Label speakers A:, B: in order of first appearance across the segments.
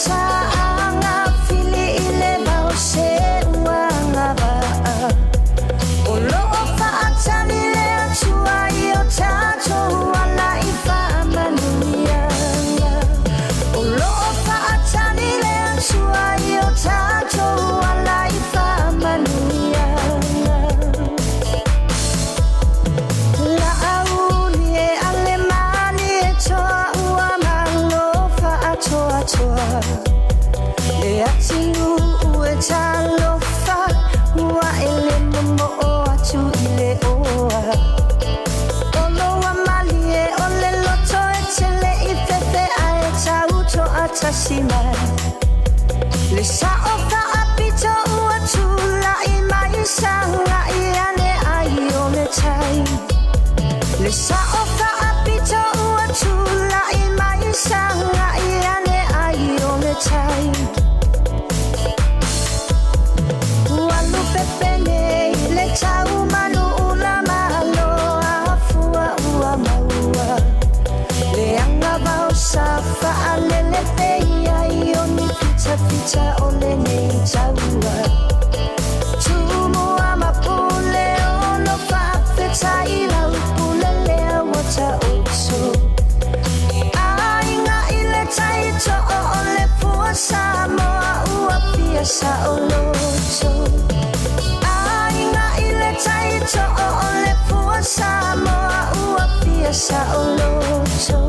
A: Taʻaga fili i le vao se uagavaa. O loo faatali le Atua i o tatou ala i faamanuiaga. O loo faatali le Atua i o tatou ala i faamanuiaga. La auli e ale mali e toa ua malo faatoatoa. Le atinu e talofa ua ele momo o atu i le oa. Olo mali e o le loto e tele i fefe ae tau toa tasi mai. Le sao faapito ua tulai mai saga i ane ai o le tai. Le sao faapito ua tulai mai saga i ane ai o le tai. Ua lupepene i le tau manu ula malo afua ua maua. Le anga vao sa faalele peia i o ni fita fita o lenei taua. Tumua ma pule ono faafetai lau pule lea ua taoto. Aiga i le tai too o le fua Samoa ua fia saoloto. Aiga i le tai too o le fua Samoa ua fia saoloto.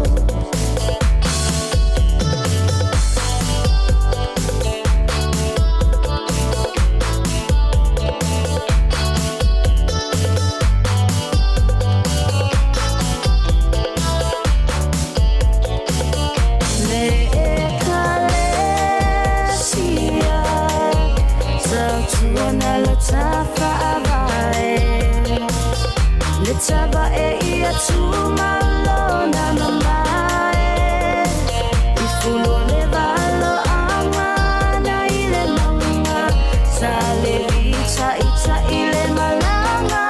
A: Le ekalesia tautuana lo tafaavae. Le tavae ia tumalona mamae. I fulo le valoaga na i le mauga. Sa le itaita'i le malaga.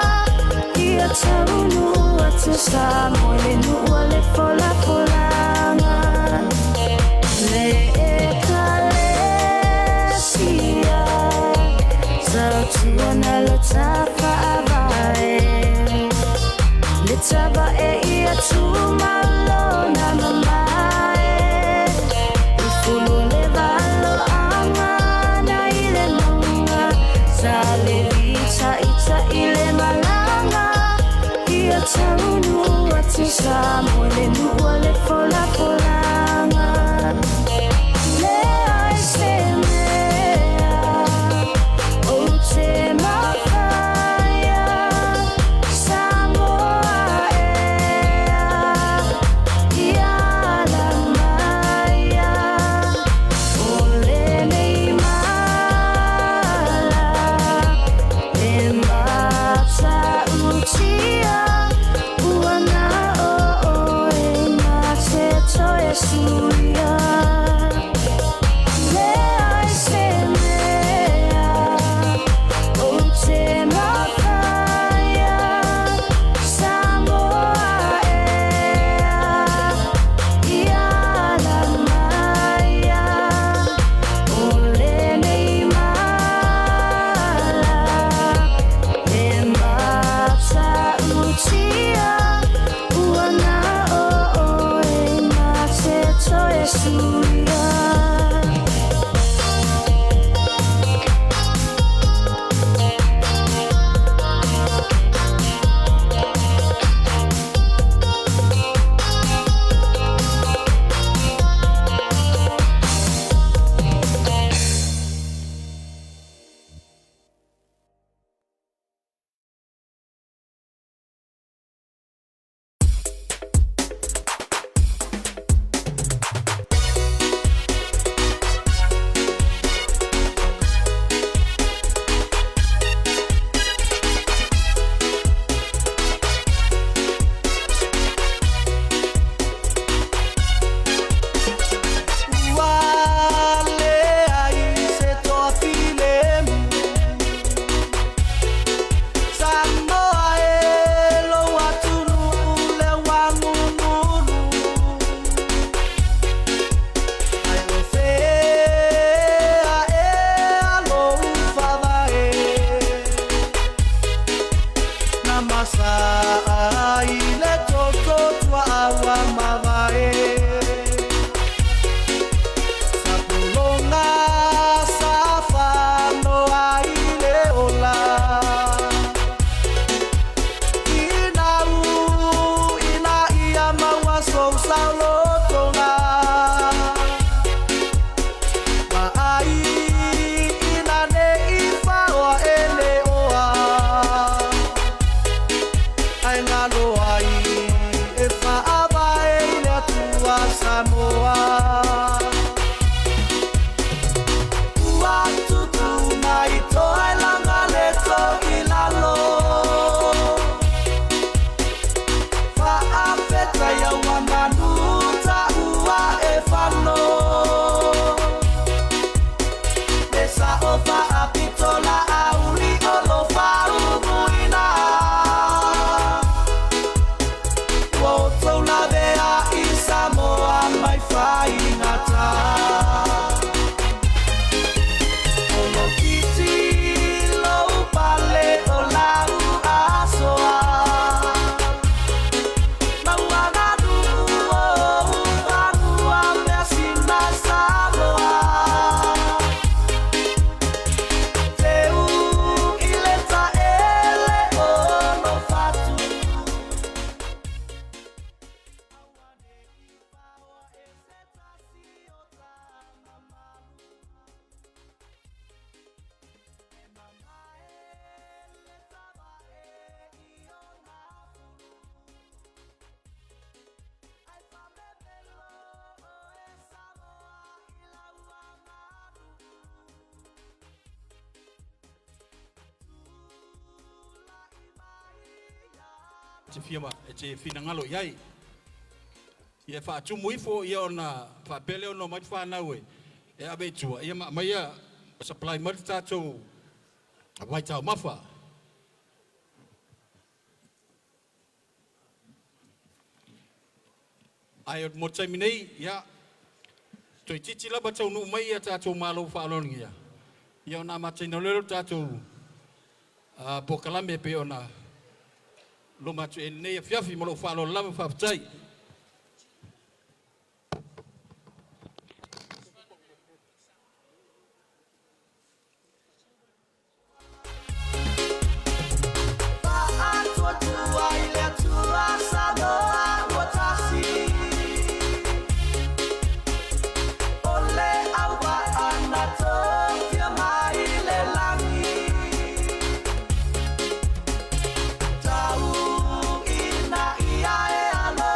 A: Ia taunuu atu Samoa i le nuu o le folafolaga. Le ekalesia tautuana lo tafaavae. Le tavae ia tumalona mamae. I fulu le valoaga na i le mauga. Sa le itaita'i le malaga. Ia taunuu atu Samoa i le nuu o le folafolaga. Leai se mea o te mafaia Samoa ea ia ala maia o lenei mala e matautia ua na o oe. I le toto tuaa ua mavae. Sapologa sa fanoa i le ola. Inau ina ia maua sou saolotoga. Vaai ina ne i faoa e le oa. Ae galo ai e faavae i le Atua Samoa. Ua tutu mai toailaga le toilalo. Faafetai ua manu taua e fano. Le sao faapito la auli o lo faumuina. Ua outou lavea i Samoa mai faigata. Polokiti lou pale o lau asoa. Mauagaluu o ufanua measina Samoa. Teu i le taele o lo fatu. Aua ne i faoa e se tasi o ta mamalu. E mamae le tavae i ona fulu. Ai faamemelo oe Samoa i lau aganuu. Tulai mai ia.
B: Te fia e te finagalo i ai. Ia faatumu ifo ia ona faapea lea ona omai fanau e ave i tua, ia ma aumai supply mai le tatou vaitaumafa. Ae mo le taimi nei, ia, toeitiiti lava taunuu mai ia tatou malo faaaloalogia, ia ona amataina loa lea o le tatou polokalame e pei ona loma atu i lenei afiafi ma lou faaaloalo lava, faafetai.
A: Faatuatua i le Atua Samoa ua tasi. O le auvaa na tofia mai le lagi. Tau ina ia e alo.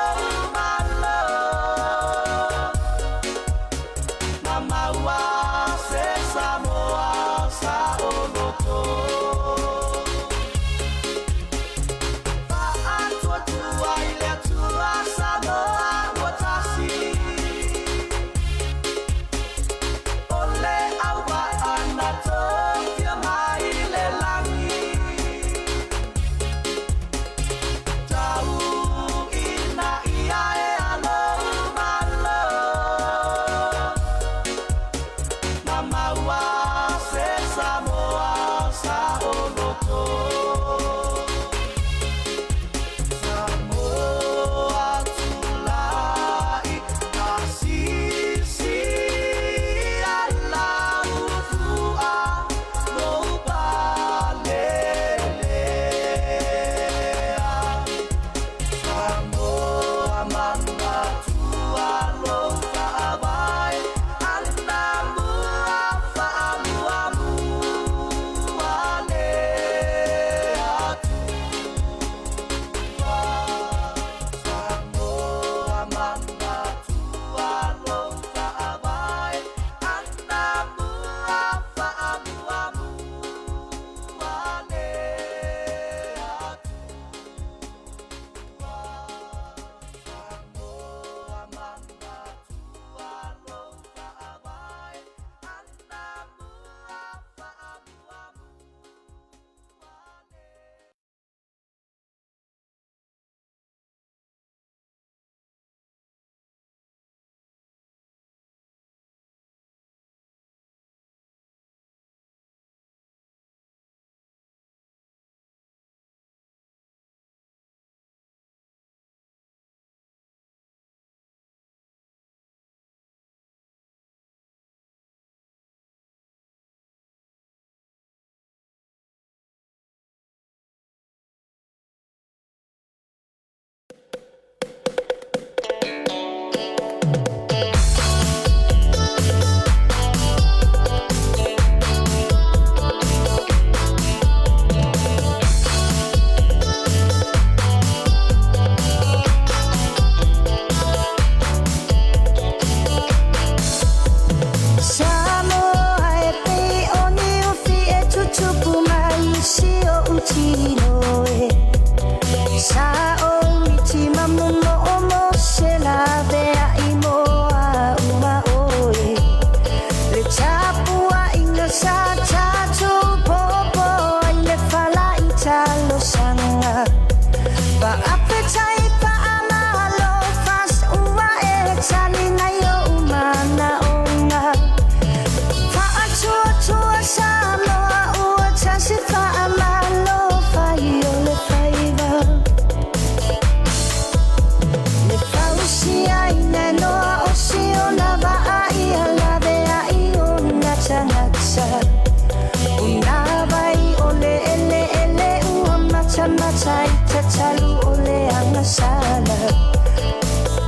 A: talu o le agasala.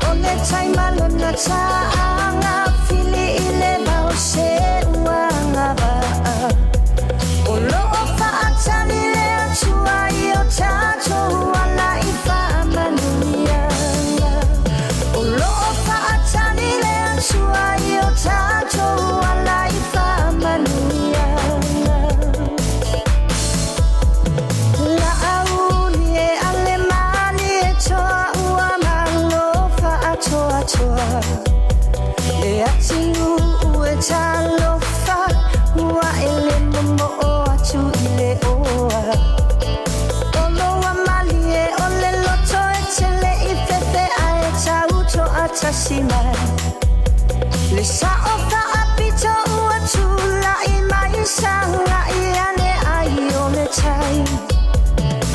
A: O le taimalona ta'aga fili i le vao se uaga va'a. O lo'o fa'atali le Atua i o tatou ala i fa'amanuiaga. O lo'o fa'atali le Atua i o tatou ala i fa'amanuiaga. La'auli e ale mali e toa ua malo fa'atoatoa. Le atinu'u e talofa ua e le momo'o atu i le oa. O loa mali e o le loto e tele i fefe ae tau to'atasi mai. Le sa'o fa'apito ua tula'i mai saga'i ane ai o le tai.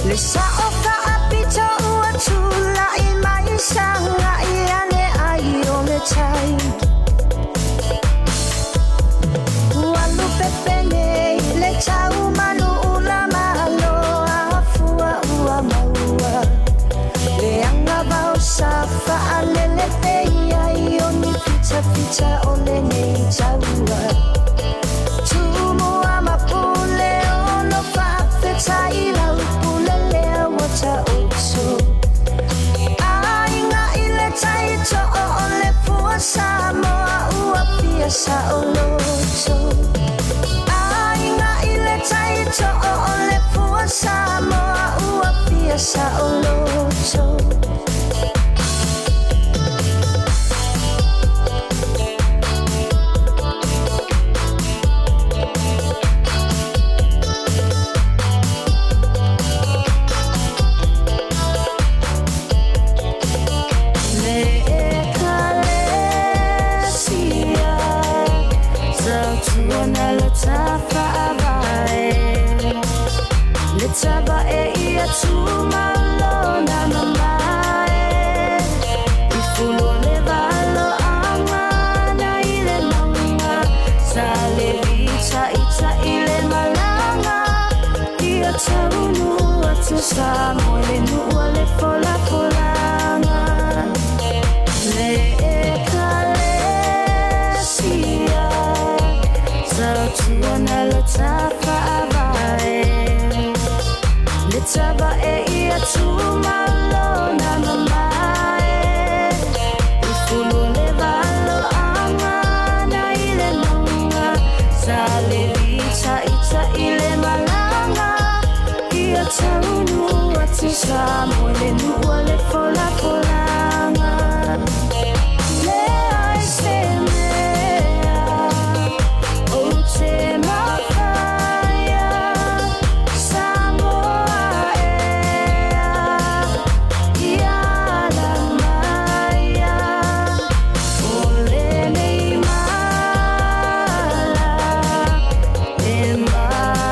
A: Le sa'o fa'apito ua tula'i mai saga'i ane ai o le tai. Ua lupepene i le taumanu ula malo afua ua maua. Le agavao sa fa'alele peia i o ni fitafita o lenei taua. Tumua ma pule ono fa'afetai lau pule lea ua ta'oto. Aiga i le tai to'o o le fua Samoa ua fia sa'oloto. Aiga i le tai to'o o le fua Samoa ua fia sa'oloto. Le Ekalesia tautuana le tafa'avae. Le tavae ia tumalona mamae. I fulo le valoaga na i le mauga. Sa le fitaita'i le malaga. Ia taunu atu Samoa le nuu a le folafolaga. Le Ekalesia tautuana le tafa'avae. Le tavae ia tumalona mamae. I fulu le valoaga na i le mauga. Sa le fitaita'i le malaga. Ia taunu atu Samoa le nuu a le folafolaga. Leai se mea o te mafaia Samoa ea ia ala maia. O lenei mala e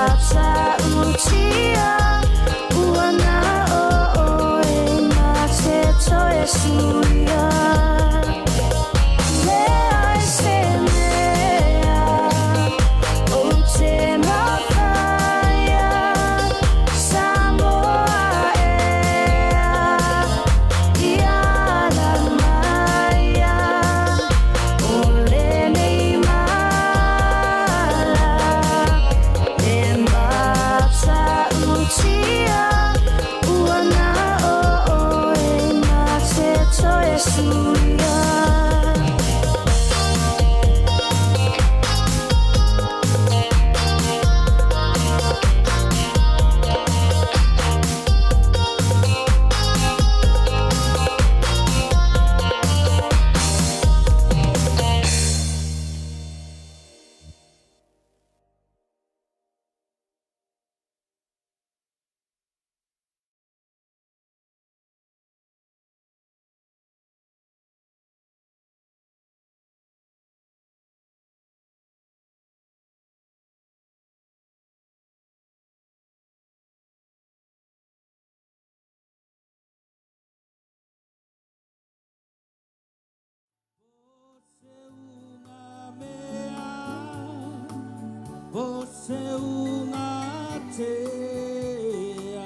A: matautia ua na o oe na te toe suia. Leai se mea o te mafaia Samoa ea ia ala maia. O lenei mala e matautia ua na o oe na te toe suia.
C: Se unga mea, o se unga tea.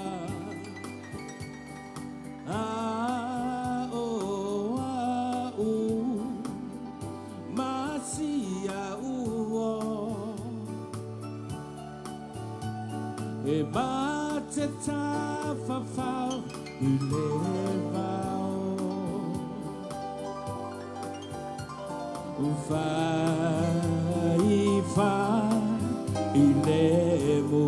C: te tafafao i le vao. Fai i lemu.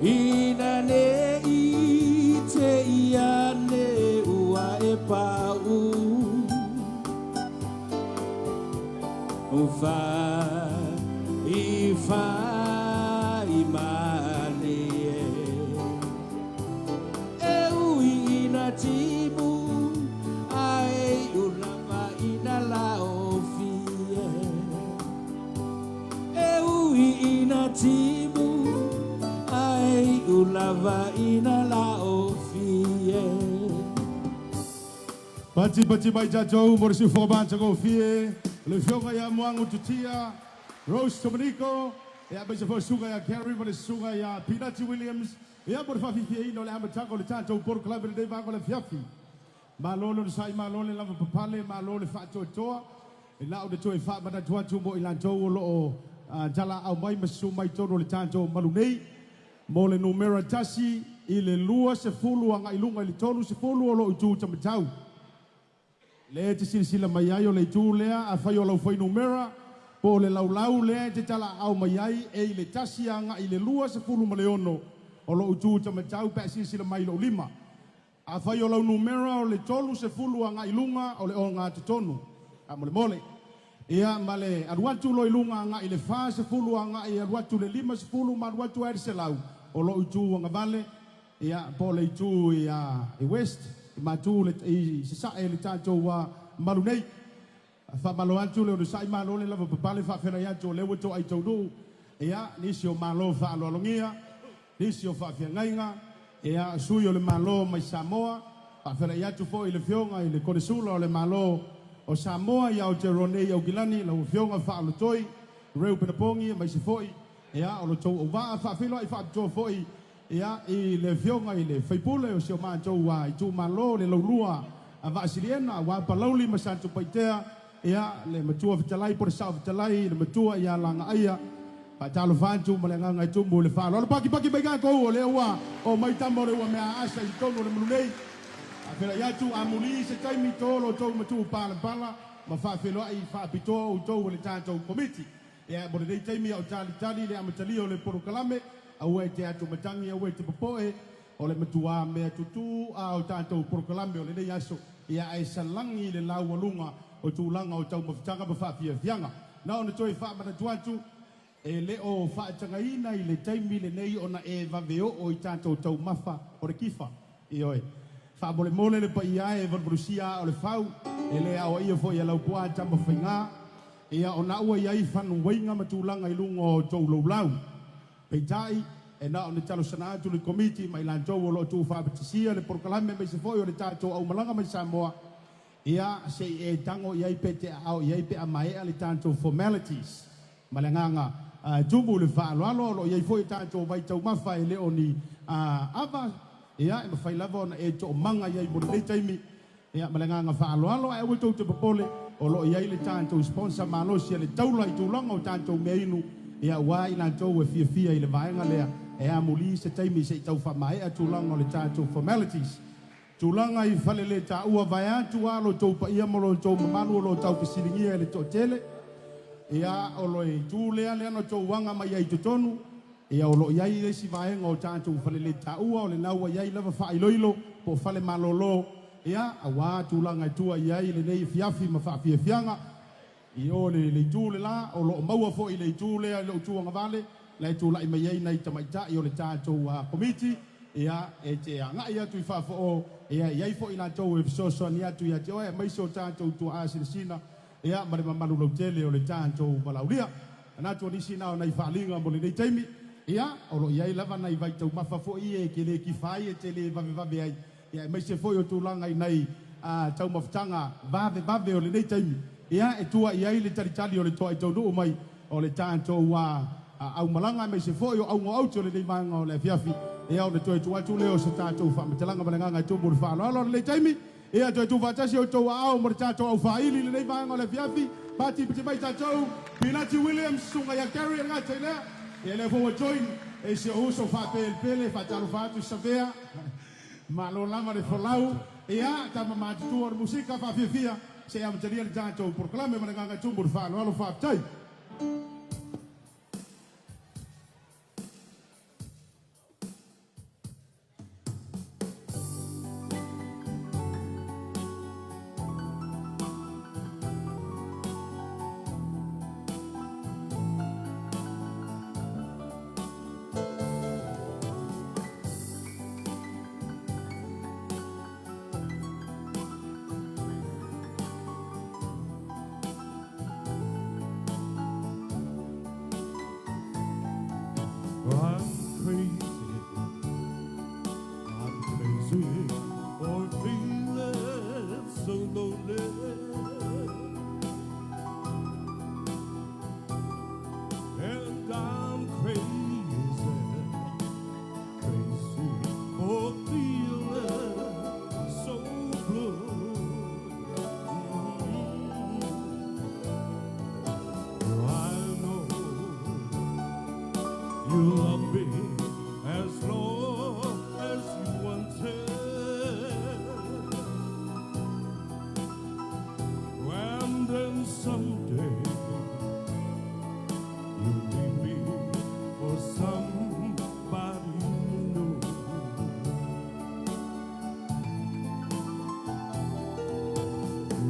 C: Ina ne i te ia ne ua e pau. Fai malie. E ui ina timu ae iu lava ina laofi e. E ui ina timu ae iu lava ina laofi e.
D: Pati pati mai tatou mo le siufoga matagofie, le Afioga ia Moagu Tutia, Rose Dominico, ia aemaise foi le Susuga ia Gary ma le Susuga ia Pinati Williams, ia mo le faafiafiaina o le amataga o le tatou polokalame i lenei vaega o le afiafi. Malo le onosai, malo le lavapapale, malo le faatoatoa. E na o le toe faamanatu atu mo i latou o lo o talaau mai ma susu mai i totonu o le tatou malu nei, Mo le numera tasi i le 20 agai luga i le 30 o lou itu tamatau. Lea e te silasila mai ai o le itu lea, afai o lau fuainumera, po o le laulau lea e te talaaao mai ai e i le tasi agai i le 26 o lou itu tamatau pe a silasila mai i lou lima. Afai o lau numera o le 30 agai i luga o le ogatotonu, faamolemole. Ia, ma le alu atu loa i luga agai i le 40 agai alu atu i le 50 ma alu atu ai i le 100, o lou itu agavale, ia, po o le itu i, i west, i matu le, i sasae i le tatou malu nei. Faamalo atu le onosai, malo le lavapapale, faaferai atu o lea ua toai taunuu, ia, nisi o malo faaaloalogia, nisi o faafeagaiga, ia, sui o le Malo mai Samoa, faaferai atu foi i le Afioga i le Konesula o le Malo o Samoa i Aotearoa nei i Aukilani, lau Afioga Faalotoi Reu Penapogi, aemaise foi, ia, o lo outou auvaa. Faafeiloai faapitoa foi, ia, i le Afioga i le Faipule o si o matou itumalo, le Laulua a Vaasiliena, aua Palauli ma Satupaitea, ia, le Matua Fetalai po o le Sao Fetalai, le Matua ia Lagaaia. Faatalofa atu ma le agaga e tumu i le faaaloalo. Pakipaki mai tatou o lea ua omai tama o le ua mea aasa i totonu o le malu nei. Faafeiloai atu, amuli se taimi to lo outou matuu palapala ma faafeiloai faapitoa outou e le tatou Komiti. Ia, mo lenei taimi a o talitali le amatalia o le polokalame, aua e te atumatagi, aua e te popoe, o le matuā mea tutū a o tatou polokalame o lenei aso, ia ae salagi i le laualuga o tulaga o taumafataga ma faafiafiaga. Na ona toe faamanatu atu, e le o faatagaina i le taimi lenei ona e vave oo i tatou taumafa o le kifa. Ioe. Faamolemole le paia e valuvalusia aa o le fau, e le aoaia foi e Laupua Tamafaiga, ia ona ua i ai fanuaiga ma tulaga i luga o outou laulau. Peitai, e na o ni talosana atu le Komiti ma i latou o lo o tuufaapatisia le polokalame aemaise foi o le tatou aumalaga mai Samoa, ia, se i e tago i ai pe te aao i ai pe a maea le tatou formalities. Ma le agaga tumu i le faaaloalo, o lo o i ai foi tatou vaitaumafa e le o ni ava, ia, e mafai lava ona e toomaga i ai mo lenei taimi. Ia, ma le agaga faaaloalo, ae aua tou te popole, o lo o i ai le tatou sponsor malosi a le taula i tulaga o tatou meainu, ia, aua i latou e fiafia i le vaega lea, e amuli se taimi se i tau faamaea tulaga o le tatou formalities. Tulaga i faleletaua vaeatu a lo outou paia ma lo outou mamalu o lo o tau fesiligia e le toatele, ia, o le itu lea lea na outou aga mai ai i totonu, Ia, o lo o i ai le isi vaega o tatou faleletaua, o lena ua i ai lava faailoilo po o fale malolo, ia, aua tulaga e tua i ai lenei afiafi ma faafiafiaga. I o le le itu le la, o lo o maua foi le itu lea i lou itu agavale, la e tulai mai ai nai tamaitai o le tatou Komiti, ia, e te agai atu i fafo o, ia, e i ai foi latou e fesoasoani atu ia te oe, aemaise o tatou tuaa silasina, ia, ma le mamalu lautele o le tatou valaaulia. Manatu o nisi na o nai faaaliga mo lenei taimi. Ia, o lo o i ai lava nai vaitaumafa foi ia e te le kifa ai, e te le vavevave ai, ia, aemaise foi o tulaga i nai taumafataga vavevave o lenei taimi, ia, e tua i ai le talitali o le toai taunuu mai o le tatou aumalaga, aemaise foi o auga o aute o lenei vaega o le afiafi. Ia, ona toe tuu atu lea o se tatou faamatalaga ma le agaga e tumu i le faaaloalo o lenei taimi. Ia toe tuufaatasi outou aao mo le tatou aufaili i lenei vaega o le afiafi. Patipati mai tatou, Pinati Williams, Susuga ia Gary e le gata i lea, ia lea foi ua join. E si ou uso faapelepele, faatalofa atu Savea. Malo lava le folau. Ia, tama matutua o le musika faafiafia, se i amatalia le tatou polokalame ma le agaga tumu o le faaaloalo. Faafetai.
C: I'm crazy. I'm crazy for feeling so lonely. And I'm crazy, crazy for feeling so blue. I know you love me as long as you wanted. And then someday you'll leave me for somebody new.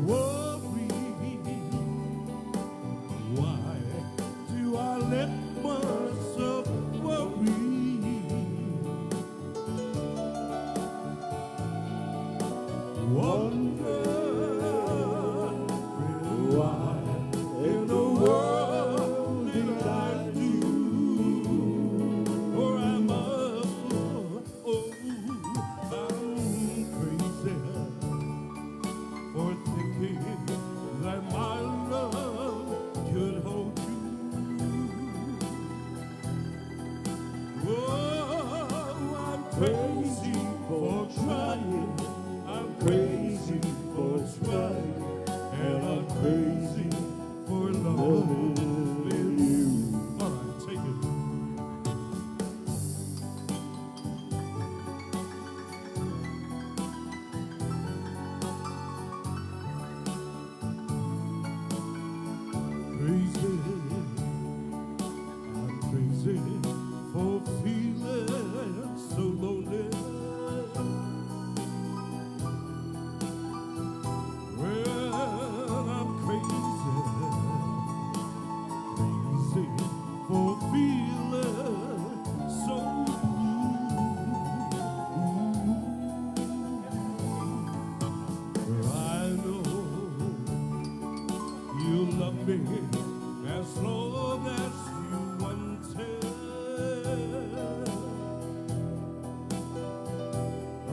C: Worry, why do I let myself worry? Wonder why in the world did I do? Or I'm a fool. Oh, I'm crazy for thinking that my love could hold you. Oh, I'm crazy for trying. I'm crazy for trying. And I'm crazy for loving you. All right, take it. Crazy, I'm crazy for feeling so lonely. Well, I'm crazy, crazy for feeling so blue. I know you love me as long as you wanted.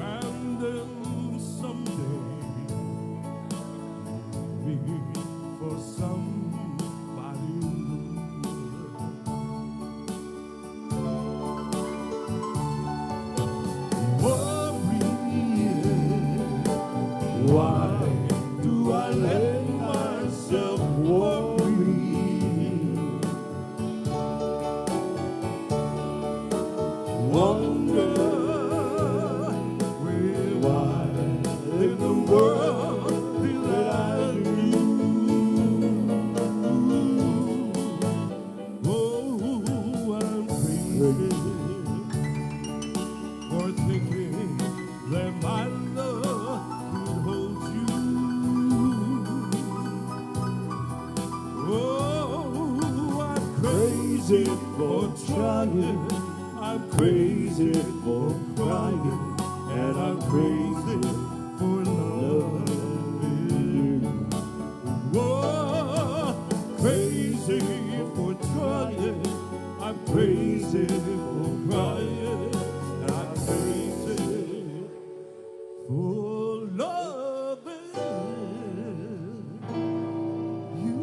C: And then someday you'll be for somebody new. Worry, why do I let myself worry? Wonder why in the world did I do? Oh, I'm crazy for thinking that my love could hold you. Oh, I'm crazy for trying. I'm crazy for crying. And I'm crazy for loving you. Oh, crazy for trying. I'm crazy for crying. And I'm crazy for loving you.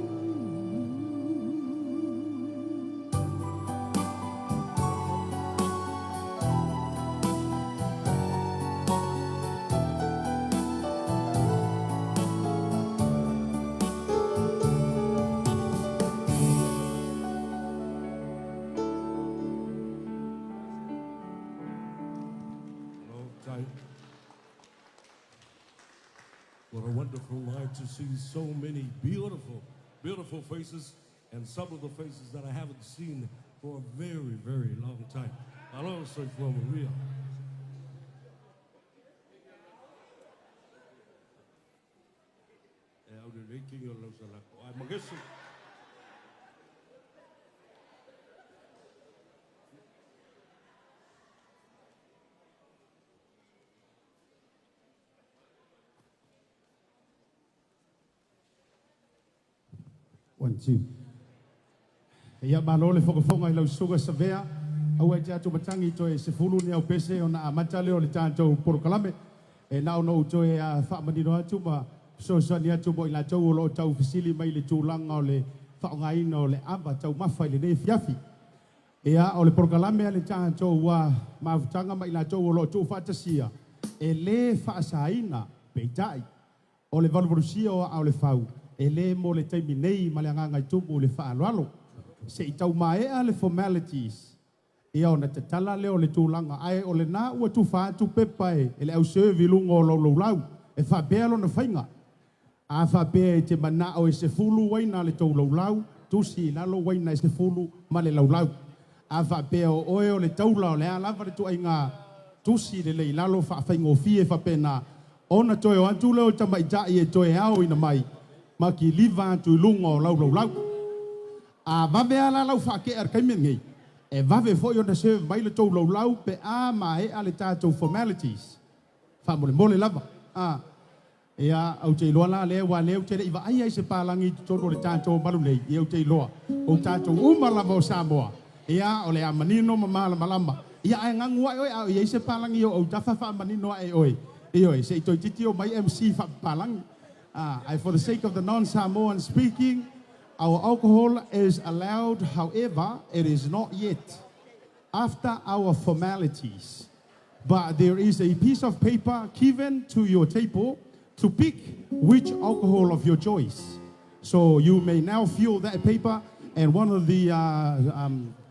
C: time. What a wonderful night to see so many beautiful, beautiful faces and some of the faces that I haven't seen for a very, very long time. Aloha soifua manuia. E au le kingi o lau salako. Ai magesi.
D: One, two. Ia malo le fokafoga i lau susuga Savea, aua e te atumatagi toe 10 ni aupese ona amata lea o le tatou polokalame. E na ona ou toe faamanino atu ma fesoasoani atu mo i latou o lo o tau fesili mai i le tulaga o le faaaogaina o le ava taumafa i lenei afiafi. Ia, o le polokalame a le tatou mafutaga ma i latou o lo o tuufaatasia, e le faasaina, peitai, O le valuvalusia o aa o le fau, e le mo le taimi nei ma le agaga i tumu i le faaaloalo. Se i tau maea le formalities, ia ona tatala lea o le tulaga, ae o lena ua tufa atu pepa e le au serve i luga o lou laulau, e faapea lona faiga. A faapea e te manao e 10 uaina le tou laulau, tusi i lalo uaina e 10 ma le laulau. A faapea o oe o le taula o le a lava le tuaiga tusi lelei i lalo faafaigofie faapena ona toe o atu lea o tamaitai e toe aoina mai ma kiliva atu i luga o lau laulau. A vave a la lau faakea i le taimi lenei, e vave foi ona serve mai le tou laulau pe a maea le tatou formalities. Faamolemole lava. A. Ia, ou te iloa la lea, aua lea ou te le i vaaia i se palagi i totonu o le tatou malu nei, ia ou te iloa, o tatou uma lava o Samoa, ia, o le a manino ma malamalama. Ia, ae gagu ae oe a o i ai se palagi o autafa faamanino ae oe, ioe, se i toeitiiti omai MC faapapalagi. A, ae for the sake of the non-Samoan speaking, our alcohol is allowed, however, it is not yet after our formalities. But there is a piece of paper given to your table to pick which alcohol of your choice. So you may now fill that paper, and one of the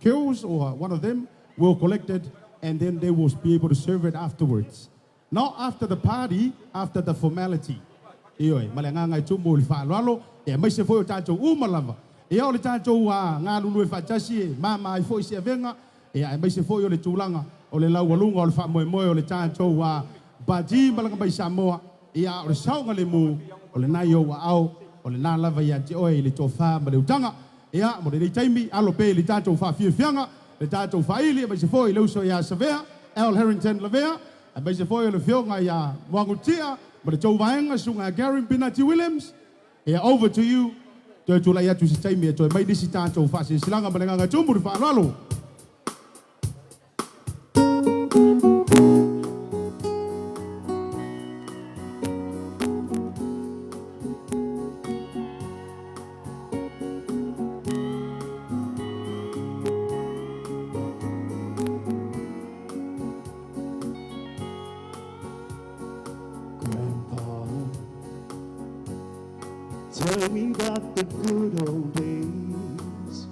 D: girls or one of them will collect it, and then they will be able to serve it afterwards. Not after the party, after the formality. Ioe, ma le agaga e tumu i le faaaloalo, e aemaise foi o tatou uma lava. Ia o le tatou galulue faatasi e mama ai foi se avega, ia aemaise foi o le tulaga o le laualuga o le faamoemoe o le tatou Pati malaga mai Samoa, ia o le saogalemu o lena i ou aao, o lena lava ia te oe i le tofa ma le utaga. Ia, mo lenei taimi, alo pea i le tatou faafiafiaga, le tatou faaili, aemaise foi i le uso ia Savea, Al Harrington Lavea, aemaise foi o le afioga ia Muagututia ma le tou vaega, Susuga ia Gary Mpinati Williams. Ia, over to you. Toe tulai atu i se taimi e toe mai nisi tatou faasilasilaga ma le agaga tumu le faaaloalo.
E: Grandpa, tell me about the good old days.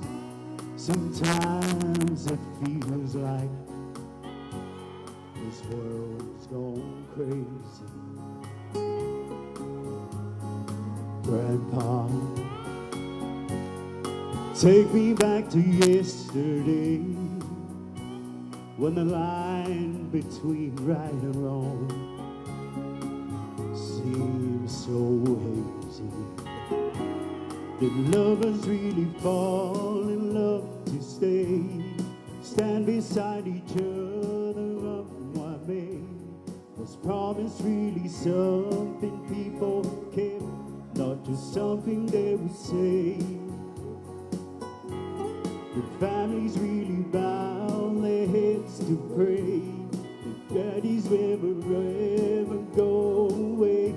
E: Sometimes it feels like this world's gone crazy. Grandpa, take me back to yesterday when the line between right and wrong seems so hazy. Did lovers really fall in love to stay? Stand beside each other up what may? Was promise really something people kept, not just something they would say? Did families really bow their heads to pray? Did daddies ever, ever go away?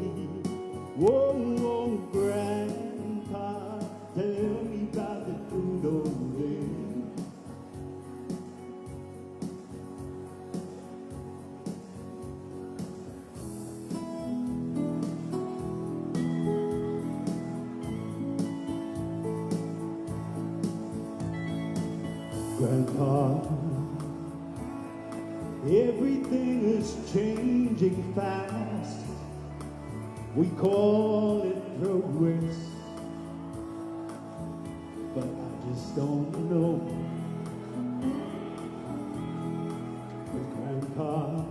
E: Whoa, whoa, Grandpa, tell me about the good old days. Grandpa, everything has changed. changing fast. We call it progress, but I just don't know. But Grandpa,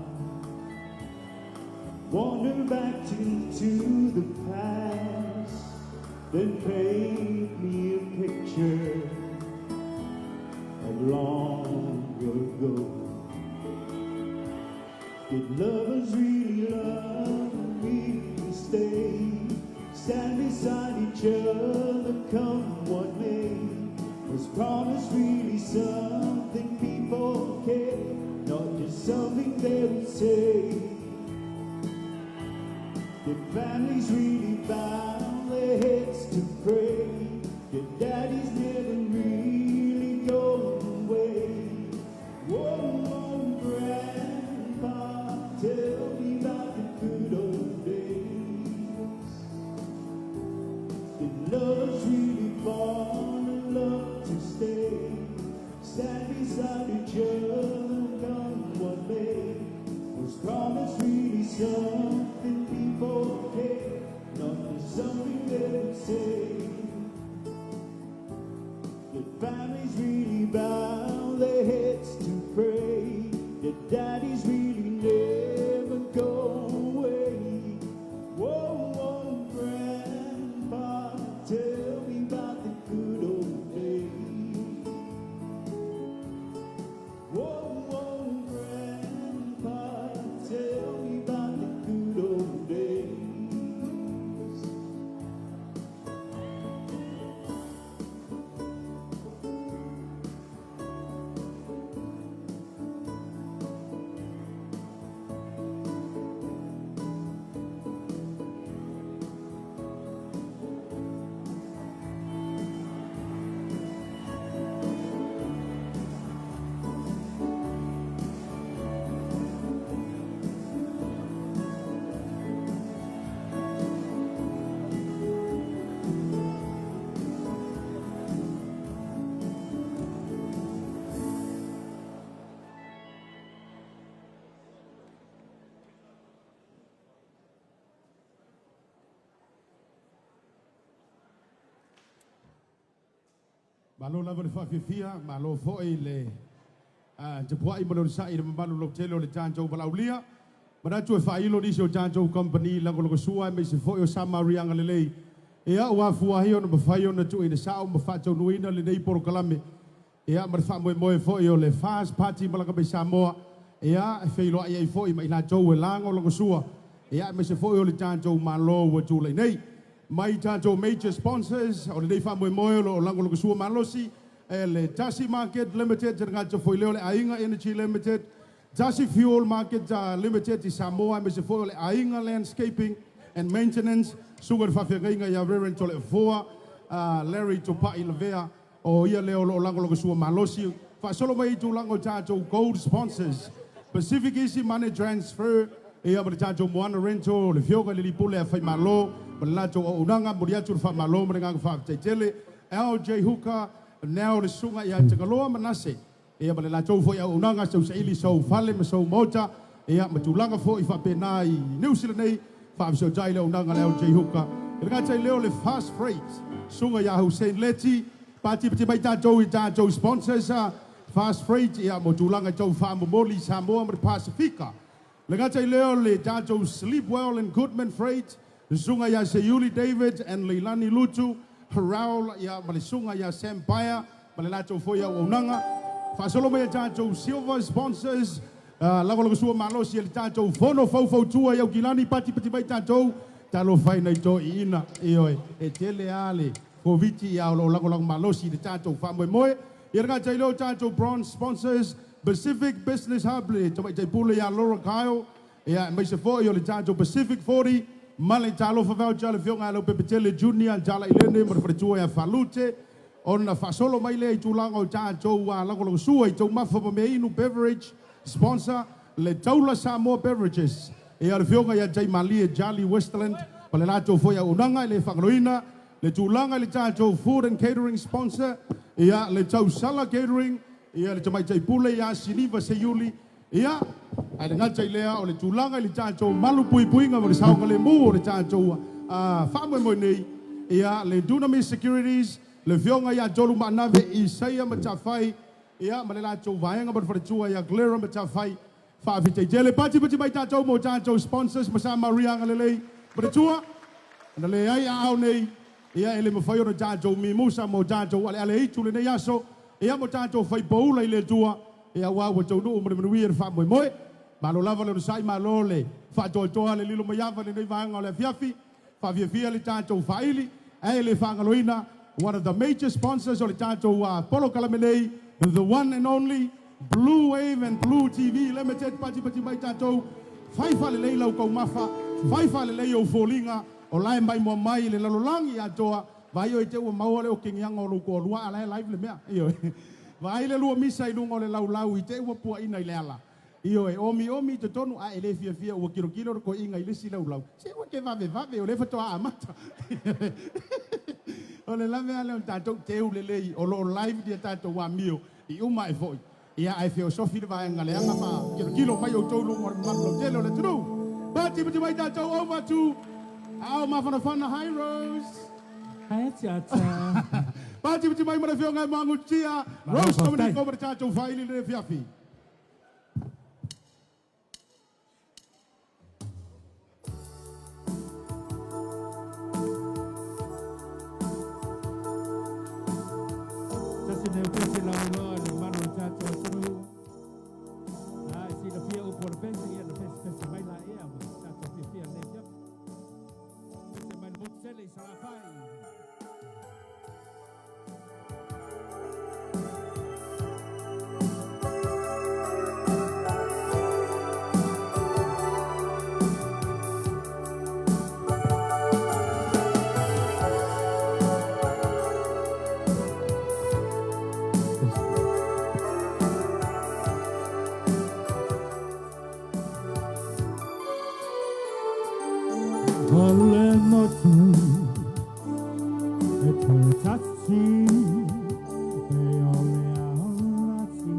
E: wander back into the past, then paint me a picture of long ago. Did lovers really love and really stay? Stand beside each other, come what may. Was promise really something people care? Not just something they would say. Did families really bow their heads to pray? Did daddies never really go away? Whoa, whoa, Grandpa, tell me about the good old days. Did lovers really fall in love to stay? Stand beside each other, come what may. Was promise really something people care? Not just something they would say. Did families really bow their heads to pray? Did daddies really never go away? Whoa, whoa, Grandpa, tell me about the good old days. Whoa, whoa, Grandpa, tell me about the good old days.
D: Malo lava le whaafifia, malo foi le tapuai ma le onosai i le mamalu lautele o le tatou valaaulia. Manatu e faailo nisi o tatou kamupani lagolagosua aemaise foi o Samaria agalelei. Ia ua afua ai ona mafai ona tuuina sao ma faataunuuina lenei polokalame. Ia ma le faamoemoe foi o le FAST Party malaga mai Samoa. Ia e feiloai ai foi ma i latou e lagolagosua. Ia aemaise foi o le tatou Malo ua tulai nei. Mai tatou major sponsors o lenei faamoemoe o lo o lagolagosua malosi e le Tasi Market Limited, e le gata foi lea o le Aiga Energy Limited, Tasi Fuel Market Limited i Samoa, aemaise foi o le Aiga Landscaping and Maintenance, susuga i le faafeagaiga ia Reverend Toleafoa Larry Tupai Lavea, o ia lea o lo o lagolagosua malosi. Faasolo mai i tulaga o tatou gold sponsors, Pacific Easy Money Transfer, ia ma le tatou Moana Rental, le Afioga i le alii pule a Faimalo ma le latou auaunaga, momoli atu le faamalo ma le agaga faafetai tele. LJ Hooker, now le susuga ia Tagaloa Manase, ia ma le latou foi auaunaga sausaili sou fale ma sou maota, ia ma tulaga foi faapena i Niu Sila nei, faafesootai le auaunaga a le LJ Hooker. E le gata i lea o le Fast Freight, susuga ia Hussein Leti, patipati mai tatou i tatou sponsors Fast Freight, ia mo tulaga i tau faamomoli i Samoa ma le Pasifika. Le gata i lea o le tatou Sleep Well and Goodman Freight, le susuga ia Seiuli David and Leilani Lutu, Raul, ia ma le susuga ia Sam Paea ma le latou foi auaunaga. Faasolo mai a tatou silver sponsors, lagolagosua malosi e le tatou Fono Faufautua i Aukilani, patipati mai tatou, talofa e nai toeaiina, ioe, e tele lava le Koviti ia o lo o lagolago malosi i le tatou faamoemoe. Ia le gata i lea o tatou bronze sponsors, Pacific Business Hub, le tamaitai pule ia Laura Kyle, ia aemaise foi o le tatou Pacific 40, ma le Talofa Voucher le Afioga ia Leupepetele Junior Jalailene ma le faletua ia Falute, ona faasolo mai lea i tulaga o tatou lagolagosua i taumafa ma meainu beverage sponsor, le Taula Samoa Beverages, ia le Afioga ia Jaimalie Jali Westland ma le latou foi auaunaga. E le faagaloina le tulaga i le tatou food and catering sponsor, ia le Tausala Catering, ia le tamaitai pule ia Siliva Seiuli, ia Ae le gata i lea o le tulaga i le tatou malupuipuiga ma le saogalemu o le tatou faamoemoe nei, ia, le Dunamis Securities, le Afioga ia Tolu Maanave Isaia Matafai, ia, ma le latou vaega ma le faletua ia Glera Matafai, faafetai tele. Patipati mai tatou mo tatou sponsors ma Sa Maria Agalelei ma le tua, na leai aao nei, ia, e le mafai ona tatou mimusa mo tatou aleale itu lenei aso, ia, mo tatou faipoula i le Atua, ia, aua ua taunuu ma le manuia le faamoemoe. Malo lava le onosai, malo le faatoatoa le lilo mai ava i lenei vaega o le afiafi, faafiafia le tatou faaili, ae le faagaloina one of the major sponsors o le tatou polokalame nei, the one and only Blue Wave and Blue TV Limited. Patipati mai tatou, fai faalelei lau taumafa, fai faalelei ou foliga, o lae maimoa mai le lalolagi atoa, vai o te ua maua le okegiaga o lou toalua a la e live le mea. Ioe. Vaai le lua misa i luga o le laulau i te ua puaina i le ala. Ioe, omi omi i totonu a e le fiafia ua kilokilo le toeaina i le isi laulau. Se ua te vavevave o lea faatoa amata. O le lave lea o tatou teu lelei o lo o live ia tatou amio i uma e foi. Ia ae feosofi le vaega leaga fa kilokilo mai outou luga o le mamalu lautele o le atunuu. Pati pati mai tatou over to Ao Mafanafana. Hi Rose.
F: Hi, Tata.
D: Pati pati mai ma le afioga e Magutia. Rose Dominico ma le tatou faili le fiafi.
F: Tasi nei o pese lauiloa le mamalu o le tatou atunuu. A e silafia upu o le pese, ia na pesepese mai laia ma tatou fiafia lenei afiafi. Pese mai le motu tele i Salafai. O le motu e tūtasi e o le aolasi.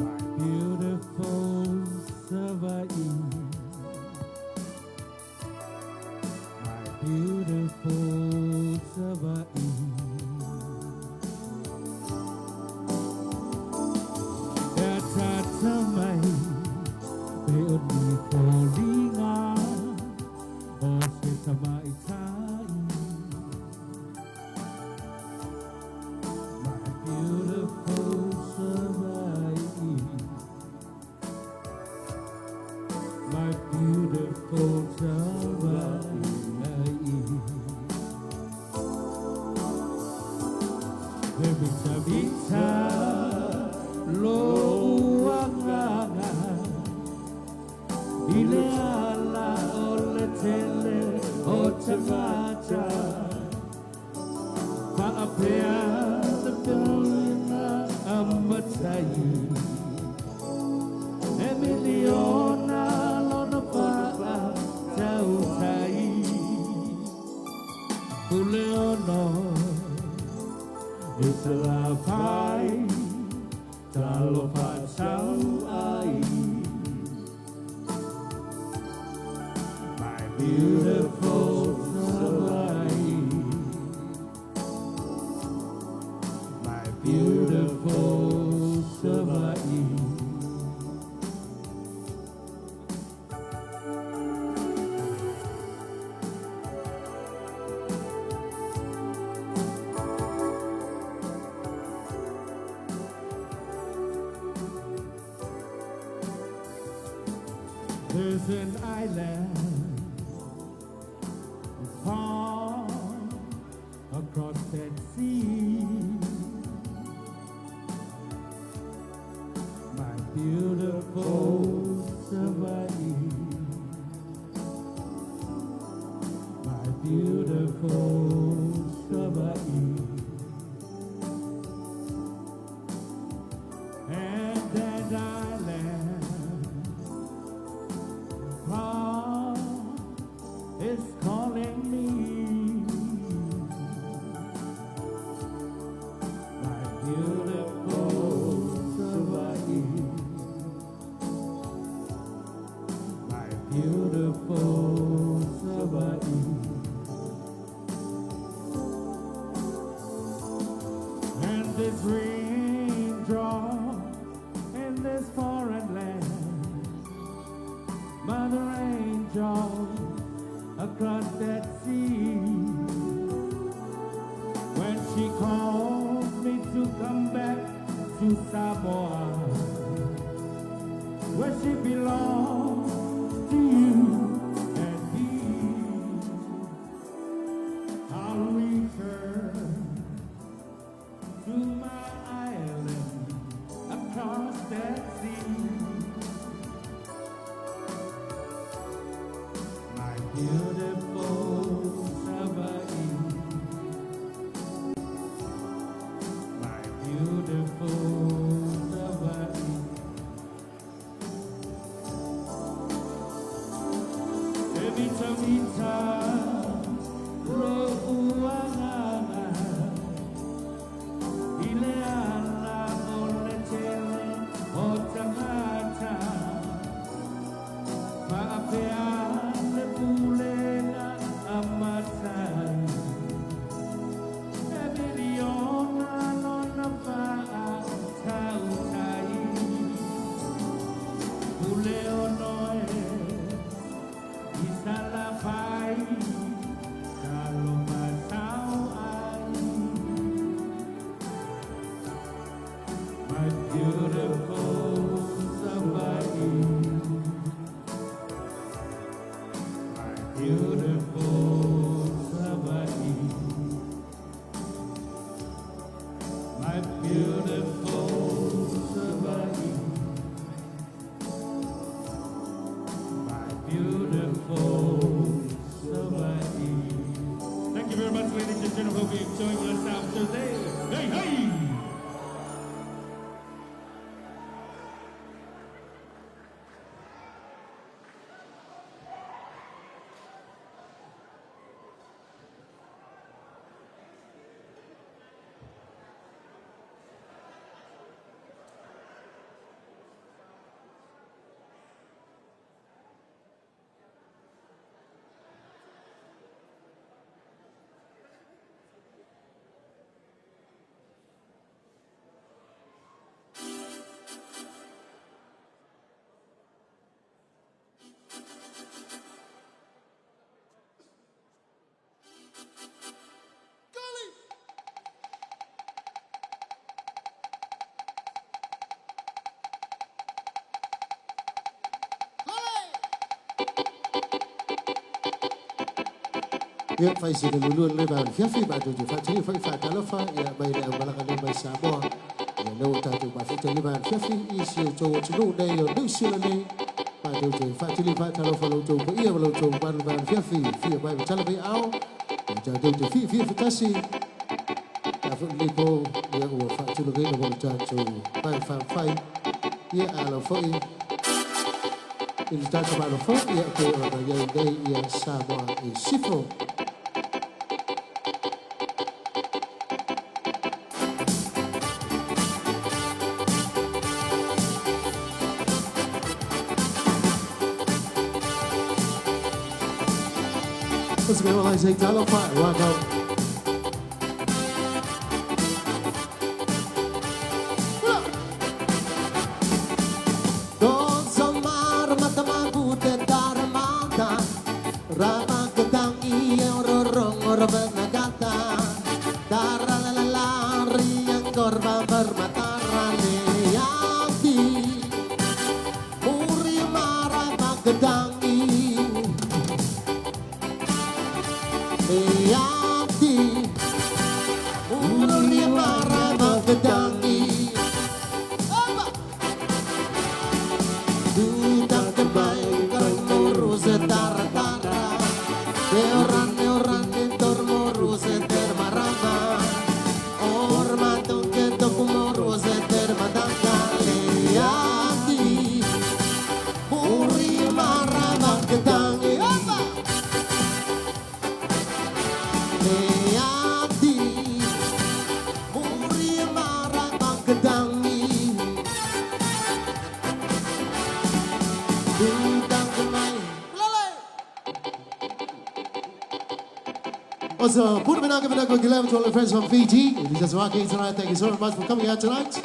F: My beautiful Savaii. My beautiful Savaii. E tata mai e o ni foliga o se tamaitai. My beautiful Savaii. My beautiful Savaii. E mita lo uagaga i le ala o le tele o tagata faapea le pelena a matai e miliona lona paa tautai Puleono i Salafai talofa tau ai. My beautiful Savaii. My beautiful Savaii. There's an island far across that sea. My beautiful Savaii. My beautiful Savaii. And that island far Beautiful Savaii. And this raindrop in this foreign land, Mother Angel across that sea. When she calls me to come back to Samoa, where she belongs to you and me, I'll return to my island across that sea. My beautiful Savaii, my beautiful Savaii. Evita vita, ro'uanganga, ile ala o le tele o tangata. Maapea le pulega a matai. E miliona lona faa tautai. Pule ono e i talo matau ai. My beautiful Savaii, my beautiful Savaii, my beautiful Savaii, my beautiful Savaii. Thank you very much, ladies and gentlemen. Hope you enjoying yourself today. Hey, hey!
G: Ia fai se le lulu le ba fiafi ba tu fa ti fa fa talofa ia mai le au malaga le mai Samoa ia le o tatou mafita le ba fiafi i si o tou atunuu nei o New Zealand nei matou te faatili faatalofa lo outou paia ma lo outou mamalu le ba fiafi fia mai ma tala mai ao ia tatou te fiafia fatasi a foi lenei po ia ua faatulagaina mo le tatou mai fafai ia alo foi i le tatou malo fou ia pei ona iai nei ia Samoa i Sifo. Let's go, I say talofa, rock out. Also, Puna Minaka Minaka Gilem to all the friends from Fiji. It is just rocking tonight. Thank you so much for coming out tonight.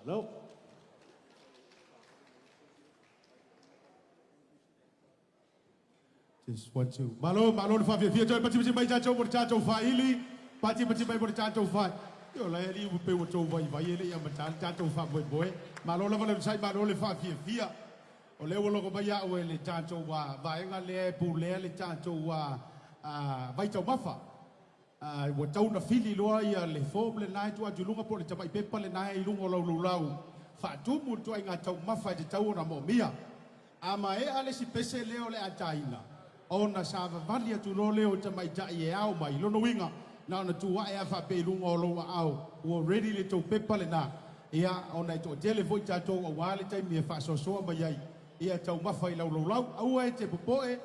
E: Hello.
D: Just one, two. Malo, malo le whaafia toi, pati pati mai tātou mo le tātou whaili, pati pati mai mo le tātou wha. Yo la ali u pe o tau vai vai ele ia ma tātou wha moe moe. Malo lava le sai malo le whaafiafia. O lea ua loko mai au e le tātou vaega lea e pulea le tātou vai taumafa. Ua tau na fili loa ia le form lenā e tuu atu i luga po o le tamai pepa lenā i luga o lau laulau faatumu le ituaiga taumafa e tatau ona moomia. A maea le isi pese lea o le a taina, ona savavali atu loa lea o tamaitai e ao mai. Lona uiga, na ona tu ae lava faapea i luga o lou aao, ua ready le tou pepa lena. Ia, ona e toatele foi tatou aua le taimi e faasoasoa mai ai ia taumafa i lau laulau. Aua e te popoe,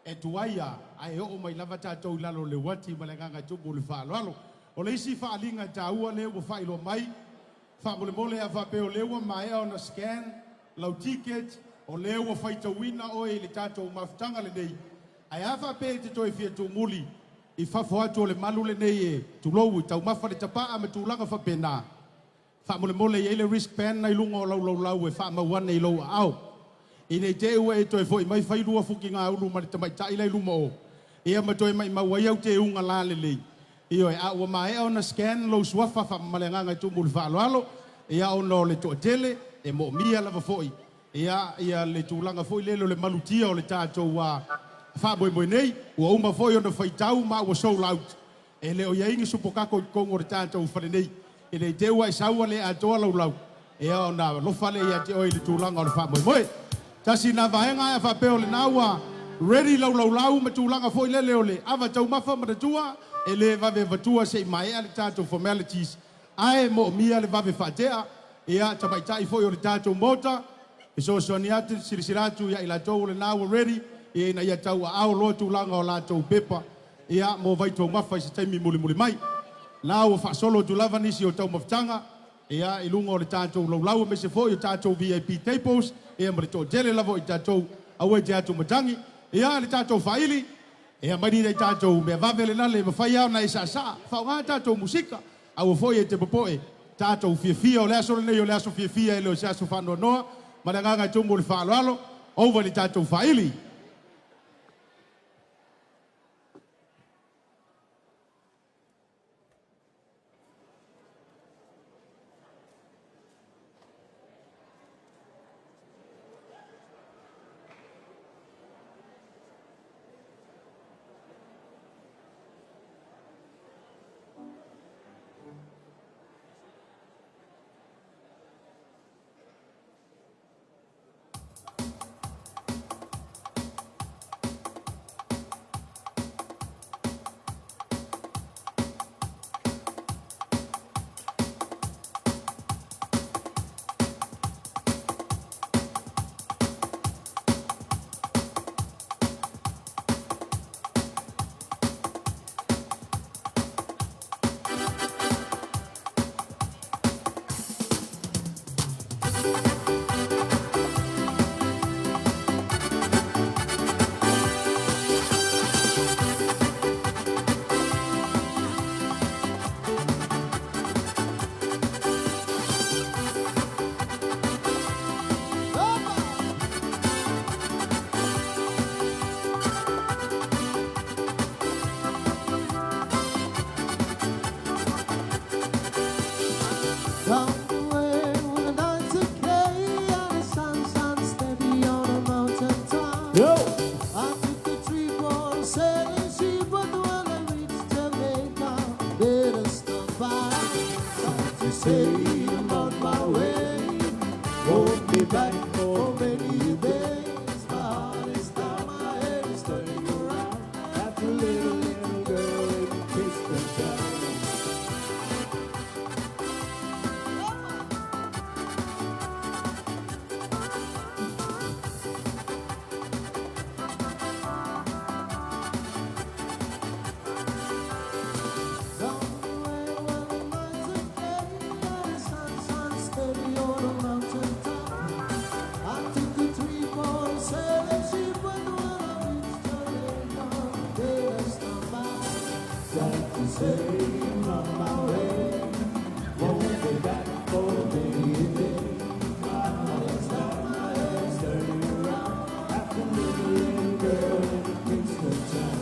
D: e tuai a, ae oo mai lava tatou i lalo o le uati ma le agaga e tumu i le faaaloalo. O le isi faaaliga taua lea ua faailoa mai, Faamolemole a faapea o lea ua maea ona scan lau ticket, o lea ua faitauina oe i le tatou mafutaga lenei, ae a faapea e te toe fia tuumuli i fafo atu o le malu lenei e tulou i taumafa le tapaa ma tulaga faapena, faamolemole e i ai le wristband na i luga o lau laulau e faamau ane i lou aao. Ina i te i ua e toe foi mai fai lua fukigaulu ma le tamaitai la i luma o ia ma toe maimau ai au teuga lalelei. Ioe, a ua maea ona scan lou suafa faamamaleagaga i tumu i le faaaloalo, ia ona o le toatele, e moomia lava foi ia ia le tulaga foi lele o le malutia o le tatou faamoemoe nei. Ua uma foi ona faitau ma ua sold out. E le o i ai ni supokako i totonu o le tatou fale nei. E le i te ua e sau ua le atoa lau lau, ia ona alofa lea ia te oe i le tulaga o le faamoemoe. Tasi na vaega ae a faapea o lena ua ready lau laulau ma tulaga foi lele o le ava taumafa manatua, e le vave avatua se i maea le tatou formalities ae moomia le vave faatea, ia tamaitai foi o le tatou Maota, fesoasoani atu, silasila atu ia i latou o lena ua ready, ia ina ia tauaao loa tulaga o latou pepa Ia, mo vaitaumafa i se taimi mulimuli mai. La ua faasolo atu lava nisi o taumafataga, ia, i luga o le tatou laulau aemaise foi o tatou VIP tables, ia, ma le toatele lava o i tatou aua e te atu matagi. Ia, le tatou faaili. Ia mai ni tātou mea vave le nale mawhai au na i sa sa. Whaonga tātou musika. Aua foi e te popoe. Tātou fiafia o le aso lenei o le aso fiafia e le o se aso whaanoanoa. Ma le nganga i tumu le whaaloalo. Over le tātou whaili.
G: Down the way when the nights are gray and the sun shines steady on a mountain top.
E: Yo!
G: I took a trip on a sailing ship, but when I reached Jamaica, better stop by. Time to say I'm on my way. Won't be back for many days. My heart is down, my head is turning around.
E: After little, little girl in Kingston Town.
G: Down the way when the nights are gray and the sun shines steady on a mountain top. I took a trip on a sailing ship, but when I reached Jamaica, better stop by.
E: Sad to say I'm on my way. Won't be back for many days. My heart is down, my head is turning around. After little, little girl in Kingston Town.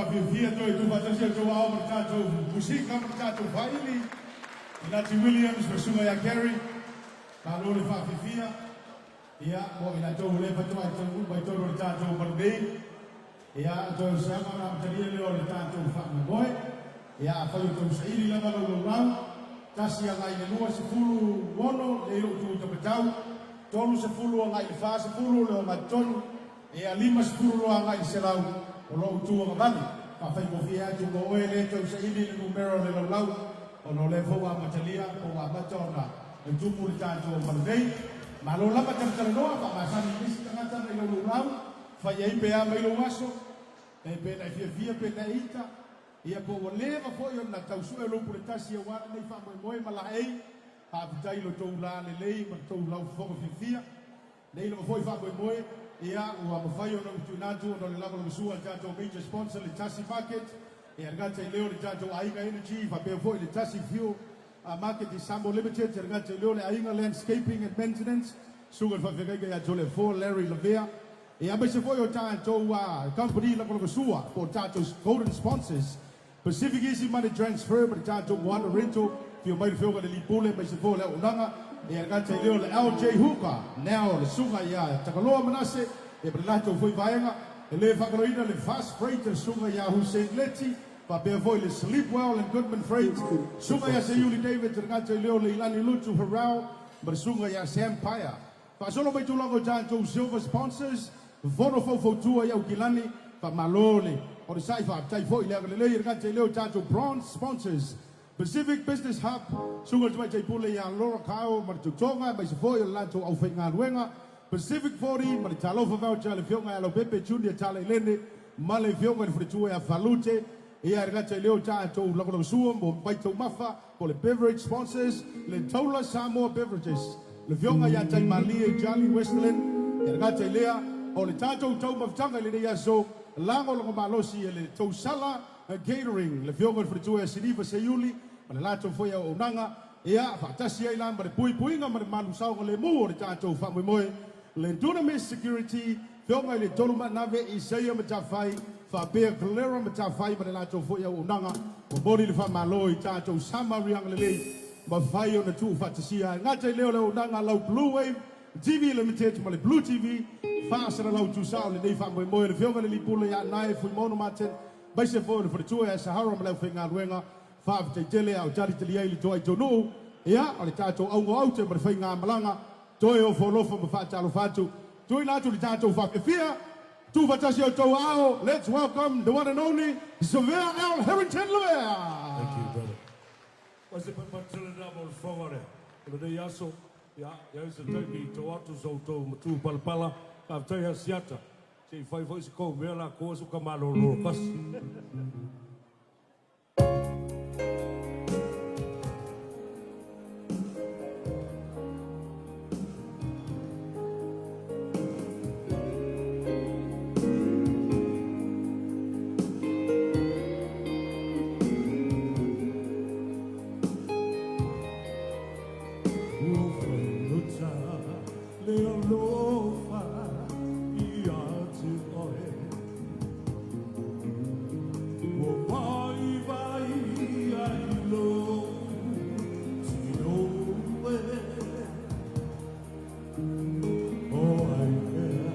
D: Whaafiafia toi tu whaatasi au tau ao ma le tātou musika ma le tātou whaili. Inati Williams ma sunga ia Gary. Malo le whaafiafia. Ia, mo ina tau le whatua i tau mai tolu le tātou malunei. Ia, toi o seama na amatalia lea o le tātou whaamoemoe. Ia, afai o tou saili lava lau laulau, tasi agai le 26 le lou tu tamatau, 30 agai le 40 le ogatotonu, ia 50 loa agai le 100 o lou tu agavale. Faafaigofie atu mo oe le tau saili le numera o le laulau, ona o lea foi ua amatalia po ua amata ona tupu le tatou auala nei. Malo lava talatalanoa, faamasani i nisi tagata na i lau laulau, fai ai pe a mai lou aso, e pe na e fiafia pe na e ita, ia po ua leva foi ona tau sue lou puletasi auā lenei faamoemoe ma laei. Faafetai i lo outou lalelei ma le tou laufofoga fiafia. Nei lava foi faamoemoe, ia ua mafai ona ou tuuina atu ona o le lagolagosua a le tatou major sponsor le Tasi Market, e le gata i lea o le tatou Aiga Energy, faapea foi le Tasi Fuel Market i Samoa Limited, e le gata i lea o le Aiga Landscaping and Maintenance, susuga i le faafeagaiga ia Toleafoa Larry Lavea, e aemaise foi o tatou company lagolagosua po o tatou golden sponsors, Pacific Easy Money Transfer ma le tatou Moana Rental, afio mai le Afioga i le Lipule aemaise foi o le auaunaga, e le gata i lea o le LJ Hooker, now le susuga ia Tagaloa Manase, e ma le latou foi vaega, e le faagaloina le Fast Freight, le susuga ia Hussein Leti, faapea foi le Sleepwell and Goodman Freight, susuga ia Seiuli David, le gata i lea o Leilani Lutu Harau, ma le susuga ia Sam Paia. Faasolo mai tulaga o tatou silver sponsors, Fono Faufautua i Aukilani, faamalo le onosai, faafetai foi le agalelei. E le gata i lea o tatou bronze sponsors, Pacific Business Hub, susuga i le Tamaitai Pule ia Laura Kyle ma le tautoga aemaise foi o le latou aufaigaluega, Pacific 40 ma le Talofa Voucher, le Afioga ia Leaupepe Junior Talailene ma le Afioga i le Faletua ia Falute. Ia, e le gata i lea o tatou lagolagosua mo vaitaumafa po o le beverage sponsors, le Taula Samoa Beverages, le Afioga ia Taimalie Charlie Westland. E le gata i lea o le tatou taumafataga i lenei aso, lagolagomalosi e le Tausala Catering, le Afioga i le Faletua ia Siliva Seiuli ma le latou foi auaunaga, ia faatasi ai la ma le puipuiga ma le malusaoga lemu o le tatou faamoemoe, le Dunamis Security, Afioga i le Tolumaanave Isaia Matafai faapea Clara Matafai ma le latou foi auaunaga. Momoli le faamalo i tatou Samariaga lelei mafai ona tuufaatasia. E gata i lea o le auaunaga lau Blue Wave TV Limited ma le Blue TV faasalalau tusao lenei faamoemoe, le Afioga i le Lipule ia Nae Fuimono Martin aemaise foi o le faletua ia Sahara ma le aufaigaluega. Faafetai tele a o talitali ai le toai tonuu. Ia, o le tatou auga o aute ma le faigamalaga toe ofo alofa ma faatalofa atu, tuuina atu le tatou faafefia tuufaatasi o tou aao. Let's welcome the one and only Savea L Harrington Lavea.
C: Thank you, brother. Wase pa patele na mo le foga le. O le nei aso, ia, ia se taimi tō atu sa outou matu palapala, ka tai ha siata. Se i fai foi se kou mea la koa su ka malolo kasi. Ua faigata le alofa ia te oe. Ua vaivai ai lou tino e. O ai ea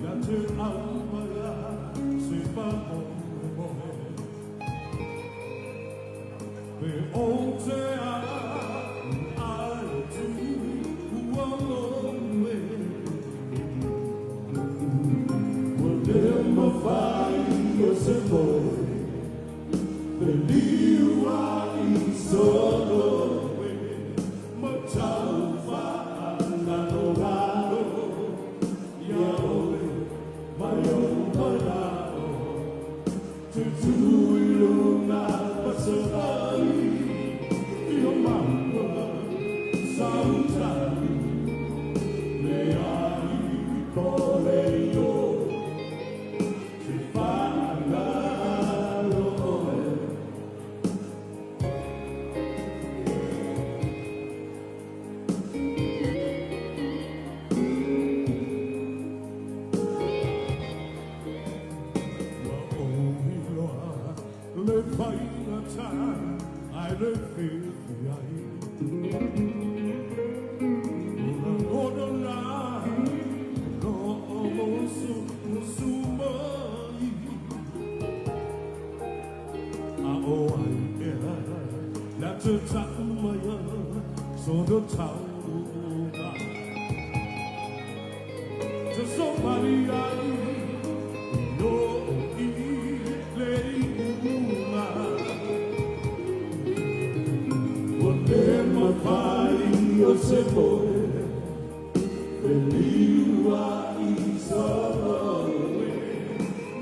C: na te aumaia se faamoemoe. Pe o te ai tu ua lou e. Ua le mafai o se moe Feliuai solo e ma tau faalalolalo ia oe mai ou manao Tutū i lunga pasarai i o maua sautai Le ai pole o te whaangalo oe. faigata ai le fiafia ai. O lagona na no o musumusu mai. A o ai ea na te ta'u maia sona taunuuga. Te somali ai i o i le iuga. Ua le mafai o se po'e feliua'i solo e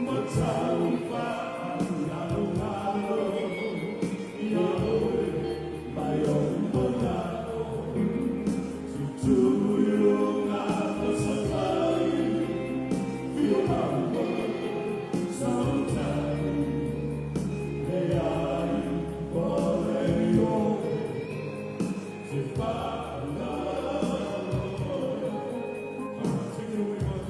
C: ma tau fa'agalogalo iā oe mai o'u mana'o tutu i luga o Savai'i feel my world sometimes leai pole i oe te fa'alalo. All right, take it away, bud.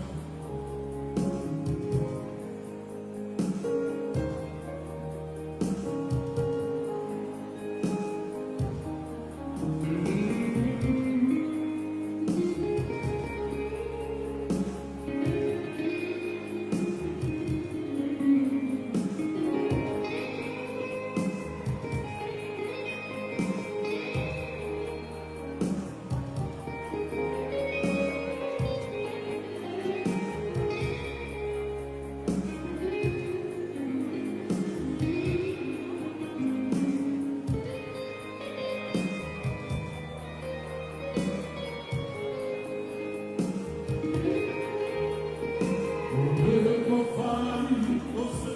C: Ua le mafai o se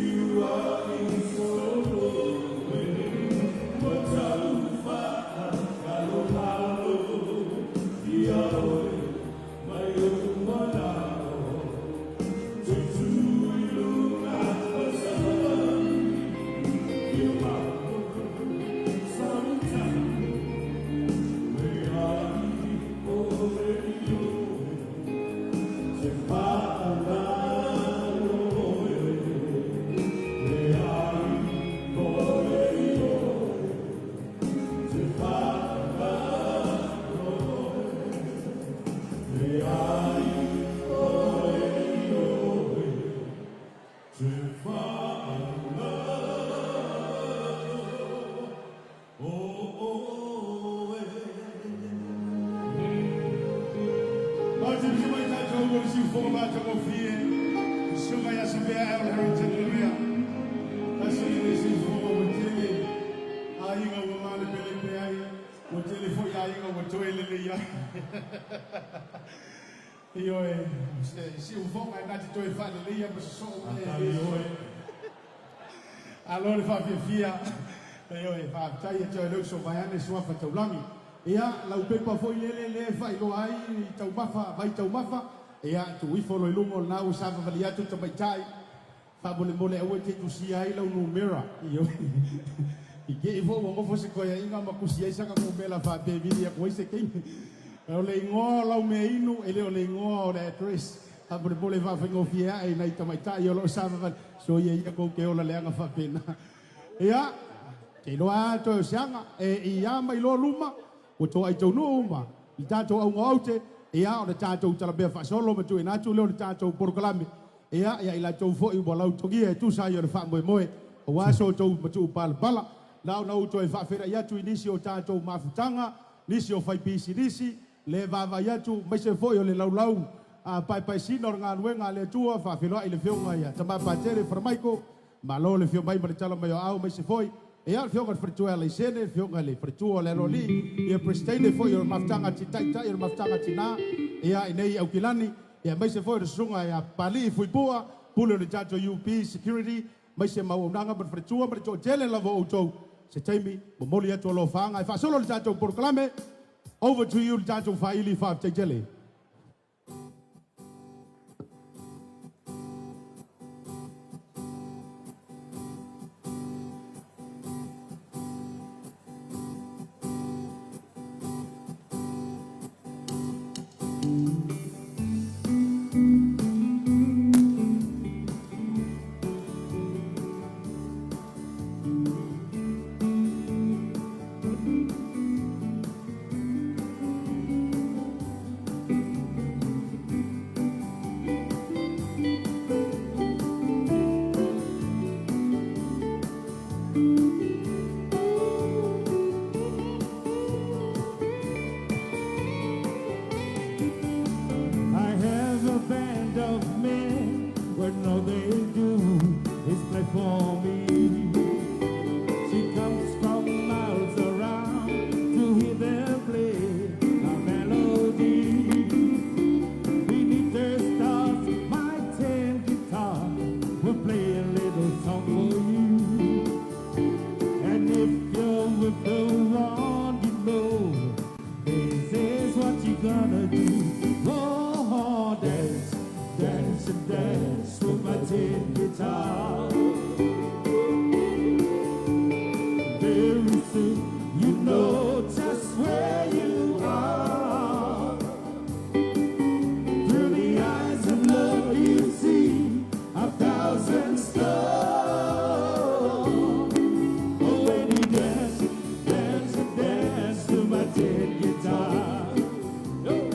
C: feliua'i solo e ma tau fa'agalogalo iā oe mai o'u mana'o tutu i luga o Savai'i feel my world sometimes leai pole i oe te fa'alalo e leai pole i oe te fa'alalo leai pole i oe te fa'alalo oh, oh, eh.
D: Matimisi mai tatou mo le siufoga matagofie. Susuga ia Savea Al Harrington Lemea. Tasi lenei siufoga ua tele aiga ua malepelepe ai, ua tele foi aiga ua toe lelei ai. Ioe, siufoga e na te toe faaleleia ma sosoo mai
C: Atali oe.
D: Alo le faafiafia. Ioe, faafetai e toe leuso mai ane suafa taulagi. Ia, lau pepa foi lele le faailoa ai taumafa, vai taumafa. Ia, tuu ifo lo i luga o lena ua savavali atu tamaitai. Faamolemole aua e te tusia ai lau numera. Ioe. I ke i fo ua gofo se koeaiga ma kusi ai saka numela faapea e vili aku ai se taimi. O le igoa o lau meainu e le o le igoa o le address. Faamolemole faafaigofie ae i nai tamaitai o loo savavali. Soia ia kou ke ola leaga faapena. Ia, te iloa lava toe o se aga e i a mai loa luma, ua toai taunuu ma i tatou auga o aute, ia o le tatou talamea faasolo ma tuuina atu lea o le tatou polokalame. Ia, ia i latou foi ua lautogia e tusa ai o le faamoemoe, aua so outou matuu palapala. Na ona ou toe faafeiloai atu i nisi o tatou mafutaga, nisi o faipisinisi, le vaavaai atu, aemaise foi o le laulau paepaesina o le galuega a le Atua, faafeiloai i le afioga ia Tama Patele Faramaiko, malo le afio mai ma le tala mai o aao, aemaise foi ia le afioga i le faletua ia Laisene, le afioga i le faletua o le Aloalii, ia Peresetene foi o le mafutaga taitai o le mafutaga tina, ia i nei Aukilani, ia aemaise foi o le susuga ia Papalii Fuipua, pule o le tatou UP Security, aemaise ma auaunaga ma le faletua ma le toatele lava o outou. Se taimi, momoli atu alofaaga e faasolo le tatou polokalame. Over to you le tatou faili faafetai tele.
F: for me. She comes from miles around to hear them play a melody. Beneath the stars, my tin guitar will play a little song for you. And if you're with the one you know, this is what you gonna do. Oh, dance, dance, and dance with my tin guitar. Very soon you know just where you are. Through the eyes of love you see 1,000 stars. Oh, when you dance, dance, dance to my tin guitar. Oh.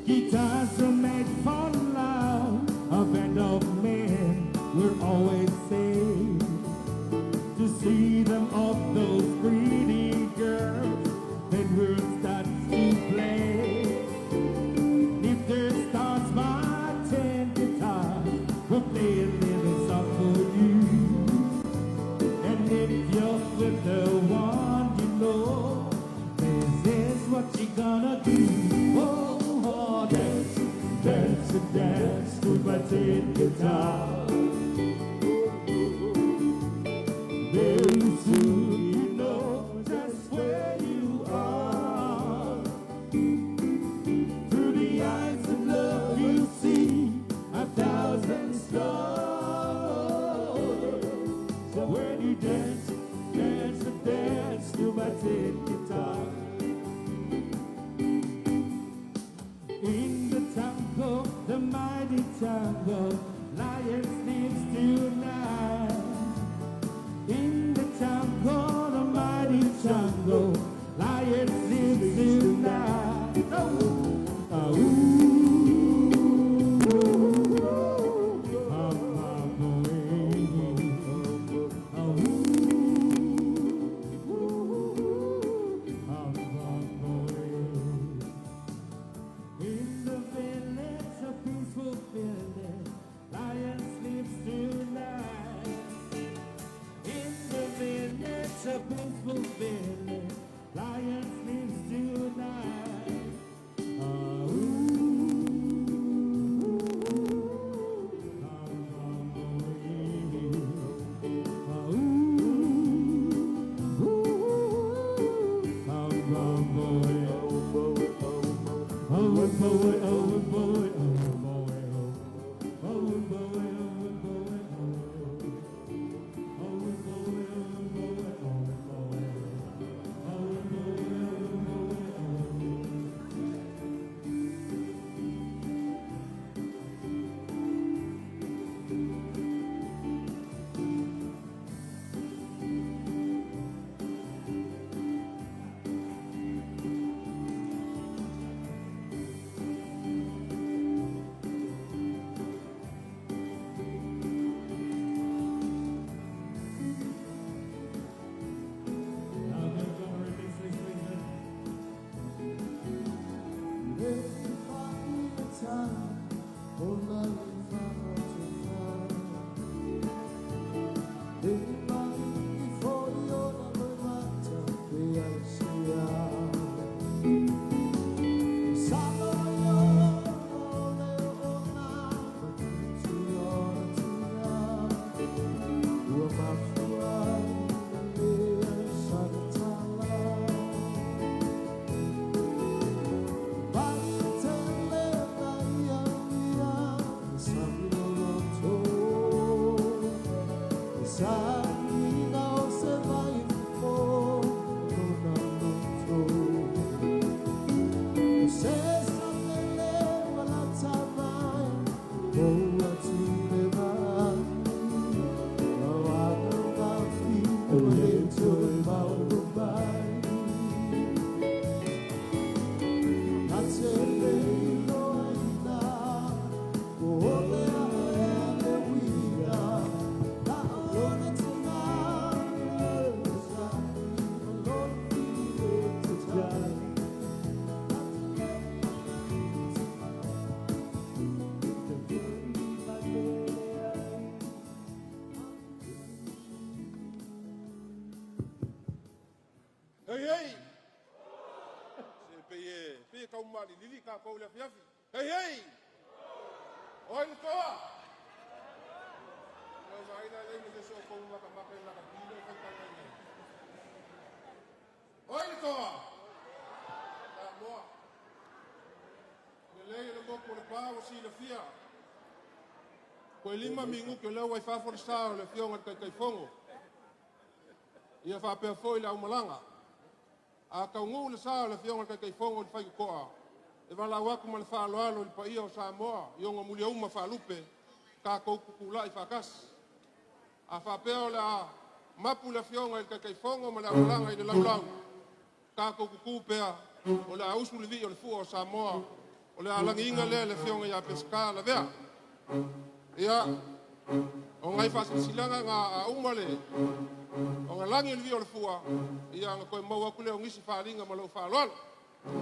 F: Guitars are made for love. A band of men will always say to see them off those pretty girls. Then we'll start to play. If there starts my tin guitar, we'll play a little song for you. And if you're with the one you know, this is what you gonna do. Oh, oh, dance, dance, dance to my tin guitar. Very soon you know just where you are. Through the eyes of love you see 1,000 stars. So when you dance, dance, dance to my tin guitar. In the jungle, the mighty jungle, lion sleeps tonight. In the jungle, the mighty jungle, lion sleeps tonight. Oh, ah, ooh, ah, ah, boy. Ah, ooh, ah, ah, boy. In the village, a peaceful village, lion sleeps tonight. In the village, a peaceful village, lion sleeps tonight. Ah, ooh, ah, ah, boy. Ah, ooh, ooh, ah, ah, boy. Oh boy, oh boy, oh boy, oh boy, oh boy, oh boy, oh boy, oh boy, oh boy, oh boy, oh boy. Now they're gonna release this reason.
H: Hei hei! Se pei e, pei e taumalilili tatou i le afiafi. Hei hei! O ai le toa? Lau vaai la e leai ma se isi o outou matamata i le lakapi lea e faitagaina ai. O ai le toa? Samoa. Lelei o le motu o Lepa ua silafia. Toe 5 minute o lea ua i fafo le sa o le Afioga i le Taitaifono. Ia faapea foi le aumalaga. A taunuu le sa o le Afioga i le Taitaifono i le faitotoa, e valaau atu ma le faaaloalo i le paia o Samoa i ona muliauma faalupe, tatou tutulai faatasi. A faapea o le a mapu le Afioga i le Taitaifono ma le aumalaga i le laulau, tatou tutu pea, o le a usu le vii o le fua o Samoa, o le a lagiina lea e le Afioga ia Peseta Lavea. Ia, o nai faasilasilaga na a uma le ona lagi o le vii o le fua, ia ona toe maua atu lea o nisi faaaliga ma lou faaaloalo.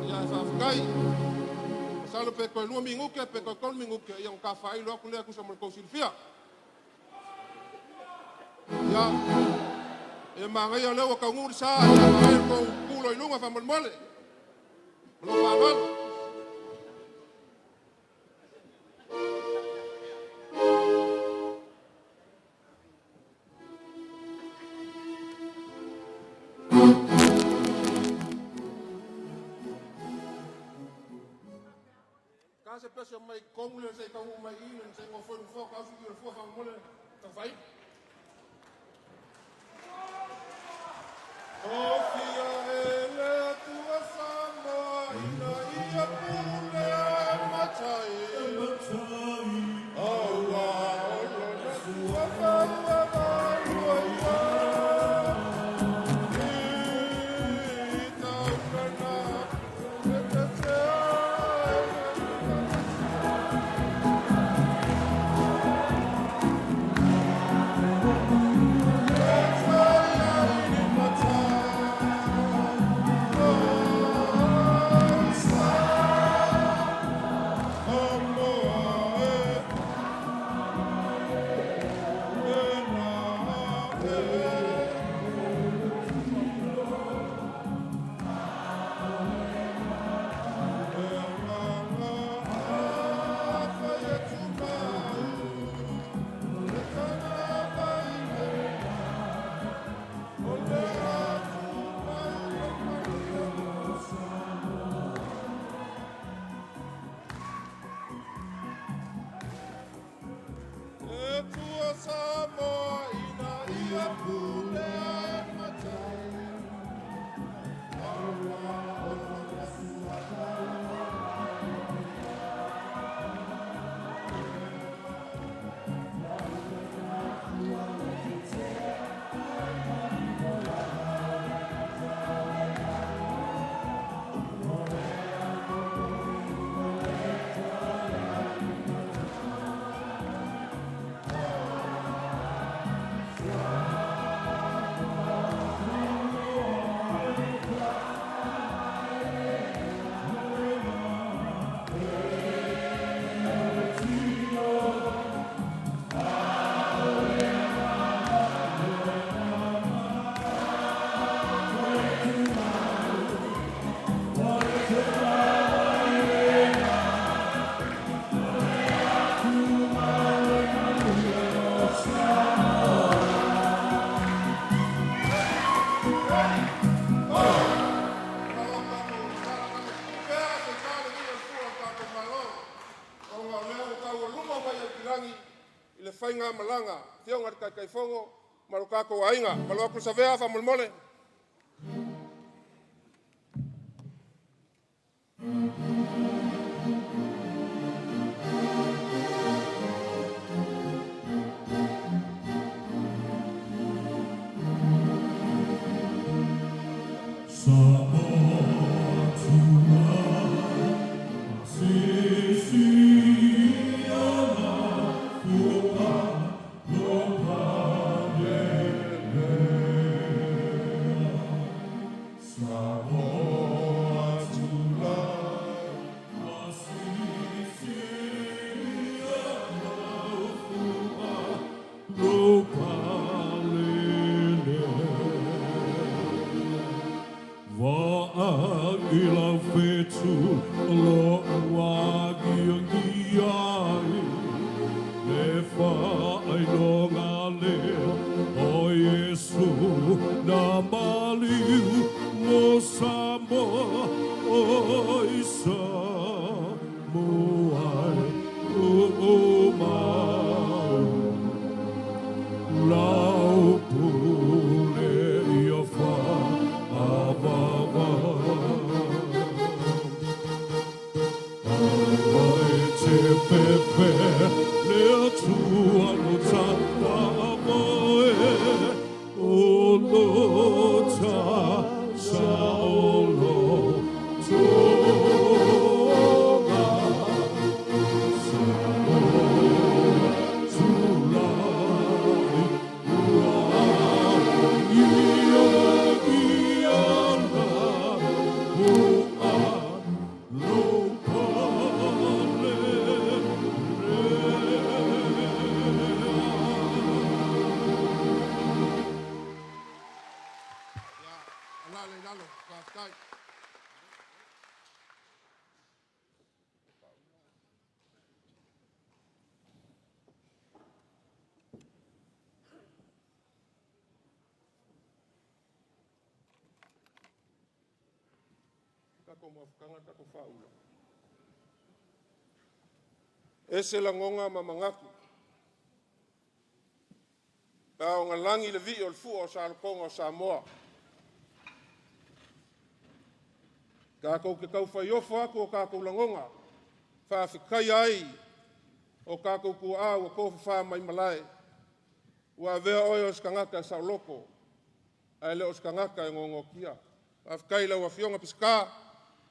H: Ia ae faafetai. Masalo pe toe 2 minute pe toe 3 minute, ia ona ta faailo atu lea tusa ma le tou silafia. Ia, e manaia o lea ua taunuu le sa, ia manaia le tou tulo i luga faamolemole. Ma lou faaaloalo. Ka se pese mai tonu le se taunuu mai i i le se nofo i le nofoa, tausi i le fua faamolemole taufai. Tofia e le Atua Samoa ina ia pule matai. Aua o lona suafa ua valu ai i taulana e te E tua Samoa ina ia pule e matai. Aua o lona suafa I le faigamalaga Afioga i le Taitaifono ma lo tatou aiga. Ma lo atu savea faamolemole.
C: Samoa tua, Samoa tula. lau pule ia fa'avava. Aua e te pepe le Atua lo tapamoe, o lo ta saolo toga. Sa tulai ua ia ia la pua lo pale
H: Ia, alala i lalo, faafetai. Tatou mafutaga tatou faaula. Ese lagoga ma manatu. Pe a ogalagi le vii o le fua o salotoga o Samoa. Tatou te tau faiofo atu o tatou lagoga, faafetaia ai o tatou tuaa ua tofafa mai malae, ua avea oe o se tagata saoloto, ae le o se tagata e noanoatia. Faafetai i lau Afioga Peseta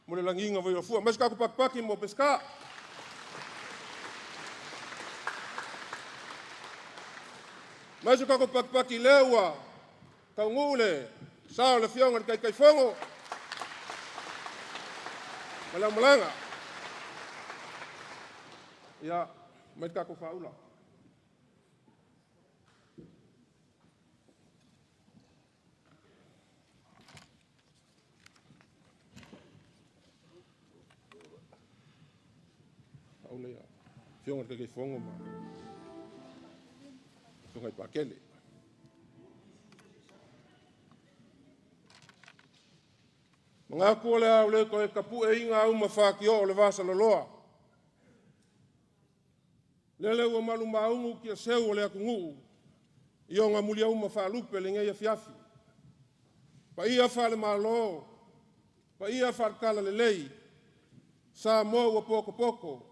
H: mo le lagiga foi o fua. Aumai se tatou patipati mo Peseta. Aumai se tatou patipati lea ua taunuu le sa o le Afioga i le Taitaifono ma le aumalaga. Ia, aumai le tatou faaula. Faaula ia Afioga i le Taitaifono ma Afioga i Pakele. Manatu o le a ou le toe tapueina auma fatioo o le vasaloloa. Lele ua malumaugu tiaseu o le atunuu i ona muliauma faalupe lenei afiafi. Paia faale-Malo, paia faale-Talalelei, Samoa ua potopoto,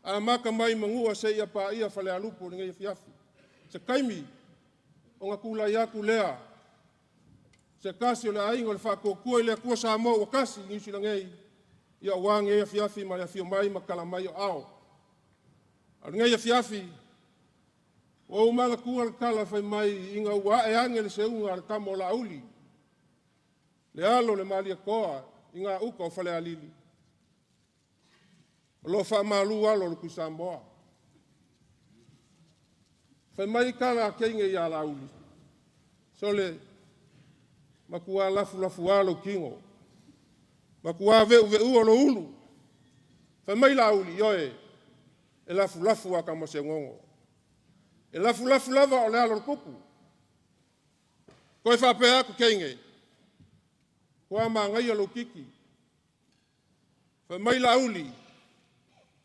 H: amata mai Manua seia paia Falealupo lenei afiafi. Se taimi ona tulai atu lea, se tasi o le aiga o le Faatuatua i le Atua Samoa ua tasi i Niu Sila nei, ia aua lenei afiafi ma le afio mai ma tala mai o aao. A o lenei afiafi, ua ou manatua le tala fai mai ina ua ae ane le seuga a le tama o Laauli, le alo o le Malietoa i gauta o Falealili, o lo o faamalu alo o le Tuisamoa. Fai mai tala a teine ia Laauli, sole, matua lafulafuā lou tino, matua veuveua lou ulu. Fai mai Laauli, ioe, e lafulafu a tamaseugogo. E lafulafu lava o le alo o le tupu. Toe faapea atu teine, ua manaia lou titi. Fai mai Laauli,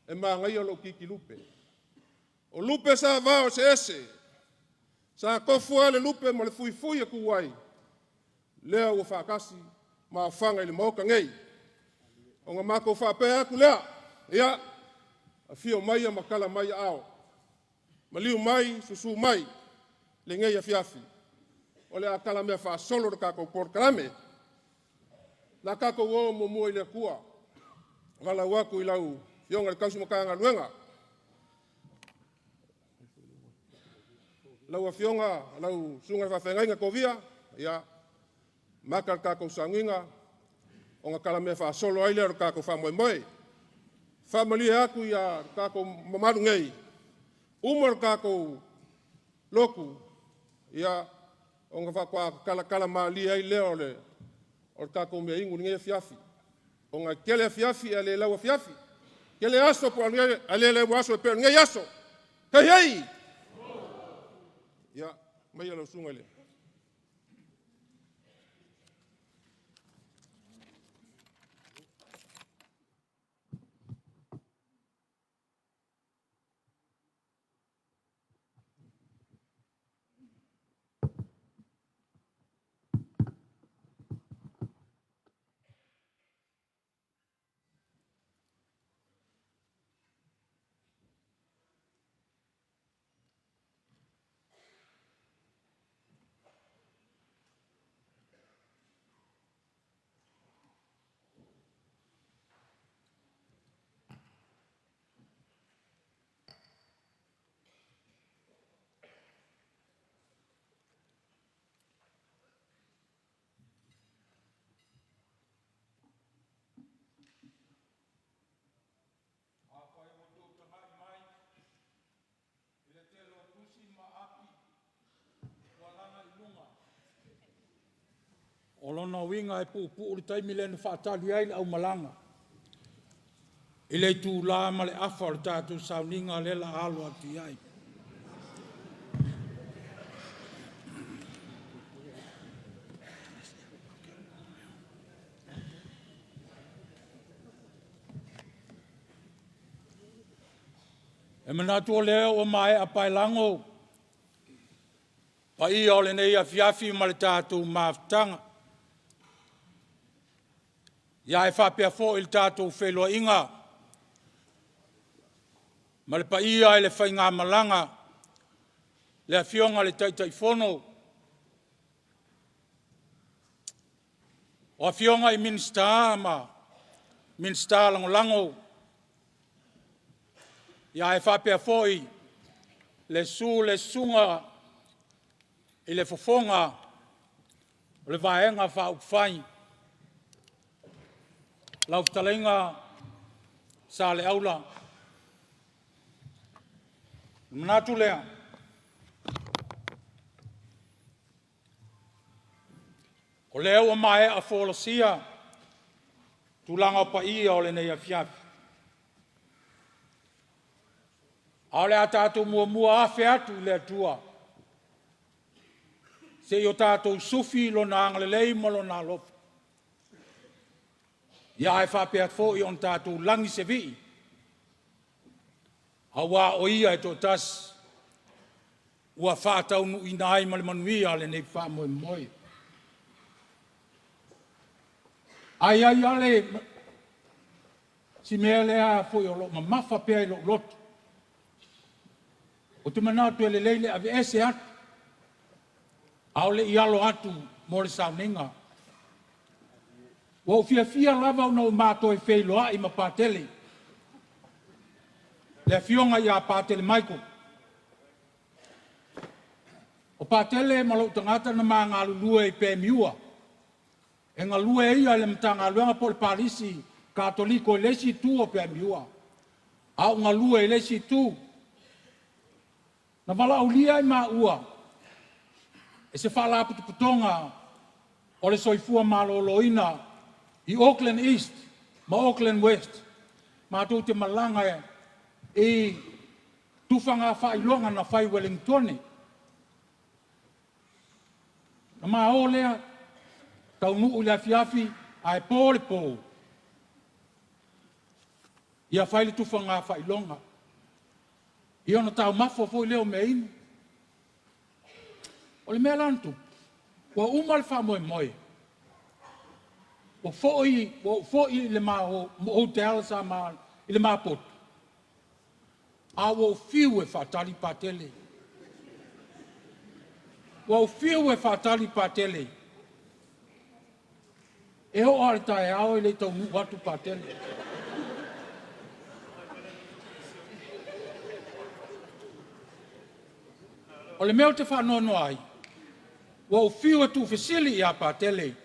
H: e manaia lou titi lupe. O lupe sa vao eseese, sa tofu lava le lupe ma le fuifui e tu ai, lea ua faatasi ma aofaga i le Maota nei. Ona matou faapea atu lea, ia, afio maia ma tala mai aao, maliu mai, susu mai lenei afiafi, o le a talamea faasolo le tatou polokalame. O le a tatou o muamua i le Atua, valaau atu i lau Afioga i le tausi Matagaluega, lau Afioga, lau Susuga i le Faafeagaiga Tovia, ia, maka le tatou sauniga, ona talamea faasolo ai lea o le tatou faamoemoe. Faamalie atu ia tatou mamalu nei, uma le tatou lotu, ia, ona faatoa talatala malie ai lea o le tatou mea inu i lenei afiafi. Ona e tele afiafi ae le lau afiafi, tele aso po ae le lau aso e pei o lenei aso. Hei, hei! Ia, maia lau susuga i le
I: O lona uiga e puupuu le taimi lea na faatali ai le aumalaga i le itulā ma le afa o le tatou sauniga lea la alo atu i ai. E manatu o lea ua maea paelago paia o lenei afiafi ma le tatou mafutaga. Ia e faapea foi le tatou feiloaiga ma le paia i le faigamalaga, le Afioga i le Taitaifono, o Afioga i Minisita ma Minisita Lagolago, ia ae faapea foi le susu o le susuga i le Fofoga o le Vaega Faaupufai, lau fetalaiga Saleaula. Ona manatu lea, o lea ua maea folasia tulaga o paia o lenei afiafi. A o le a tatou muamua afe atu i le Atua se i o tatou sufi Lona agalelei ma Lona alofa, ia ae faapea foi ona tatou lagi se vii, aua o Ia e toatasi ua faataunuuina ai ma le manuia lenei faamoemoe. Ae i ai lava le si mea lea foi o lo o mamafa pea i lou loto, ou te manatu e lelei le aveese atu a o le i alo atu mo le sauniga. Ua ou fiafia lava ina ua ma toe feiloai ma Patele, le afioga ia Patele Michael. O Patele ma lou tagata na ma galulue i Pemiua, e galue ia i le Matagaluega po o le Palisi Katoliko i le isi itu o Pemiua, a ou galue i le isi itu. Na valaaulia ai maua e se faalapotopotoga o le Soifua Maloloina i Auckland East ma Auckland West, matou te malaga i tufaga faailoga na fai i Ueligitone. Ona ma o lea taunuu i le afiafi ae po le po, ia fai le tufaga faailoga. Ia ona taumafa foi lea o meainu. O le mea la na tupu, ua uma le faamoemoe, ua ou foi i le ma hotel sa ma i le ma potu, a ua ou fiu e faatali Patele. Ua ou fiu e faatali Patele, e oo lava i le taeao e le i taunuu atu Patele. O le mea ou te faanoanoa ai, ua ou fiu e tuufesili ia Patele,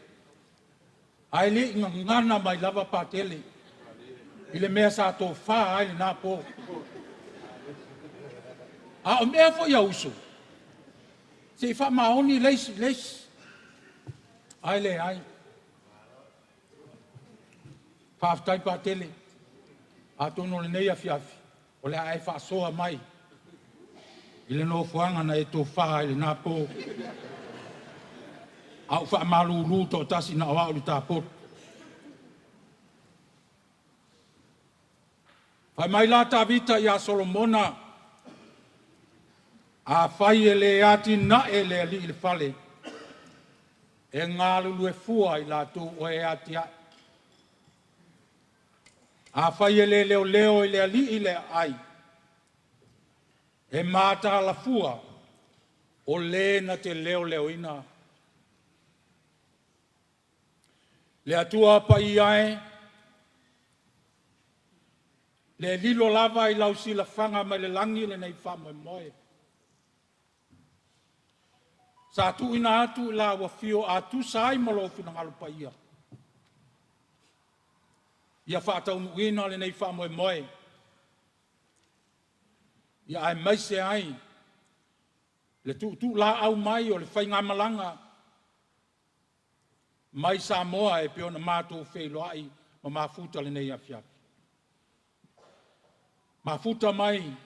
I: ae le i gagana mai lava Patele i le mea sa tofa ai lena po. A o mea foi a uso, se i faamaoni le isi i le isi, ae leai. Faafetai Patele, atonu o lenei afiafi o le a e faasoa mai i le nofoaga na e tofa ai i lena po, a ou faamalulu toatasi na o au i le ta potu. Fai mai la Tavita ia Solomona, afai e le atinae e le Alii le fale, e galulue fua i latou o e atiae. Afai e le leoleo e le Alii le aai, e mataala fua o le na te leoleoina. Le Atua Paia e, le lilo lava i lau silafaga mai le lagi lenei faamoemoe. Sa tuuina atu i lau afio a tusa ai ma lou finagalo paia, ia faataunuuina lenei faamoemoe, ia aemaise ai le tuutuulaau mai o le faigamalaga. mai Samoa e pei ona matou feiloai ma mafuta lenei afiafi. Mafuta mai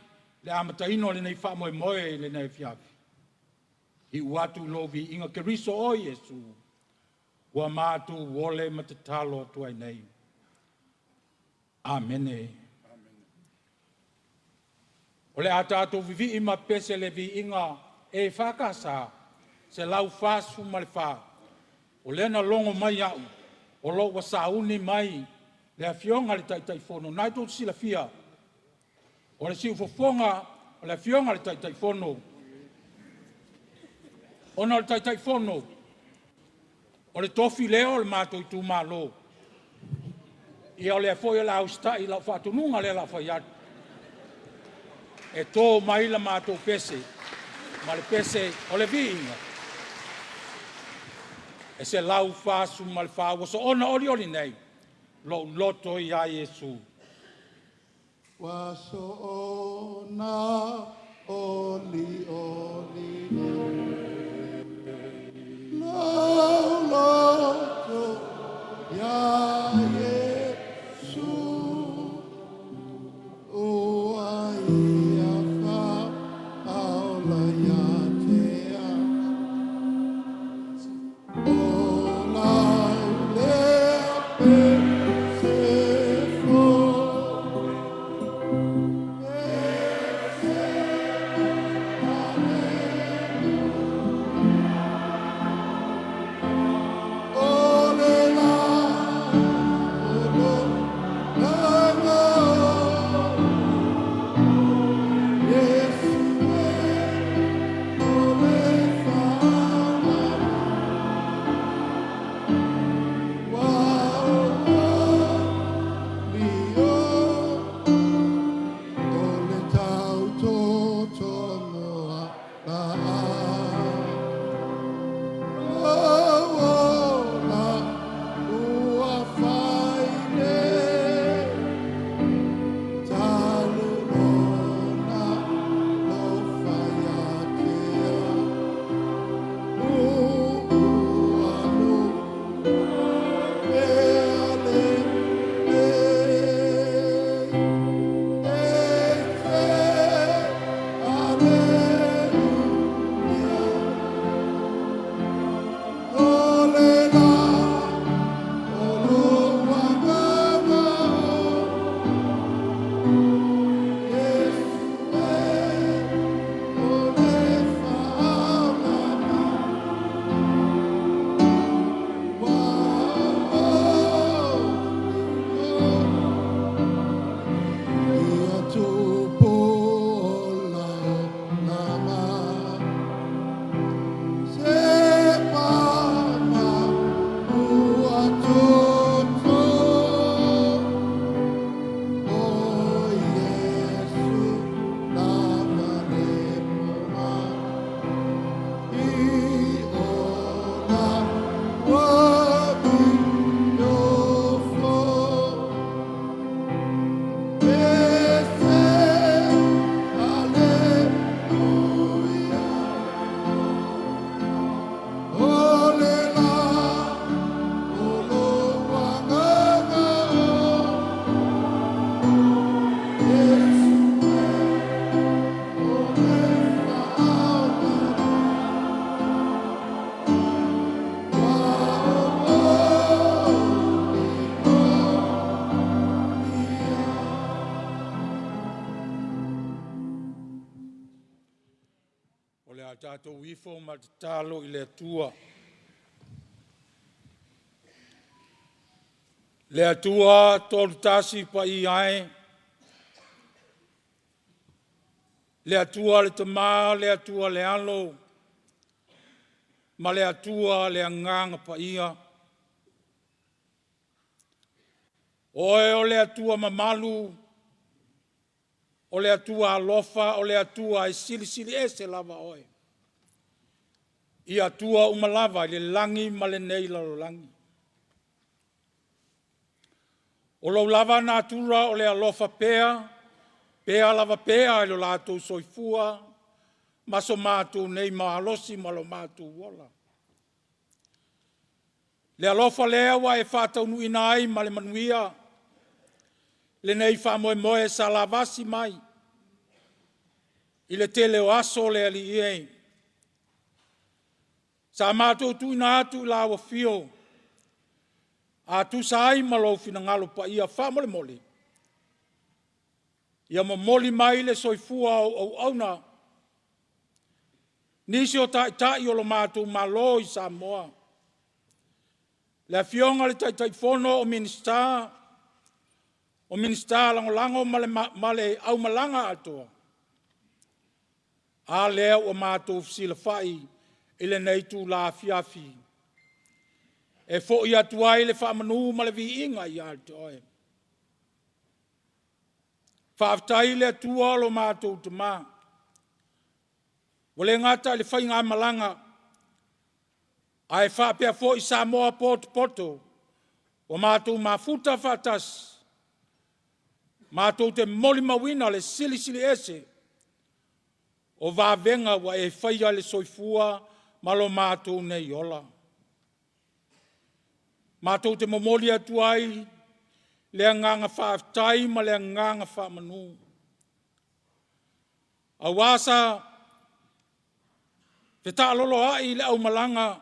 I: le amataina o lenei faamoemoe i lenei afiafi. Iu atu i lou viiga Keriso o Iesu, ua matou ole ma tatalo atu ai nei. Amene. O le a tatou vivii ma pese le viiga e whakasa, se lau fasu ma le wha. O lena longo mai au, o lo ua sauni mai le afioga le taitai fono. Nai tō silafia, o le siufofoga o le afioga le taitai fono. Ona o le taitai fono, o le tofi lea o le mātou itumalo. Ia o lea foi o le a usitai i lau faatonuga lea la fai atu. E tō mai la mātou pese, ma le pese o le viiga. E se lau fasu ma le wha, ua so ona oli oli nei, lo loto ia Iesu.
J: Ua soona oli oli nei, lou loto ia Iesu, ua ia faaola ia te au. O lau lea pese fou, o le la o lo langa o Iesu e o le faaola ua o li o o le tau totogoa la o la ua fai nei talu lona lofa ia te au ua lu e ale nei e te Aleluia o le la o lo wagaga o Iesu e o le faaola ua o Ia tupu o la se pama ua toto o Iesu lava le poga i ona ua miofo Ese Aleluia o le la o lo wagaga o Iesu e o le faaola ua o
I: O le a tātou ifo ma te talo i le Atua. Le Atua tolu tasi pa i ai. Le Atua le Tama, le Atua le Alo, ma le Atua le Agaga Paia. Oe o le Atua mamalu, o le Atua alofa, o le Atua e silisili ese lava oe. I Atua uma lava i le lagi ma lenei lalolagi. O lou lava natura o le alofa pea, pea lava pea i lo latou soifua, ma so matou nei malosi ma lo matou ola. Le alofa lea ua e faataunuuina ai ma le manuia lenei faamoemoe sa lavasi mai i le tele o aso le Alii e. Sa matou tuuina atu i lau afio, a tusa ai ma lou finagalo paia faamolemole, ia momoli mai le soifua o ou auauna, nisi o taitai o lo matou Malo i Samoa, le Afioga i le Taitaifono o Minisita, o Minisita Lagolago ma le aumalaga atoa. A lea ua matou fesilafai i lenei itula afiafi, e foi atu ai le faamanu ma le viiga ia te Oe. Faafetai i le Atua lo matou Tama, ua le gata i le faigamalaga, ae faapea foi Samoa potopoto ua matou mafuta faatasi, matou te molimauina le silisili ese o vavega ua e faia i le soifua ma lo matou nei ola. Matou te momoli atu ai le agaga faafetai ma le agaga faamanu, aua sa fetaaloloai le aumalaga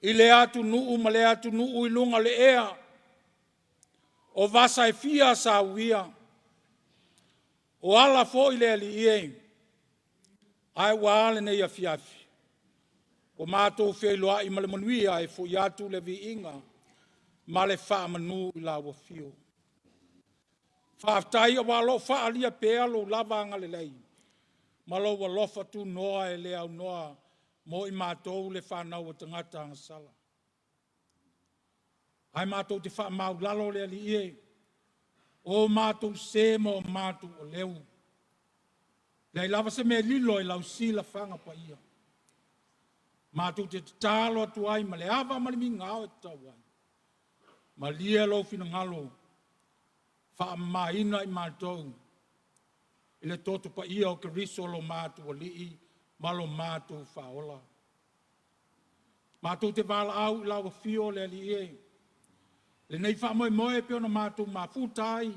I: i lea atunuu ma lea atunuu i luga o le ea, o vasa e fia sa uia, o ala foi le Alii e, ae ua a lenei afiafi? Ua matou feiloai ma le manuia e foi atu le viiga ma le faamanu i lau afio. Faafetai aua o lo o faaalia pea lou lava agalelei ma lou alofa tunoa e le aunoa mo i matou le fanau a tagata agasala. Ae matou te faamaulalo le Alii e, o matou se ma o matou oleu, leai lava se mea e lilo i lau silafaga paia. Matou te tatalo atu ai ma le ava ma le migao e tatau ai, malie lou finagalo, faamamaina i matou i le toto paia o Keriso lo matou Alii ma lo matou Faaola. Matou te valaau i lau afio le Alii e, lenei faamoemoe e pei ona matou mafuta ai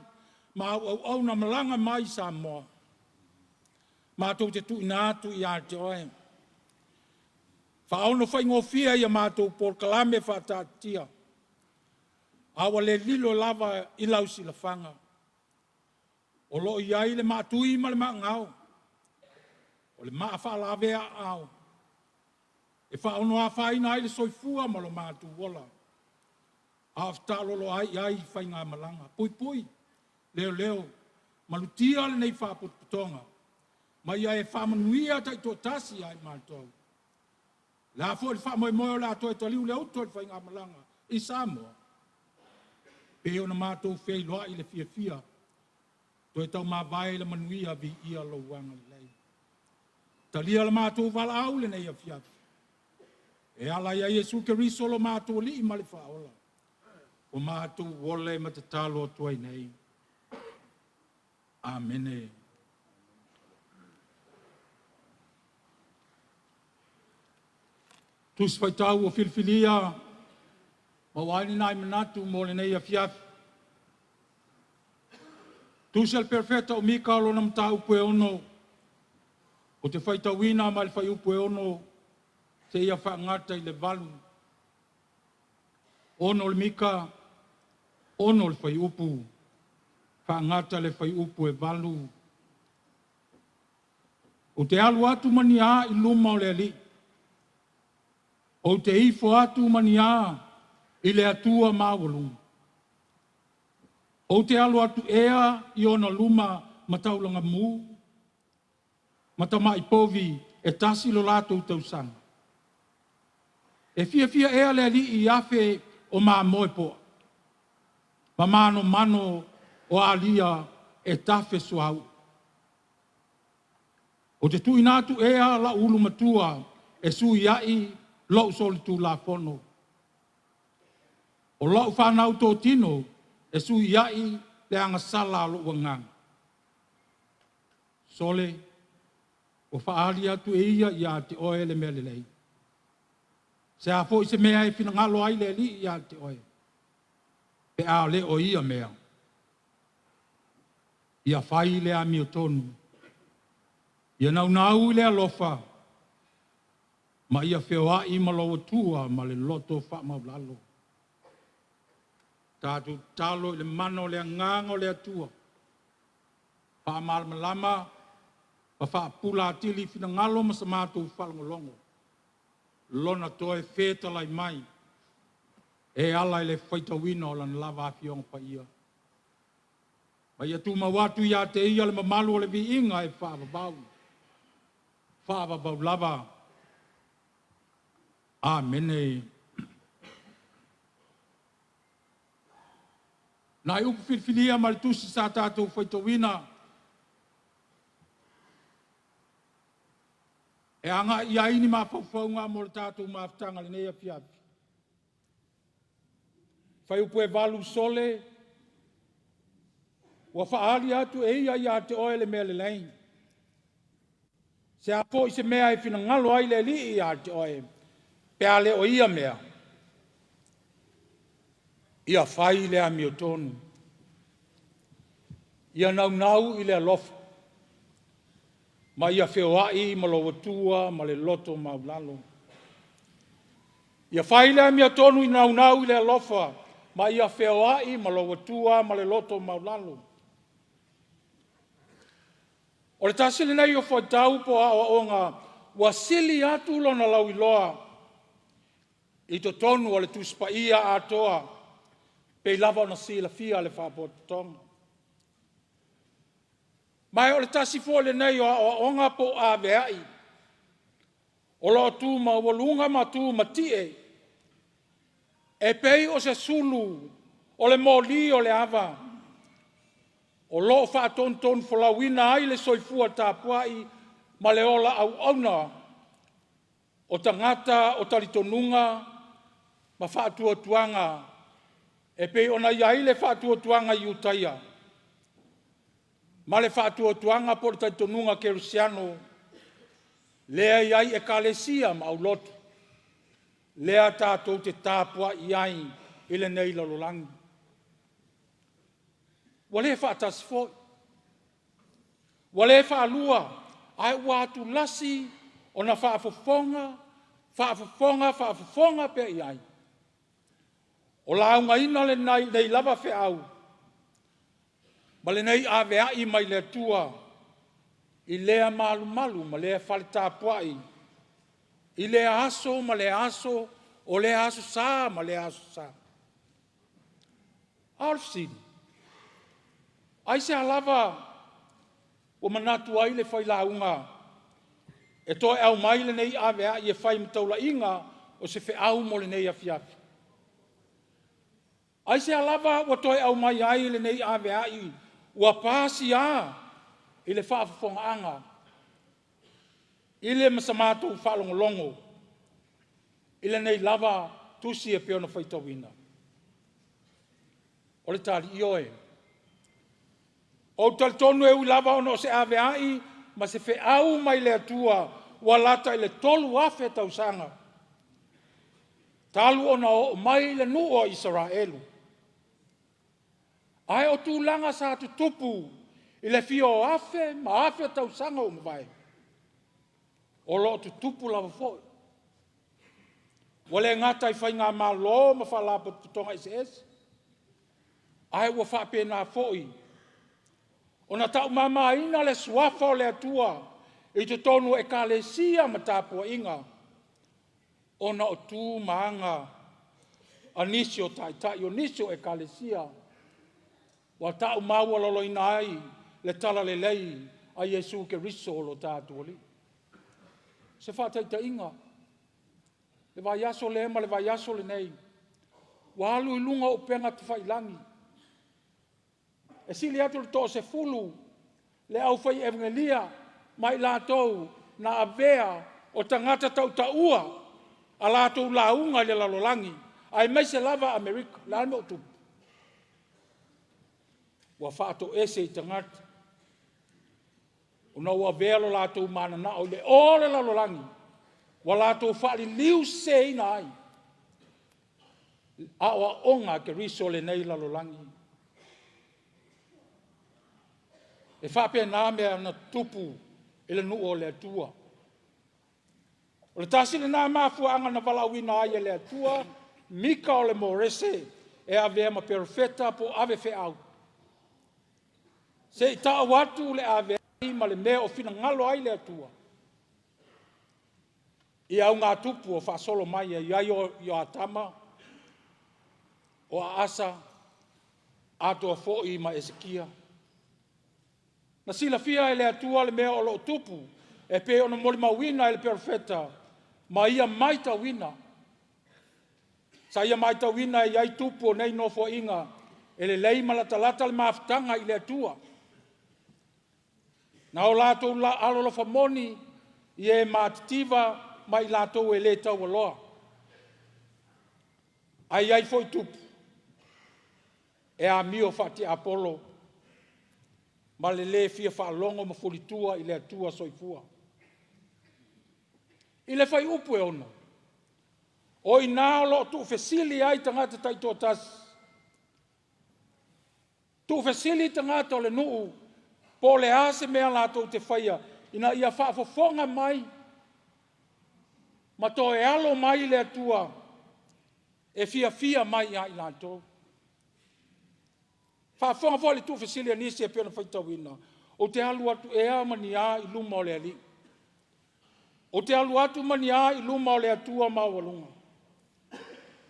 I: ma auauauna malaga mai i Samoa, matou te tuuina atu ia te oe. Faaono faigofie ia matou polokalame faataatitia, a ua le lilo lava i lau silafaga. O lo o i ai le maatui ma le maagao, o le maa faalavea aao, e faaono afaina ai le soifua ma lo matou ola, a o fetaaloloai ai i faigamalaga. Puipui, leoleo, malutia lenei faapotopotoga, ma ia e faamanuia taitoatasi ia i matou. Le a foi le faamoemoe o le a toe taliu le uto i le faigamalaga i Samoa, pei ona matou feiloai i le fiafia, toe taumavae i le manuia viia lou agalelei. Talia la matou valaau i lenei afiafi, e ala ia Iesu Keriso lo matou Alii ma le Faaola, ua matou ole ma tatalo atu ai nei. Amene. Tusi Faitau ua filifilia maua ai ni nai manatu mo lenei afiafi. Tusi a le Perofeta o Mika o lona mataupu e 6, ou te faitauina mai le fuaiupu e 6 seia faagata i le 8. 6 o le Mika, 6 le fuaiupu, faagata le fuaiupu e 8. Ou te alu atu ma ni a i luma o le Alii, ou te ifo atu ma ni a i le Atua maualuga. Ou te alo atu ea i ona luma ma taulaga mu, ma tamai povi e 1 lo latou tausaga. E fiafia ea le Alii i afe o mamoe poa, ma manomano o alia e tafe suauu. Ou te tuuina atu ea lau ulu matua e sui ai lou solitulafono, o lau fanau totino e sui ai le agasala a lou agaga. Sole, ua faaali atu e ia ia te oe le mea lelei. Se a fo'i se mea e finagalo ai le Alii ia te oe, pe a le o ia mea. Ia fai le amiotonu, ia naunau i le alofa, ma ia feoai ma lou Atua ma le loto faamaualalo. Tatou tatalo i le mana o le agaga o le Atua, faamalamalama ma faapula atili finagalo ma sa matou faalogologo, lona toe fetalai mai e ala i le faitauina o lana lava Afioga Paia. Ma ia tumau atu ia te ia le mamalu o le viiga e faavavau, faavavau lava. Amene. Nai upu filifilia ma le tusi sa tatou faitauina e agai i ai ni mafaufauga mo le tatou mafutaga i lenei afiafi. Fuaiupu e 8 sole, ua faaali atu e ia ia te oe le mea lelei. Se a foi se mea e finagalo ai le Alii ia te oe, pe a le o ia mea, ia fai le amiotonu. Ia naunau i le alofa, ma ia feoai ma lou Atua ma le loto maualalo. Ia fai le amiotonu i naunau i le alofa, ma ia feoai ma lou Atua ma le loto maualalo. O le tasi lenei o fuaitau po o aoaoga ua sili atu lona lauiloa i totonu o le Tusi Paia atoa, pei lava ona silafia le faapotopotoga. Ma o le tasi foi lenei o aoaoga po o aveai o lo o tu maualuga ma tu matie e pei o se sulu o le moli o le ava o lo o faatonutonufolauina ai le soifua tapuai ma le ola auauna o tagata o talitonuga ma faatuatuaga e pei ona i ai le faatuatuaga Iutaia ma le faatuatuaga po o le talitonuga kerisiano lea e i ai ekalesia ma aulotu, lea tatou te tapuai ai i lenei lalolagi. Ua le faatasi foi, ua le faalua, ae ua atulasi ona faafofoga, faafofoga, faafofoga pea i ai. O laugaina lenei lava feau ma lenei aveai mai le Atua i lea malumalu ma lea fale tapuai, i lea aso ma lea aso, o lea aso Sa ma lea aso Sa. A o le fesili, aisea lava ua manatu ai le failauga e toe aumai lenei aveai e fai ma taulaiga o se feau mo lenei afiafi? Aisea lava ua toe aumai ai lenei aveai ua pasia i le faafofogaaga i le ma sa matou faalogologo i lenei lava tusi e pei ona faitauina? O le tali, ioe. Ou te talitonu e ui lava ona o se aveai ma se feau mai le Atua ua lata i le 3,000 tausaga talu ona oo mai le nuu o Isaraelu, ae o tulaga sa tutupu i le fia o afe ma afe tausaga ua mavae, o lo o tutupu lava foi. Ua le gata i faigamalo ma faalapotopotoga eseese, ae ua faapena foi ona taumamaina le suafa o le Atua i totonu o ekalesia ma tapuaiga, ona o tu ma aga a nisi o taitai o nisi o ekalesia ua tau maualaloina ai le talalelei a Iesu Keriso o lo tatou Alii. O se faataitaiga, le vaiaso lea ma le vaiaso lenei, ua alu i luga o upega tafailagi, e sili atu i le toa-10 le aufai evegelia ma i latou na avea o tagata tautaua a latou lauga i le lalolagi, aemaise lava Amerika. O le a le mea ua tupu? Ua faatoese i tagata ona ua avea lo latou mananao i le o o le lalolagi. Ua latou faaliliu seseina ai aoaoga a Keriso o lenei lalolagi. E faapena mea na tutupu i le nuu o le Atua. O le tasi lena mafuaaga na valaauina ai e le Atua Mika o le Morese e avea ma perofeta po o ave feau. Se i tau atu le aveai ma le mea o finagalo ai le Atua i augatupu o faasolo mai e i ai o Ioatama, o Aasa, atoa foi ma Esekia. Na silafia e le Atua le mea o lo o tupu e pei ona molimauina e le perofeta ma ia matauina. Sa ia matauina e i ai tupu o nei nofoaiga e lelei ma latalata le mafutaga i le Atua. Na o latou alolofa moni i e matitiva ma i latou e le taualoa. Ae i ai foi tupu e amio faatiapolo ma le le fia faalogo ma fulitua i le Atua soifua. I le fuaiupu e 6, o i ina o lo o tuufesili ai tagata taitoatasi, tuufesili tagata o le nuu po o le a se mea latou te faia ina ia faafofoga mai ma toe alo mai i le Atua e fiafia mai ia i latou. Faafofoga foi i le tuufesili a nisi e pei ona faitauina, ou te alu atu ea ma ni a i luma o le Alii? Ou te alu atu ma ni a i luma o le Atua maualuga?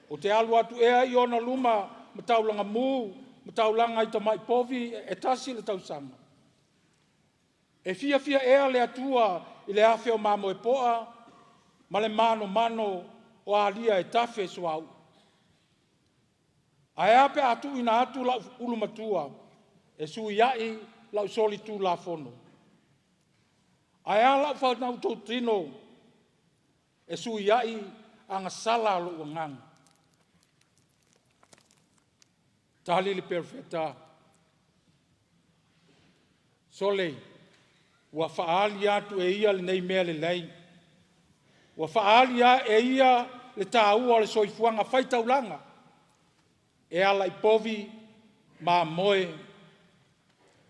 I: Ou te alu atu ea i ona luma ma taulaga mu ma taulaga i tamai povi e tasi le tausaga? E fiafia ea le Atua i le afe o mamoe poa ma le manomano o alia e tafe suauu? Ae a pe a tuuina atu lau ulu matua e suiai lau solitulafono? Ae a lau fanau totino e suiai agasala a lou agaga? Tali le perofeta, sole, ua faaali atu e ia lenei mea lelei. Ua faaali e ia le taua o le soifuaga faitaulaga e ala i povi, mamoe,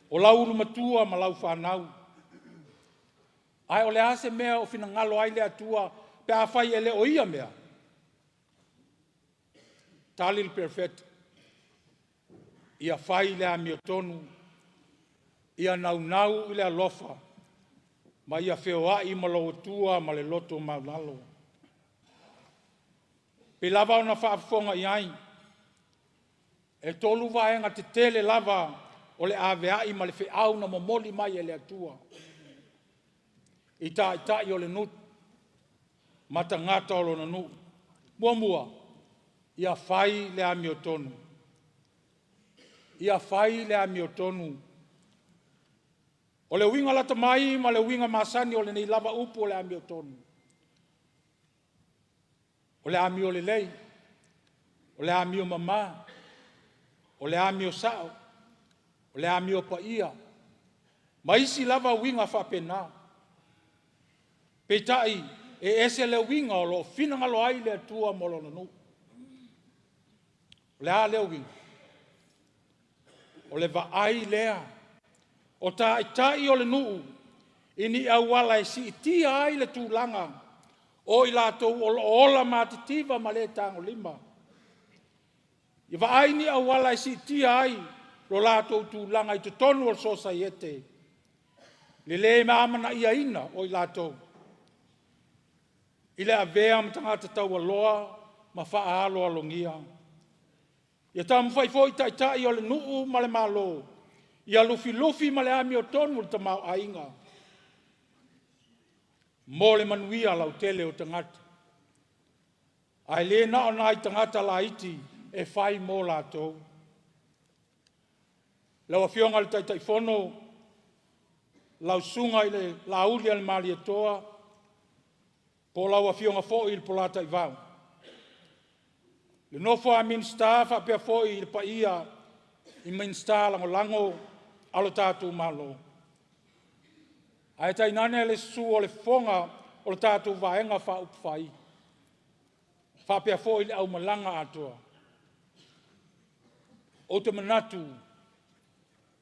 I: o lau ulu matua ma lau fanau. Ae o le a se mea o finagalo ai le Atua pe afai e le o ia mea? Tali le perofeta, ia fai le amiotonu, ia naunau i le alofa, ma ia feoai ma lou Atua ma le loto maualalo. E pei lava ona faafofoga i ai, e 3 vaega tetele lava o le aveai ma le feau na momoli mai e le Atua i taitai o le nuu ma tagata o lona nuu. Muamua, ia fai le amiotonu. Ia fai le amiotonu. O le uiga lata mai ma le uiga masani o lenei lava upu o le amiotonu, o le amio lelei, o le amio mama, o le amio sao, o le amio paia, ma isi lava uiga faapena. Peitai, e ese le uiga o lo o finagalo ai le Atua mo Lona nuu. O le a lea uiga? O le vaai lea o taitai o le nuu i ni auala e siitia ai le tulaga o i latou o lo o ola matitiva ma le tagolima. Ia vaai ni auala e siitia ai lo latou tulaga i totonu o le sosaiete, i le le amanaiaina o i latou i le avea ma tagata taualoa ma faaaloalogia. Ia taumafai foi taitai o le nuu ma le Malo ia lufilufi ma le amiotonu le tamaoaiga mo le manuia lautele o tagata, ae le na o nai tagata laiti e fai mo latou. Lau Afioga i le Taitaifono, lau Susuga i le Laaulialemalietoa, po o lau Afioga foi i le Polataivao, le nofo a Minisita faapea foi le paia i Minisita Lagolago a lo tatou Malo, ae tainane le susu o le fofoga o le tatou Vaega Faaupufai, faapea foi le aumalaga atoa. Ou te manatu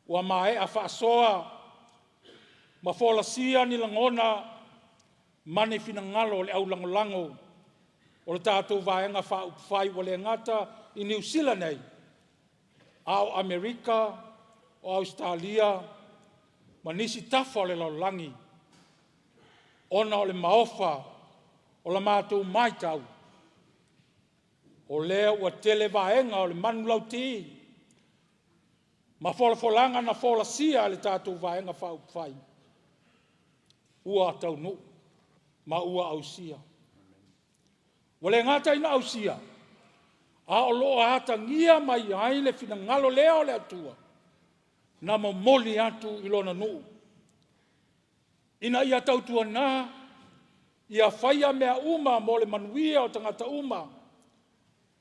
I: ua maea faasoa ma folasia ni lagona ma ni finagalo o le aulagolago o le tatou Vaega Faaupufai ua le gata i Niu Sila nei, a o Amerika, o Ausetalia ma nisi tafa o le lalolagi, ona o le maofa o la matou matau, o lea ua tele vaega o le manulauti ma folafolaga na folasia e le tatou Vaega Faaupufai ua taunuu ma ua ausia. Ua le gata ina ausia, a o lo o atagia mai ai le finagalo lea o le Atua na momoli atu i lona nuu, ina ia tautuana, ia faia mea uma mo le manuia o tagata uma,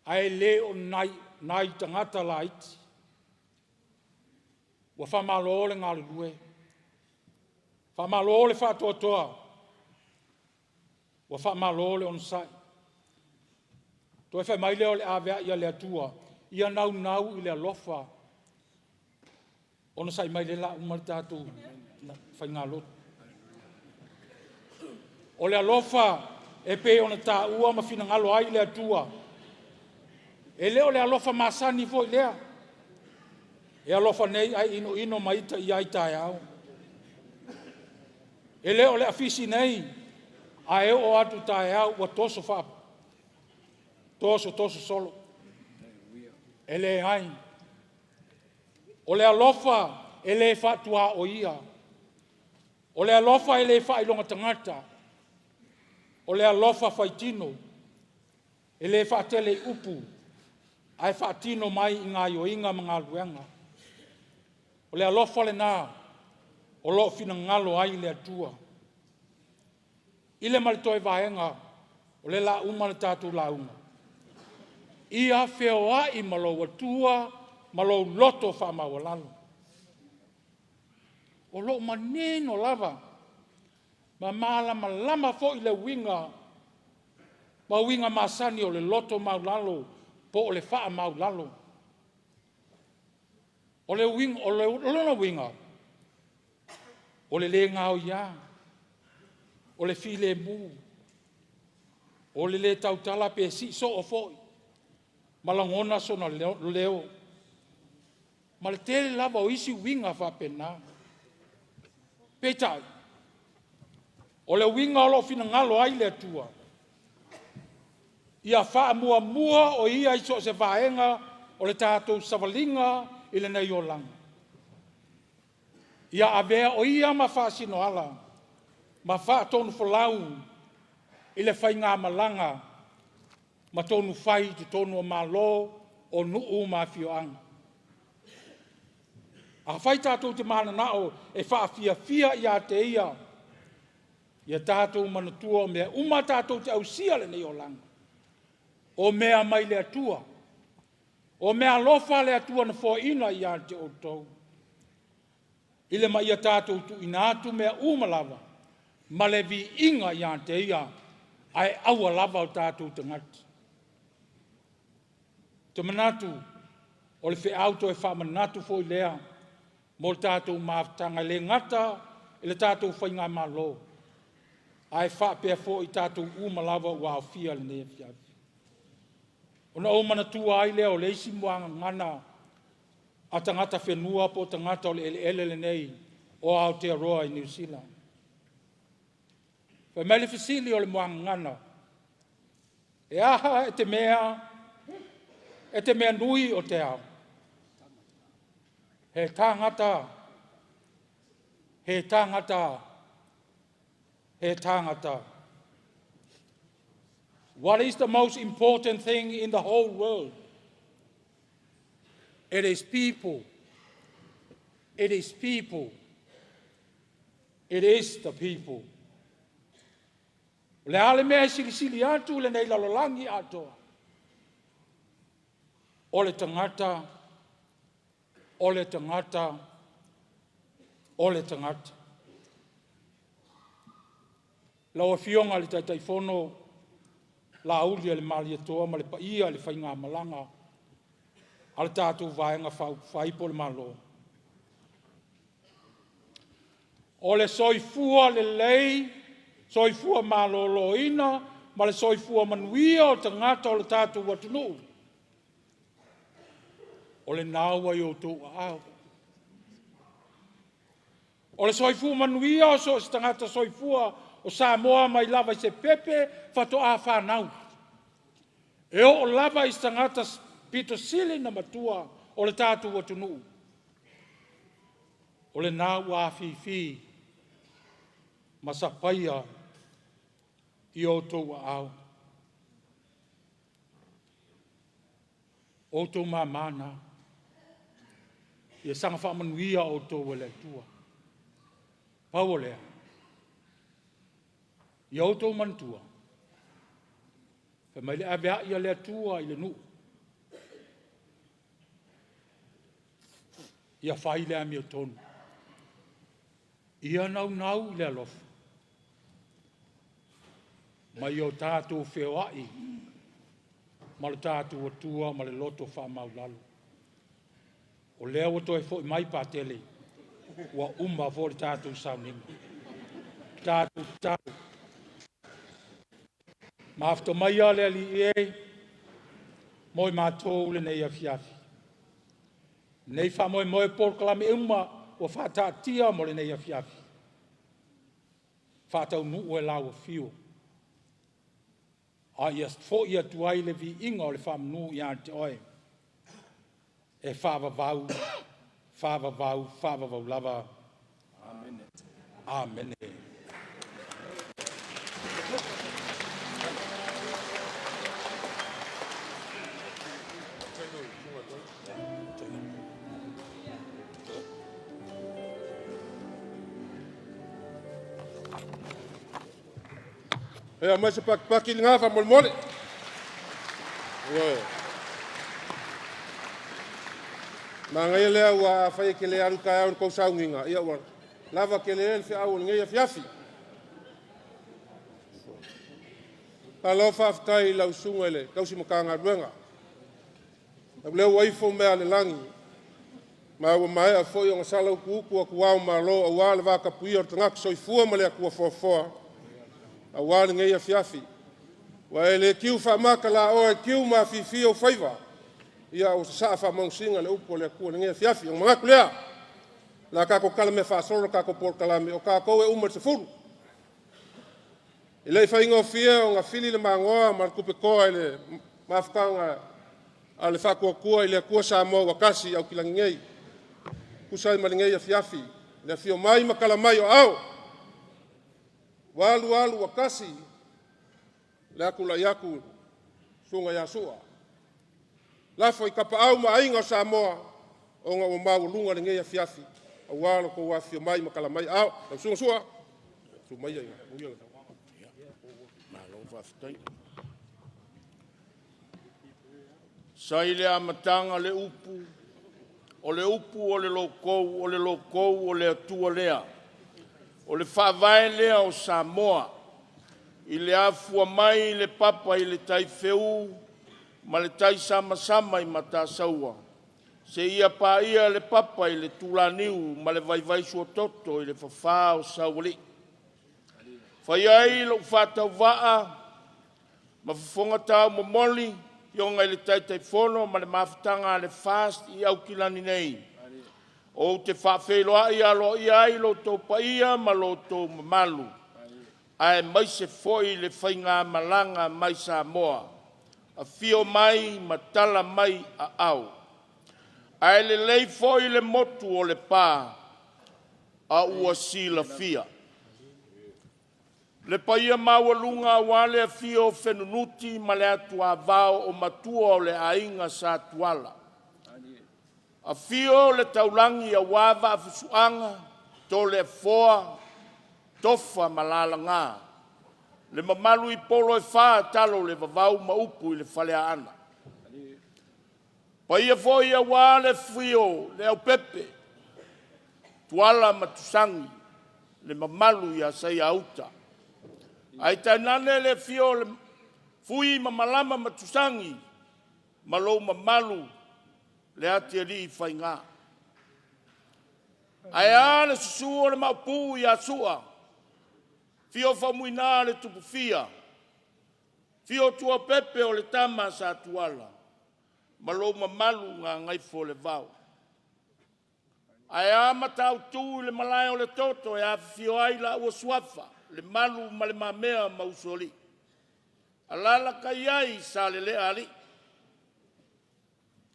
I: ae le o nai tagata laiti. Ua faamalo le galulue, faamalo le faatoatoa, ua faamalo le onosai. Toe fai mai lea o le aveai a le Atua, ia naunau i le alofa. Onosai mai lea o le a uma le tatou faigalotu. O le alofa e pei ona taua ma finagalo ai le Atua. E le o le alofa masani foi lea, e alofa nei ae inoino ma ita i ai taeao. E le o le afisi nei, ae oo atu taeao ua toso faa toso toso solo. E leai, o le alofa e le faatuaoia. O le alofa e le faailoga tagata. O le alofa faitino, e le faatele i upu, ae faatino mai i gaioiga ma galuega. O le alofa lena o lo o finagalo ai le Atua. I le ma le toe vaega, o le a uma le tatou lauga. Ia feoai ma lou Atua ma lou loto faamaualalo. O lo o manino lava ma malamalama foi le uiga ma uiga masani o le loto maualalo po o le faamaualalo. O le uiga, o lona uiga, o le le gaoia, o le filemu, o le le tautala pe sii soo foi ma lagona sona leo, ma le tele lava o isi uiga faapena. Peitai, o le uiga o lo o finagalo ai le Atua, ia faamuamua o Ia i so o se vaega o le tatou savaliga i lenei olaga. Ia avea o Ia ma faasinoala ma faatonufolau i le faigamalaga ma tonufai i totonu o Malo, o nuu ma afioaga. Afai tatou te mananao e faafiafia ia te Ia, ia tatou manatua o mea uma tatou te ausia i lenei olaga, o mea mai le Atua, o meaalofa a le Atua na foaina ia te outou. I le ma ia tatou tuuina atu mea uma lava ma le viiga ia te Ia, ae aua lava o tatou tagata. Ou te manatu o le feau toe faamanatu foi lea mo le tatou mafutaga, e le gata i le tatou faigamalo, ae faapea foi i tatou uma lava ua aofia i lenei afiafi. Ona ou manatua ai lea o le isi muagagana a tagata whenua po o tagata o le eleele lenei o Aotearoa i Niu Sila. Fai mai le fesili o le muagagana, e aha e te mea, e te mea nui o te ao? He tāngata, he tāngata, he tāngata. What is the most important thing in the whole world? It is people. It is people. It is the people. O le a le mea e silisili atu lenei lalolagi atoa? O le tagata, o le tagata, o le tagata. Lau Afioga i le Taitaifono Laauli a le Malietoa ma le paia i le faigamalaga a le tatou Vaega Faaupufai po o le Malo, o le soifua lelei, soifua maloloina ma le soifua manuia o tagata o le tatou atunuu, o lena ua i outou aao. O le soifua manuia o so o se tagata soifua o Samoa mai lava i se pepe faatoa fanau, e oo lava i se tagata pito sili ona matua o le tatou atunuu, o lena ua afifi ma sapaia i outou aao. O outou mama na. Ia saga faamanuia outou e le Atua. Pau o lea, ia outou manatua, fai mai le ave ai a le Atua i le nuu, ia fai le amiotonu, ia naunau i le alofa, ma ia o tatou feoai ma lo tatou Atua ma le loto faamaualalo. O lea ua toe foi mai Patele, ua uma foi le tatou sauniga. Tatou tatalo. Mafuta maia le Alii e mo i matou lenei afiafi. Nei faamoemoe polokalame uma ua faataatia mo lenei afiafi, faataunuu e lau afio, a ia foi atu ai le viiga o le faamanu ia te oe, e faavavau, faavavau, faavavau lava. Amene. Amene.
H: Ia aumai se pakipaki lena faamolemole. Ioe. Manaia lea aua afai e te le alu taeao i le tou sauniga, ia ua lava tele le feau o lenei afiafi. Malo faafetai i lau susuga i le tausi Matagaluega. O lea ua ifo mea a le lagi, ma ua maea foi ona sala utuutu atua o Malo aua le vatapuia o le tagata soifua ma le Atua foafoa, aua lenei afiafi. Ua e le tiu faamata laoa e tiu ma afifi ou faiva, ia ua sasaa faamanusina le upu a le Atua i lenei afiafi. Ona manatu lea, o le a tatou talamea faasolo le tatou polokalame, o tatou e uma i le 10. E le i faigofie ona fili le magoa ma le tupetoa i le mafutaga a le Faatuatua i le Atua Samoa ua Tasi i Aukilani nei, tusa ai ma lenei afiafi, le afio mai ma tala mai o aao. Ua alu alu ua tasi le atulai atu susuga ia Sua, lafo i tapaau ma aiga o Samoa, ona ua maualuga lenei afiafi aua lo outou afifio mai ma tala mai aao. Lau susuga Sua, susu maia ina manuia le
K: Malo faafetai. Sa i le amataga le upu, o le upu o le lotou, o le lotou o le Atua lea. O le faavae lea o Samoa, i le afua mai le papa i le taifeu ma le taisamasama i Matasaua, seia paia le papa i le tulaniu ma le vaivai suatoto i le fafa o Saualii. Fai ai lou faatauvaa ma fofoga taumomoli, afioga i le Taitaifono ma le mafutaga a le FAST i Aukilani nei, ou te faafeiloai aloaia ai lo outou paia ma lo outou mamalu, aemaise foi le faigamalaga mai Samoa, afio mai ma tala mai aao. Ae lelei foi le motu o Lepa a ua silafia le paia maualuga aua le afio o Fenunuti ma le Atuavao o Matua o le Aiga Sa Tuala, afio le Taulagi aua Vaafusuaga, Toleafoa, Tofa ma Lalaga, le mamalu i polo e fa talo o le vavau ma upu i le Faleaana. O paia foi aua le afio o Leaupepe, Tuala ma Tusani, le mamalu ia Saiauta. Ae tainane le afio o le Fui ma Malama ma Tusani ma lou mamalu le atialii faiga. Ae a le susu o le Maopu ia Sua, afio Faumuina le Tupufia, afio Tuaopepe o le tama a Satuala ma lou mamalu Gagaifoolevao. Ae a Matautu i le malae o le toto e afifio ai laua Suafa, le Malu ma le Mamea ma Usoalii. Alalatai ai Salelea alii.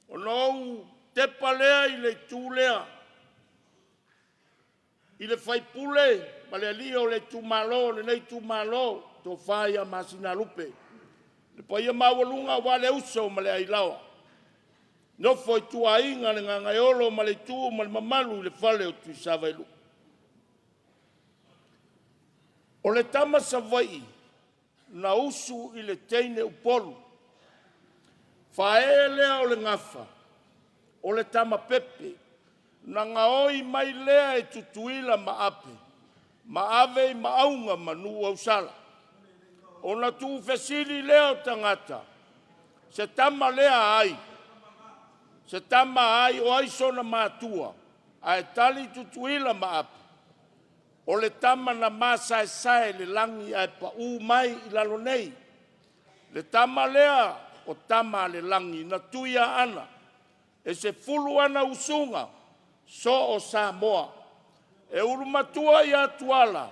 K: Ona ou tepa lea i le itu lea, i le faipule ma le alii o le itumalo o lenei itumalo, Tofa ia Masinalupe, le paia maualuga aua le uso ma le Ailaoa, nofo a ituaiga le Gagaeolo ma le Itu ma le mamalu i le fale o Tuisavailuu. O le tama Savaii na usu i le teine Upolu, faaee lea o le gafa o le tama Pepe, na gaoi mai lea e Tutuila ma Ape, ma ave i Maauga ma Nuuausala. Ona tuufesili lea o tagata, se tama lea a ai? Se tama a ai? O ai sona matua? Ae tali Tutuila ma Ape, o le tama na masaesae i le lagi ae pau mai i lalo nei. Le tama lea o Tamaalelagi na Tuiaana e 10 ana usuga soo Samoa. E ulumatua ia Tuala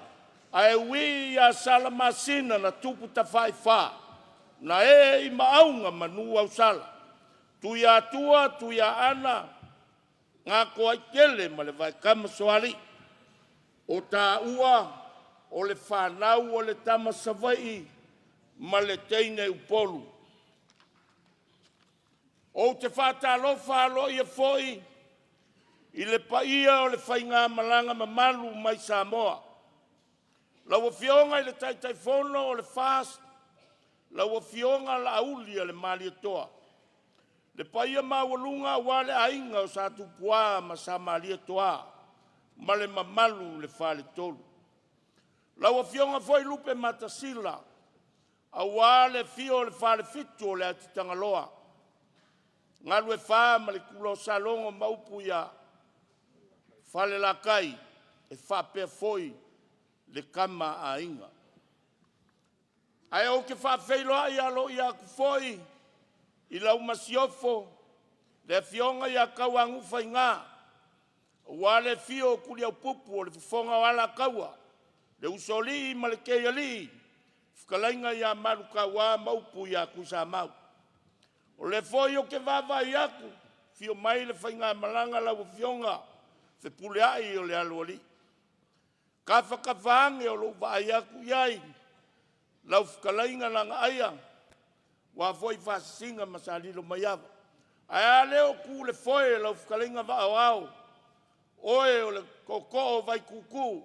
K: ae ui ia Salamasina na tupu tafaifa, na ee i Maauga ma Nuuausala, Tuiatua Tuiaana Gatoaitele ma le Vaekamasoalii. O taua o le fanau a le tama Savaii ma le teine Upolu. Ou te faatalofa aloaia foi i le paia o le faigamalaga mamalu mai Samoa. Lau Afioga i le Taitaifono o le FAST, lau Afioga Laaulialemalietoa, le paia maualuga aua le aiga o Sa Tupua ma Sa Malietoa ma le mamalu i le Faletolu. Lau Afioga foi Lupematasila, aua le afio o le Falefitu o le Atitagaloa, Galuefa ma le Tula o Salogo ma upu ia Falelatai, e faapea foi le Tama a Aiga. Ae ou te faafeiloai aloaia atu foi i lau Masiofo, le Afioga ia Tauanu'u Faiga, aua le afio o Tuliaupupu o le Fofoga o Alataua, le Usoalii ma le Teialii, fetalaiga ia Malutaua ma upu ia Tuisamau. O lea foi ou te vaavaai atu, afio mai le faigamalaga lau Afioga Fepuleai o le Aloalii, tafa ane o lou vaai atu i ai, lau fetalaiga Lagaaia, aua foi Faasisina ma Salilomaiava. Ae a lea o tu i le foe lau fetalaiga Vaa o Ao, oe o le tootoo o Vaituutuu,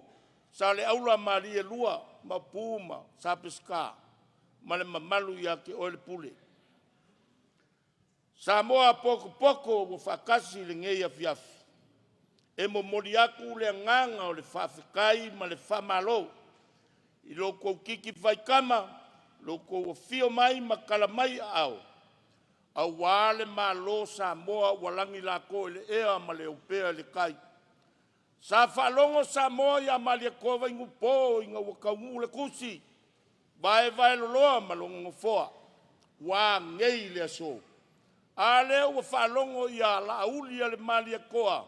K: Saleaula ma Malielua, Maopu ma Sa Peseta ma le mamalu ia te oe le Pule. Samoa potopoto ua faatasi i lenei afiafi, e momoli atu le agaga o le faafetai ma le faamalo i lo outou titi faitama, lo outou afio mai ma tala mai aao, aua le Malo Samoa ua lagi lato i le ea ma le opea i le tai. Sa faalogo Samoa ia Malietoa Vainupo ina ua taunuu le tusi, vaevaeloloa ma lona nofoa, ua a nei le aso? A lea ua faalogo ia Laaulialemalietoa,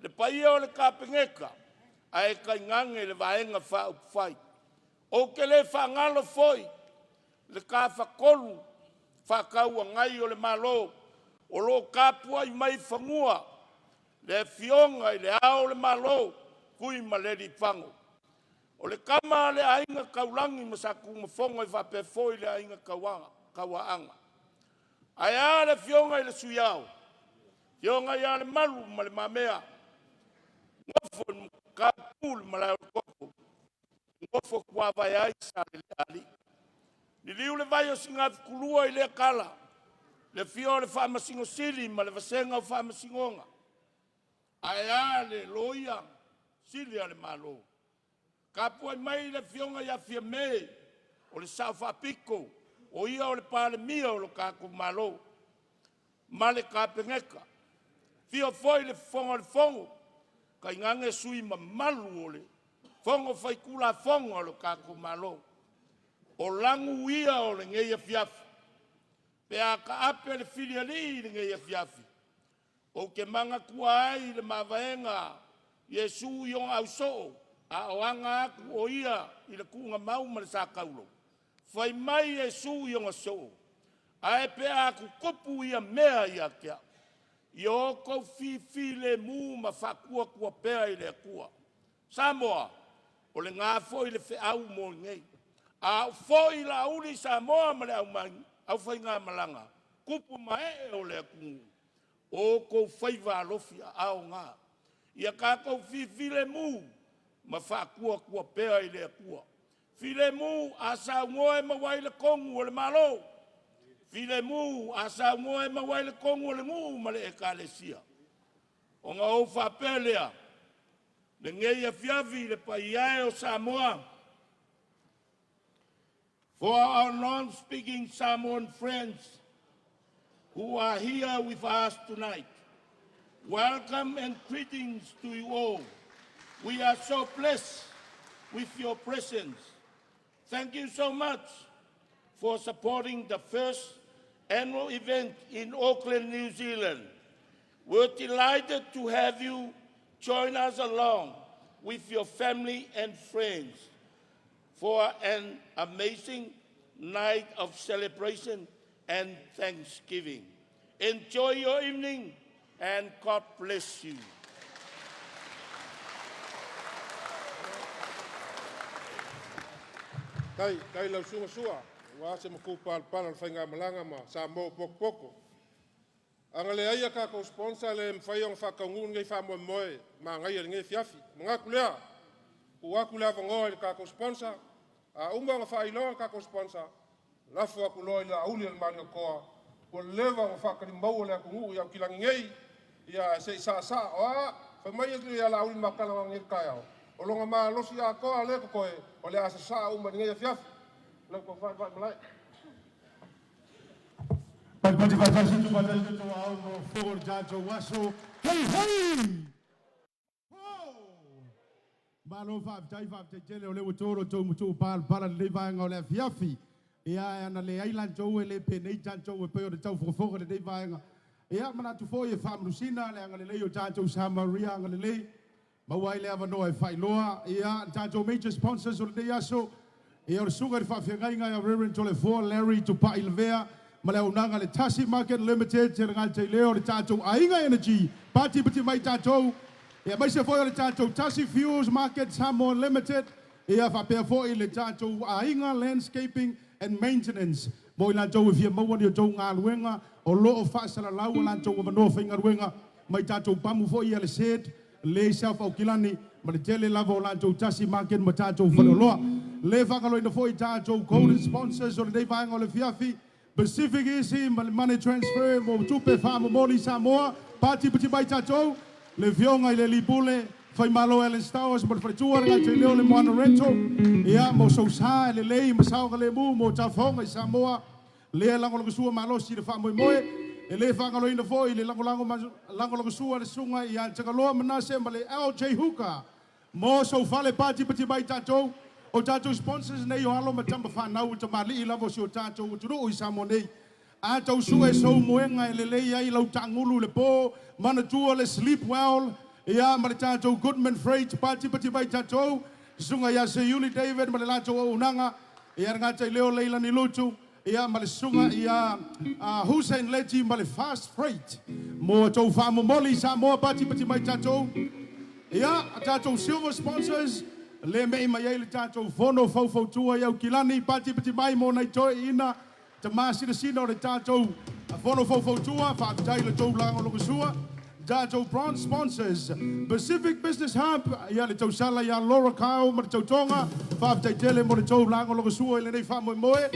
K: le paia o le Kapeneta, ae tainane le Vaega Faaupufai. Ou te le faagalo foi le Tafatolu Fefaatauagai o le Malo o lo o tapuai mai fanua, le Afioga i Le Ao o le Malo, Tuimalealiifano. O le tama a le Aiga Taulagi ma Sa Tunumafono e faapea foi le Aiga Tauaana. Ae a le Afioga i le Sui Ao, Afioga ia Lemalu ma Le Mamea, nofo i le Malae o le Toto, nofo tuavae ai Saleleaalii. Liliu le vai o Sinafetulua i lea tala, le afio o le Faamasino Sili ma le vasega o Faamasinoga, ae a le Loia Sili a le Malo. Tapuai mai le afioga ia Fiame. o le Sao Faapito, o ia o le Palemia o lo tatou Malo ma le Kapeneta. Afio foi le Fofoga o le Fono, tainane sui usufono mamalu o le Fono Faitulafono a lo tatou Malo. O lanu ia o lenei afiafi, pe a taape le filialii i lenei afiafi, ou te manatua ai le mavaega a Iesu i ona ausoo a o aga atu o Ia i le tuugamau ma le sa taulo. Fai mai Iesu i ona soo, “Ae pe a tutupu ia mea ia te au, ia outou fifilemu ma faatuatua pea i le Atua.” Samoa, o lena foi le feau mo nei. A oo foi Laauli Samoa ma le aufaigamalaga, tupu ma ee o le atunuu, o outou faiva alofiaao na, ia tatou fifilemu ma faatuatua pea i le Atua. Filemu a saunoa e maua ai le tonu a le Malo, filemu a saunoa e maua ai le tonu a le nuu ma le Ekalesia. Ona ou faapea lea, lenei afiafi le paia e o Samoa, for our non-speaking Samoan friends who are here with us tonight, welcome and greetings to you all. We are so blessed with your presence. Thank you so much for supporting the first annual event in Auckland, New Zealand. We're delighted to have you join us along with your family and friends for an amazing night of celebration and thanksgiving. Enjoy your evening and God bless you.
H: Tai, tai lau susuga Sua, aua se matupalapala o le faigamalaga ma Samoa ua potopoto. A na leai a tatou sponsor, e le mafai ona faataunuu lenei faamoemoe manaia i lenei afiafi. Manatu lea, tuu atu le avanoa i le tatou sponsor, a uma ona faailoa le tatou sponsor, lafo atu loa i Laauli o le Malietoa, ua leva ona faatalimaua le atunuu i Aukilani nei, ia se i saasaa. O a? Fai mai ia Laauli ma tala nei le taeao, o lona malosi atoa lea totoe, o le a sasaa uma i lenei afiafi. Lau tofa i le Vaimalae.
D: Pati faatasi tu faatasi tu au mo fogo le tatou aso. Hei hei! Malo faafetai, faafetai tele o lea ua tolo tou matuu palapala lenei vaega o le afiafi. Ia e ana leai latou e le penei tatou e pei ona tau fofoga lenei vaega. Ia manatu foi e faamanusina le agalelei o tatou Samaria agalelei. Maua ai le avanoa e faailoa ia tatou major sponsors o lenei aso. Ia o le susuga i le faafeagaiga ia Reverend Toleafoa Larry Tupai Lavea ma le auaunaga le Tasi Market Limited, Te Rangai Leo o le tatou Aiga Energy, pati pati mai tatou. Ia aemaise foi o le tatou Tasi Fuels Market Samoa Limited, ia faapea foi le tatou Aiga Landscaping and Maintenance. Mo i latou e fia maua ni o tou galuega o lo o faasalalau o latou avanoa faigaluega mai tatou pamu foi ia le SED, le South Aukilani ma le tele lava o latou Tasi Market ma tatou faleoloa. Le faagaloina foi tatou golden sponsors o lenei vaega o le afiafi, Pacific Easy ma le Money Transfer mo tupe faamomoli Samoa, pati pati mai tatou, le afioga i le alii pule Faimalo Alan Stowers ma le faletua le gatai leo le Moana Rental, ia mo sosa e lelei ma saogalemu mo tafaoga i Samoa, lea lagolagosua malosi i le faamoemoe. E le faagaloina foi le lagolago lagolagosua le susuga ia Tagaloa Manase ma le LJ Hooker mo soufale pati pati mai tatou. O tatou sponsors nei o alo ma tama fanau o tamalii lava o si o tatou atunuu i Samoa nei. A tau sue sou moega e lelei ai lau taagulu le po, manatua le sleep well, ia ma le tatou Goodman Freight pati pati mai tatou, susuga ia Seiuli David ma le latou auaunaga, ia le gatai leo Leilani Lutu, ia ma le susuga ia Hussein Leti ma le Fast Freight mo tou faamomoli i Samoa pati pati mai tatou. Ia, tatou silver sponsors, le mei mai ai le tatou fono faufautua i Aukilani pati pati mai mo nai toeaiina tama sinasina o le tatou fono faufautua, faafetai le tou lagolagosua. Tatou bronze sponsors, Pacific Business Hub, ia le tausala ia Laura Kyle ma le tautoga, faafetai tele mo le tou lagolagosua i lenei faamoemoe.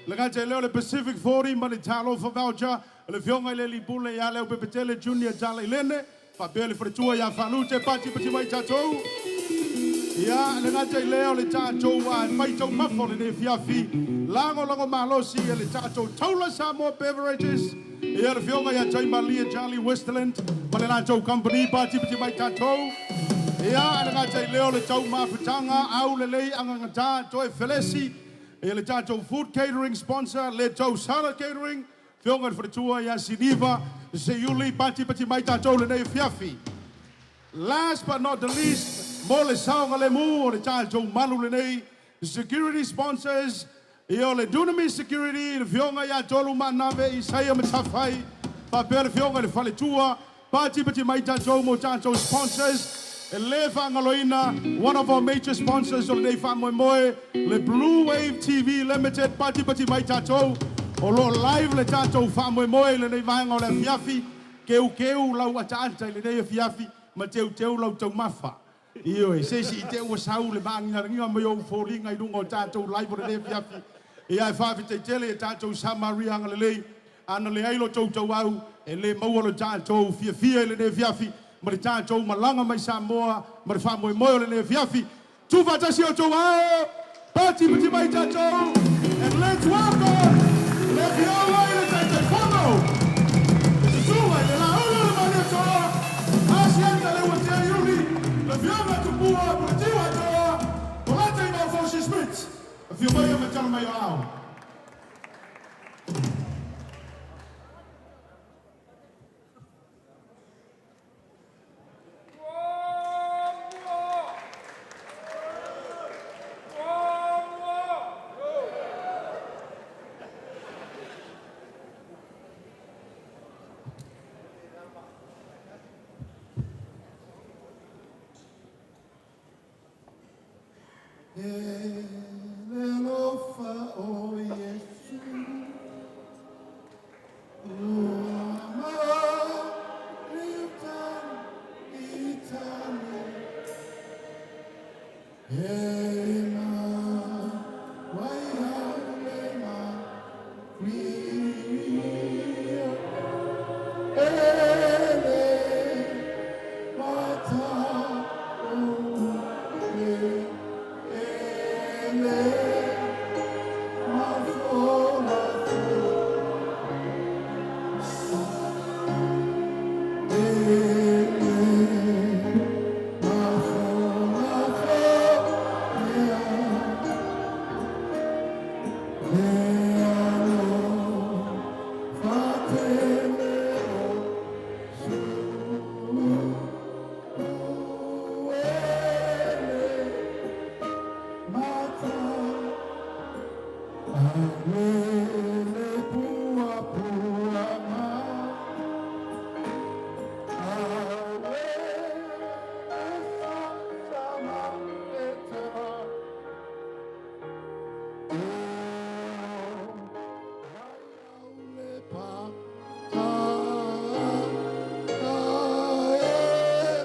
D: Le gata i lea o le Pacific 40 ma le Talofa Voucher, le afioga i le alii pule ia Leaupepetele Junior Talailene, faapea le faletua ia Faalute pati pati mai tatou. Ia, le gata i lea o le tatou faitaumafa o lenei afiafi, lagolago malosi e le tatou Taula Samoa Beverages, ia le afioga ia Taimalie Charlie Westerland ma le latou kamupani patipati mai tatou. Ia, le gata i lea o le taumafataga aulelei agagata toe felesi, ia le tatou food catering sponsor, le Tou Salad Catering, afioga i le faletua ia Siniva Seiuli, patipati mai tatou lenei afiafi. Last but not the least, mo le saogalemu o le tatou malu lenei, security sponsors, ia o le Dunamis Security, le afioga ia Tolu Manave Isaia Matafai, faapea le afioga i le faletua, patipati mai tatou mo tatou sponsors. E le faagaloina, one of our major sponsors o lenei faamoemoe, le Blue Wave TV Limited, patipati mai tatou, o lo o live le tatou faamoemoe i lenei vaega o le afiafi, keukeu lau ataata i lenei afiafi, ma teuteu lau taumafa. Ioe, se isi i te ua sau le maagigagiga mai o ou foliga i luga o tatou live o lenei afiafi. Ia e faafetai tele i tatou Samaria agalelei, ana leai lo tou tauau, e le maua lo tatou fiafia i lenei afiafi, ma le tatou malaga mai Samoa, ma le faamoemoe o lenei afiafi. Tuufaatasi o outou ao, patipati mai tatou, and let's welcome le afioga i le Taitaifono, le susuga i le Laulu o le Malietoa, Asiata Leuatea Iuli, le afioga Tupua Pulatiu Atoa, Polata i Maufosi Smith. Afio maia ma tala mai o ao.
J: E le alofa o Iesu ua maliuta i tane e ma wai au le ma kuia e le mata o le ele mafolafo ele mafolafo lea le alofa tele o Su ele mata alele pua pua ma awe sa sama eta o le pa ta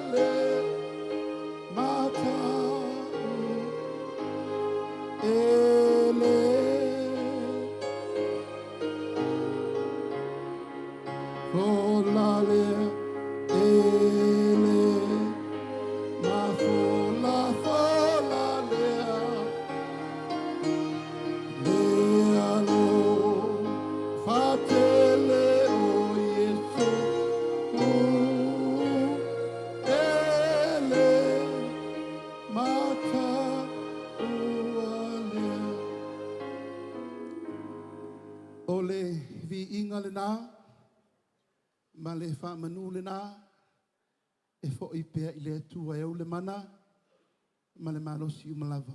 J: ele mata ele Folale ele ma fola fola lea le alofa tele o Iesu ele mata ua lea.
D: O le viiga lena ma le faamanu lena e fo'i pea i le Atua e ou le mana ma le malosi uma lava.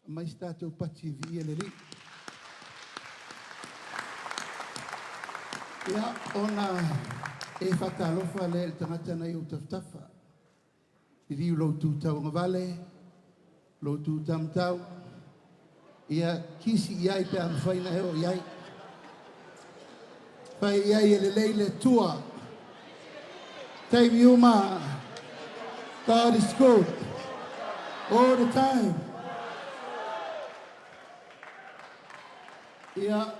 D: Mai se tatou pati e viia le Alii. Ia, ona e faatalofa lea i le tagata nai ou tafatafa. Liliu lou tu tauagavale, lou tu taumatau, ia kisi i ai pe a mafai ona e oo i ai. Fai i ai e lelei le Atua. Taimi uma, God is good all the time. Ia,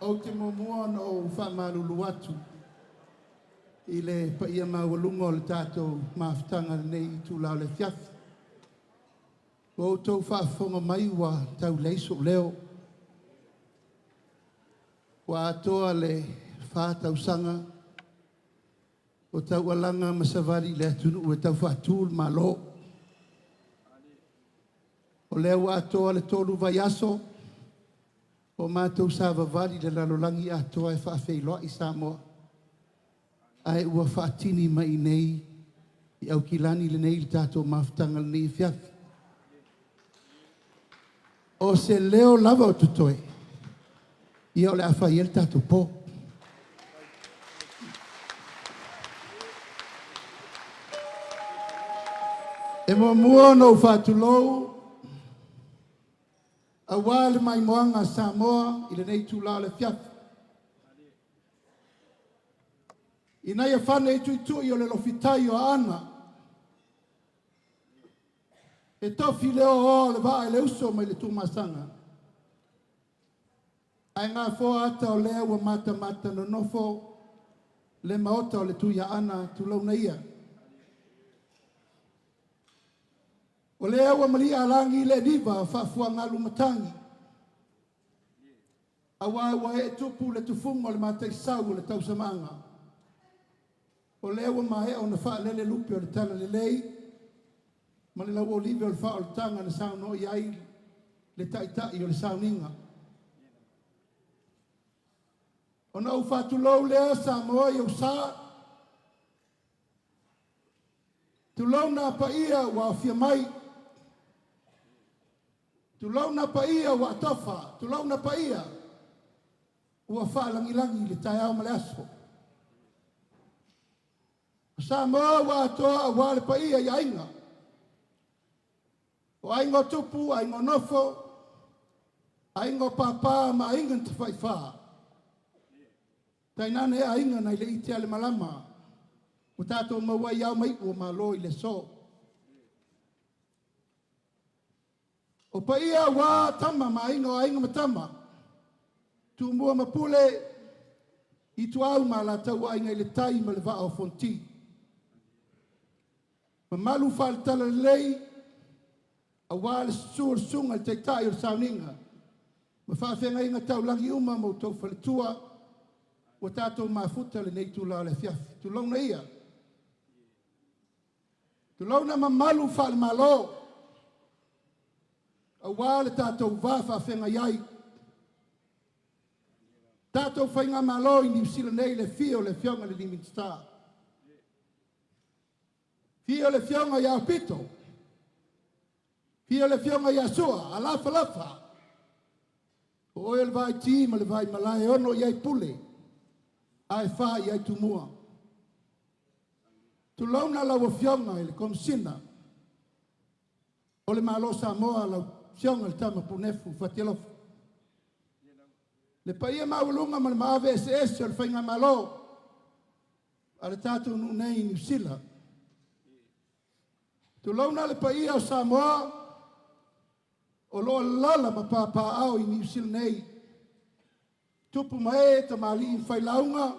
D: ou te muamua ona ou faamalulu atu i le paia maualuga o le tatou mafutaga lenei itula o le afiafi.
J: Ua outou faafofoga mai ua tau leai so'u leo. Ua atoa le 4 tausaga o taualaga ma savali i le atunuu e tau faatū le Malo. O lea ua atoa le 3 vaiaso o matou savavali i le lalolagi atoa e faafeiloai Samoa. Ae ua faatini mai i nei i Aukilani lenei le tatou mafutaga lenei afiafi. O se leo lava o totoe, ia o le a fai ai le tatou pō. E muamua ona ou faatulou auā le maimoaga a Samoa i lenei itulā o le afiafi. Ina ia fane i tuitui o le lofitai o Aana, e tofi le oaoa o le vaa i le uso mai le Tuamasaga, ae gafoa ata o lea ua matamata nonofo le maota o le Tuiaana tulouna ia. O lea ua malia alagi le aniva faafuagalu matagi, auā ua ee tupu le tufuga o le mataisau o le tausamaaga. O lea ua maea ona faalele lupe o le talalelei ma le lauolive o le faaolataga na saunoa i ai le taitai o le sauniga. Ona ou faatulou lea Samoa i ou sa, tulouna paia ua afia mai, tulouna paia ua atofa, tulouna paia ua faalagilagi i le taeao ma le aso. O Samoa ua atoa auā le paia i aiga. O aiga o tupu, aiga o nofo, aiga o papa ma aiga na tafaifā. Tainane aiga nai le ite ale malama ua tatou maua ai ao ma iu o Malo i le aso. O paia auā tama ma aiga o aiga ma tama, Tumua ma Pule, Ituau ma Alataua, Aiga i le Tai ma le Vaa o Fonoti. Mamalu faale-Talalelei, auā le susu o le susuga i le taitai o le sauniga, ma faafeagaiga taulagi uma ma outou faletua ua tatou mafuta lenei itulā o le afiafi. Tulouna ia. Tulouna mamalu faale-Malo, auā le tatou va faafeagai ai. Tatou Faigamalo i Niu Sila nei, le afio o le Afioga i le Minisita. Afio le Afioga ia Aupito, afio le Afioga ia Sua, alafalafa. O oe o le vaiti ma le vaimalae e 6 i ai pule, ae 4 i ai tumua. Tulouna lau Afioga i le Komesina o le Malo Samoa, lau Afioga i le Tama Punefu Fatialofa. Le paia maualuga ma le maave eseese o le Faigamalo a le tatou nuu nei i Niu Sila. Tulouna le paia o Samoa o lo o alaala ma papaaao i Niu Sila nei, tupu ma e, tamalii ma failauga,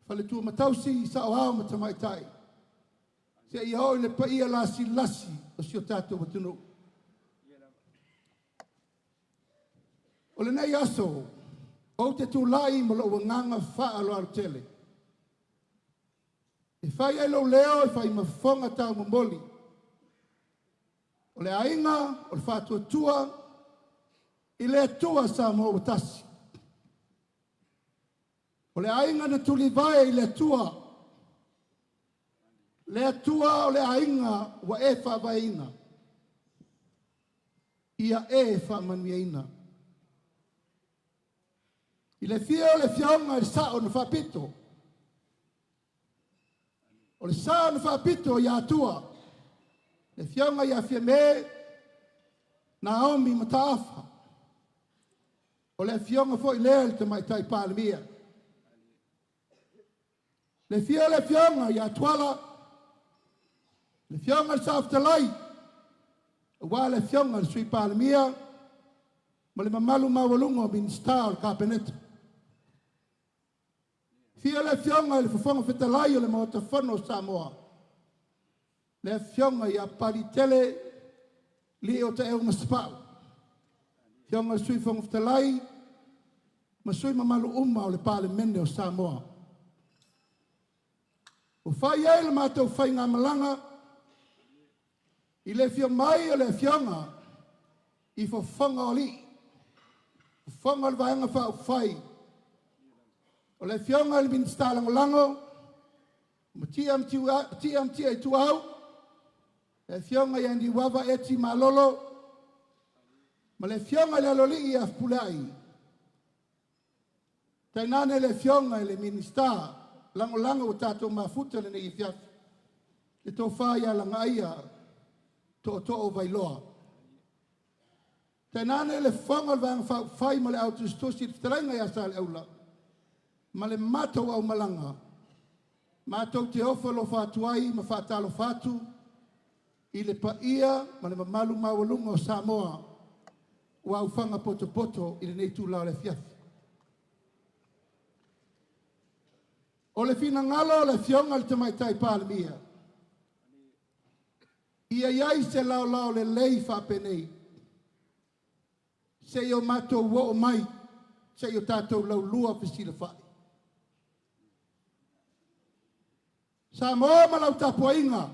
J: faletua ma tausi, saoao ma tamaitai, seia oo i le paia lasilasi o si o tatou atunuu. O lenei aso, ou te tulai ma lou agaga faaaloalo tele. E fai ai lou leo e fai ma fofoga taumomoli. O le aiga o le faatuatua i le Atua Samoa ua tasi. O le aiga na tulivae i le Atua. Le Atua o le aiga ua e faavaeina. Ia e faamanuiaina. I le afio o le afioga i le Sao na Faapito. O le sao na faapito ia Atua. Le afioga ia Fiame Naomi Mataafa. O le afioga foi lea i le tamaitai Palemia. Le afio o le afioga ia Tuala, le afioga i le Saofetalai, auā le afioga i le Sui Palemia ma le mamalu maualuga o Minisita o le Kapeneta. Afio le afioga i le Fofoga Fetalai o le Maota Fono o Samoa, le afioga ia Palitele. Lii o Taeu ma Sapau. Afioga i le Sui Fofoga Fetalai ma sui mamalu uma o le Palemene o Samoa. Ua fai ai le matou faigamalaga i le afio mai o le afioga i fofoga o alii, fofoga o le Vaega Faaupufai, o le afioga i le Minisita Lagolago Matia Matia Ituau, le afioga ia Niuava Eti Malolo ma le afioga i le Aloalii ia Fepuleai, tainane le afioga i le Minisita Lagolago ua tatou mafuta i lenei afiafi, le tofa ia Lagaaia Tootoo Vailoa. Tainane le fofoga o le Vaega Faaupufai ma le Au Tusitusi i le fetalaiga ia Saleaula ma le matou aumalaga, matou te ofo alofa atu ai ma faatalofa atu i le paia ma le mamalu maualuga o Samoa ua aufaga potopoto i lenei itula o le afiafi. O le finagalo o le Afioga i le Tamaitai Palemia, ia i ai se laolao lelei faapenei, seia o matou oo mai, seia o tatou laulua fesilafai. Samoa ma lau tapuaiga,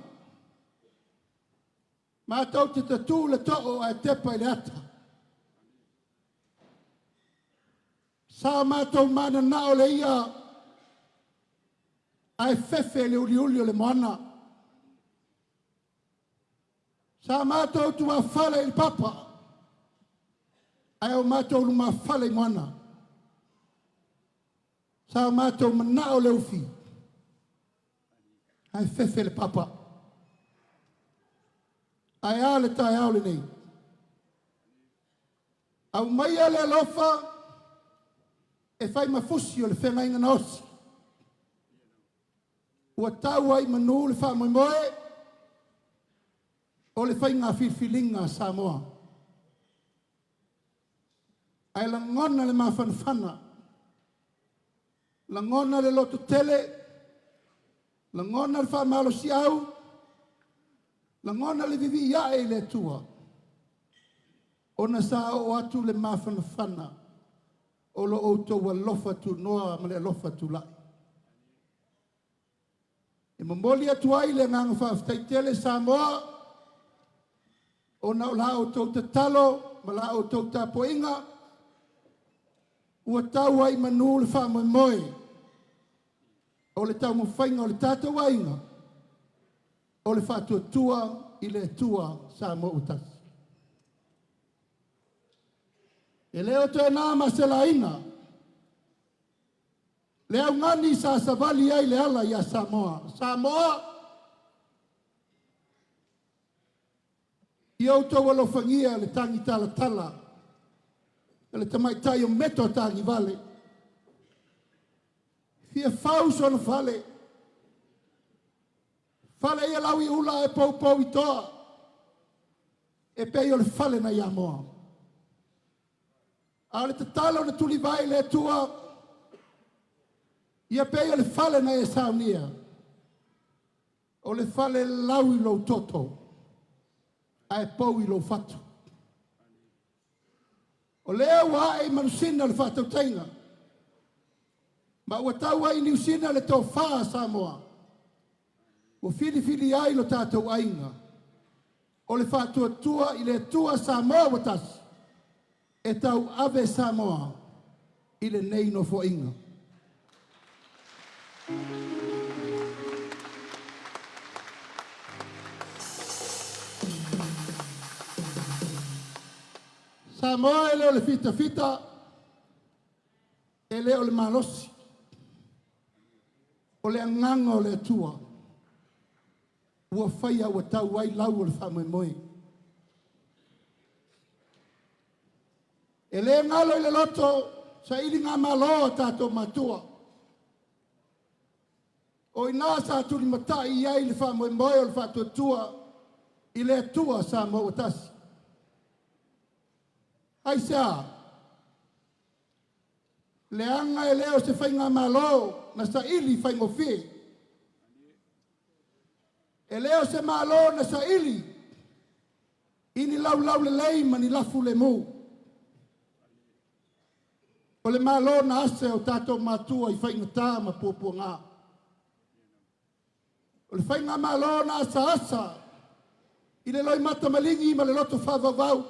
J: matou te tatū le too ae tepa i le ata. Sa matou mananao le ia ae fefe le uliuli o le moana. Sa matou tuafale i le papa ae o matou lumafale i moana. Sa matou manao le ufi ae fefe le papa. Ae a le taeao lenei? Aumaia le alofa e fai ma fusi o le feagaiga na osi. Ua tau ai i manu le faamoemoe o le faiga filifiliga a Samoa. Ae lagona le mafanafana, lagona le lototele, lagona le faamalosiau, lagona le vivii ae i le Atua, ona sa oo atu le mafanafana o lo outou alofa tunoa ma le alofa tulai. E momoli atu ai le agaga faafetai tele Samoa, ona o la outou tatalo ma la outou tapuaiga, ua tau ai i manu le faamoemoe o le taumafaiga o le tatou aiga, o le faatuatua i le Atua Samoa ua tasi. E le o toe na ma se laina le augani sa savali ai le ala ia Samoa. Samoa, ia outou alofagia le tagi talatala le tamaitai o Meto Tagivale. Fia fau sona fale, fale ia lau i ula e poupou i toa, e pei o le fale na Iamoa. A o le tatalo na tulivai le Atua, ia pei o le fale na e saunia, o le fale lau i lou toto, ae pou i lou fatu. O lea ua ae i manusina le faatautaiga, ma ua tau ai i Niusina le tofa a Samoa, ua filifili ai lo tatou aiga, o le faatuatua i le Atua Samoa ua tasi, e tau ave Samoa i lenei nofoaiga. Samoa e le o le fitafita, e le o le malosi, o le agaga o le Atua, ua faia ua tau ai lau o le faamoemoe. E le galo i le loto, saili ngā malo a tātou matua. O ina sa tulimatai i ai le faamoemoe o le faatuatua i le Atua Samoa ua tasi. Aisea, leaga e le o se faigamalo na saili faigofie. E le o se malo na saili I ni laulaulelei ma ni lafu lemu. O le Malo na ase e o tatou matua i faigata ma puapuaga. O le faigamalo na asaasa i le loimata maligi ma le loto faavauvau.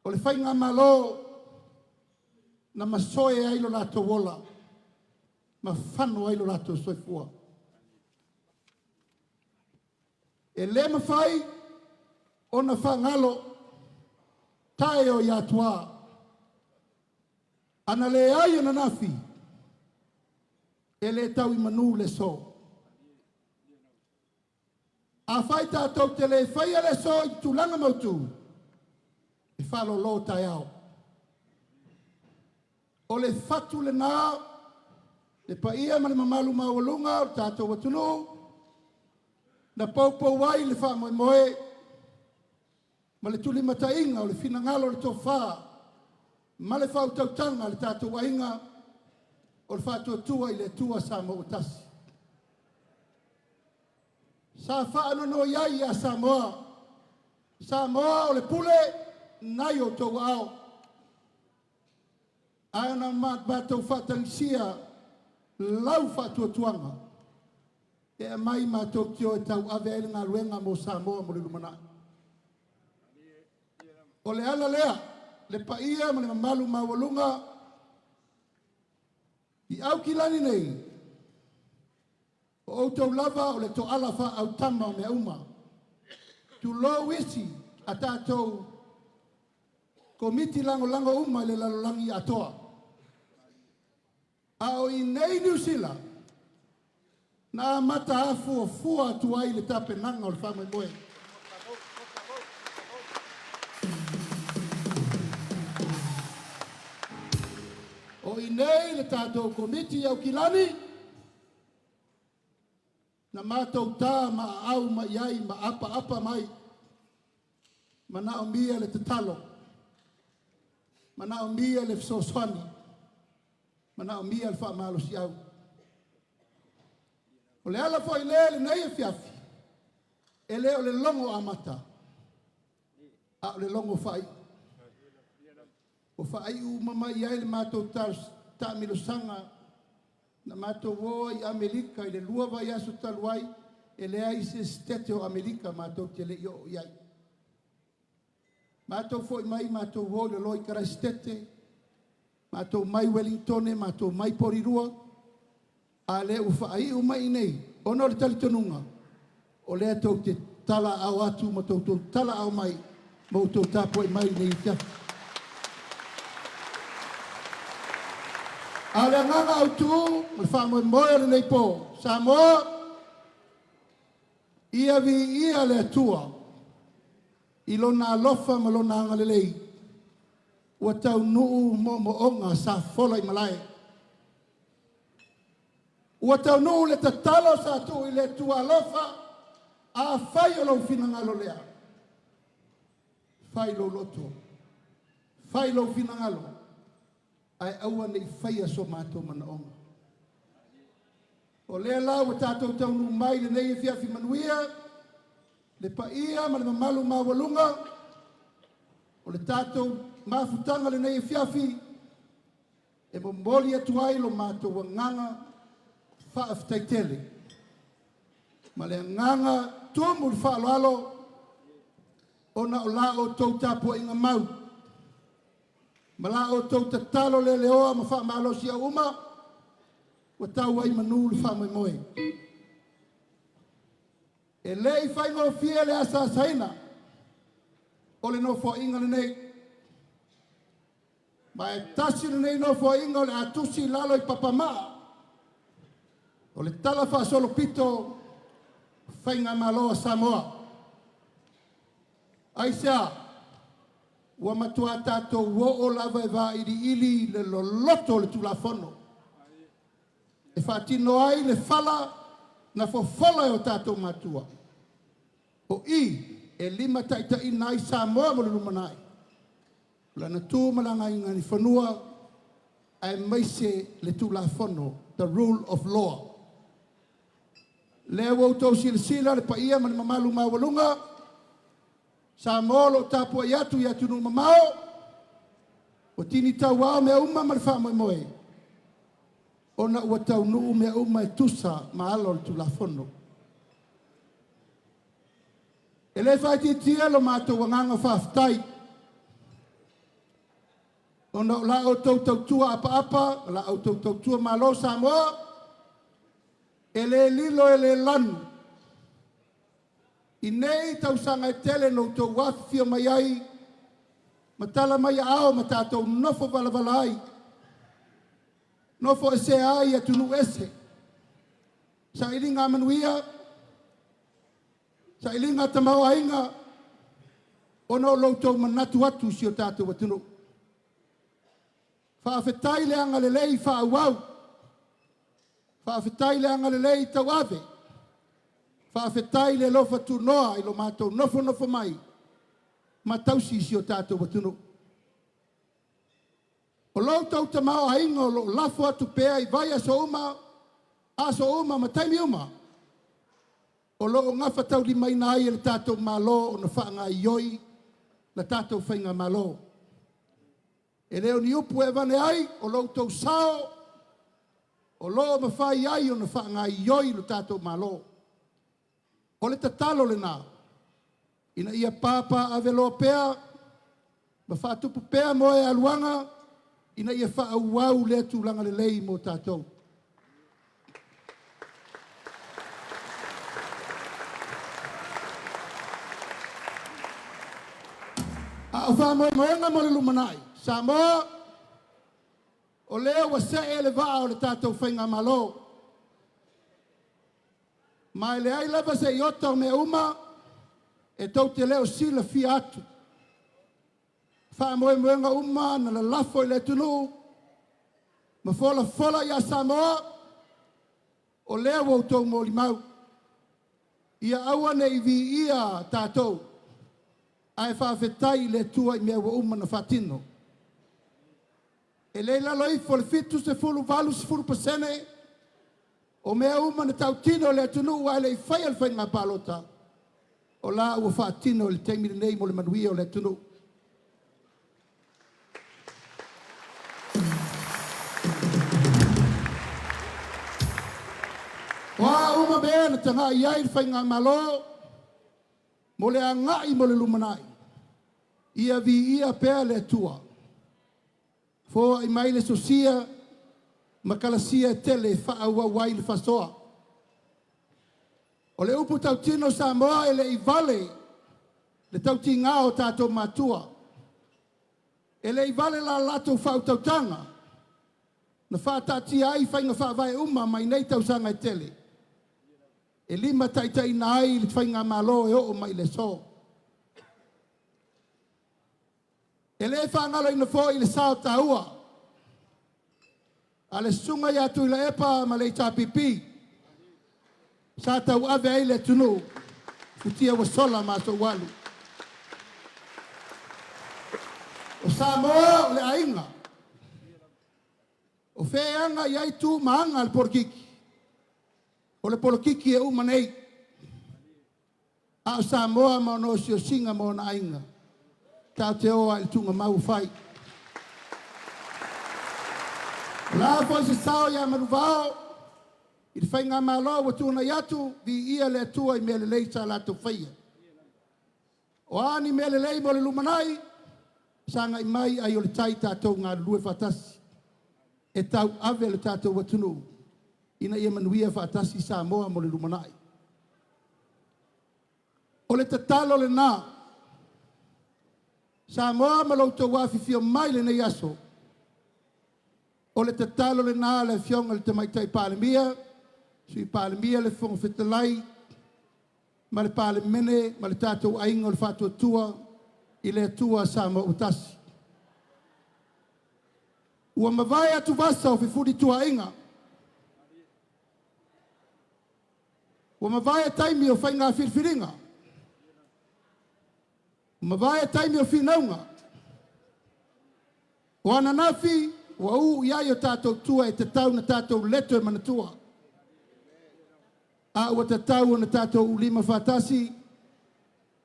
J: O le faigamalo na masoe ai lo latou ola ma fano ai lo latou soifua. E le mafai ona faagalo tae o Iatua. Ana leai ananafi, e le tau i manu le aso. Afai tatou te le faia le aso i tulaga mautu, e faalolo taeao. O le fatu lena, le paia ma le mamalu maualuga o le tatou atunuu, na poupou ai le faamoemoe ma le tulimataiga o le finagalo o le tofa ma le faautautaga a le tatou aiga o le Faatuatua i le Atua Samoa ua tasi. Sa faanoinoi ai ia Samoa, Samoa o le pule nai outou aao. Ae na matou faatagisia lau faatuatuaga e aumai matou te o e tauave ai le galuega mo Samoa mo le lumanai. O le ala lea, le paia ma le mamalu maualuga i Aukilani nei, o outou lava o le toala faaautama o mea uma. Tulou isi a tatou komiti lagolago uma i le lalolagi atoa. A o i nei Niu Sila, na amata afuafua atu ai le tapenaga o le faamoemoe. O i nei le tatou komiti i Aukilani, na matou tā ma aau mai ai ma apaapa mai, manaomia le tatalo, manaomia le fesoasoani, manaomia le faamalosiau. O le ala foi lea lenei afiafi, e le o le logo amata, a o le logo faaiu. Ua faaiu uma mai ai le matou taamilosaga na matou o ai i Amerika i le 2 vaiaso talu ai, e leai se Setete o Amerika matou te le i oo i ai. Matou foi mai, matou o i lalo i Karaisitete, matou mai Welingtone, matou mai Porirua, a lea ua faaiu mai nei, ona o le talitonuga, o lea tou te talaau atu ma toutou talaau mai, ma outou tapuai mai nei afiafi. A o le agaga autu ma le faamoemoe o lenei po, Samoa, ia viia le Atua i lona alofa ma lona agalelei, ua taunuu moomooga sa fola i malae. Ua taunuu le tatalo sa tuu i le Atua alofa, afai o lou finagalo lea, fai lou loto, fai lou finagalo, ae aua ne i faia so matou manaoga. O lea la ua tatou taunuu mai lenei afiafi manuia, le paia ma le mamalu maualuga o le tatou mafutaga lenei afiafi, e momoli atu ai lo matou agaga faafetai tele. Ma le agaga tumu le faaaloalo, ona o la outou tapuaiga mau, ma la outou tatalo leleoa ma faamalosia uma, ua tau ai manu le faamoemoe. E le i faigofie le asaasaina o le nofoaiga lenei, ma e tasi lenei nofoaiga o le a tusi i lalo i papamaa o le tala faasolopito Faigamalo a Samoa. Aisea, ua matua tatou oo lava e vailiili le loloto o le Tulafono e faatino ai le fala na fofola e o tatou matua. O i e limataitaiina ai Samoa mo le lumanai, o lana tu ma lana aiga i fanua, aemaise le Tulafono, the rule of law. Lea ua outou silasila le paia ma le mamalu maualuga, Samoa o lo o tapuai atu i atunuu mamao, ua tini tauao mea uma ma le faamoemoe, ona ua taunuu mea uma e tusa ma ala o le Tulafono. E le faaitiitia lo matou agaga faafetai, ona o la outou tautua apaapa, o la outou tautua malo Samoa, e le lilo e le lanu, i nei tausaga e tele na outou afifio mai ai, ma tala mai aao ma tatou nofo valavala ai, nofo esea ai i atunuu ese, sailiga manuia, sailiga tamaoaiga, ona o lo outou manatu atu i si o tatou atunuu. Faafetai le agalelei faaauau, faafetai le agalelei tauave, faafetai le alofa tunoa i lo matou nofonofo mai ma tausi i si o tatou atunuu. O lo outou tamaoaiga o lo o lafo atu pea i vaiaso uma, aso uma ma taimi uma, o lo o gafataulimaina ai e le tatou Malo ona faagaioi la tatou faigamalo. E le o ni upu e avane ai, o lo outou sao o lo o mafai ai ona faagaioi lo tatou Malo. O le tatalo lena, ina ia papaaveloa pea ma faatupu pea moegaluaga ina ia faaauau lea tulaga lelei mo tatou. A o faamoemoega mo le lumanai, Samoa, o lea ua see le vaa o le tatou faigamalo. Ma e leai lava se iota o mea uma e tou te le o silafia atu. Faamoemoega uma na lalafo i le atunuu ma folafola ia Samoa, o lea ua outou molimau. Ia aua ne i viia tatou, ae faafetai i le Atua i mea ua uma ona faatino. E le i lalo ifo o le 70-80% o mea uma na tautino i le atunuu ae le i faia le faiga palota, o la ua faatino i le taimi lenei mo le manuia o le atunuu. O a uma mea na tagai i ai le faigamalo mo le agai mo le lumanai, ia viia pea le Atua. Foai mai le sosia ma kalasia e tele e faaauau ai le faasoa. O le upu tautino Samoa e le i vale le tautiga o tatou matua. E le i vale la latou faautautaga na faataatia ai faiga faavae uma mai nei tausaga e tele, e limataitaiina ai le faigamalo e oo mai i le aso. E le faagaloina foi le sao taua a le susuga ia Tuilaepa ma le HRPP sa tauave ai le atunuu futia ua sola ma aso ua alu. O Samoa o le aiga, o fea e aga i ai tu ma aga a le polokiki, o le polokiki e uma nei, a o Samoa ma ona osiosiga ma ona aiga, tatou te o lava i le tuugamau ua fai. O le a foi se sao ia Manuvao i le faigamalo ua tuanai atu, viia le Atua i mea lelei sa latou faia. O a ni mea lelei mo le lumanai, sagai mai ai o le tai tatou galulue faatasi e tauave le tatou atunuu ina ia manuia faatasi Samoa mo le lumanai. O le tatalo lena, Samoa ma lo outou afifio mai i lenei aso, o le tatalo lena a le Afioga i le Tamaitai Palemia, Sui Palemia, le Fofoga Fetalai ma le Palemene ma le tatou aiga o le Faatuatua i le Atua Samoa ua tasi. Ua mavae atuvasa o fefulituaaiga, ua mavae taimi o faiga filifiliga, ua mavae taimi o finauga. O ananafi ua uu i ai o tatou tua e tatau ona tatou loto e manatua, a ua tatau ona tatou ulima faatasi.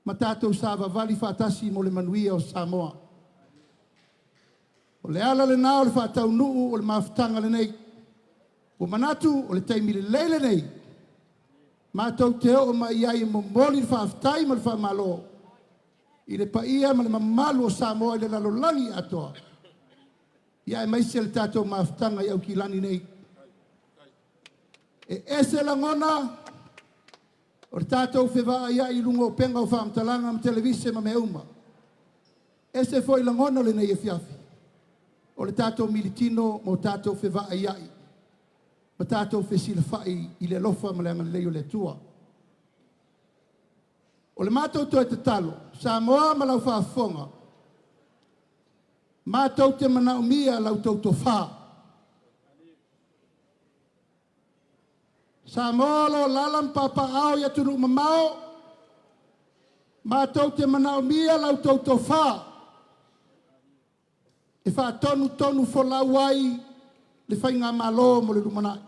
J: ma tatou savavali faatasi mo le manuia o Samoa. O le ala lena o le faataunuu o le mafutaga lenei. Ua manatu o le taimi lelei lenei, matou te oo mai ai e momoli le faafetai ma le faamalo i le paia ma le mamalu o Samoa i le lalolagi atoa, ia aemaise le tatou mafutaga i Aukilani nei. E ese lagona o le tatou fevaaiai i luga o upega o faamatalaga ma televise ma mea uma. Ese foi lagona o lenei afiafi, o le tatou militino ma o tatou fevaaiai ma tatou fesilafai i le alofa ma le agalelei o le Atua. O le matou toe tatalo, Samoa ma lau faafofoga, matou te manaomia la outou tofa. Samoa o lo o alaala ma papaaao i atunuu mamao, matou te manaomia la outou tofa e faatonutonufolau ai le Faigamalo mo le lumanai.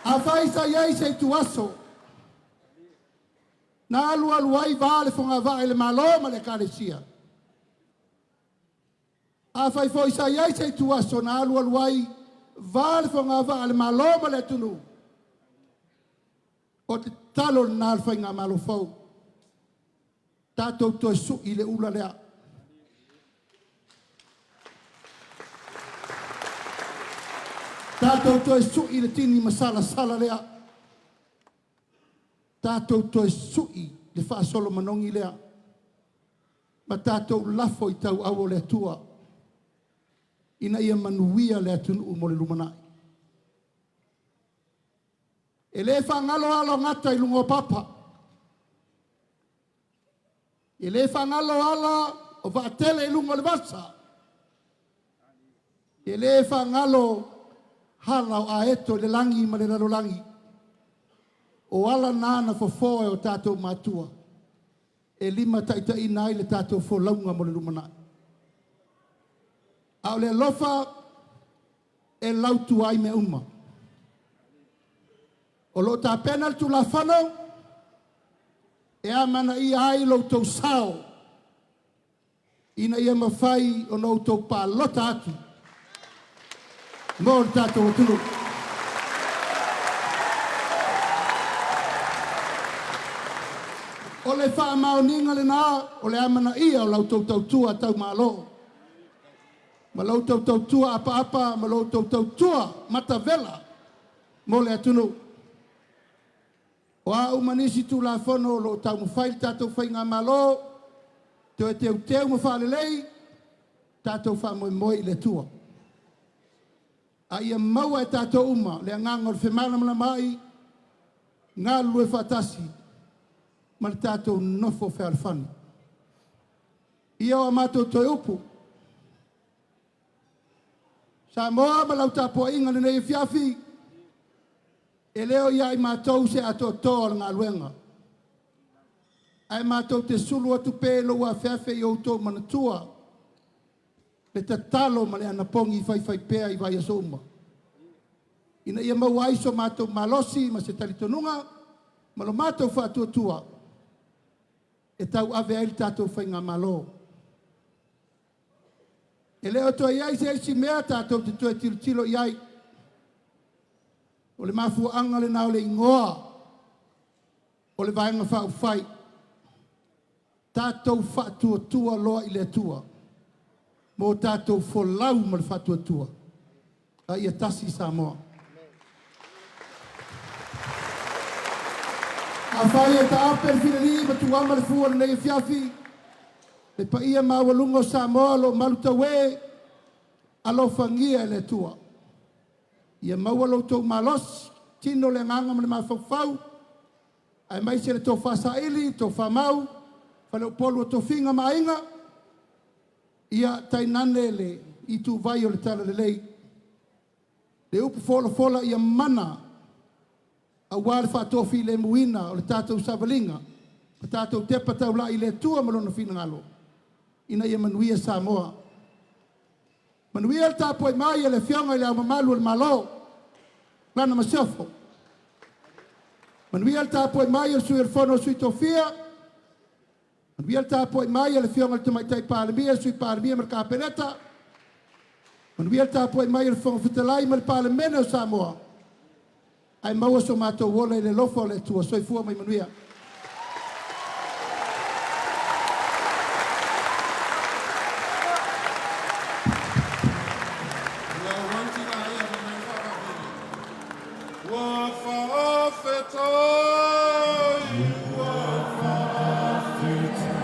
J: Afai sa i ai se ituaso na alualu ai va le fogavaa i le Malo ma le Ekalesia, afai foi sa i ai se ituaso na alualu ai va le fogavaa a le Malo ma le atunuu, o le tatalo lena a le Faigamalo fou, tatou toe sui le ula lea. Tatou toe sui le tini masalasala lea. Tatou toe sui le faasolo manogi lea ma tatou lafo i tauau o le Atua ina ia manuia le atunuu mo le lumanai. E le faagalo ala o gata i luga o papa. E le faagalo ala o vaatele i luga o le vasa. E le faagalo hala o aeto i le lagi ma le lalolagi. O ala na na fofo e o tatou matua e limataitaiina ai le tatou folauga mo le lumanai. A o le alofa e lautua ai mea uma. O lo o tapena le Tulafono e amanaia ai lo outou sao ina ia mafai ona outou palota atu mo le tatou atunuu. O le faamaoniga lena o le amanaia o la outou tautua taumalo ma la outou tautua apaapa ma la outou tautua matavela mo le atunuu. O a uma nisi Tulafono o lo o taumafai le tatou Faigamalo toe teuteu ma faalelei, tatou faamoemoe i le Atua. A ia maua e tatou uma le agaga o le femalamalamaai, galulue faatasi ma le tatou nonofo fealofani. Ia o a matou toe upu, Samoa ma lau tapuaiga i lenei afiafi, e le o ia i matou se atoatoa o le galuega, ae matou te sulu atu pea i lou afeafe i outou manatua le tatalo ma le anapogi faifaipea i vaiaso uma, ina ia maua ai so matou malosi ma se talitonuga ma lo matou faatuatua e tauave ai le tatou Faigamalo. E le o toe i ai se isi mea tatou te toe tilotilo i ai. O le mafuaaga lena o le igoa o le Vaega Faaupufai, tatou faatuatua loa i le Atua mo tatou folau ma le faatuatua, a ia tasi Samoa. Afai e taape le fileli ma tuama le fua i lenei afiafi, le paia maualuga o Samoa o lo o malutaue, alofagia e le Atua. Ia maua lo outou malosi, tino le agaga ma le mafaufau, aemaise le tofa saili, tofa mau, faleupolu o tofiga ma aiga, ia tainane le ituvai o le talalelei, le upu folafola ia mana aua le faatofilemuina o le tatou savaliga, ma tatou tepa taulai i le Atua ma lona finagalo, ina ia manuia Samoa. Manuia le tapuai mai a le Afioga i Le Ao Mamalu o le Malo. Lana Masiofo. Manuia le tapuai mai o le Sui o le Fono a Sui Tofia. Manuia le tapuai mai a le Afioga i le Tamaitai Palemia, le Sui Palemia ma le Kapeneta. Manuia le tapuai mai a le Fofoga Fetalai ma le Palemene o Samoa. Ae maua so matou ola i le alofa o le Atua. Soifua ma ia manuia.
H: Ua faafetai, ua faafetai.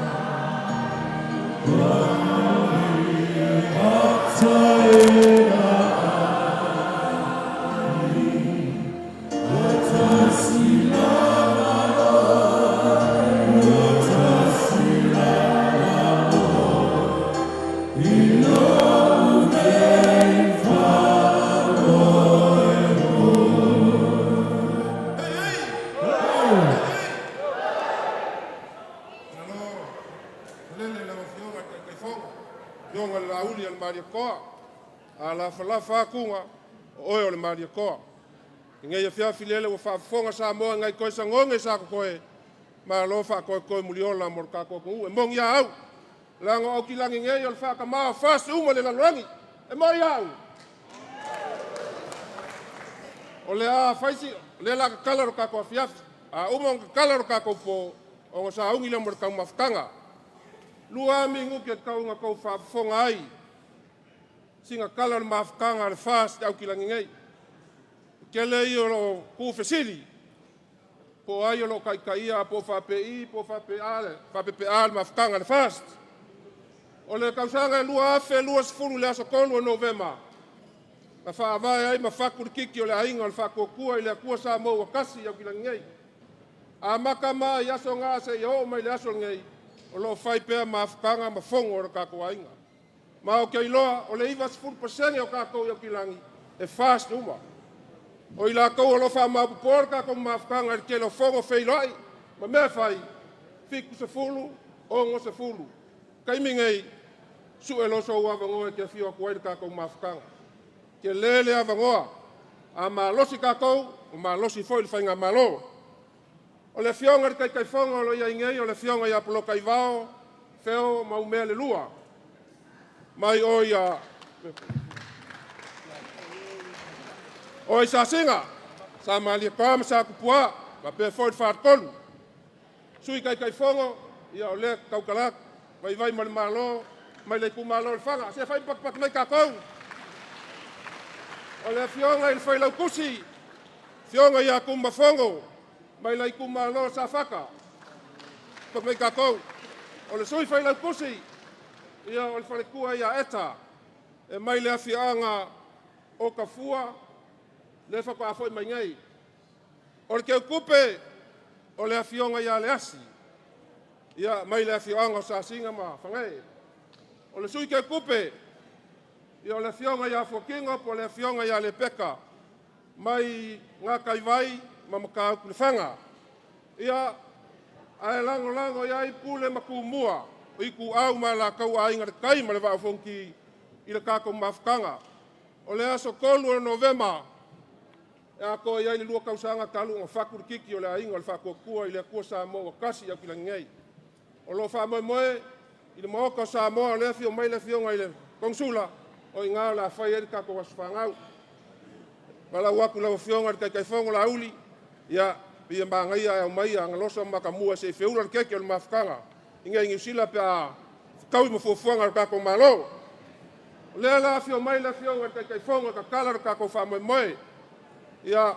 H: Lele lau Afioga i le Taitaifono, Afioga i le Laauli a le Malietoa, a lafalafa atuga, o oe o le Malietoa. I nei afiafi lele ua faafofoga Samoa nai toe sagone sa totoe, malo faatoetoe muliola mo le tatou atunuu. E moni a au, leaga o Aukilani nei o le faatamā o FAST uma i le lalolagi. E moni a au? O le a fai si, o lea o le a tatala le tatou afiafi. A uma ona tatala le tatou po, ona sauni lea mo le taumafataga. 2 minute e tatau ona outou faafofoga ai, sina tala o le mafutaga a le FAST i Aukilani nei. Tele ia o loo tuufesili, po o ai o lo o taitaia, po o faapei, po o faapea le mafutaga a le FAST. O le tausaga e 2020 i le aso 3 o Novema, na faavae ai ma fatu le titi o le Aiga o le Faatuatua i le Atua Samoa ua tasi i Aukilani nei. Amata mai aso na seia oo mai le aso lenei, o lo o fai pea mafutaga ma fono a le tatou aiga. Ma ou te iloa o le 90% o tatou i Aukilani e FAST uma. O i latou o lo o faamaopoopoa le tatou mafutaga i le tele o fono feiloai ma mea fai, 70, 60. Taimi nei, sue loa sou avanoa e te afio atu ai le tatou mafutaga. Tele le avanoa, a malosi tatou, ua malosi foi le faigamalo. O le Afioga i le Taitaifono o lo o i ai nei, o le Afioga ia Poloka Aivao Feo Maumea le Lua, mai o ia o i Sasiga, Sa Malietoa ma Sa Tupua faapea foi le Faletolu. Sui Taitaifono, ia o lea e tautala atu, Vaivai ma le Malo mai le itumalo o Lefaga. Se fai patupatu mai tatou. O le Afioga i le Failautusi, Afioga ia Tumafono mai le itumalo o Safata, patupatu mai tatou. O le Sui Failautusi, ia o le faletua ia Eta, e mai le afioaga o Tafua, lea faatoa foi mai nei. O le Teutupe, o le Afioga ia Leasi, ia mai le afioaga o Sasiga ma Fagae. O le Sui Teutupe, ia o le Afioga ia Fuatino po o le Afioga ia Lepeka, mai Gataivai ma Matautu Lefaga. Ia, ae lagolago i ai Pule ma Tumua, o Ituau ma latou Aiga i le Tai ma le Vaa o Fonoti i le tatou mafutaga. O le aso 3 o Novema, e atoa i ai le 2 tausaga talu ona fatu le titi o le Aiga o le Faatuatua i le Atua Samoa ua tasi i Aukilani nei. O lo o faamoemoe i le Maota o Samoa, o lea e afio mai le Afioga i le Konesula, o i ina o le a fai ai le tatou aso fanau. Valaau atu i lau Afioga i le Taitaifono Laauli, ia, pei e manaia ae aumai Agalosa ma Matamua se i feula le keke o le mafutaga i inei i Niu Sila pe a fetaui ma fuafuaga a le tatou Malo. O lea la afio mai le Afioga i le Taitaifono e tatala le tatou faamoemoe. Ia,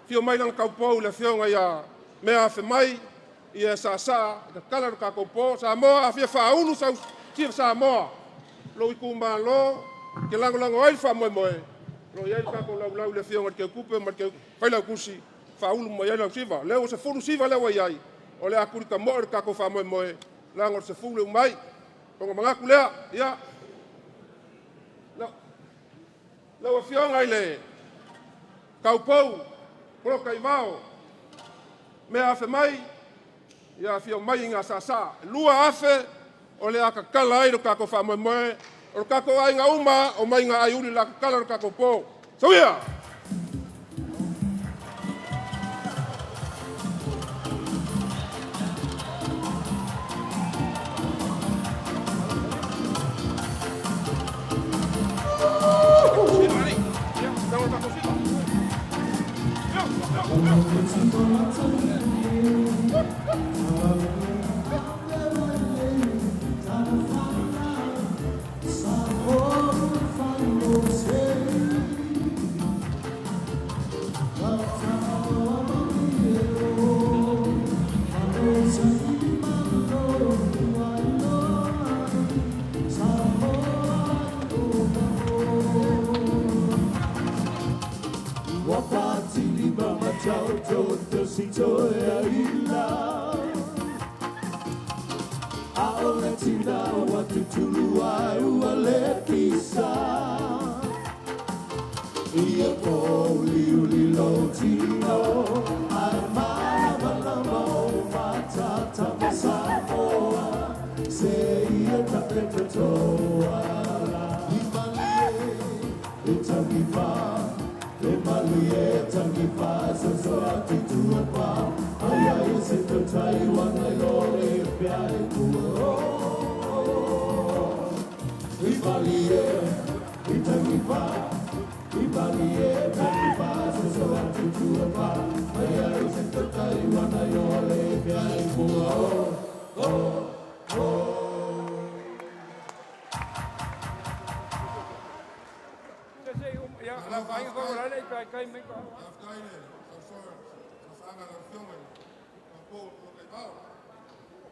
H: afio mai lana taupou le Afioga ia Mea Afe Mai, ia saasaa e tatala le tatou po. Samoa a fia faaulu sau sia Samoa, lou itumalo, te lagolago ai le faamoemoe, o lo o i ai le tatou laulau i le Afioga i le Teutupe ma le Failautusi, faaulu mai ai lau siva. Lea ua 10 siva lea ua i ai, o le a tulitamoe le tatou faamoemoe, leaga o le 10 e uma ai. Ona manatu lea, ia, lau Afioga i le Taupou, Poloka Aivao, Mea Afe Mai, ia afio mai i Gasaasaa. 2,000 o le a tatala ai lo tatou faamoemoe, o le tatou aiga uma o mai ga aiuli o le a tatala le tatou po. Soia!
E: O le tina ua tutulu ai ua le kisa. Ia ko liuli lo tino ai malama lama o matata ma Samoa se ia tape totoa la. I malie e tangifa e malie tangifa so so atu tua pa ai ai se to tai wana i lo le pea e tua I malie i tangifa I malie tangifa so so atu tua pa ai ai se to tai wana i lo le pea e tua oh oh.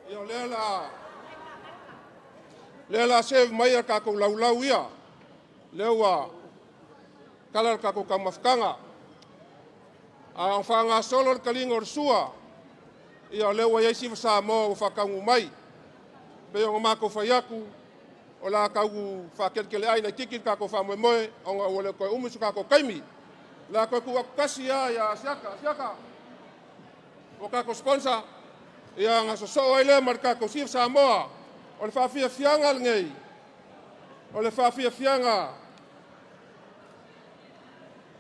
H: Ia o lea la lea la se mai a kākou laulau ia. Lea ua kala le kākou kaumafutaga. A o faagasolo le taliga o le sua, ia o lea ua iai siva Samoa ua faataunuu mai. Pei ona matou fai atu, o le a tau faakelikeleai laitiiti le tatou faamoemoe ona ua le toe umi so tatou taimi. O le a toe tuu atu tasi lava ia Asiata, Asiata, o tatou sponsor, ia ona sosoo ai lea ma le tatou siva Samoa. O le faafiafiaga lenei, o le faafiafiaga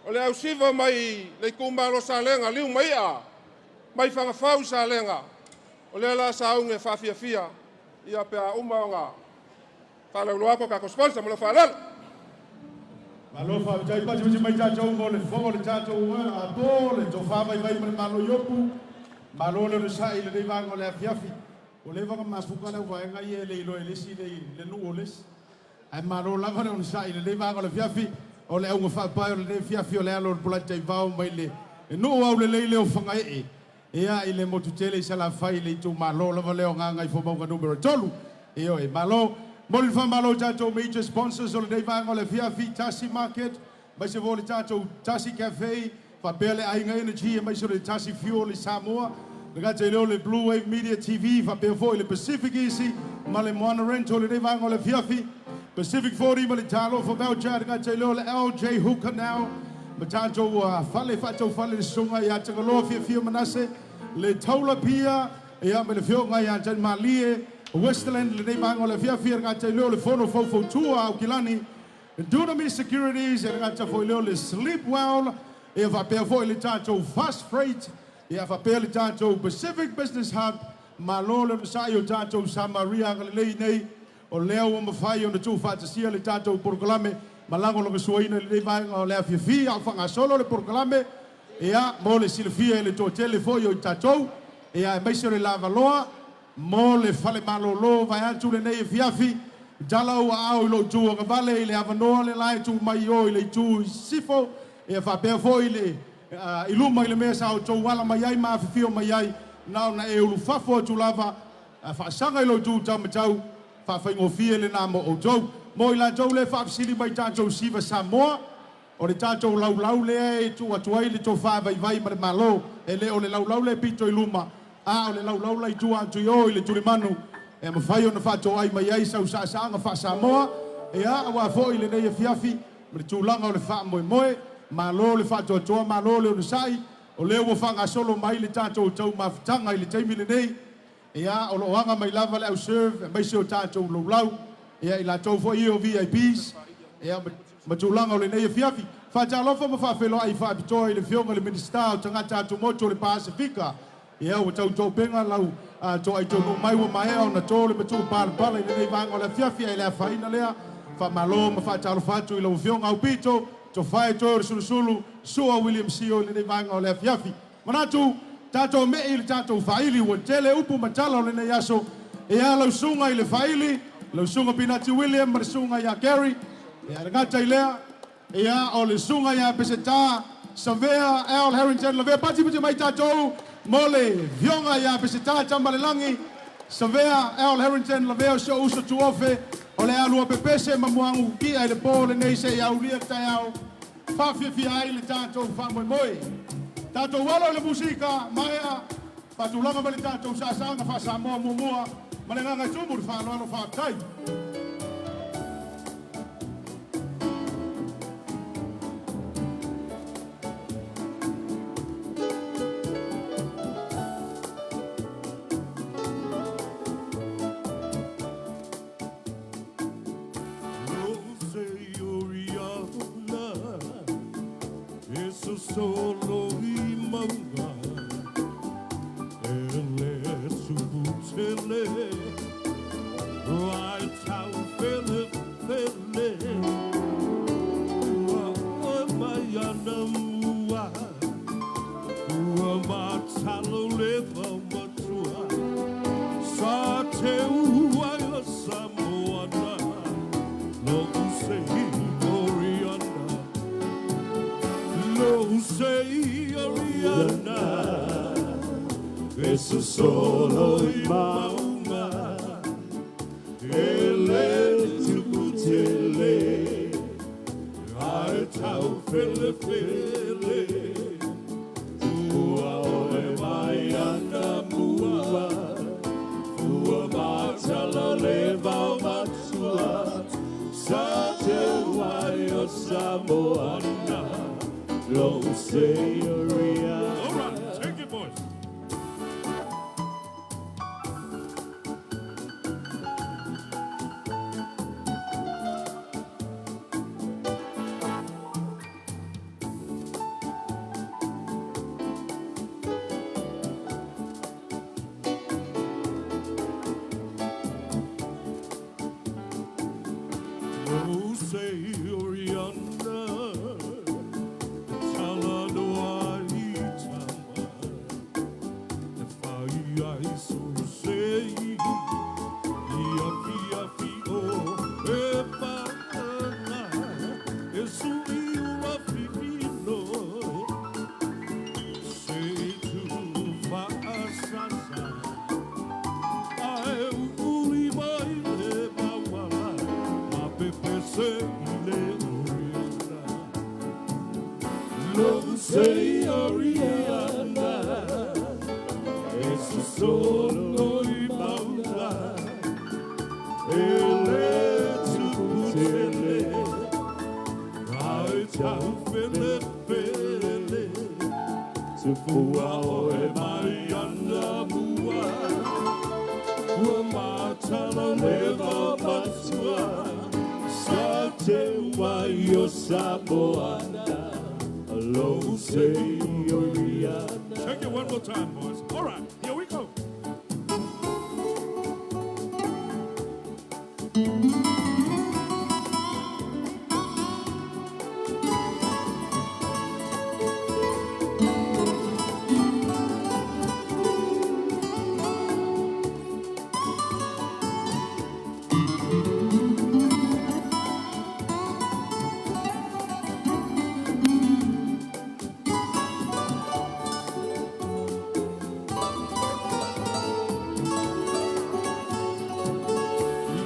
H: o le ausiva mai le itumalo o Salega, liu ma i'a, mai Fagafau i Salega, o lea la sauga e faafiafia, ia pe a uma ona faalauiloa atu a tatou sponsor. Ma le faaaloalo.
D: Malo faafetai pati mai tatou mo le fofoga o le tatou apo le tofa vaivai ma le malo iopu. Malo le onosai i lenei vaega o le afiafi. Ua leva ona mafuka le auvaega ia e le iloa e le isi le nuu o le isi. Ae malo lava le onosai i lenei vaega o le afiafi. O le auga faapae o lenei afiafi o le alo o le Polataivao mai le nuu aulelei lea o Fagaee. Ia i le motu tele i Salafai i le itumalo lava lea o Gagaifomauga numera 3. Ioe, malo. Momoli le faamalo i tatou major sponsors o lenei vaega o le afiafi, Tasi Market, aemaise foi o le tatou Tasi Cafe, faapea le Aiga Energy, aemaise o le Tasi Fuel i Samoa, le gata i lea o le Blue Wave Media TV, faapea foi le Pacific Easy ma le Moana Rental i lenei vaega o le afiafi, Pacific 40 ma le Talofa Voucher, le gata i lea o le LJ Hooker Now, ma tatou fale faataufale le Susuga ia Tagaloa Fiafia Manase, le Taula Pia, ia ma le Afioga ia Tanimalie Westerland i lenei vaega o le afiafi, le gata i lea o le Fono Faufautua a Aukilani, Dunamis Securities, le gata foi lea o le Sleep Well, ia faapea foi le tatou Fast Freight, ia faapea le tatou Pacific Business Hub. Malo le onosai o tatou Samaria agalelei nei, o lea ua mafai ona tuufaatasia le tatou polokalame ma lagolagosua i lenei vaega o le afiafi a o faagasolo le polokalame. Ia, mo le silafia e le toatele foi o i tatou, ia aemaise o le lavaloa mo le fale malolo vaeatu lenei afiafi, tala ua ao i lou itu agavale i le avanoa le la e tu mai o i le itu i sisifo, ia faapea foi le i luma i le mea sa outou ala mai ai ma afifio mai ai, na ona e ulufafo atu lava, faasaga i lou itu taumatau, faafaigofie lena mo outou. Mo i latou le faafesili mai tatou Siva Samoa, o le tatou laulau lea e tuu atu ai le tofa vaivai ma le malo, e le o le laulau le pito i luma, a o le laulau la i tua atu i o i le tulimanu, e mafai ona faatoai mai ai sau saasaaga faa-Samoa, ia aua foi lenei afiafi ma le tulaga o le faamoemoe. Malo le faatoatoa, malo le onosai, o lea ua faagasolo mai le tatou taumafataga i le taimi lenei, ia o loo aga mai lava le au serve, aemaise o tatou laulau, ia i latou foi ia o VIPs, ia ma tulaga o lenei afiafi. Faatalofa ma faafeiloai faapitoa i le Afioga i le Minisita o Tagata Atumotu o le Pasefika, ia ua tautoupega lau toai taunuu mai ua maea ona to le matuu palapala i lenei vaega o le afiafi, ae le afaina lea. Faamalo ma faatalofa atu i lau Afioga Aupito, tofae toe o le sulusulu, Sua William Sio i lenei vaega o le afiafi. Manatu, tatou mei i le tatou faili, ua tele upu ma tala o lenei aso, ia lau susuga i le faili, lau susuga Pinati William ma le susuga ia Gary, ia le gata i lea, ia o le susuga ia Peseta, Savea, Al Harrington, Lavea, pati pati mai tatou mo le fioga ia Peseta Tamalelagi, Savea, Al Harrington, Lavea o si ou uso tuofe, o le alua pepese ma muagu kukia i le po lenei se i aulia le taeao, faafiafia ai le tatou faamoemoe. Tatou alo i le musika, maea, faatulaga mai le tatou saasaaga faa-Samoa muamua, Ma le agaga e tumu i le faaaloalo faafetai.
E: Solo i maunga E le tupu tele Ae tau fele fele Ua oe mai ana mua Ua matala le vao matua Sa te wai o Samoana Lo se
C: All right, take it, boys. Lo se Oriana, Talanoa i tama, E whai ai so sei, Ia fia fi o e paanga, E sui ua fifino, Se tu whaasasa, Ae uri mai le mawala, Ma pepe se i le Oriana.
E: Lo se Oriana E su solo i maunga E le tupu tele Ae tau fele fele Tupua oe mai ana mua Ua matala le matua Sa te wai o Samoana Lo se Oriana
C: Take it one more time, boys. All right, here we go.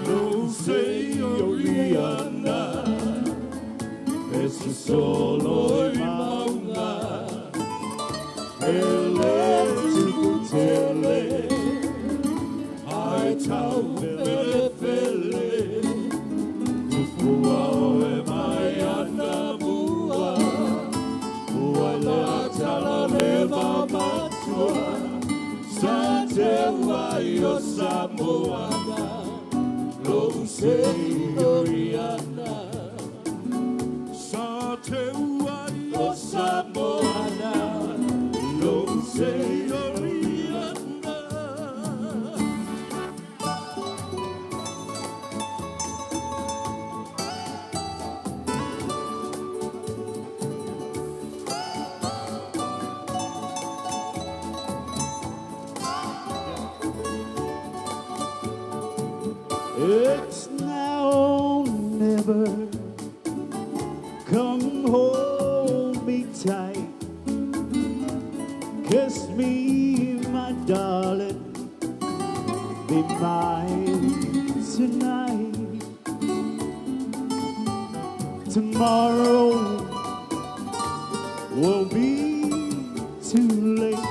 E: Lo se Oriana E su solo i maunga E le tupu tele Ae tau fele fele Tupua oe mai ana mua Ua la tala le matua Sa te wai o Samoana Lo se Oriana
C: Sa te wai
E: O Samoana Lo se
C: Oriana.
E: It's now or never. Come hold me tight. Kiss me, my darling. Be mine tonight. Tomorrow will be too late.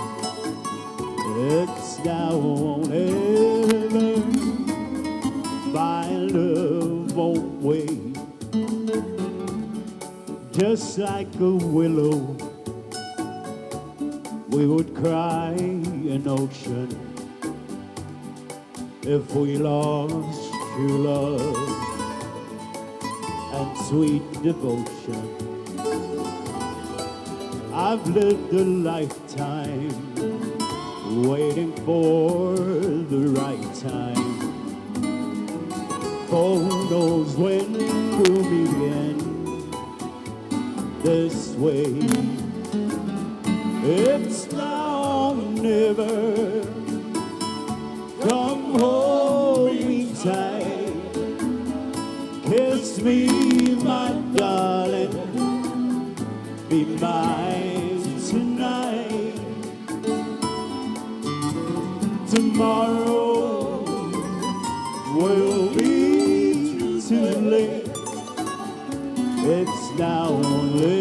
E: It's now or never. Just like a willow, we would cry an ocean if we lost true love and sweet devotion. I've lived a lifetime waiting for the right time. For who knows when we'll meet again this way. It's now or never. Come hold me tight. Kiss me, my darling. Be mine tonight. Tomorrow will be too late. It's now or never.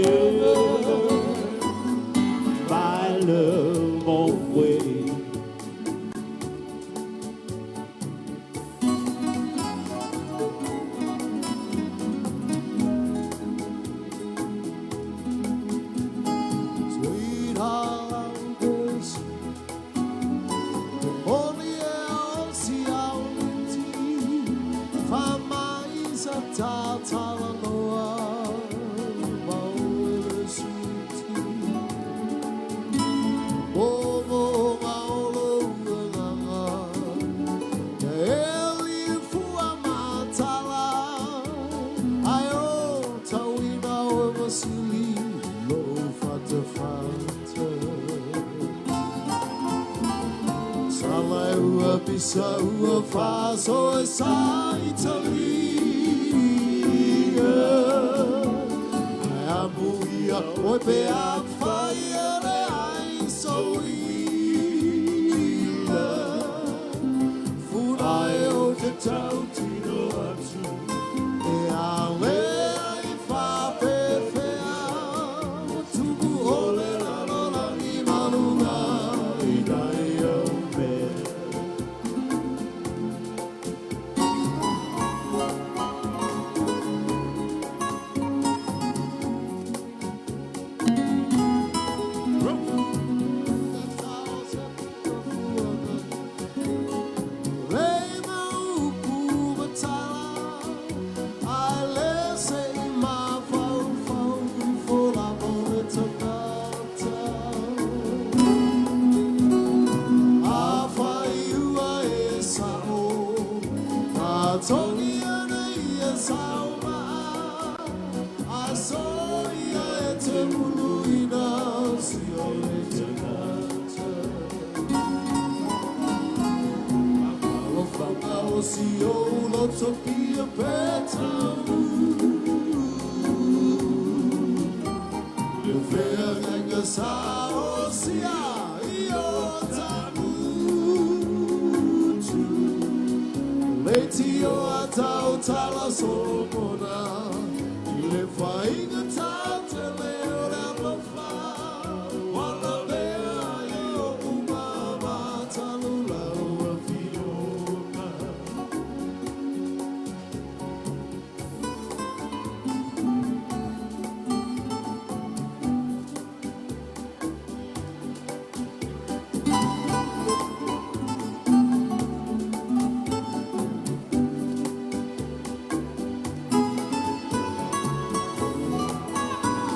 E: My love won't wait.
G: Sweetheart, te moni e o si au ti, whamai sa tātala noa, maure suti. O mo maolo uanganga, te eli fua matala, ai o tauina o masili, lo fata fata. Sala ua bisa ua faso e sa Italia. Ai amu ia oi pe a whai re ai so ila. Fura e o te tau tino atu. E a le ai whawhewhea. Tuku ole lalo langi malunga i nai au mea.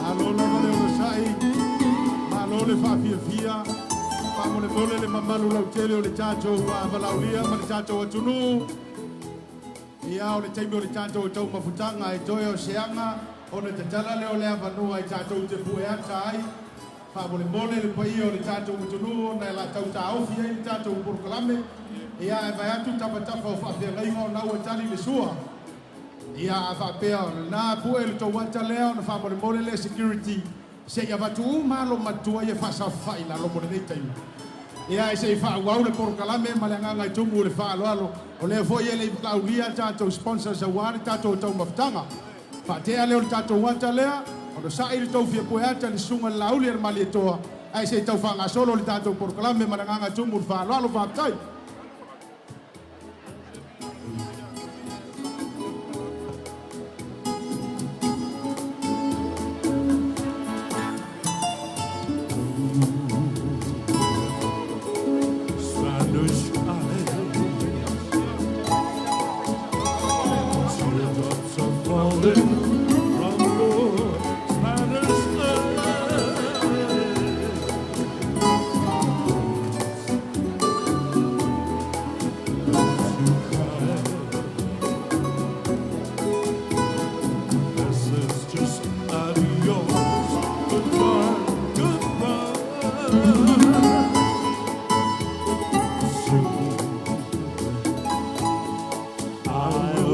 D: Malo lava le onosai, malo le faafiafia, faamolemole le mamalu lautele o le tatou valaulia ma le tatou atunuu. Ia o le taimi o le tatou taumafutaga e toe o seaga ona tatala lea o le avanoa i tatou te pue ata ai. Faamolemole le paia o le tatou atunuu ona e latau taofi ai le tatou polokalame. Ia e vae atu tafatafa o faafeagaiga ona ua tali le sua. Ia a faapea o lena pue le tou ata lea ona faamolemole le security se'i avatu uma alo matua ia faasafa'i lalo mo lenei taimi. Ia e se'i faaauau le polokalame ma le agaga i tumu o le faaaloalo. O lea foi e le i laulia tatou sponsors auā le tatou taumafataga. Faatea lea o le tatou ata lea, ona sa'i le tou fia pue ata i le susuga i le Laauli a le Malietoa, ae se i tau faagasolo le tatou polokalame ma le agaga i tumu o le faaaloalo. Faafetai.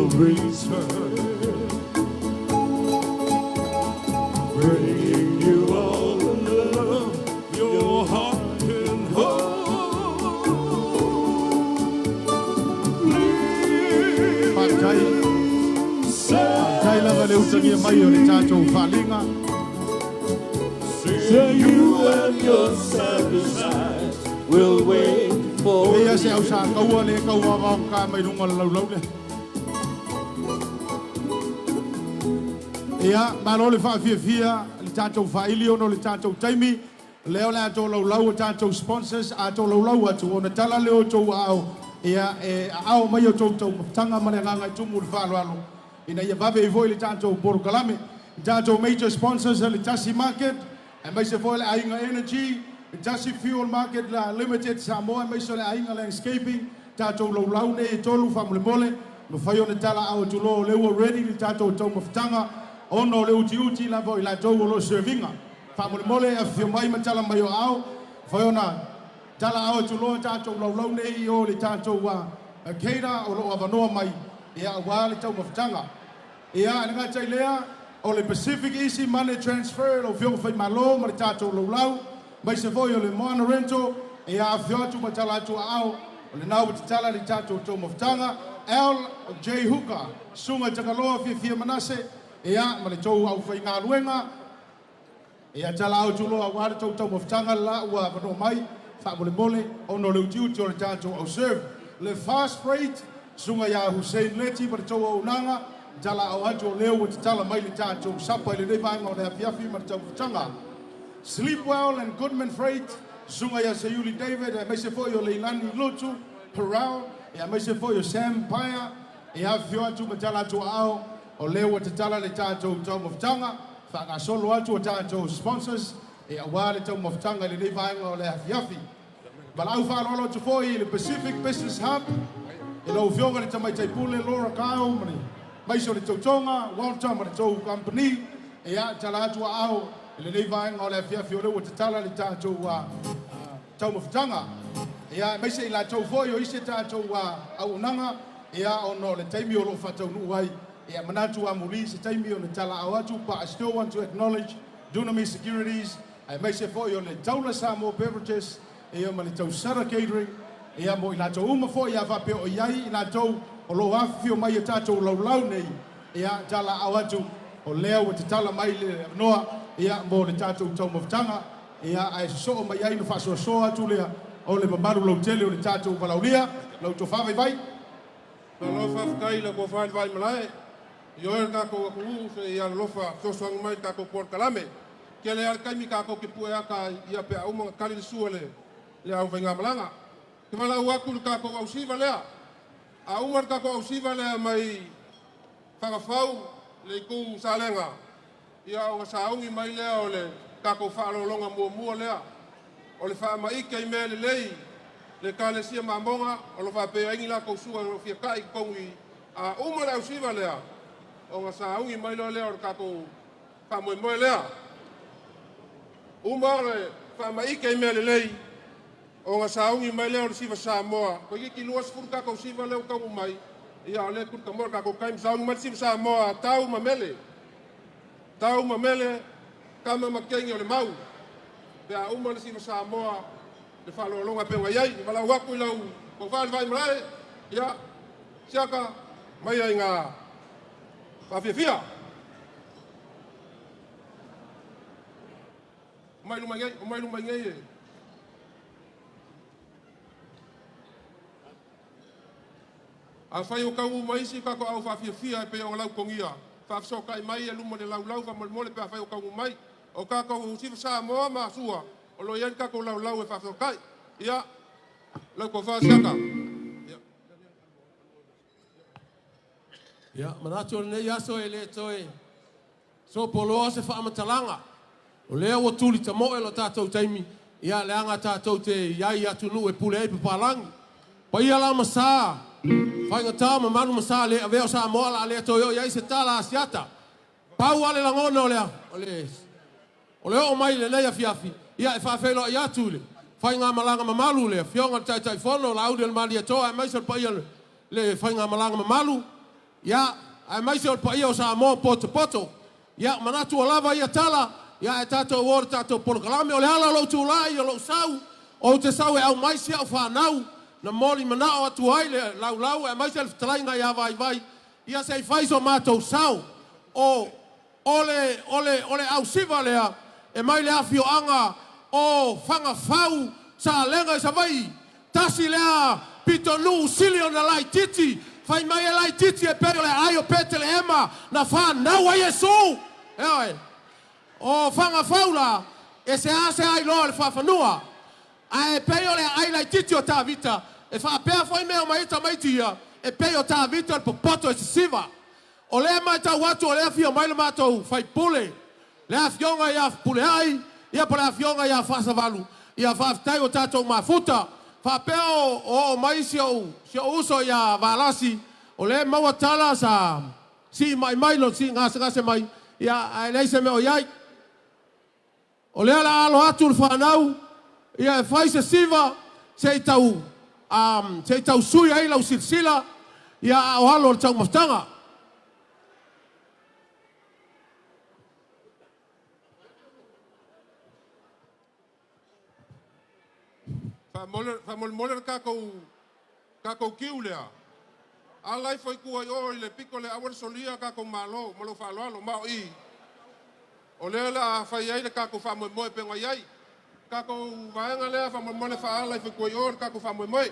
E: will return, bringing you all the love your heart can hold.
D: Faafetai. Faafetai lava le utagia mai o le tatou faaaliga.
E: Say you and your sacrifice will wait for
D: Eia se au sa kaua le kaua vaoga mai luga o le laulau lea. Ia, malo le faafiafia le tatou faaili ona o le tatou taimi. Lea o le a tolaulau a tatou sponsors, a tolaulau atu ona tala lea o outou aao, ia, e aao mai outou taumafataga ma le agaga e tumu i le faaaloalo ina ia vave ai foi le tatou polokalame. Le tatou major sponsors le Tasi Market, aemaise foi le Aiga Energy, le Tasi Fuel Market Limited Samoa, aemaise o le Aiga Landscaping, tatou laulau nei e tolu faamolemole, mafai ona talaau atu loa o lea ua ready le tatou taumafataga ona o le utiuti lava o i latou o lo o serve ina. Faamolemole afifio mai ma tala mai o aao, mafai ona talaau atu loa tatou laulau nei i o le tatou cater o lo o avanoa mai ia aua le taumafataga. Ia, e le gata i lea, o le Pacific Easy Money Transfer, lau Afioga Faimalo ma le tatou laulau, aemaise foi o le Moana Rental, ia afifio atu ma tala atu aao, o lena ua tatala le tatou taumafataga. LJ Hooker, Susuga i Tagaloa Fiafia Manase, ia, ma le tou aufaigaluega, ia tala atu loa aua le tou taumafataga le la ua avanoa mai, faamolemole, ona o le utiuti o le tatou au serve. Le Fast Freight, Susuga ia Hussein Leti ma le tou auaunaga, talaau atu o lea ua tatala mai le tatou sapa i lenei vaega o le afiafi ma le taumafataga. Sleepwell and Goodman Freight, Susuga ia Seiuli David aemaise foi o Leilani Lutu Perau, aemaise foi o Sam Paia, e afifio atu ma tala atu aao o lea ua tatala le tatou taumafataga, faagasolo atu a tatou sponsors e aua le taumafataga i lenei vaega o le afiafi. Valaau faaaloalo atu foi i le Pacific Business Hub i lau Afioga i le Tamaitai Pule Laura Kyle ma le aemaise o le tautoga Walter ma le tou company, ia tala atu aao i lenei vaega o le afiafi o lea ua tatala le tatou taumafataga. Ia aemaise i latou foi o isi tatou auaunaga, ia ona o le taimi o lo o faataunuu ai, ia manatu amuli se taimi ona talaau atu, but I still want to acknowledge Dunamis Securities, aemaise foi o le Taula Samoa Beverages, ia ma le Tausala Catering, ia mo i latou uma foi a faapea o i ai i latou o lo o afifio mai i tatou laulau nei, ia talaau atu o lea ua tatala mai le avanoa ia mo le tatou taumafataga, ia ae sosoo mai ai na faasoasoa atu lea o le mamalu lautele o le tatou valaaulia lau tofa vaivai.
H: Malo faafetai i le tofa i le Vaimalae, i oe le tatou atunuu se i alolofa fesoasoani mai i le tatou polokalame. Tele lava le taimi tatou te pue ata ia pe a uma ona tali le sua i le aufaigamalaga. Ou te valaau atu i le tatou ausiva lea. A uma le tatou ausiva lea mai Fagafau le itu Salega, ia ona sauni mai lea o le tatou faaaloaloga muamua lea o le faamaite i mea lelei le Ekalesia Mamoga o lo o faapea ai ni latou sua o lo o fia ta'i i totonu i a uma le ausiva lea ona sauni mai loa lea o le tatou faamoemoe lea. Uma le faamaite i mea lelei ona sauni mai lea o le siva Samoa. Toeitiiti 20 tatou siva lea ua taunuu mai, ia o lea e tulitamoe le tatou taimi. Sauni mai le siva Samoa, tau ma mele. Tau ma mele, tama ma teine o le mau. Pe a uma le siva Samoa, le faaaloaloga pei ona i ai. Valaau atu i lau tofa i le Vaimalae, ia, siaka maia i ngā faafiafia. Omai luma nei, omai luma nei e. Afai o tau uma isi tatou au faafiafia e pei ona lautogia, faafesootai mai e luma i le laulau faamolemole pe afai o taunuu mai. O tatou siva Samoa ma Sua o lo o i ai le tatou laulau e faafesootai. Ia, lau tofa Siaka. Ia.
C: Ia, manatu o lenei aso e le toe sopoloa se faamatalaga. O lea ua tuli tamoe lo tatou taimi, ia leaga tatou te i ai i atunuu e pule ai papalagi. Paia la ma sa, faigata mamalu ma sa le avea o Samoa la le toe oo i ai se tala a Asiata. Pau lava le lagona o le, o le, o le oo mai i lenei afiafi, ia e faafeiloai atu i le faigamalaga mamalu le Afioga i le Taitaifono Laauli o le Malietoa aemaise le paia o le faigamalaga mamalu.
H: Ia, aemaise o le paia o Samoa potopoto. Ia, manatu ua lava ia tala, ia ae tatou o i le tatou polokalame. O le ala o lou tulai, o lou sau, ou te sau e aumai si au fanau, na moli manao atu ai le laulau aemaise le fetalaiga ia Vaivai, ia se i fai so matou sao. O, o le, o le, o le ausiva lea e mai le afioaga o Fagafau, Salega i Savaii, tasi lea pitonuu sili ona laitiiti, fai mai e laitiiti e pei o le aai o Petelehema na fanau ai Iesu. Ioe. O Fagafau la, e seasea iloa o le faafanua, ae pei o le aai laitiiti o Tavita, e faapea foi mea o mai ai tamaiti ia, e pei o Tavita o le popoto e sisiva. O lea e matau atu o lea e afio mai le matou faipule, le afioga ia Fepuleai, ia po o le afioga ia Faasavalu, ia faafetai ua tatou mafuta. Faapea o oo mai si ou, si ou uso ia Valasi, o lea e maua tala sa sii mai mai lona sii gasegase mai, ia ae leai se mea o i ai. O lea o le a alo atu le fanau ia e fai se siva se i tau se i tau sui ai lau silasila ia a o alo le taumafataga.
L: Faamolemole le tatou kiu lea, ala ifo i tua i o i le pito lea, aua le solia tatou malo ma lou faaaloalo. Ma o i, o lea o le a fai ai le tatou faamoemoe e pei ona i ai. Tatou vaega lea faamolemole faaala ifo i tua i o le tatou faamoemoe.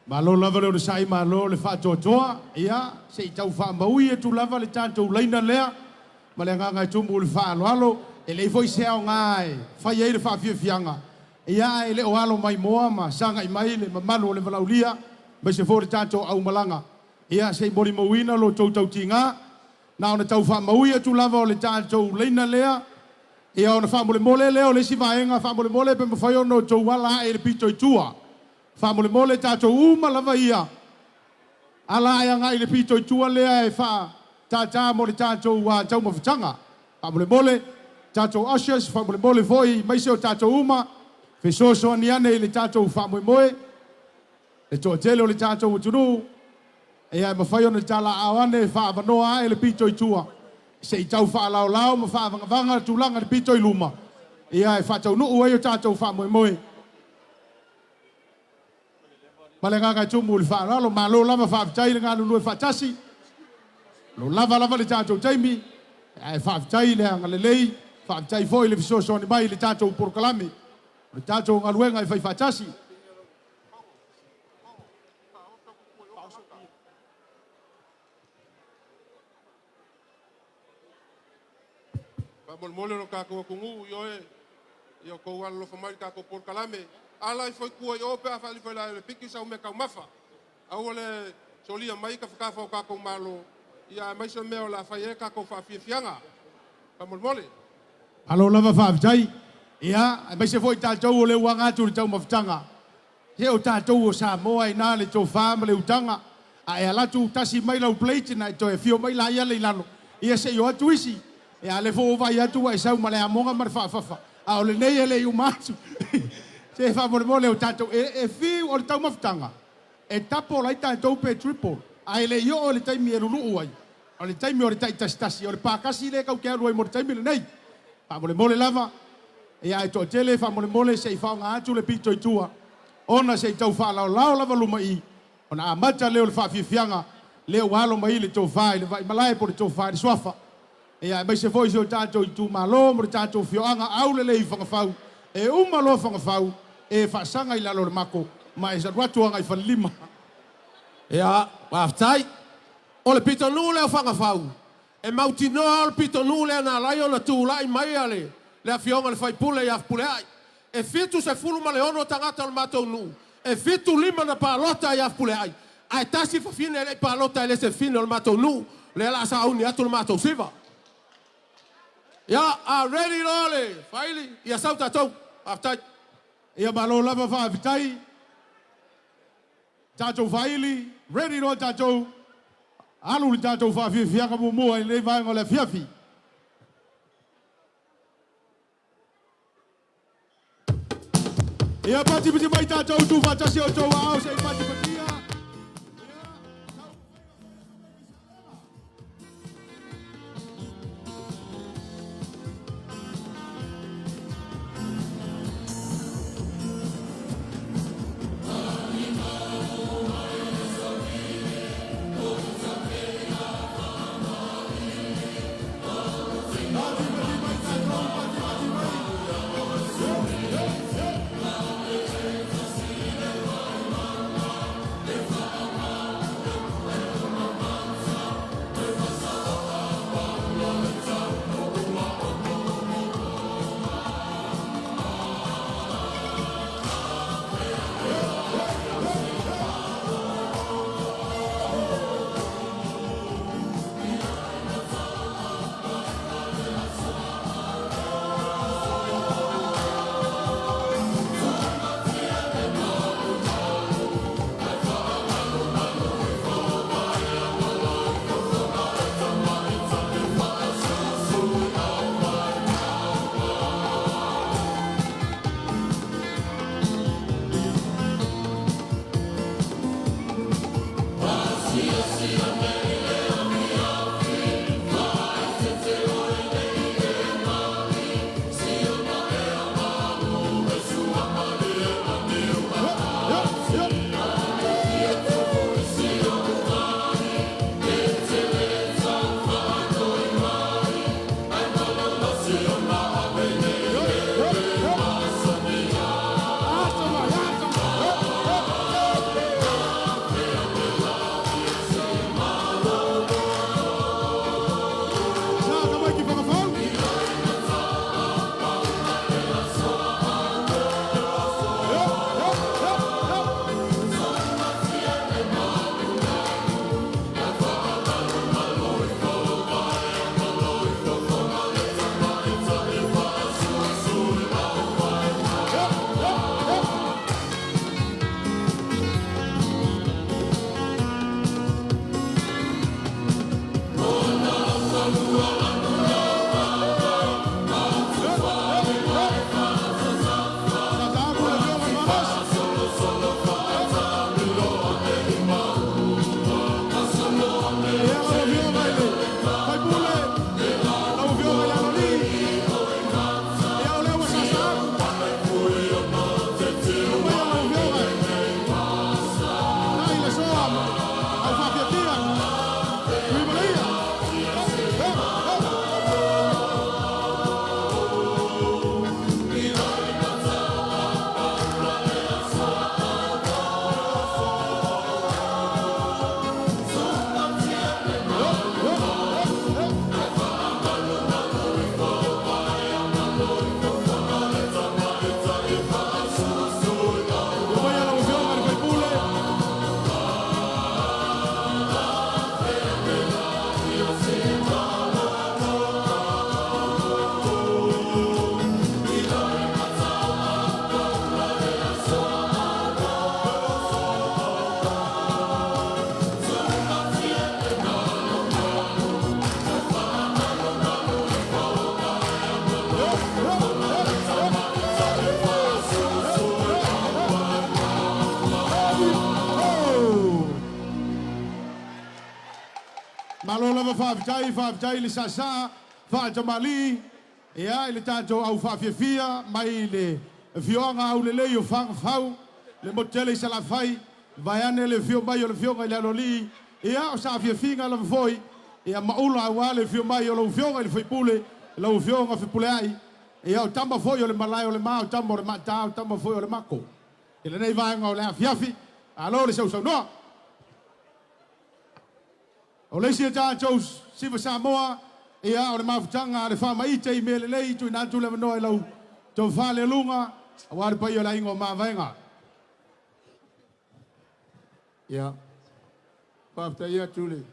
D: Malo lava le onosai, malo le faatoatoa. Ia, se i tau faamaui atu lava le tatou laina lea ma le agaga e tumu i le faaaloalo. E leai foi se aoga e fai ai le faafiafiaga, ia ae le o alo maimoa ma sagai mai le mamalu o le valaaulia, aemaise foi o le tatou aumalaga. Ia, se i molimauina lo outou tautiga. Na ona tau faamaui atu lava o le tatou laina lea, ia ona faamolemole lea o le isi vaega, faamolemole pe mafai ona outou ala ae i le pito i tua. Faamolemole tatou uma lava ia ala ae agai i le pito i tua lea e faatātā mo le tatou taumafataga. Faamolemole tatou ushers, faamolemole foi aemaise o tatou uma, fesoasoani ane i le tatou faamoemoe, le toatele o le tatou atunuu, ia e mafai ona talaaao ane e faaavanoa ae le pito i tua, se i tau faalaolao ma faavagavaga le tulaga i le pito i luma, ia e faataunuu ai o tatou faamoemoe. Ma le agaga e tumu i le faaaloalo, malo lava faafetai le galulue faatasi. Lo lava lava le tatou taimi, ae faafetai i le agalelei, faafetai foi i le fesoasoani mai i le tatou polokalame, o le tatou galuega e fai faatasi.
L: Faamolemole lo tatou atunuu, ioe, ia outou alolofa mai i le tatou polokalame. Ala ifo i tua i o pe a faalifo i le piki sau mea taumafa. Aua le solia mai tafatafa o tatou malo, ia aemaise mea o le a fai ai tatou faafiafiaga. Faamolemole.
D: Malo lava faafetai. Ia, aemaise foi tatou o lea ua aga atu i le taumafataga. Se o tatou o Samoa e na le tofa ma le utaga. A e alu atu tasi mai lau plate na e toe afio mai laia le i lalo, ia se i o atu isi. Ia, a lea foi ua vaai atu ua e sau ma le amoga ma le faafafa, a o lenei e le i uma atu. Se faamolemole o tatou, e fiu, o le taumafataga, e double ai tatou pe triple, ae le i oo i le taimi e luluu ai, o le taimi o le taitasitasi, o le pakasi lea tatou te alu ai mo le taimi lenei. Faamolemole lava, ia ae toatele faamolemole se i faaaoga atu le pito i tua, ona se i tau faalaolao lava luma i, ona amata lea o le faafiafiaga, lea ua alo mai le tofa i le vaimalae po o le tofa i le suafa. Ia aemaise foi si o tatou itumalo ma le tatou afioaga aulelei i Fagafau, e uma loa Fagafau, e faasaga i lalo o le mako, ma e alu atu agai Falelima.
H: Ia, faafetai. O le pitonuu lea o Fagafau, e mautinoa o le pitonuu lea na ala ai ona tulai mai a le le afioga i le faipule ia Fepuleai. E 76 tagata o le matou nuu, e 75 na palota ia Fepuleai, ae tasi fafine e le i palota e le se fafine o le matou nuu, lea o le a sauni atu le matou siva. Ia, a ready loa le faili, ia sau tatou. Faafetai.
D: Ia malo lava faafetai. Tatou faili, ready loa tatou, alu le tatou faafiafiaga muamua i lenei vaega o le afiafi. Ia patipati mai tatou tuufaatasi o outou aao se i patipatia. Ia. Malo lava faafetai, faafetai i le saasaa faatamalii ia i le tatou au faafiafia mai le afioaga aulelei o Fagafau, le motu tele i Salafai, vaeane le afio mai o le afioga i le Aloalii, ia o saafiafiga lava foi ia maula aua le afio mai o lau afioga i le Faipule, lau afioga Fepuleai, ia o tama foi o le malae o le ma, o tama o le maata, o tama foi o le mako. I lenei vaega o le afiafi, malo le sausaunoa. O le isi a tatou Siva Samoa, ia o le mafutaga a le faamaite i mea lelei, tuuina atu le avanoa i lau tofa Lealuga, aua le paia o le aiga o Mavaega.
J: Ia, faafetai atu le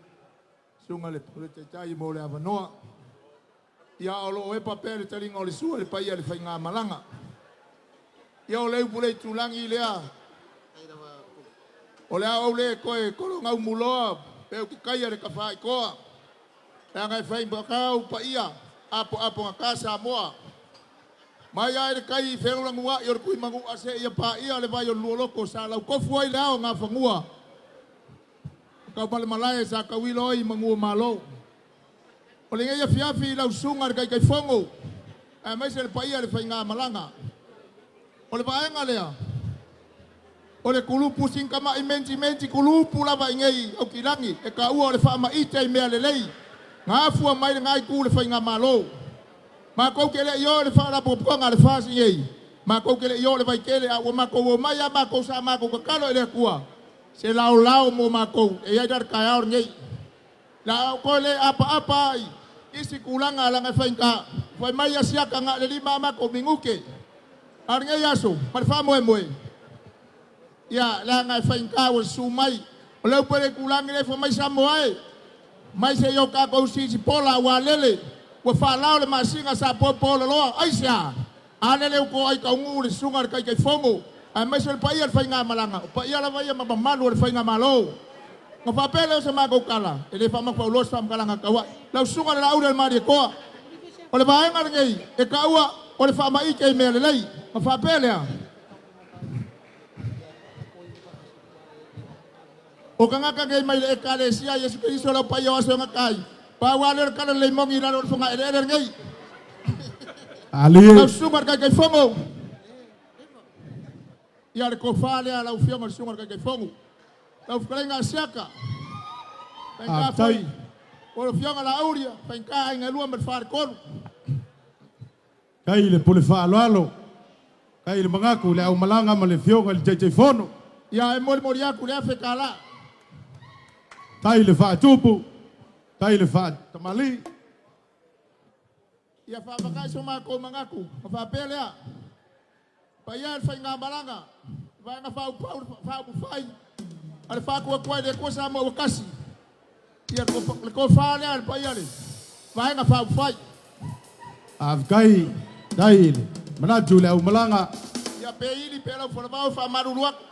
J: susuga i le Pule Taitai mo le avanoa. Ia, o lo o epa pea le taliga o le sua i le paia i le faigamalaga. Ia, o le upu le itulagi lea, o le a ou le toe tologau pe ou te taia le tafaitoa, leaga e faigata ou paia apoapogata Samoa. Mai lava i le tai feulanuai o le Tuimanua seia paia le vai o le Lualoto sa lautofu ai le ao gafanua. O taumalemalae sa tauilo ai i manu o Malo. O lenei afiafi i lau susuga i le Taitaifono, aemaise le paia i le faigamalaga. O le vaega lea, o le kulupu sintamai mentimenti kulupu lava i nei aukilagi e taua o le faamaite i mea lelei. Na afua mai lena itu le faigamalo. Matou te le i o i le faalapotopotoga a le FAST nei, matou te le i o i le Vaitele, a ua matou omai lava matou sa matou tatalo i le Atua, se laolao mo matou e i ai la le taeao lenei. La ou toe le apaapa ai i isi tulaga leaga e faigata. Fai mai Asiata na o le 5 a matou minute. A o lenei aso ma le faamoemoe, ia leaga e faigata ua susu mai. O le upu a le itulagi lea fai mai Samoa e, mai se i o tatou sisipola ua lele, ua faalao le masina sa popoololoa. Aisea? A lele ua toai taunuu le susuga i le Taitaifono, aemaise le paia o le faigamalaga, o paia lava ia ma mamalu o le faigamalo. Ona faapea lea o se matou tala, e le faamatauloa se faamatalaga tauai. Lau susuga i le Laauli o le Malietoa, o le vaega lenei e taua o le faamaite i mea lelei. Ona faapea lea, o tagata nei mai le Ekalesia a Iesu Keriso lau paia o aso e gata ai, pau lava lea o le tala lelei moni i lalo o le fogaeleele lenei.
D: Ali.
J: Lau susuga i le Taitaifono, ia le tofa lea a lau Afioga i le susuga i le Taitaifono. Lau fetalaiga Asiata, faigata foi o le Afioga Laauli, faigata aiga e lua ma le faletolu.
D: Tai le pule faaaloalo, tai le magaku le aumalaga ma le afioga i le Taitaifono.
J: Ia e molimoli atu le $1,000.
D: Tai le faatupu, tai le faatamalii.
J: Ia faavakai so matou manatu ma faapea lea, paia e le faigamalaga, vaega faaupufai a le Faatuatua i le Atua Samoa ua tasi. Ia le tofa lea le paia le vaega faaupufai.
D: Faafetai, tai le manatu i le aumalaga.
J: Ia pe ili pe lau falavao faamalulu atu.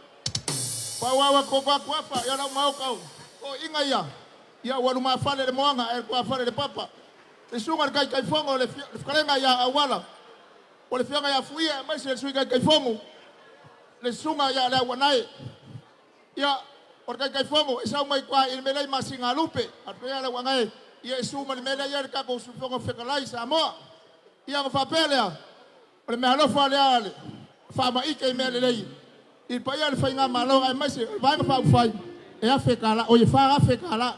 J: Pau au a koko atu afa ia lau maoka o iga ia. Ia ua lumafale le moaga ae tuafale le papa. Le susuga i le Taitaifono le Fetalaiga ia Auala po o le Afioga ia Fuia aemaise le Sui Taitaifono le Susuga ia Leauanae. Ia, o le Taitaifono e sau mai tua i le mea lea i Masinalupe, a o le Fetalaiga ia Leauanae, ia e susu mai le mea lea e i ai le tatou Fofoga Fetalai i Samoa. Ia ona faapea lea, o le meaalofa lea le faamaite i mea lelei i le paia o le Faigamalo aemaise o le Vaega Faaupufai e $1,000, oi e $4,000.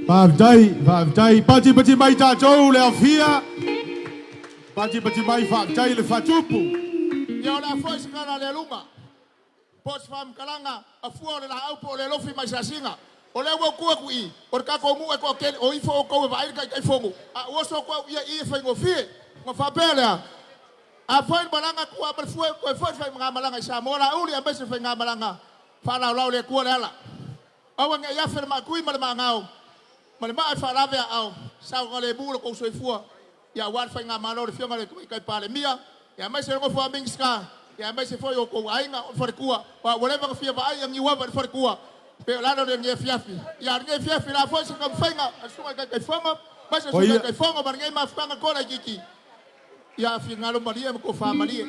D: Faafetai, faafetai. Patipati mai tatou le aofia. Patipati mai faafetai le faatupu.
J: Ia o le a foi se tala a le aluga po o se faamatalaga a fua o le laau po o le alofi mai sasina. O lea ua ou tu atu i i, o le tatou nuu e toatele, o ifo outou e vaai le Taitaifono, a ou oso atu au ia i i e faigofie. Ona faapea lea, a fai le malaga atu lava ma le fue, toe foi le faigamalaga i Samoa Laauli aemaise le faigamalaga faalaolao i le Atua le ala. Aua ne i afe le maatui ma le maagao ma le maa e faalave aao, saogalemu lo outou soifua ia aua le faigamalo a le Afioga i le Tamaitai Palemia, ia aemaise le nofo a Minisita, ia aemaise foi o outou aiga o le faletua, aua ua leva ona fia vaai a Niuava i le faletua, pei o le ala o lenei afiafi. Ia a o lenei afiafi o le a foi se taumafaiga a le Susuga i le Taitaifono, aemaise le Sui Taitaifono ma lenei mafutaga toalaitiiti, ia finagalo malie ma tofa malie.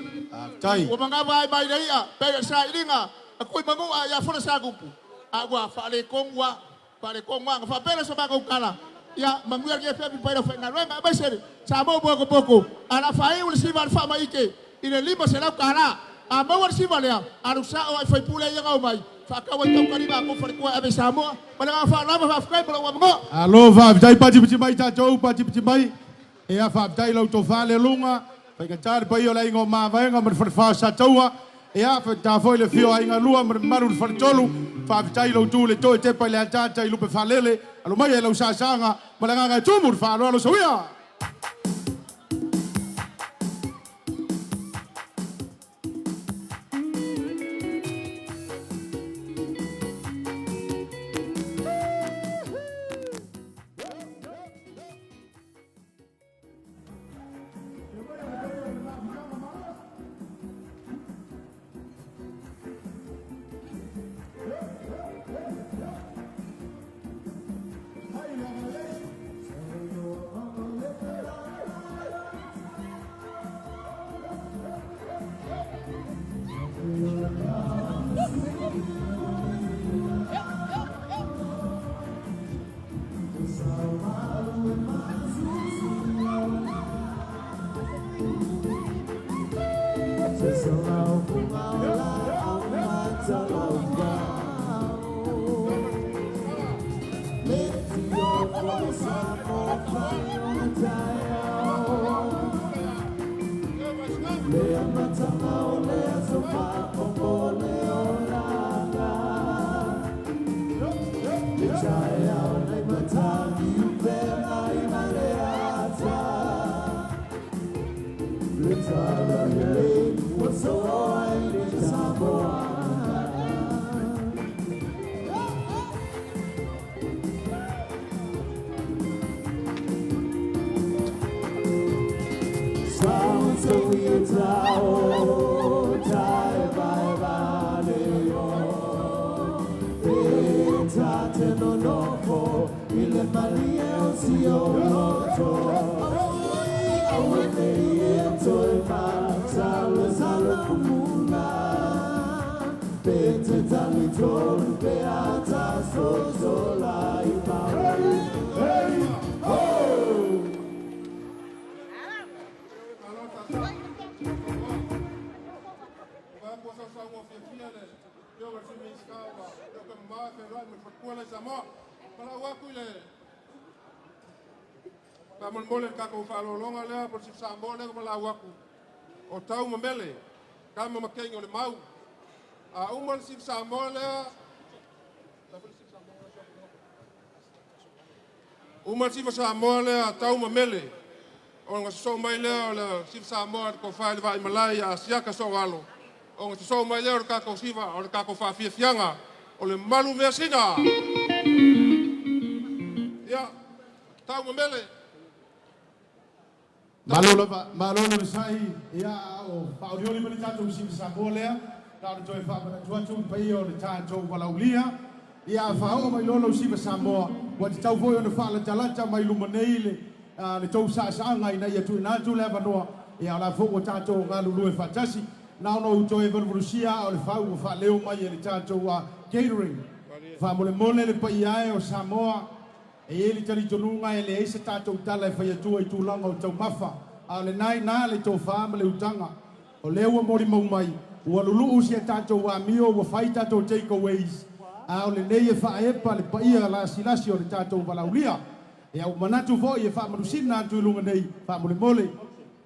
J: Ua manava ai mai le i'a pei o le sailiga a Tuimanua ia Folasagupu, a ua faaletonu lava. Faaletonu lava. Ona faapea lea o se matou tala, ia manuia lenei afiafi i le paia o le aufaigaluega, aemaise le Samoa ua potopoto, ae o le a faaiu le siva a le faamaite i le $500. A maua le siva lea, alu sao lava i faipule ia na omai, faatau ai tautaliga a tou faletua e ave i Samoa. Ma le agaga faaaloalo, faafetai mo lou avanoa.
D: Malo faafetai patipati mai tatou patipati mai ea faafetai lau tofa le luga faigata le paia o le aiga o Mavaega ma le falefa o Sataua ea faigata foi le afio o aiga lua ma le mamalu le faletolu faafetai lou tu le toe tepa i le ataata i lupe faalele alo mai e lau saasaga ma le agaga e tumu le faaaloalo soia.
H: Faamolemole le tatou faaaloaloga lea po o le Sifa Samoa lea na valaau atu, o tau ma mele, tama ma teine o le mau. A uma le Sifa Samoa lea, uma le Sifa Samoa lea, tau ma mele, ona sosoo mai lea o le Sifa Samoa i le tofa i le Vaaimalae ia Asiata Soogalo, ona sosoo mai lea o le tatou siva, o le tatou faafiafiaga, o le malu measina. Ia, tau ma mele.
D: Malo lava, malo le onosai, ia a o faaolioli mai le tatou Siva Samoa lea, na ona toe faamanatu atu i le paia o le tatou valaaulia, ia a faaoo mai loa lau Siva Samoa, ua tatau foi ona faalatalata mai luma nei le le tou sa'asa'aga ina ia tuuina atu le avanoa ia o la foʻi ua tatou galulue faatasi. Na ona ou toe valuvalusia aa o le fau ua faaleo mai e le tatou catering. Faamolemole le paia e o Samoa, e i ai le talitonuga e leai se tatou tala e fai atua i tulaga o taumafa, a o lena e ina le tofa ma le utaga. O lea ua molimau mai, ua luluu si a tatou amio, ua fai tatou takeaways, a o lenei e faaepa le paia lasilasi o le tatou valaaulia. Ia ua manatu foi e faamalusina atu i luga nei, faamolemole,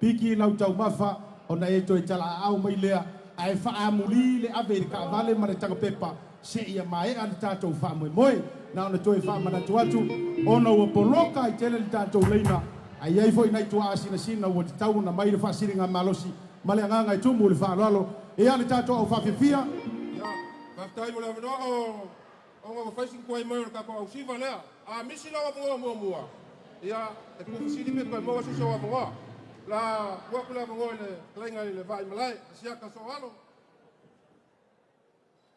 D: piki lau taumafa ona e toe talaaao mai lea, ae faaamulī le ave i le taavale ma le tagapepa seia maea le tatou faamoemoe. Na ona toe faamanatu atu, ona ua poloka ai tele le tatou laina, ae i ai foi nai tuaa sinasina ua tatau ona mai le faasiligamalosi ma le agaga e tumu i le faaaloalo. Ia le tatou au faafiafia.
H: Ia, faafetai mo le avanoa o ona ua fai si tuai mai o le tatou ausiva lea. A misi lau avanoa muamua, ia, e tuufesili pe toe maua se isi ou avanoa. La tuu atu le avanoa i le fetalaiga i le Vaaimalae, Asiata Sooalo.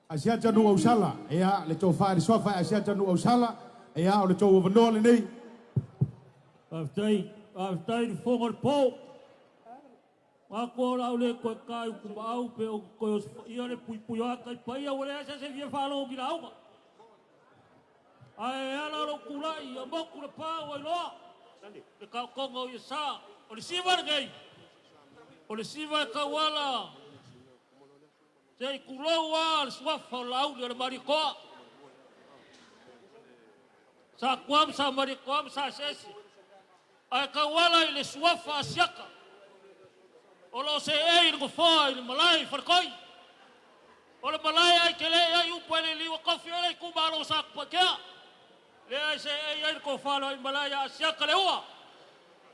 D: Asiata Nuuausala, ia le tofa i le suafa e Asiata Nuuausala, ia o le tou avanoa lenei.
M: Faafetai, faafetai i le fofoga o le po. Manatu o le a ou le toe ta i utumaau pe ou te toe osofaia le puipui o ata i paia ua leai se isi e fia faalogo ki lauga. Ae ala lou tulai ia motu le pa ua iloa le taotoga o Iesa. O le siva lenei, o le siva e tauala se i tulou lava le suafa o Laauli o le Malietoa. Sa Tua ma Sa Malietoa ma Sa Eseese. Ae tauala i le suafa Asiata o lo o seei i le nofoa i le malae i Faletoi. O le malae ai tele i ai upu e le liua tofi ai le itumalo o Satupaitea. Lea e seei ai le tofa i malae ia Asiata Lehua.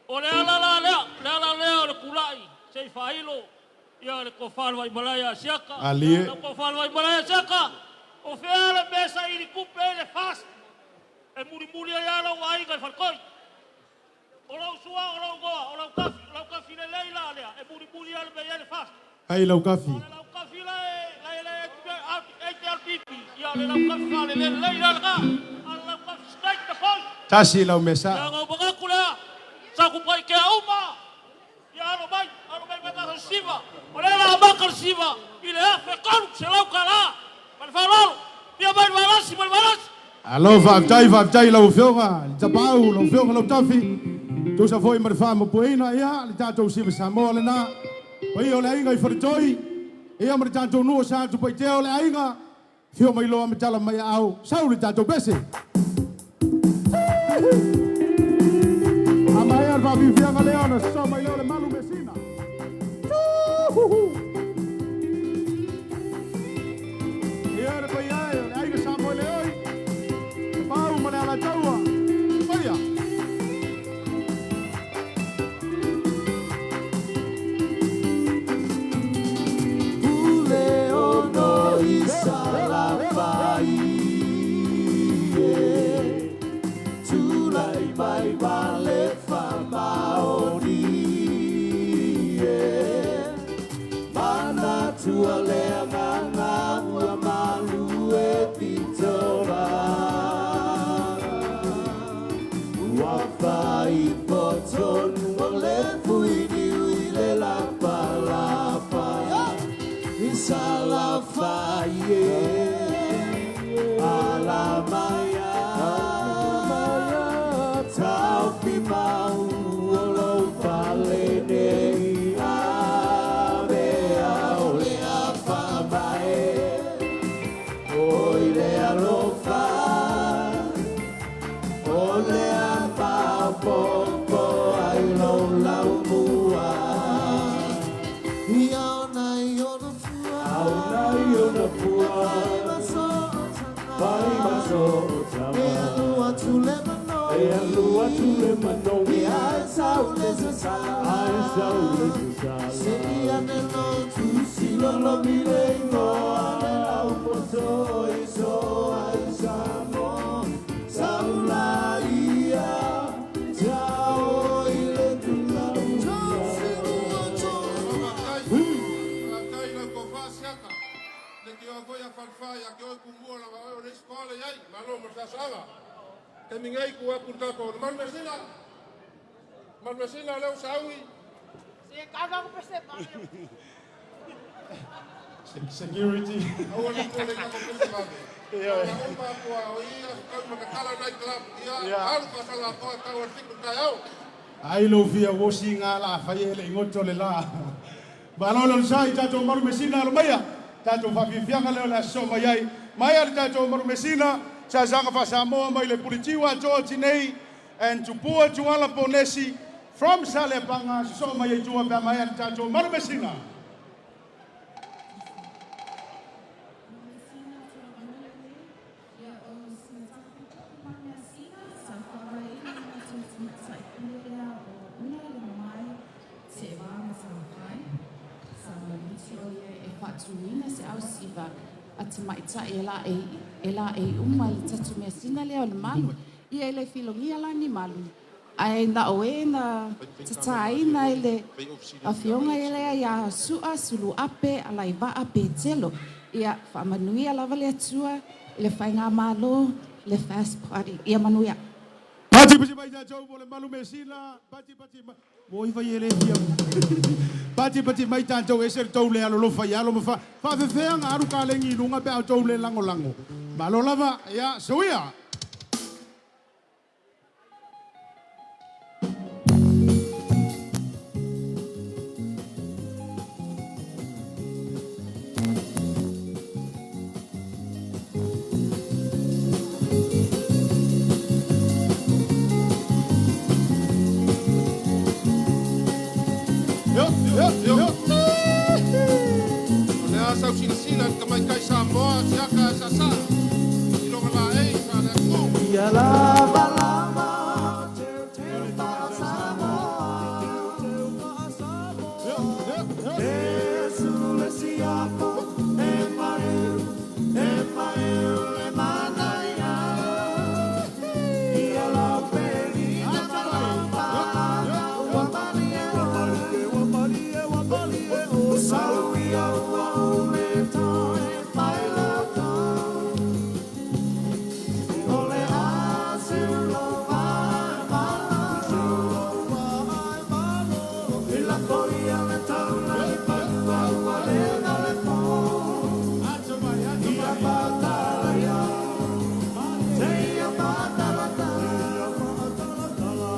M: O le ala la lea, le ala lea o le tulai se i faailo ia le tofa i malae ia Asiata.
D: Alie.
M: Lau tofa i malae ia Asiata, o fea le mea saili tupe ai le FAST e mulimuli ai lava lou aiga i Faletoi. O lou sua, o lou igoa, o lau kafi, o lau kafi lelei la lea, e mulimuli lava le mea e i ai le FAST.
D: Ai lau kafi.
M: O le lau kafi la e, la e, e, e te LPP, ia o le lau kafi faalelei lelei la lena, a o le lau kafi straight to the point.
D: Tasi lau mea saʻo.
M: Leaga ua manatu lea, sa tupaitea uma, ia alo mai, alo mai mai tatou siva, o lea o le a amata le siva i le $1,300. Ma le faaaloalo, fia mai le Valasi ma le Valasi.
D: Alo, faafetai, faafetai i lau Afioga i le Tapaau, lau Afioga Lautafi, tusa foi ma le faamapueina, ia, le tatou Siva Samoa lena, paia o le aiga i Faletoi, ia ma le tatou nuu o Satupaitea o le aiga, afio mai loa ma tala mai aao, sau le tatou pese. A maea le faafiafiaga lea ona soso mai lea o le malu measina. Tuuhuhu! Ia le paia e o le aiga Samoa le oi, Tapaau ma le Alataua, paia.
E: Pule ono i Salafai e Tulai mai ma le faamaoni e Manatua le agaga ua malu e pitola Ua faaifotonu o le fuiniu i le lapalapa I Salafai e Alamaya Taofi mau o lou fale nei Avea o le afaamae O i le alofa O le afaopopo ai lou laumua Ia ona i ona fua Aona i ona fua Fai maso Fai maso E alu atu le mano E alu atu le mano Ia e sau le sasala Ai sau le sasala Se ia ne lo tu si lo lo mi le ingoa Le lau poto i so ai sa mo Saula ia Tao i le tula
H: Faafetai i lau tofa Asiata, le tioa foi a Falefa ia te oe Tumua lava oe o le isi toale i ai. Malo mo le feasoaga. Taimi nei, tuu atu i le tatou le malu measina.
L: Maluesina leo saui.
D: Security.
L: Aua le pole ka ko pese vave.
D: Ia.
L: Ia uma tua o ia kau makatala night club. Ia
D: Ia.
L: alu fasala toa tau al fitu kai au.
D: Ai lo fia wosi ngā la whai ele ingoto le la. Malo lo sai tatou maru mesina alo maia. Tatou whawhiwhianga leo le aso mai ai. Mai ale tatou maru mesina. Sa sanga fa Samoa mai le pulitiwa toa tinei. And tupua tuala ponesi. From Salepanga, so mai ai tua pea mai ale tatou maru mesina.
N: A te maitai e la e, e la e uma le tatu mea sina lea o le malu. Ia e le filogia la ni malu. Ai na o e na tataina i le afioga e lea ia sua sulu ape ala i vaa pe telo. Ia whaamanuia lava le atua, le whainga malo, le fast party. Ia manuia.
D: Pati pati mai tatou mo le malu mesina. Pati pati mai. Mo iwa i ele fia. Pati pati mai tatou e se tou le alo lofa i alo ma fa. Whawhewheanga aru ka lengi i lunga pe au tou le lango lango. Malo lava, ia, suia. Yo, yo, yo.
L: O lea sau silasila i ka mai kai Samoa, siaka sa sa. I longa la ei, sa le atu.
A: Ia lava lava, teu teu pa Samoa. Yesu le siapo, e maeu, e maeu le manaia. Ia lau peli na malau pa, ua malie ua malie, ua malie, o sau ia ua ule toe mai loto. O le asilo vai malo, I la koia le taula i panua ua le na le po. Ia patala ia, te ia patala tala.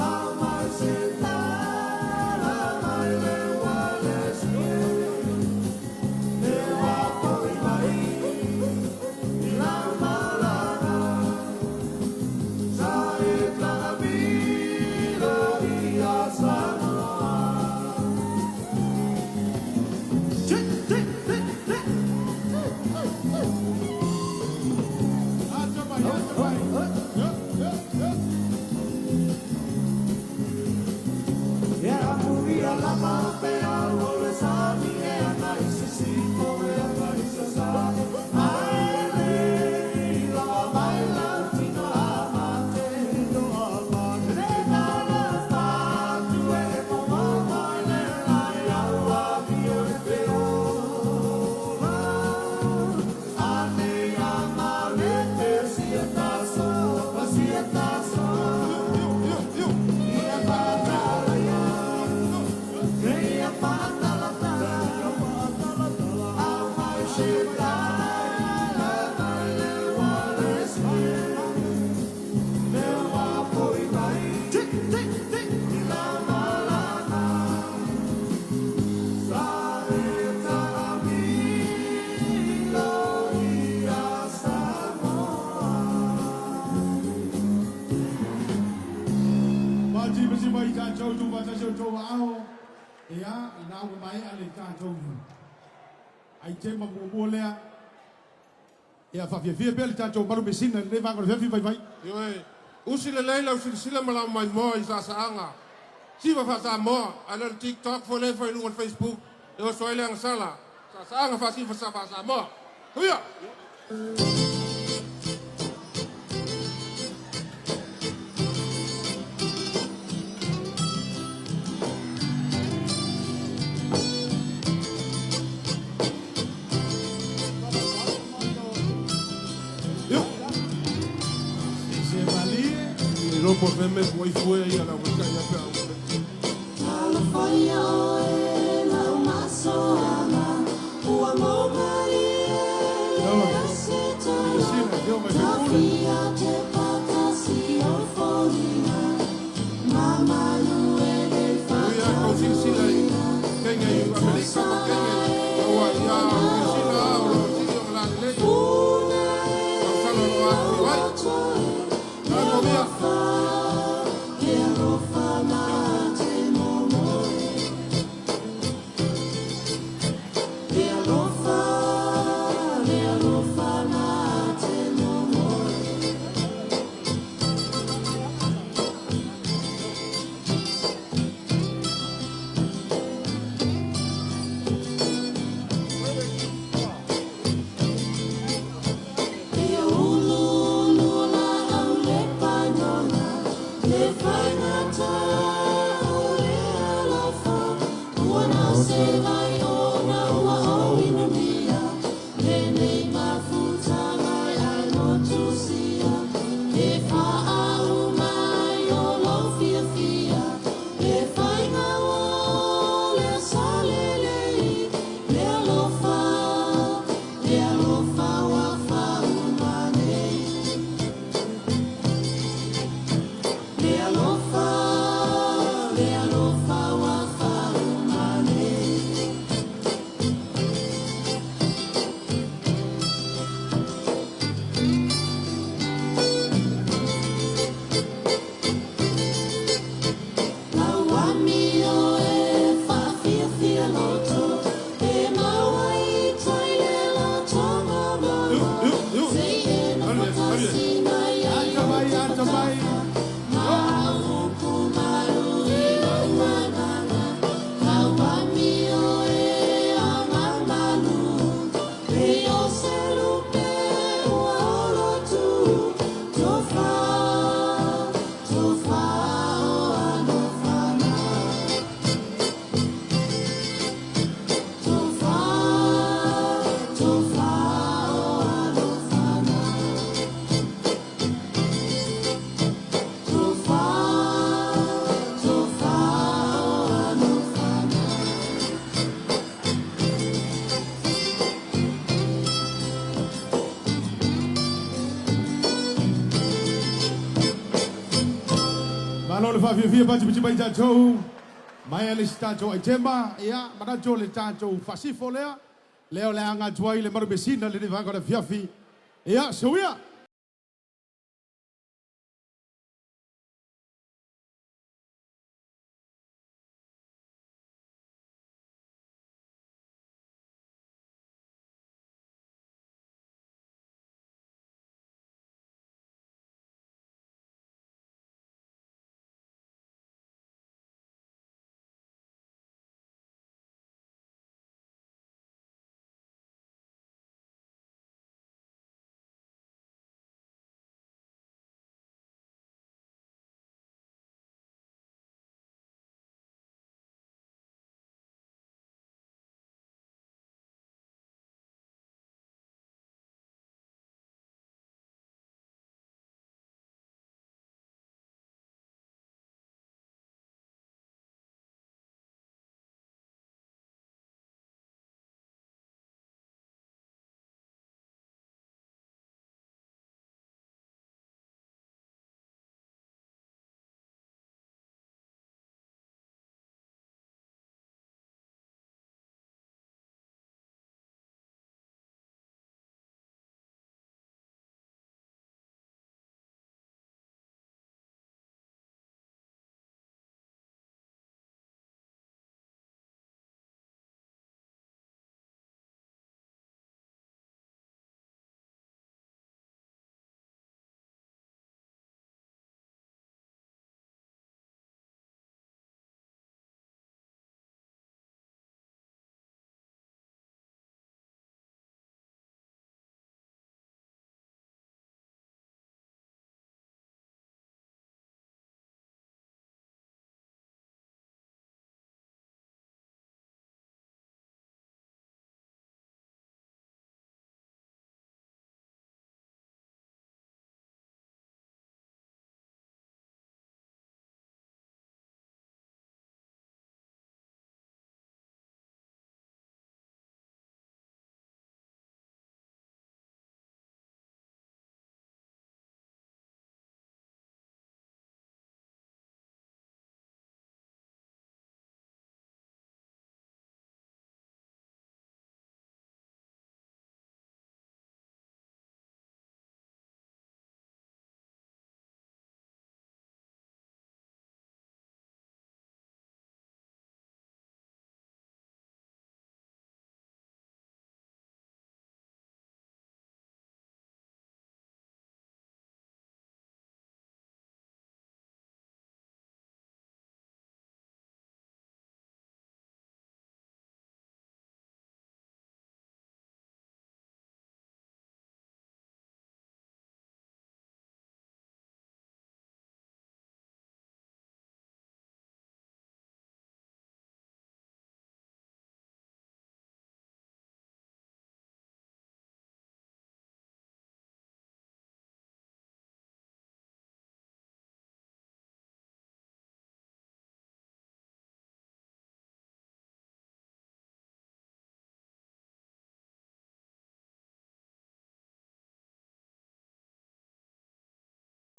A: Au mai se tala mai le wale sie. E wa poi mai, i la malana. Sa e talamilo ia Samoa. Tik, tik, tik, tik.
D: Ata mai, ata mai. Yo, yo, yo.
A: Ia muria lama pe au o le sami e ana i sisiko e ana i sasa. Ai le la mai la tino a mate. Le na la fatu e mo mai le la ia ua mi o le te ola. Ane ia male te sia taso, pa sia taso. Ia patala ia, ia patala tala. Au mai se tala mai le wale sie. Le wa poi mai, tik tik tik la malana. Sa e talamilo ia Samoa.
D: Pati pati mai tatou tu wata seu tō ao. Ia, i nā ua mai ale tatou. Ai te ma mua lea. Ia, whawhiawhia pea le tatou maru mesina, le vanga le whiawhi vai vai.
L: Io e, usi le leila u silasila ma lau mai moa i saasaga. Siva faa-Samoa, ae le o le TikTok foi le fai i luga o le Facebook, e oso ai le agasala. Saasaaga faasiva sa faa-Samoa. Huia!
D: Yo. Se malie.
L: I lo po fe me pua i fue ia lau mai kai ia pe au.
A: Faia oe lau masoaga ua maumalie leai se tala tafia te patasi o foliga mamalu e le
L: Ia kou silasila i kenya i Amerika ma kenya aua ia silasila o lo sili o lalelei tausaga o lo afifio ai Malo mia.
D: Ata mai, ata mai. Malo le whafiafia pati pati mai tātou. Mai ale si tātou ai tema. Ia, manato le tātou fasifo lea. Leo le anga tuai le maru mesina le ni whango le fiafi. Ia, seuia.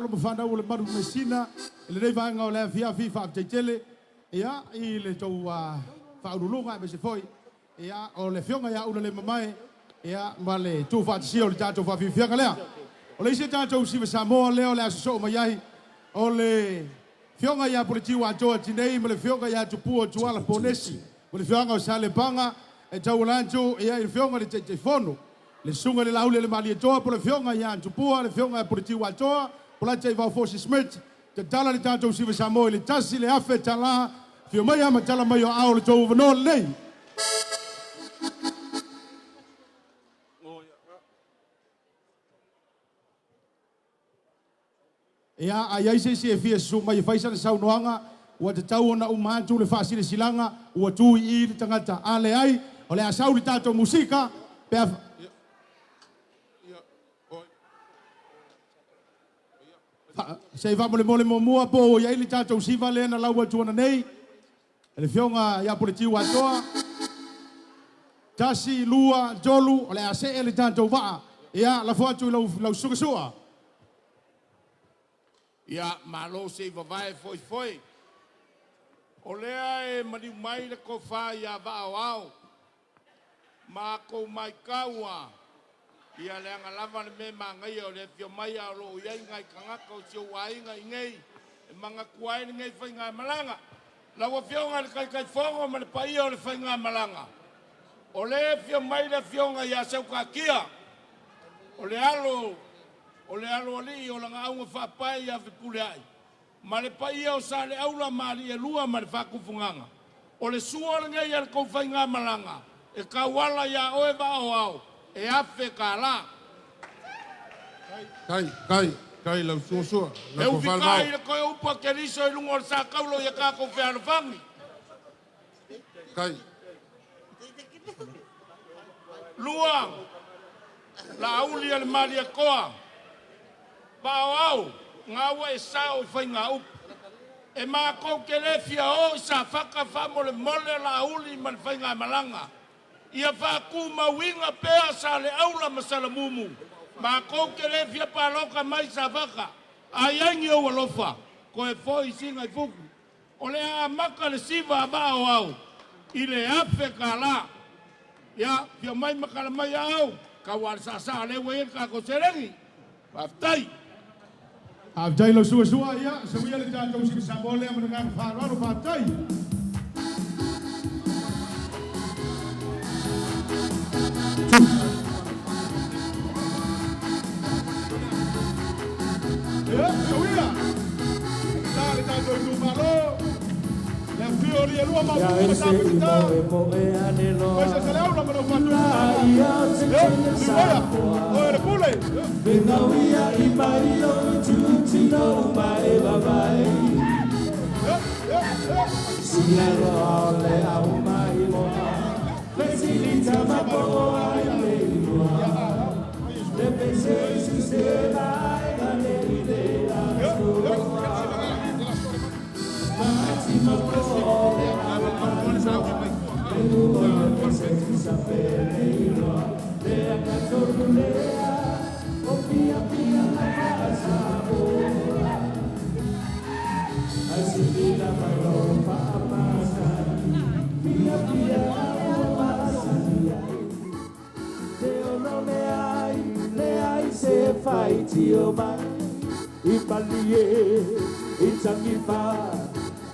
D: Alo ma fanau o le malu measina i lenei vaega o le afiafi, faafetai tele ia i le tou faauluuluga aemaise foi ia o le afioga ia Ululemamae ia ma le tuufaatasia o le tatou faafiafiaga lea. O le isi a tatou Siva Samoa lea o le a sosoo mai ai o le afioga ia Puletiuatoa Tinei ma le afioga ia Tupua Tuala Ponesi ma le afioaga o Salepaga e tauala atu ia i le afioga i le Taitaifono le susuga i le Lauli o le Malietoa po o le afioga ia Tupua, le afioga ia Puletiuatoa, Polata Ivao Fosi Smith. Tatala le tatou Siva Samoa i le $1,000. Afio mai a matala mai o ao le tou avanoa lenei. Ia, a i ai se isi e fia susu mai e fai sana saunoaga, ua tatau ona uma atu le faasilasilaga, ua tu i i le tagata. A leai, o le a sau le tatou musika, pe a... Se i faamolemole muamua po ua i ai le tatou siva lea na lau atu ananei e le afioga ia Puletiu Atoa. 1, 2, 3, o le a see le tatou vaa. Ia, lafo atu i lau susuga Sua.
K: Ia, malo se i vavae foi foi. O lea e maliu mai le tofa ia Vaaoao. Ma kou mai kaua. Ia le aga lava le me magaia o le afio mai a o loo iai nai tagata o si ou aiga i nei e manatua ai lenei faigamalaga. Lau Afioga i le Taitaifono ma le paia o le faigamalaga, o le afio mai le afioga ia Sautakia, o le alo o le aloalii o lana auga faapae ia Fepuleai, ma le paia o Saleaula ma alii e lua ma le faatufugaga. O le sua lenei a le tou faigamalaga e tauala ia oe Vaaoao e $1,000.
L: Kai, kai, kai lau suasua.
K: E ufikai le koe upu a Keriso i luga o le sa taulo ia tatou fealofani.
L: Kai.
K: Lua, lauli a le Malietoa. Vaaoao, gaua e sao i faiga upu. E matou te le fia o i Safata faamolemole lauli ma le faigamalaga. Ia faatumauina pea Saleaula ma Salamumu. Matou te le fia palota mai Safata. Ai ai ni ou alofa, koe foi singa i fuku. O le a amata le siva a Vaaoao i le $1,000. Ia, fia mai makala mai au, kau le saasaa le ua i le tatou seleni. Faafetai.
D: Faafetai lau susuga Sua, ia, sauia le tatou Siva Samoa lea ma le agaga faaaloalo, faafetai. Ia, sauia. Ta le tatou itumalo. Le afio o Lielua Maopu ma sa Peseta. Maise Saleaula ma lau faatufugaga. Ia, Liuoia, oe le pule.
O: Vengauia i mai o tutino mai babai. Sia le au mai moa. Vesilita mapoa i le ilua. Le pese si se lai na le ile asoa. Mati mapoa le au mai moa. Le ua le pese sa pele iloa. Le akatolu lea. O pia pia la faasamoa. Asibila mai lo faamasani. Pia pia ua masani ai. Te ono le ai, le ai se whaiti o mai. I malie, i tangiwha,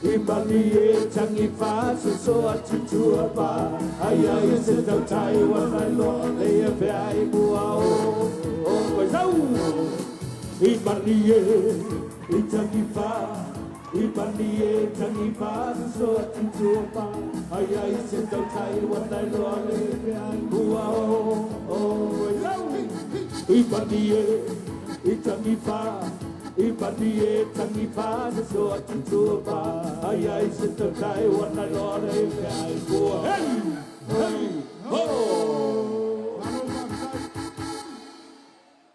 O: i malie tangiwha, so so a tutua pa. Ai ai se tau tai wa mai loa, le e pea i mua o, o koe sau. I malie, i tangiwha, i malie tangiwha, so so a tutua pa. Ai ai se tau tai wa mai loa, le e pea i mua o, o koe sau. I malie, i tangiwha, i malie tangiwha, so so a tutua pa. Ai ai se tau tai wa mai loa, le e pea i mua. Hey! Hey! Ho!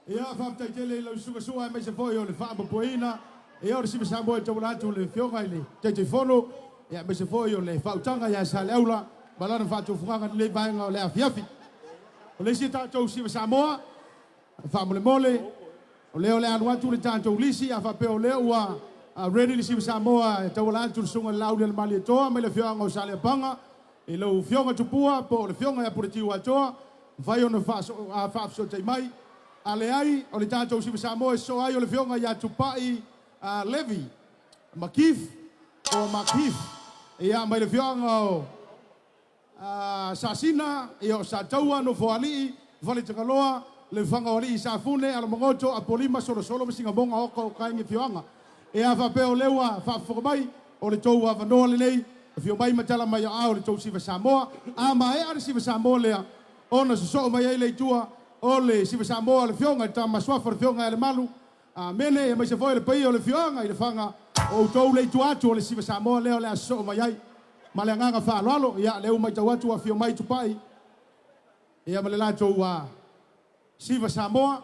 D: Ia, faafetai tele i lau susuga Sua aemaise foi o le faamopoeina. Ia, o le Siva Samoa e tauala atu le afioga i le Taitaifono, ia aemaise foi o le faautaga ia Saleaula ma lana faatufugaga i lenei vaega o le afiafi. O le isi tatou Siva Samoa, faamolemole. O lea o le alu atu le tatou lisi a faapea o lea ua ready le Siva Samoa e tauala atu le susuga i le Laaulialemalietoa mai le afioaga o Saleapaga i lau Afioga Tupua po o le Afioga ia Puletiu Atoa, mafai ona faafesootai mai. A leai, o le tatou Siva Samoa e sosoo ai o le Afioga ia Tupai Levi Makif po o Makif, ia, mai le afioaga o Sasina, ia, o Sataua, Nofoalii, Faletagaloa, Lefaga o Alii, Safune, Alamagoto, Apolima, Solosolo ma Sinamoga, Oka o Kaini afioaga. E a faapea o lea ua faafofoga mai, o le tou avanoa lenei, afio mai ma tala mai o ao le tou Siva Samoa. A maea le Siva Samoa lea, ona sosoo mai ai le itua o le Siva Samoa, le afioga i le Tama Suafa, le afioga ia Lemalu, Amene, e maise foi le paia o le afioaga i Lefaga, o outou le itu atu o le Siva Samoa lea o le a sosoo mai ai. Ma le agaga faaaloalo, ia, lea ua matau atu ua afio mai Tupai, ia ma le latou Siva Samoa.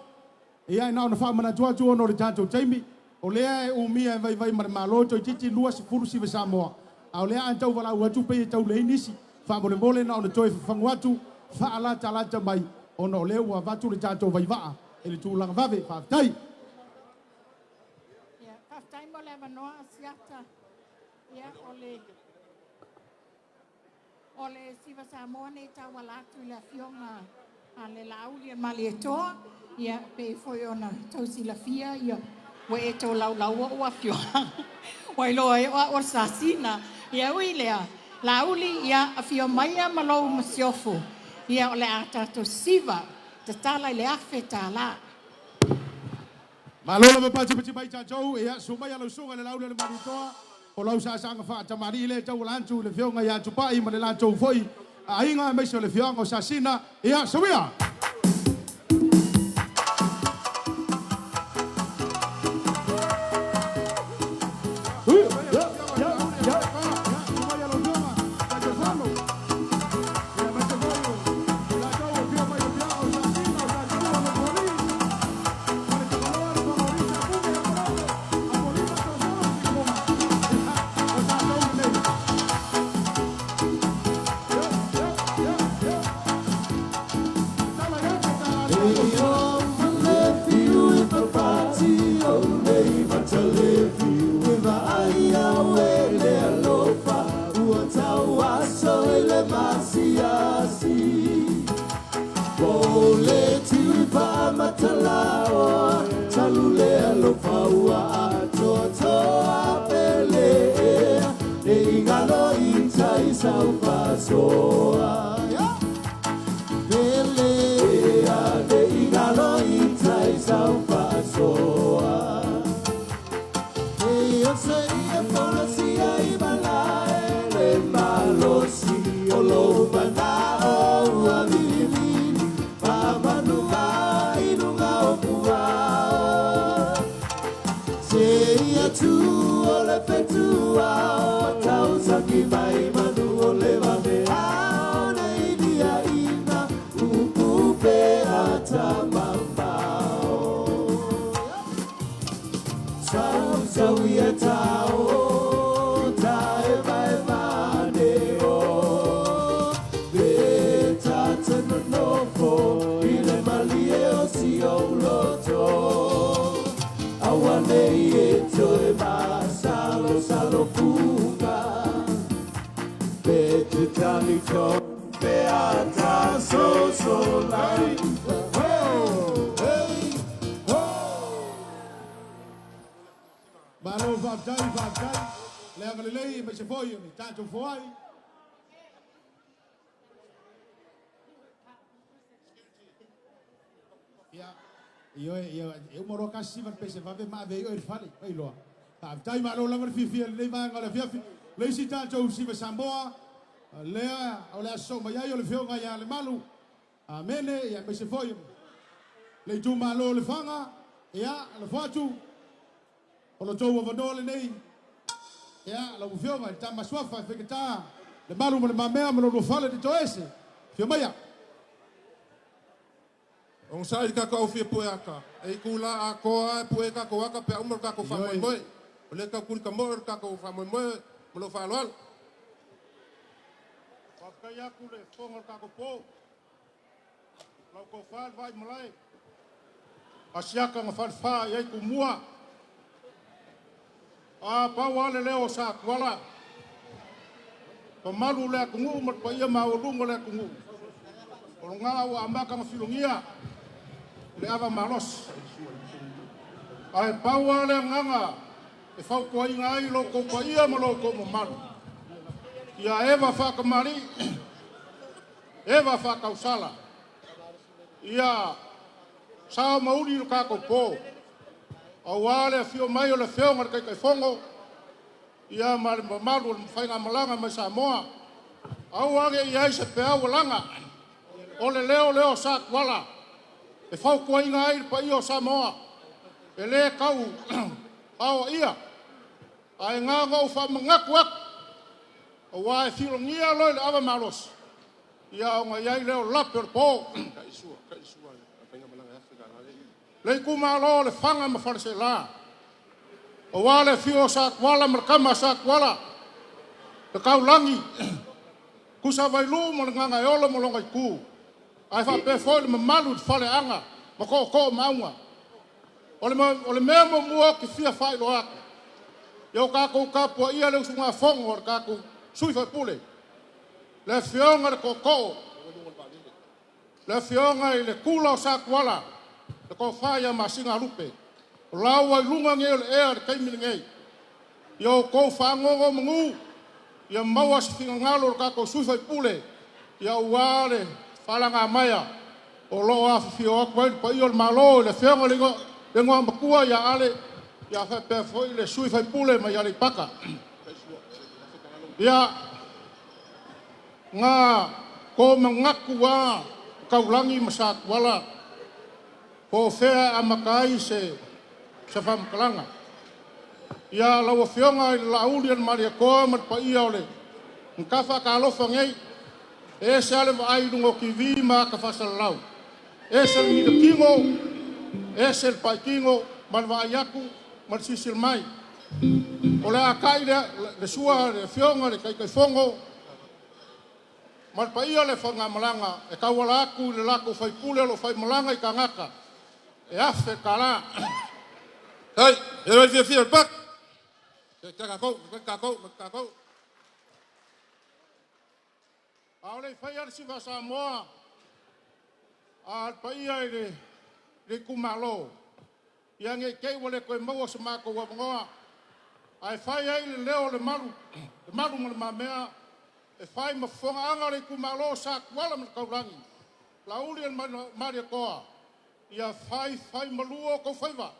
D: Ia, e na ona faamanatu atu ona o le tatou taimi, o lea e umia e vaivai ma le Malo toeitiiti 20 Siva Samoa, a o lea a tau valaau atu pei e tau leai nisi. Faamolemole na ona toe fafagu atu, faalatalata mai, ona o lea ua avatu le tatou vaivaa i le tulaga vave. Faafetai.
N: Ia, faafetai mo le avanoa, Asiata. Ia, o le Siva Samoa nei tauala atu i le afioga a le Laaulialemalietoa, ia, pei foi ona tau silafia, ia, ua e tolaulaua ou afioaga, ua iloa ai o au o le Sasina. Ia, ui lea, Laauli, ia, afio maia ma lou masiofo, ia, o le a tatou siva tatala i le $1,000.
D: Malo lava patipati mai tatou, ia, susu mai lau susuga i le Laaulialemalietoa, o lau saasaga faatamalii lea e tauala atu i le afioga ia Tupai ma le latou foi aiga aemaise o le afioaga o Sasina, ia, soia! Malo faafetai, faafetai. Le agalelei aemaise foi o le tatou foai. Ia, ioe, ia, e uma loa kasi siva le pese vave ma ave ai oe i le fale, mai loa. Faafetai, malo lava le fiafia i lenei vaega o le afiafi. Le isi tatou Siva Samoa, lea o le a sosoo mai ai o le afioga ia Lemalu, Amene, ia aemaise foi le itumalo o Lefaga, ia, lafo atu, o lo outou avanoa lenei, ia, lau afioga i le Tama Suafa e faigata le malu ma le mamea ma lo lua fale le toese, afio maia.
L: Ogasai i le tatou au fia pue ata, e itulā atoa lava e pue ai tatou ata pe a uma le tatou faamoemoe. O lea e tau tuli tamoe le tatou faamoemoe ma lou faaaloalo.
H: Faafetai atu i le fofoga o le tatou po, lau tofa le Vaimalae. Asiaka na falefā i ai tumua. A pau ale leo o sa tuala. Pamalu le atunuu ma le paia maualuga o le atunuu. O lona ua amata ona filogia le ava malosi. Ae pau lava le agaga e fautuaina ai lo outou paia ma lo outou mamalu. Ia eva faatamalii, eva faatausala. Ia sao ma uli lo tatou po. Aua le afio mai o le afioga i le Taitaifono, ia ma le mamalu o le faigamalaga mai Samoa. Aua ne i i ai se peau ua laga, o le leo lea o Satuala e fautuaina ai le paia o Samoa, e le tau aoaia, ae na ona ou faamanatu atu, aua e filogia loa i le ava malosi, ia ona i ai lea o lape o le po. Le itumalo o Lefaga ma Faleaseela, aua le afio o Satuala ma le tama a Satuala, le Taulagi, Tuisavailuu ma le Gagaeolo ma lona itu, ae faapea foi le mamalu i le faleaana ma tootoo ma auga. O le mea muamua ou te fia faailoa atu, ia o tatou tapuaia le usugafono a le tatou sui usufono, le afioga i le Tootoo, le afioga i le Tula o Satuala, le tofa ia Masina Lupe. O la ua i luga nei o le ea i le taimi lenei. Ia outou faanonomanu, ia maua se finagalo o le tatou sui usufono, aua le faalagamaea o lo o afifio atu ai le paia o le Malo i le afioga i le Igoamatua ia Ale, ia faapea foi le sui usufono mai Aleipata. Ia, na tomanatu lava Taulagi ma Satuala po o fea e amata ai se faamatalaga. Ia lau Afioga i le Laauli o le Malietoa ma le paia o le Matafa Talofa nei, e ese lava le vaai i luga o TV ma ata faasalalau, ese le milatino, ese le paitino ma le vaai atu ma le silasila mai. O le a tai le sua a le Afioga i le Taitaifono ma le paia o le faigamalaga e tauala atu i le latou faipule o lo o faimalaga i tagata e $1,000.
L: Hei, e roi fia fia pak. Te kakou, te kakou.
H: A o le fai ale siva Samoa a le paia i le itumalo, ia nei tei ua le toe maua se matou avanoa, ae fai ai le leo o le malu ma le mamea, e fai ma fofogaaga o le itumalo o Satuala ma le Taulagi, Laauli ma le Malietoa, ia fai fai malua o tou faiva.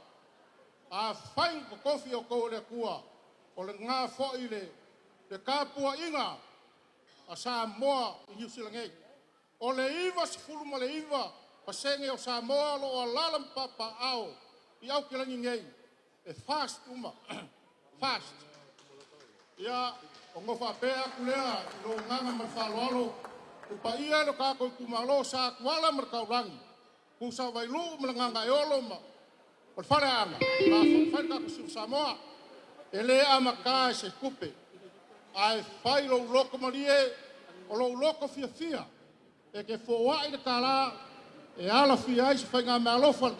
H: A fai ni totofi o tou o le Atua, o lena foi le tapuaiga a Samoa i Niu Sila nei. O le 99% o Samoa o lo o alaala ma papaaao i Aukilani nei, e fast uma, fast. Ia, ona faapea atu lea i lou agaga ma le faaaloalo, le paia i lo tatou itumalo o Satuala ma le Taulagi, Tuisavailuu ma le Gagaeolo ma o le faleaana, la fai le tatou siva Samoa, e le amata e se tupe, ae fai lou loto malie, o lou loto fiafia, e te foai le tala, e alafia ai se faigameaalofa a le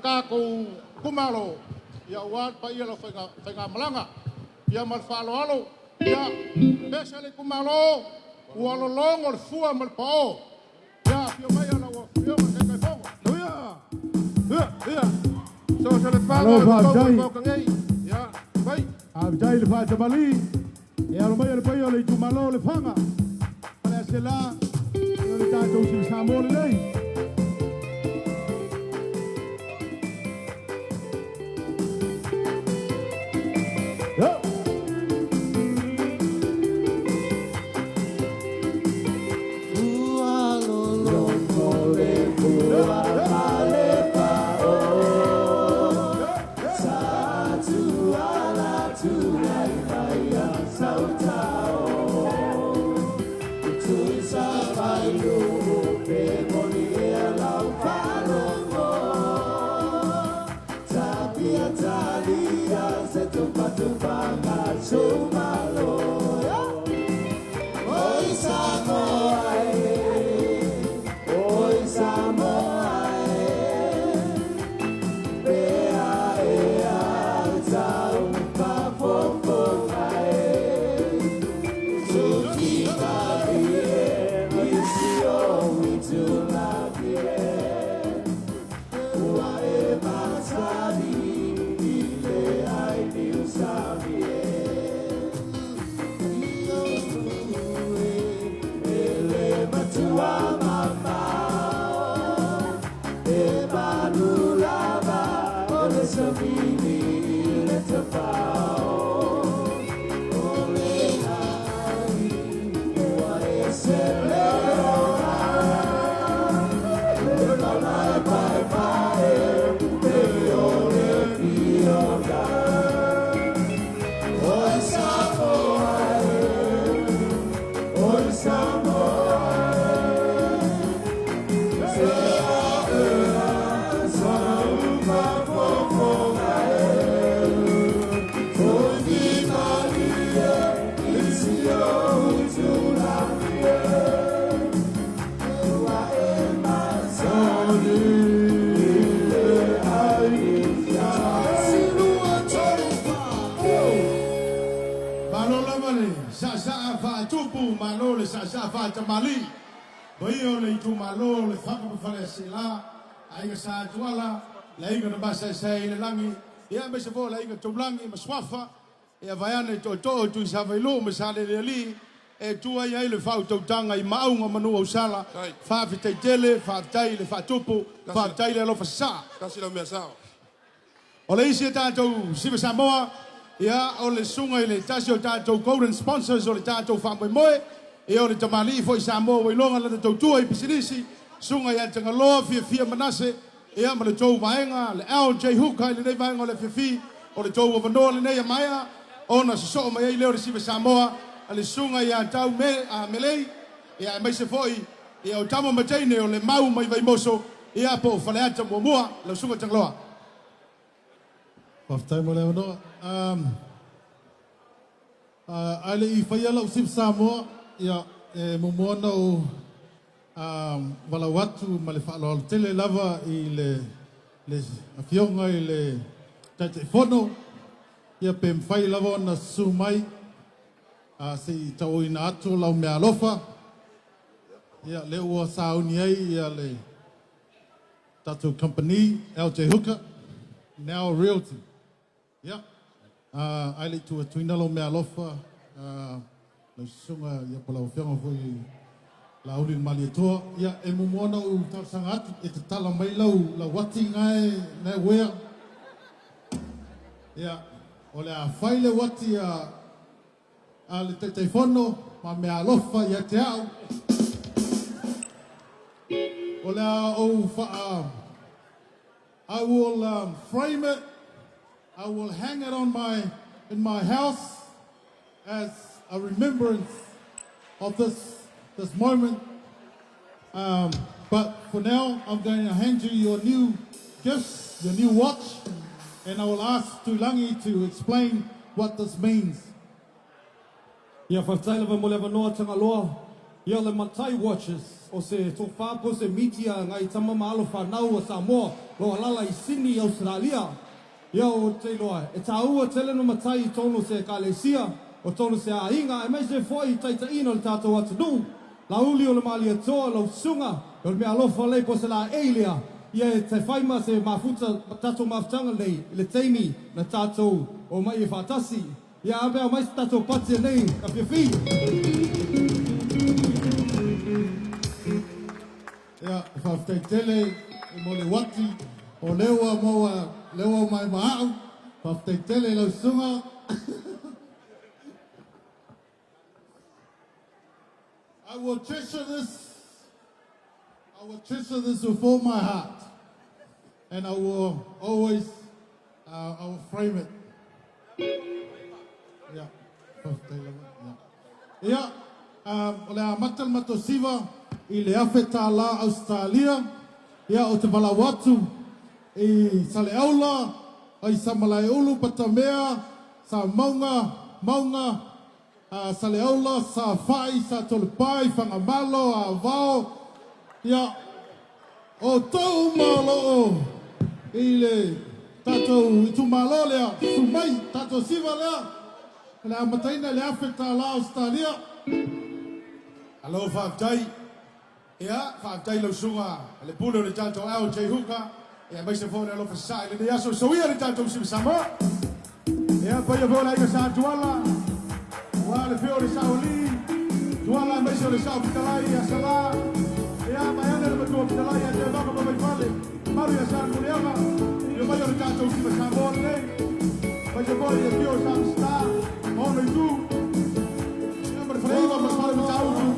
H: tatou itumalo, ia aua le paia o lau faigamalaga. Ia ma le faaaloalo, ia pese le itumalo, ua lologo le fua ma le pao. Ia afio mai lau afioga i le Taitaifono.
L: Ia, ia. So se le
D: Alo,
L: fanga le
D: faafetai.
L: kou ko ngai. Ia, vai.
D: Faafetai le faatamali e alo mai le paia o le itumalo o Lefaga Faleaseela, e o le tatou siva Samoa lelei. Yo!
O: Ua lologo le pua ma le pao, sa tuala tulai mai a sautao. Tui sa vai lumu pe moni e lau faalogo. Tapia talia se tupatupaga sumalo. Oi Samoa e, oi Samoa e, le savini le tafao O le ai ua e se le ola Le lala e pae pae Pe o le fioga Oi Samoa e Oi Samoa e Se a ua fofoga e Togi malie i si ou itulagi e Ua e masani i le aiga Silua tolu fa
D: Malo lava le sa'asa'a fa'atupu, malo le sa'asa'a fa'atamalī. Paia o le itumalo o Lefaga ma Faleaseelā, aiga Sa Tuala, le aiga na masaesae i le lagi, ia aemaise foi o le aiga Taulagi ma Suafa, ia vaeane tootoo o Tuisavailuu ma Salelealii, e tu ai ai le faautautaga i Maauga ma Nuuausala. Faafetai tele, faafetai le faatupu, faafetai le alofa sasaa.
L: Tasi lau mea sao.
D: O le isi e tatou Siva Samoa, ia o le susuga i le tasi o tatou golden sponsors o le tatou faamoemoe, ia o le tamalii foi Samoa ua iloga lana tautua i pisinisi, susuga ia Tagaloa Fiafia Manase, ia ma le tou vaega, le LJ Hooker i lenei vaega o le afiafi, o le tou avanoa lenei a maea, ona sosoo mai ai lea o le Siva Samoa, a le susuga ia Tau Me, a Melei, ia aemaise foi ia o tama ma teine o le mau mai Vaimoso, ia po o Faleata muamua, lau susuga Tagaloa.
J: Faafetai mo le avanoa. Ae le i faia lau Siva Samoa, ia, e muamua ona ou valaau atu ma le faaaloalo tele lava i le, le afioga i le Taitaifono, ia pe mafai lava ona susu mai se i tauina atu lau meaalofa, ia, lea ua sauni ai ia le tatou company LJ Hooker, Now Realty. Ia, ae le i tuuatuina lau meaalofa, lau susuga ia po o lau afioga foi Laauli le Malietoa, ia, e muamua ona ou talosaga atu e tatala mai lau, lau ati nae, nae uea. Ia, o le a fai le uati a le Taitaifono ma meaalofa ia te au. O le a ou faa I will frame it. I will hang it on my in my house as a remembrance of this moment. But for now, I'm going to hand you your new gifts, your new watch, and I will ask Tuilagi to explain what this means.
P: Ia faafetai lava mo le avanoa Tagaloa. Ia le Matai Watches o se tofa po o se miti a ngai tama ma alo fanau a Samoa lo alala i Sini i Auseralia. Ia o te iloa e taua tele no matai i tonu se ekalesia, o tonu se aiga aemaise foi i taitaiina o le tatou atunuu. Lauli o le Malietoa, lau susuga, o le mea alofa lei po o se laei lea, ia e te fai ma se mafuta tatou mafutaga nei i le taimi na tatou omai e faatasi. Ia a pea mai se tatou pati nei ka fiafi.
J: Ia, faafetai tele mo le uati o lea ua maua lea ua mai ma au. Faafetai tele i lau susuga.
D: I will treasure this. I will treasure this with all my heart. And I will always, I will frame it. Ia, faafetai lava. Ia, ia o le a amata le matou siva i le $1,000 Ausetalia. Ia, ou te valaau atu i Saleaula, i Samalaeulu, Patamea, Samauga, Mauga, Saleaula, Safai, Satolepai, Fagamalo, Avao, ia, o outou uma o lo o i le tatou itumalo lea, susu mai, tatou siva lea, o le a amataina i le $1,000 Ausetalia. Alo faafetai. Ia, faafetai i lau susuga le pule o le tatou LJ Hooker, ia aemaise foi o le alofa sasaa i lenei aso. Soia le tatou Siva Samoa. Ia, paia foi o le aiga Sa Tuala, aua le feo o le Sao Alii, Tuala aemaise o le Sao Fetalai ia Sala, ia vaeane le Matua Fetalai ia Tevaga ma Vaifale. Maru ia sa Muliaga, ia mai o le tātou siva Samoa lenei. Mai se foi e fio sa Msta, ma ono i tu. Ia ma le whareiwa ma le whare matautu.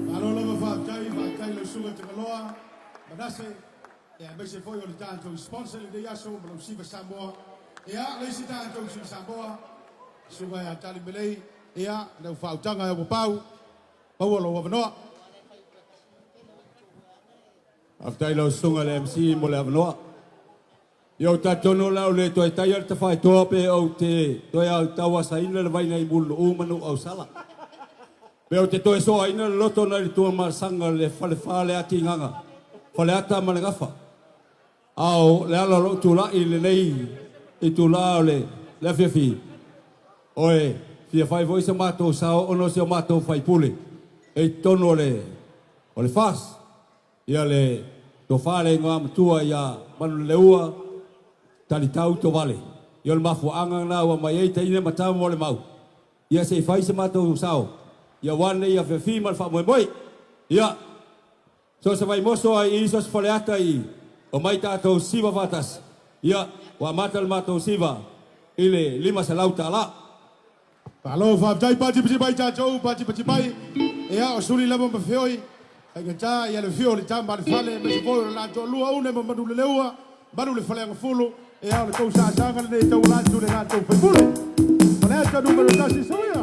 D: Malo lava whātai, whātai lau sunga te kaloa, Manase, ia meise foi o le tātou sponsor le nei aso, ma lau siva Samoa. Ia, le isi tātou siva Samoa, sunga ia tali melei, ia, lau whautanga ia wapau, maua lau awanoa.
P: Aftai lau sunga le MC mo le awanoa. Ia o tātono lau le toe tai al te whaitoa pe au te toe au taua sa ina le vaina i mulu u manu au sala. Pe au te toe soa ina le loto na le tua masanga le whale whale ati nganga. Whale ata ma le gafa. Ao le ala lo tula i le nei i tula o le le awhiawhi. Oe, fia whai voi sa mātou sao ono se o mātou whai pule. E tono o le fas. Ia le to whale ngā matua ia manu le ua tali tau to vale. Ia le mafu anga ngā ua mai ei te ine matau mo le mau. Ia se i whai se mātou sao. Ia wane ia whiawhi ma le wha moe. Ia, so se vai moso ai i so se whale ata i o mai tātou siva whatas. Ia, wa mata le mātou siva i le lima se lau tāla.
D: Malo whātai pati pati mai tātou, pati pati mai. Ia, o suri lama ma whioi. Hei ngā tā, ia le whio le tamba le whale, me se foi o le lātou lua une ma manu le leua, manu le whale anga fulu. Ia, o le tau sāsanga le nei tau lātou le lātou whaipule. Whale ata numero tasi soia.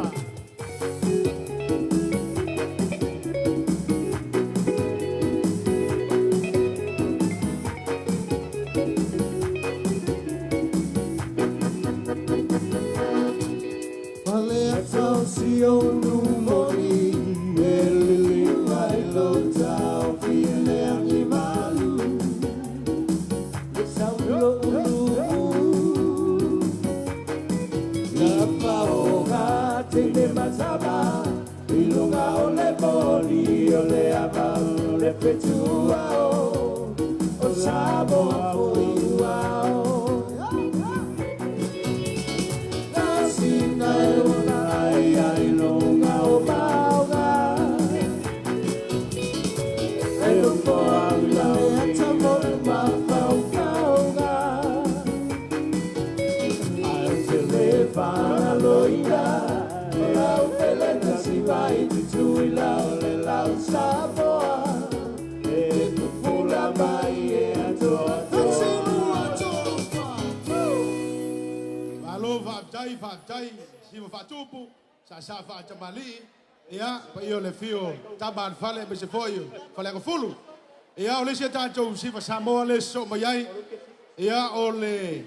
D: Malo whātai, whātai, siva whātupu, sa sa whātamali, ia, pa ia le fio, tama an whale, me se foi, whale anga fulu. Ia, o le sia tātou siva Samoa le so mai ai, ia, o le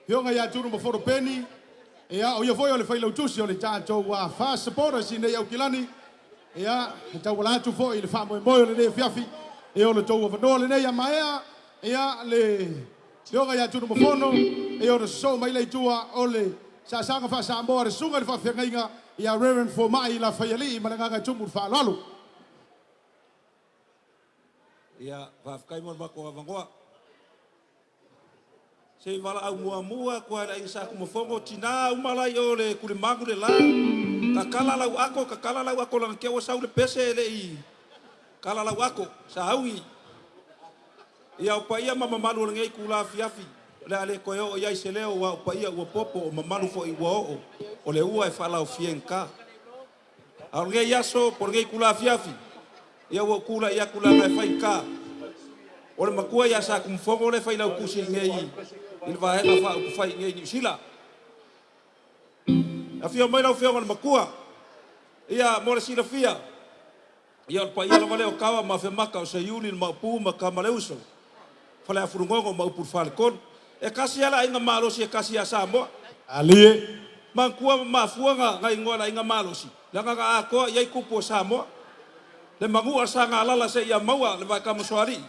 D: fionga ia tunu ma foro peni, ia, o ia foi o le whailau tusi o le tātou wha supporter si nei au kilani, ia, he tau wala atu foi le wha moe moe o le nei fiafi, ia o le tau wanoa le nei a maea, ia, le fionga ia tunu ma fono, ia o le so mai le tua o le sasanga wha Samoa le sunga le whawhiangainga, ia Reverend Fomai la whaiali ma le nganga tumu le whaalalu.
P: Ia, whawhikai mo le mako awangoa. Se wala au mua mua, kua rei sa kumafongo, tina umalai o le kule mangu le la. Ka kala lau ako, ka kala lau ako langa kia sau le pese le i. Kala lau ako, sa haui. Ia o paia ma mamalu o le ngei kula fiafi.
Q: O le a le toe oo i ai se leo aua o paia ua popo o mamalu foi ua oo, o le ua e faalaofia i gata. A o lenei aso po o lenei itula afiafi, ia ua ou tulai atu leaga e faigata o le matua ia Satunumafono lea e failautusi i le Vaega Faaupufai i inei i Niu Sila. Afio mai lau Afioga i le Matua, ia mo le silafia, ia o le paia lava lea o Taoa ma Afemata o Seiuli le Maopu ma Tama a le Uso, Faleafulugogo ma upu i le Faletolu. E tasi lava le aiga malosi e tasi ia Samoa.
D: Alie.
Q: Manatua ma mafua ona igoa o le aiga malosi, leaga na atoa i ai tupu o Samoa. Le manua a Sagalala seia maua le Vaetamasoalii,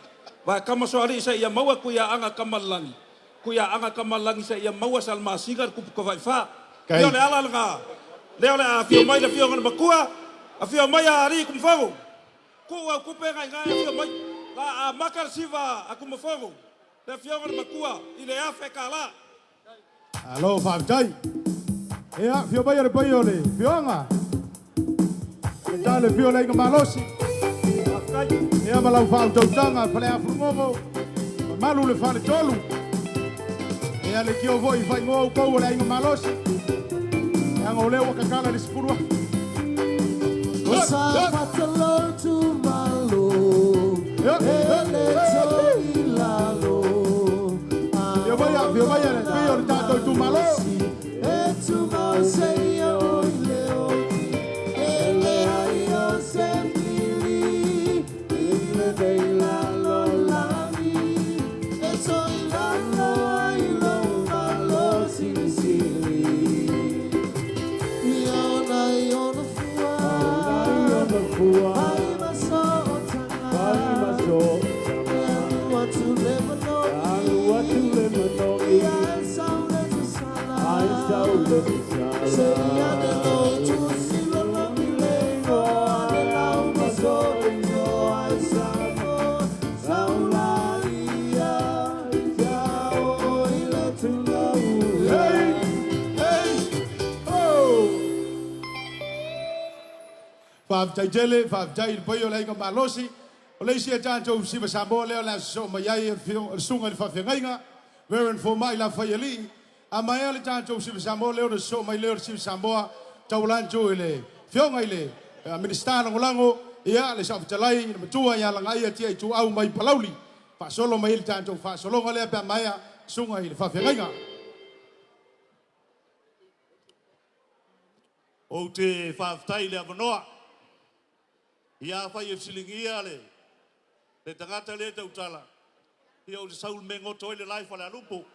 Q: Vaetamasoalii seia maua Tuiaana Tamalelagi, Tuiaana Tamalelagi seia maua Salamasina le Tupu Tafaifa. Ia o le ala lena, lea o le a afio mai le Afioga i le Matua, afio mai Alii Tumafono, tuu au tupe na i ina e afio mai. La amata le siva a Tumafono, le Afioga i le Matua i le $1,000.
D: Alo, faafetai. Ia, afio mai le paia o le afioaga. Le ta le afio o le Aiga Malosi. Ia ma lau faautautaga Faleafulugogo, mamalu le Faletolu. Ia le tio foi faaigoa outou o le Aiga Malosi. Leaga o lea ua tatala le 10,000.
O: O sa fatalotu malo, e le toi lalo.
D: Afio mai, afio mai le paia o le tatou itumalo.
O: E tumau se ia o i le oti, e le ai o se pili, i le nei lalo lagi, e toi lalo ai lo malo silisili. Ia ona i ona fua, ai maso o tanga, e alu atu le manogi, ia e sau le tusala, se ia ne lo tusi lologi le ingoa le lau maso ingoa e Samoa, saulaia, ia o i le tulau.
D: Hey, hey, oh! Faafetai tele, faafetai i le paia o le Aiga Malosi. O le isi a tatou siva Samoa lea o le a sosoo mai ai o le susuga i le faafeagaiga, Reverend Fomai Lafaialii. A maea le tatou siva Samoa lea ona sosoo mai lea o le siva Samoa tauala atu i le afioga i le Minisita Lagolago, ia le Saofetalai, le matua ia Lagaia Tia Ituau mai Palauli. Faasolo mai ai le tatou faasologa lea pe a maea susuga i le faafeagaiga.
R: Ou te faafetai i le avanoa. Ia afai e fesiligia le tagata lea e tautala, ia ou te sau i le mea e goto ai le la i Falealupo.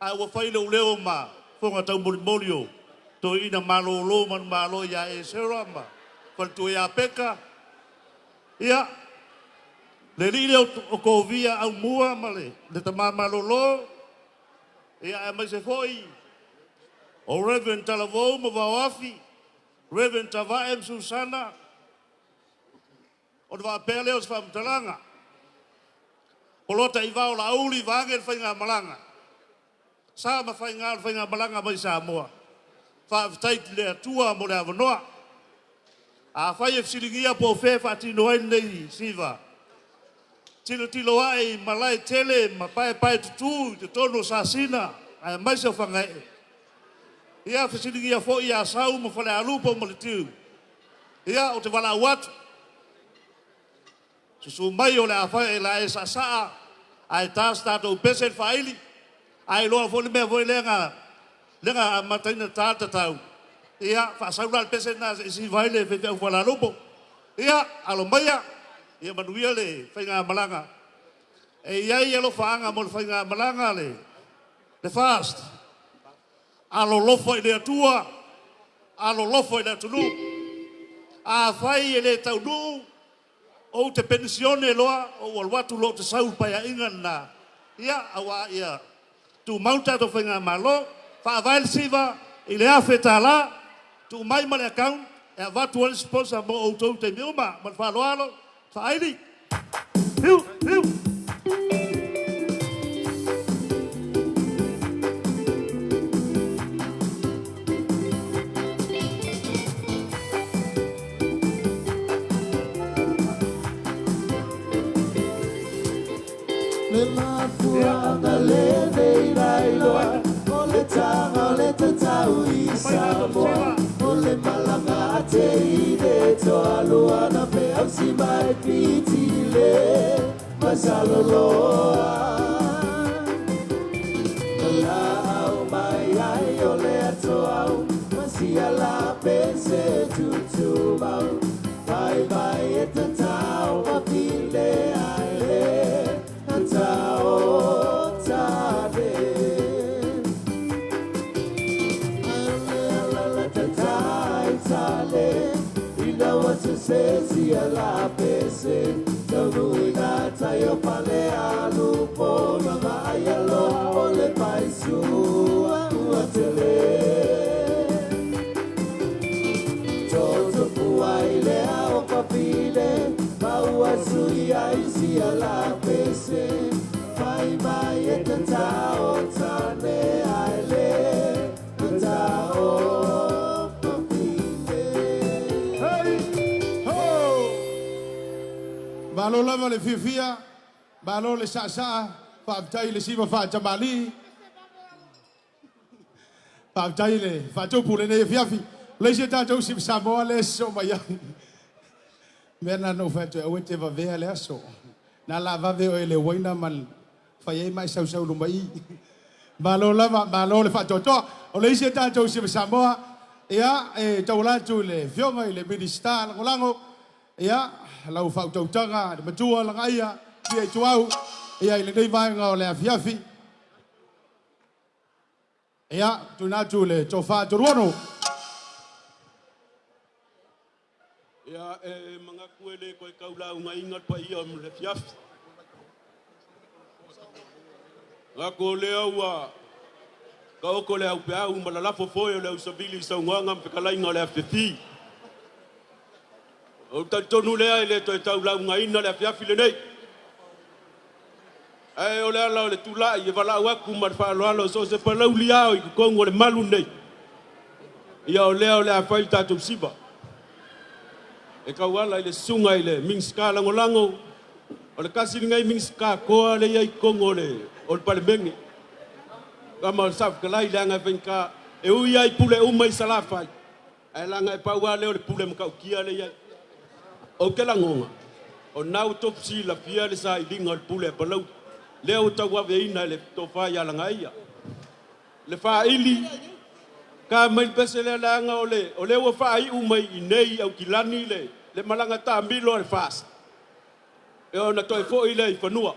R: Ae ua fai lou leo ma fofoga taumolimoli o toeaiina malolo manumalo ia Esera ma faletua ia Peka. Ia, le alii lea o Kovia Aumua ma le tama malolo, ia aemaise foi o Reverend Talavou ma Vaoafi, Reverend Tavae ma Susana, ona faapea lea o se faamatalaga. Polota i vao Laauli vaage le faigamalaga. Sa ma faiga o le faigamalaga mai Samoa. Faafetai i le Atua mo le avanoa. Afai e fesiligia po o fea e faatino ai lenei siva, tilotilo ae i malae tele ma paepae tutu i totonu o Sasina aemaise o Fagaee. Ia fesiligia foi ia Sau ma Falealupo ma Letiu. Ia, ou te valaau atu. Susu mai o le a fai e la e saasaa ae ta se tatou pese le faaili. Ae iloa foi le mea foi lea na lea na amataina ta le tatau. Ia, faasau la le pese lena se i siva ai le faifeau Falealupo. Ia, alo maia, ia manuia le faigamalaga. E i ai alofaaga mo le faigamalaga le fast. Alolofa i le Atua, alolofa i le atunuu. Afai e le taunuu, ou te penisione loa, ou alu atu loa ou te sau i le paeaiga lena. Ia, aua ia tumau le tatou faigamalo, faavae le siva i le $1,000, tuu mai ma le account e avatu ai le sponsor mo outou i taimi uma. Ma le faaaloalo, faaili. Fiu, fiu.
O: Le mafuaaga le loa. La au mai ai o le atoau, masia la pese tutumau. Vai vai e tatau ma pile ai le tao tane. Ina wa se se si la pese, Tanuina tayo pale alu pona vai alo o le paisu ua tele. Toto puai le ao papile, maua sui ai si la pese, Vai mai e te tao tane ai le, tao papile.
D: Hey, ho! Malo lava le fiafia, malo le saasaa, faafetai le siva faatamalii, faafetai le faatupu lenei afiafi. O le isi a tatou siva Samoa le sosoo mai ai. Mea lena na ou fai atu ai, aua e te vavea le aso. Na la vave oe i le uaina ma fai ai ma e sausau i luma i i. Malo lava, malo le faatoatoa. O le isi a tatou siva Samoa, ia, e tauala atu i le Afioga i le Minisita Lagolago, ia, lau faautautaga le matua Lagaia Tia Ituau, ia, i lenei vaega o le afiafi. Ia, tuuina atu i le Tofa Toruono.
Q: Ia, e manatu e le toe tau laugaina le paia o le afiafi. Manatu o lea ua taoto le aupeau ma lalafo foi o le ausavili i saunoaga ma fetalaiga o le afiafi. Ou te talitonu lea e le toe tau laugaina le afiafi lenei. Ae o le ala o le tulai e valaau atu ma le faaaloalo so o se Palauli lava i totonu o le malu lenei. Ia o lea o le a fai le tatou siva. E tauala i le susuga i le Minisita Lagolago, o le tasi lenei Minisita toa lea e i ai i totonu o le Palemene. Tama o le Saofetalai leaga e faigata, e ui lava i pule uma i Salafai, ae leaga e pau lava lea o le pule matautia lea e i ai. Ou te lagona, o lena ua tofu silafia le sailiga o le pule a Palauli, lea ua tauaveina e le tofa ia Lagaia. Le faaili, ta mai le pese lea leaga o le, o lea ua faaiu mai i inei i Aukilani le, le malaga taamilo a le FAST, e ona toe foi lea i fanua.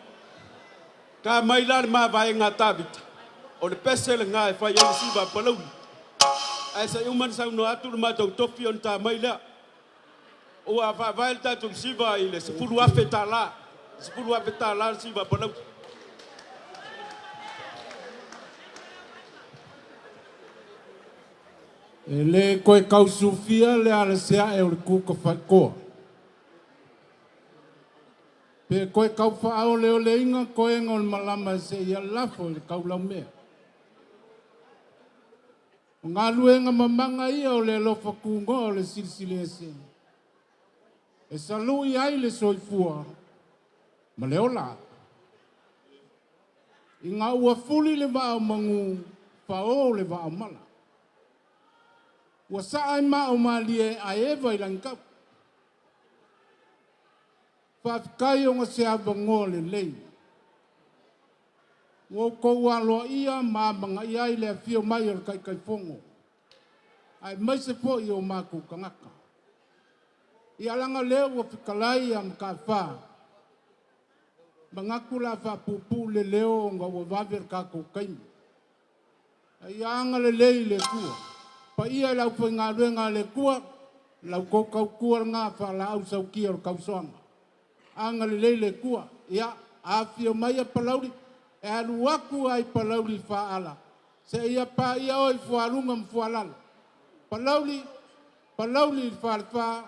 Q: Ta mai la le mavaega a Tavita, o le pese lena e fai ai le siva a Palauli. Ae se i uma ona saunoa atu le matou tofi ona ta mai lea. Ua faavae le tatou siva i le $10,000, $10,000 le siva a Palauli.
I: E le koe kausufia le alaseae o le kuka faikoa. Pe koe kau faaoleoleina koega o le malama seia lafo i le kaulaumea. O galuega mamaga ia o le alofa kugoa o le Silisili Ese. E salu'i ai le soifua ma le ola. Ina ua fuli le vaa o magu, faō le vaa o mala. Ua saa i maa o malie ae eva i lagikau. Faafetai ona se avanoa lelei. Ua outou aloaia ma amanaia ai le afio mai o le Taitaifono, aemaise foi o matou tagata. Ia leaga lea ua fetalai ia Mataafa, manatu o le a faapuupuu le leo ona ua vave le tatou taimi. A ia agalelei le Atua. Paia i le aufaigaluega a le Atua, la outou tautua lena faalaau sautia o le tausoaga. Agalelei le Atua. Ia, afifio maia Palauli, e alu atu lava i Palauli i Faaala, seia paia oe i Fualuga ma Fualalo. Palauli, Palauli i le Falefa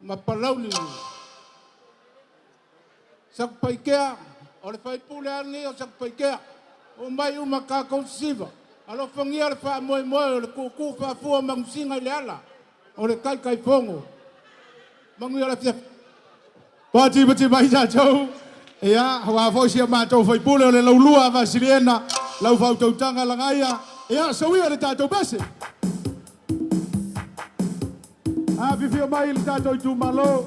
I: ma Palauli i le Satupaitea, o le faipule lava lenei o Satupaitea. Omai uma tatou sisiva. Alofagia le faamoemoe o le tuutuu faafua manusina i le ala o le Taitaifono. Manuia le afiafi.
D: Faatipati mai tatou, ia, aua foi si a matou faipule o le Laulua a Vasiliena, lau faautautaga Lagaia, ia, soia le tatou pese. Afifio mai le tatou itumalo.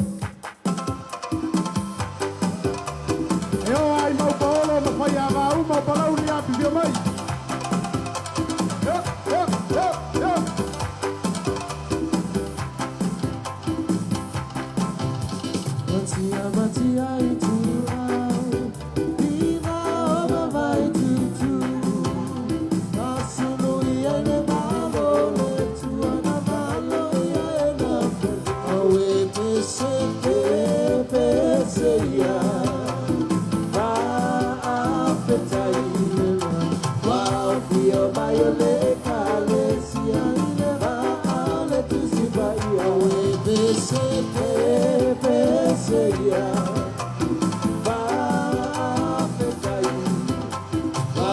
J: E o ai mau paolo ma whai a ngā uma o palauli a pipio mai. Yo, yo, yo, yo.
O: Matia, matia i tu au, Viva o mawai tutu. Kasunu i e le malo, le tuana malo i e na fe. Awe pese te pese ia, va a fetai. Wa fio mai o le kalesia, va a le tusi vai. Awe pese te pese ia, va a fetai. Wa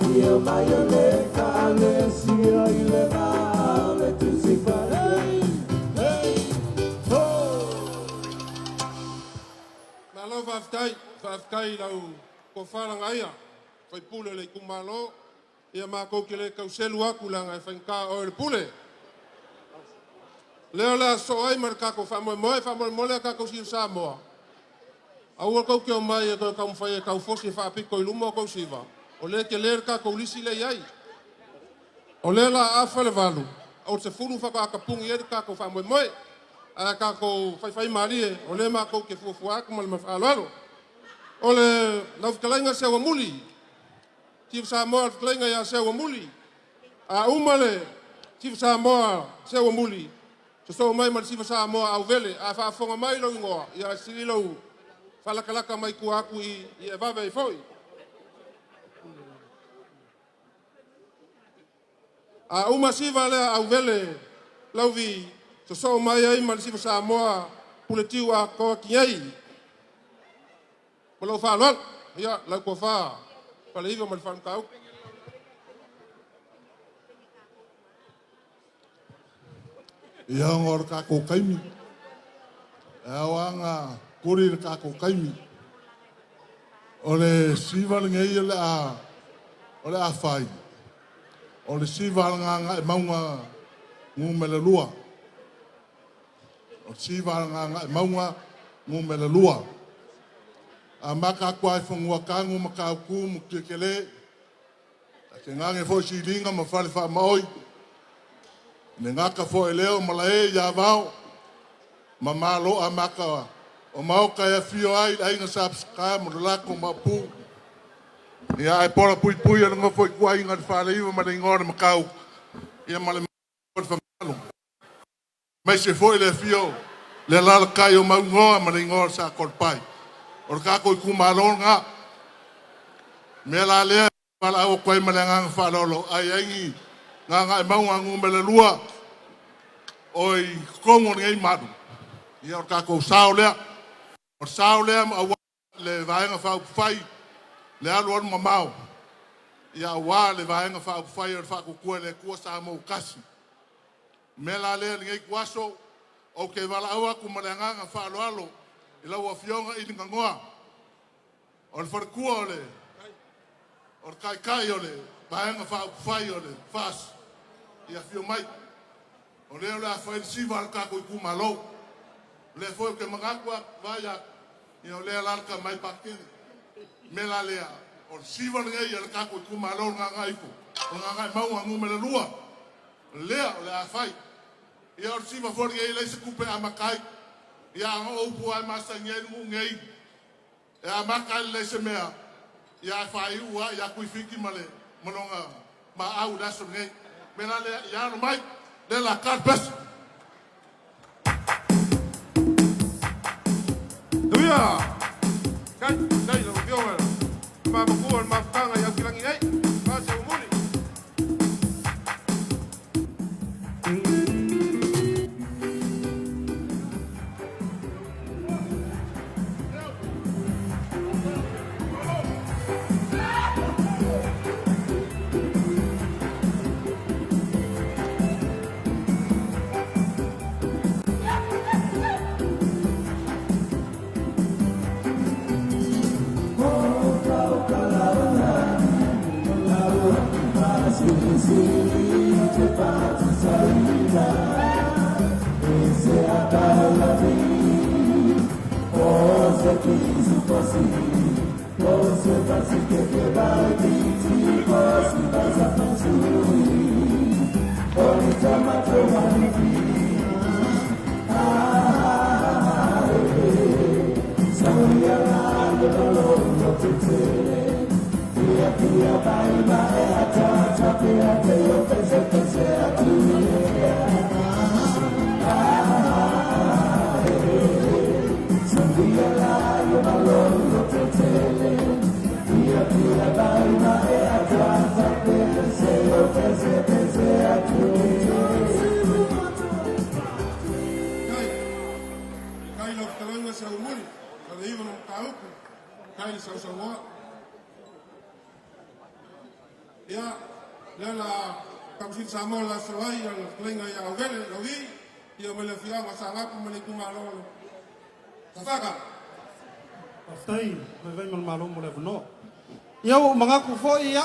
O: fio mai o le kalesia, i le va a le tusi vai. Hey, ho!
L: Malo faafetai, faafetai i lau kofalaga ia, faipule le itumalo, ia makou ke le tauselu aku leaga e faigata oe le pule. Lea o le a sosoo ai ma le tatou faamoemoe, faamolemole a tatou siva Samoa. Aua tou te omai e toe taumafai e taufosi e faapito i luma o tou siva, o lea e telē le tatou lisi lea i ai. O lea la a afa le 8, o le 10 faatoa tapuni ai le tatou faamoemoe. Ae tatou faifai malie, o lea matou te fuafua atu ma le faaaloalo. O le lau fetalaiga Seuamuli, Chief Samoa le fetalaiga ia Seuamuli. A uma le Chief Samoa Seuamuli, sosoo mai ma le Siva Samoa Auvele, a faafofoga mai lou igoa, ia sili lou faalatalata mai tua atu i e vave ai foi. A uma siva lea Auvele lauvi, sosoo mai ai ma le Siva Samoa Puletiu a koa kiai. Ma lou faaaloalo, ia lau tofa Faleiva ma le Faamataupu.
S: Ia o le kākou kaimi. E ao kuri le kākou kaimi. O le siva le ngei o le a o le a whai. O le siva le ngā ngā e maunga ngūmele lua. O le siva le ngā ngā e maunga ngūmele lua. A maka aku ai whangua kangu ma kau ku mu kekele. A te ngange fo si linga ma whale wha maoi. Ne ngaka fo e leo ma la e ia vao. Ma malo a maka o maoka e fio ai ainga sa ka mo lako ma pu. Ia ai pola pui pui ana ngofo i kua inga te whale iwa ma le ingoa ma kau. Ia ma le whangalo. Mai se foi le fio le lala kai o maungoa ma le ingoa sa korpai. O le kako i kumalonga. Mea la lea wala au koe ma le nganga whalolo. Ai aingi ngā ngā e maunga ngu me le lua. O i kongo ngei maru. Ia o le kako sao lea. O sao lea ma awa le vaenga whaupufai. Le alu alu mamao. Ia awa le vaenga whaupufai o le whakukua le kua sa mou kasi. Mea la lea ngei kuaso. O ke wala au aku ma le nganga whaaloalo. I lau afionga i lingangoa. O le wharekua o le o le kai kai o le vaenga whaupufai o le fas. Ia fio mai. O lea o le a whai le siva le kako i kumalo. O lea foi o ke mangakua vai a ia o lea lalaka mai pakele. Me la lea o le siva le ngai le kako i kumalo ngā ngā ifo. O ngā ngā maunga ngu me le lua. Lea o le a whai. Ia o le siva fo le ngai le se kupe a makai. Ia anga o ai masa ngai ngu ngai. E a makai le se mea. Ia a whai ua ia kui fiki ma le manonga ma au le aso ngai. Me la lea ia ano mai. Le la God bless.
L: Tuia! Kai, kai lau afioga, mamakua le mafutaga i aukilagi nei. Fa se umuli. Kai lau fetalaiga Saumuli, Faleiva na Mataupu, kai le sausaunoa. Ia, lea la Kamasini Samoa le aso ai le fetalaiga ia Auvele Lauvi, ia ma le afioaga o Saanapu ma le itumalo o Safata.
P: Faafetai vaivai ma le malo mo le avanoa. Ia ua ou manatu foi ia,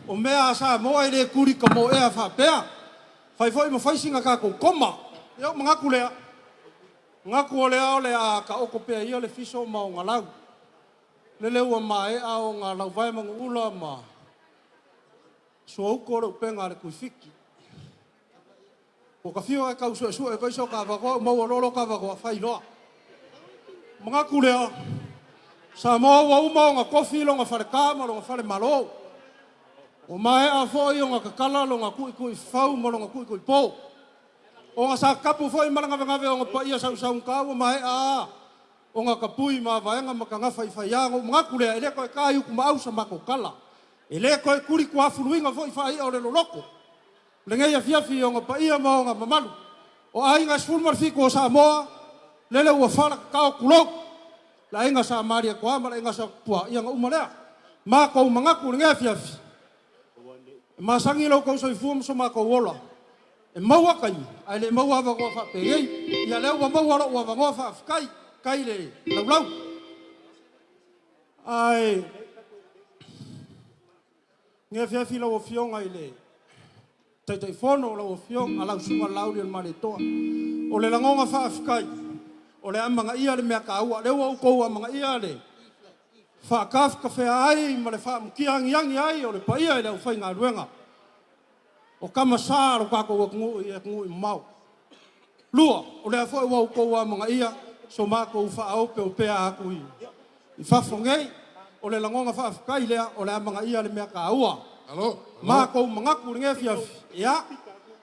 P: o mea a Samoa e le tuli kamoea faapea. Fai foi ma fai sina tatou koma. Ia ou manatu lea, manatu o lea o le a taoto pea ia le fiso ma ona lau. Lele ua maea ona lauvae manuula ma suauto le upega a le Tuifiti. Ua ta fiu e tau suesue foi so ta avanoa, maua loa lo ta avanoa, fai loa. Manatu lea, Samoa ua uma ona tofi lona faleta ma lona falemalo. Ua maea foi ona tatala lona tuituifafau ma lona tuituipo. Ona sa tapu foi ma le gavegave ona paia sausaugata ua maea a ona tapui ma vaega ma tagafa i faia. Na ou manatu lea, e le toe ta i utumaau sa matou tala. E le toe tuli tuafuluina foi faaia o le loloto. Lenei afiafi ona paia ma ona mamalu. O aiga e 17 o Samoa, lele ua fala tatao tulou. Le aiga sa Malietoa ma le aiga sa Tupua, ia na uma lea. Matou manatu i lenei afiafi, e masani lo outou soifua ma so matou ola. E maua taimi, ae le maua avanoa faapenei. Ia lea ua maua lou avanoa faafetai, tai le laulau. Ae, lenei afiafi lau Afioga i le Taitaifono, lau Afioga, lau Susuga Laauli o le Malietoa. O le lagona faafetai, o le amanaia le mea taua. Lea ua outou amanaia le faatafetafea ai ma le faamutia agiagi ai o le paia i le aufaigaluega. O tama sa lo tatou atunuu i atunuu e mamao. Lua, o lea foi ua outou amanaia so matou faaopeopea atu i fafo nei. O le lagona faafetai lea, o le amanaia le mea taua.
L: Alo,
P: Matou manatu i lenei afiafi, ia,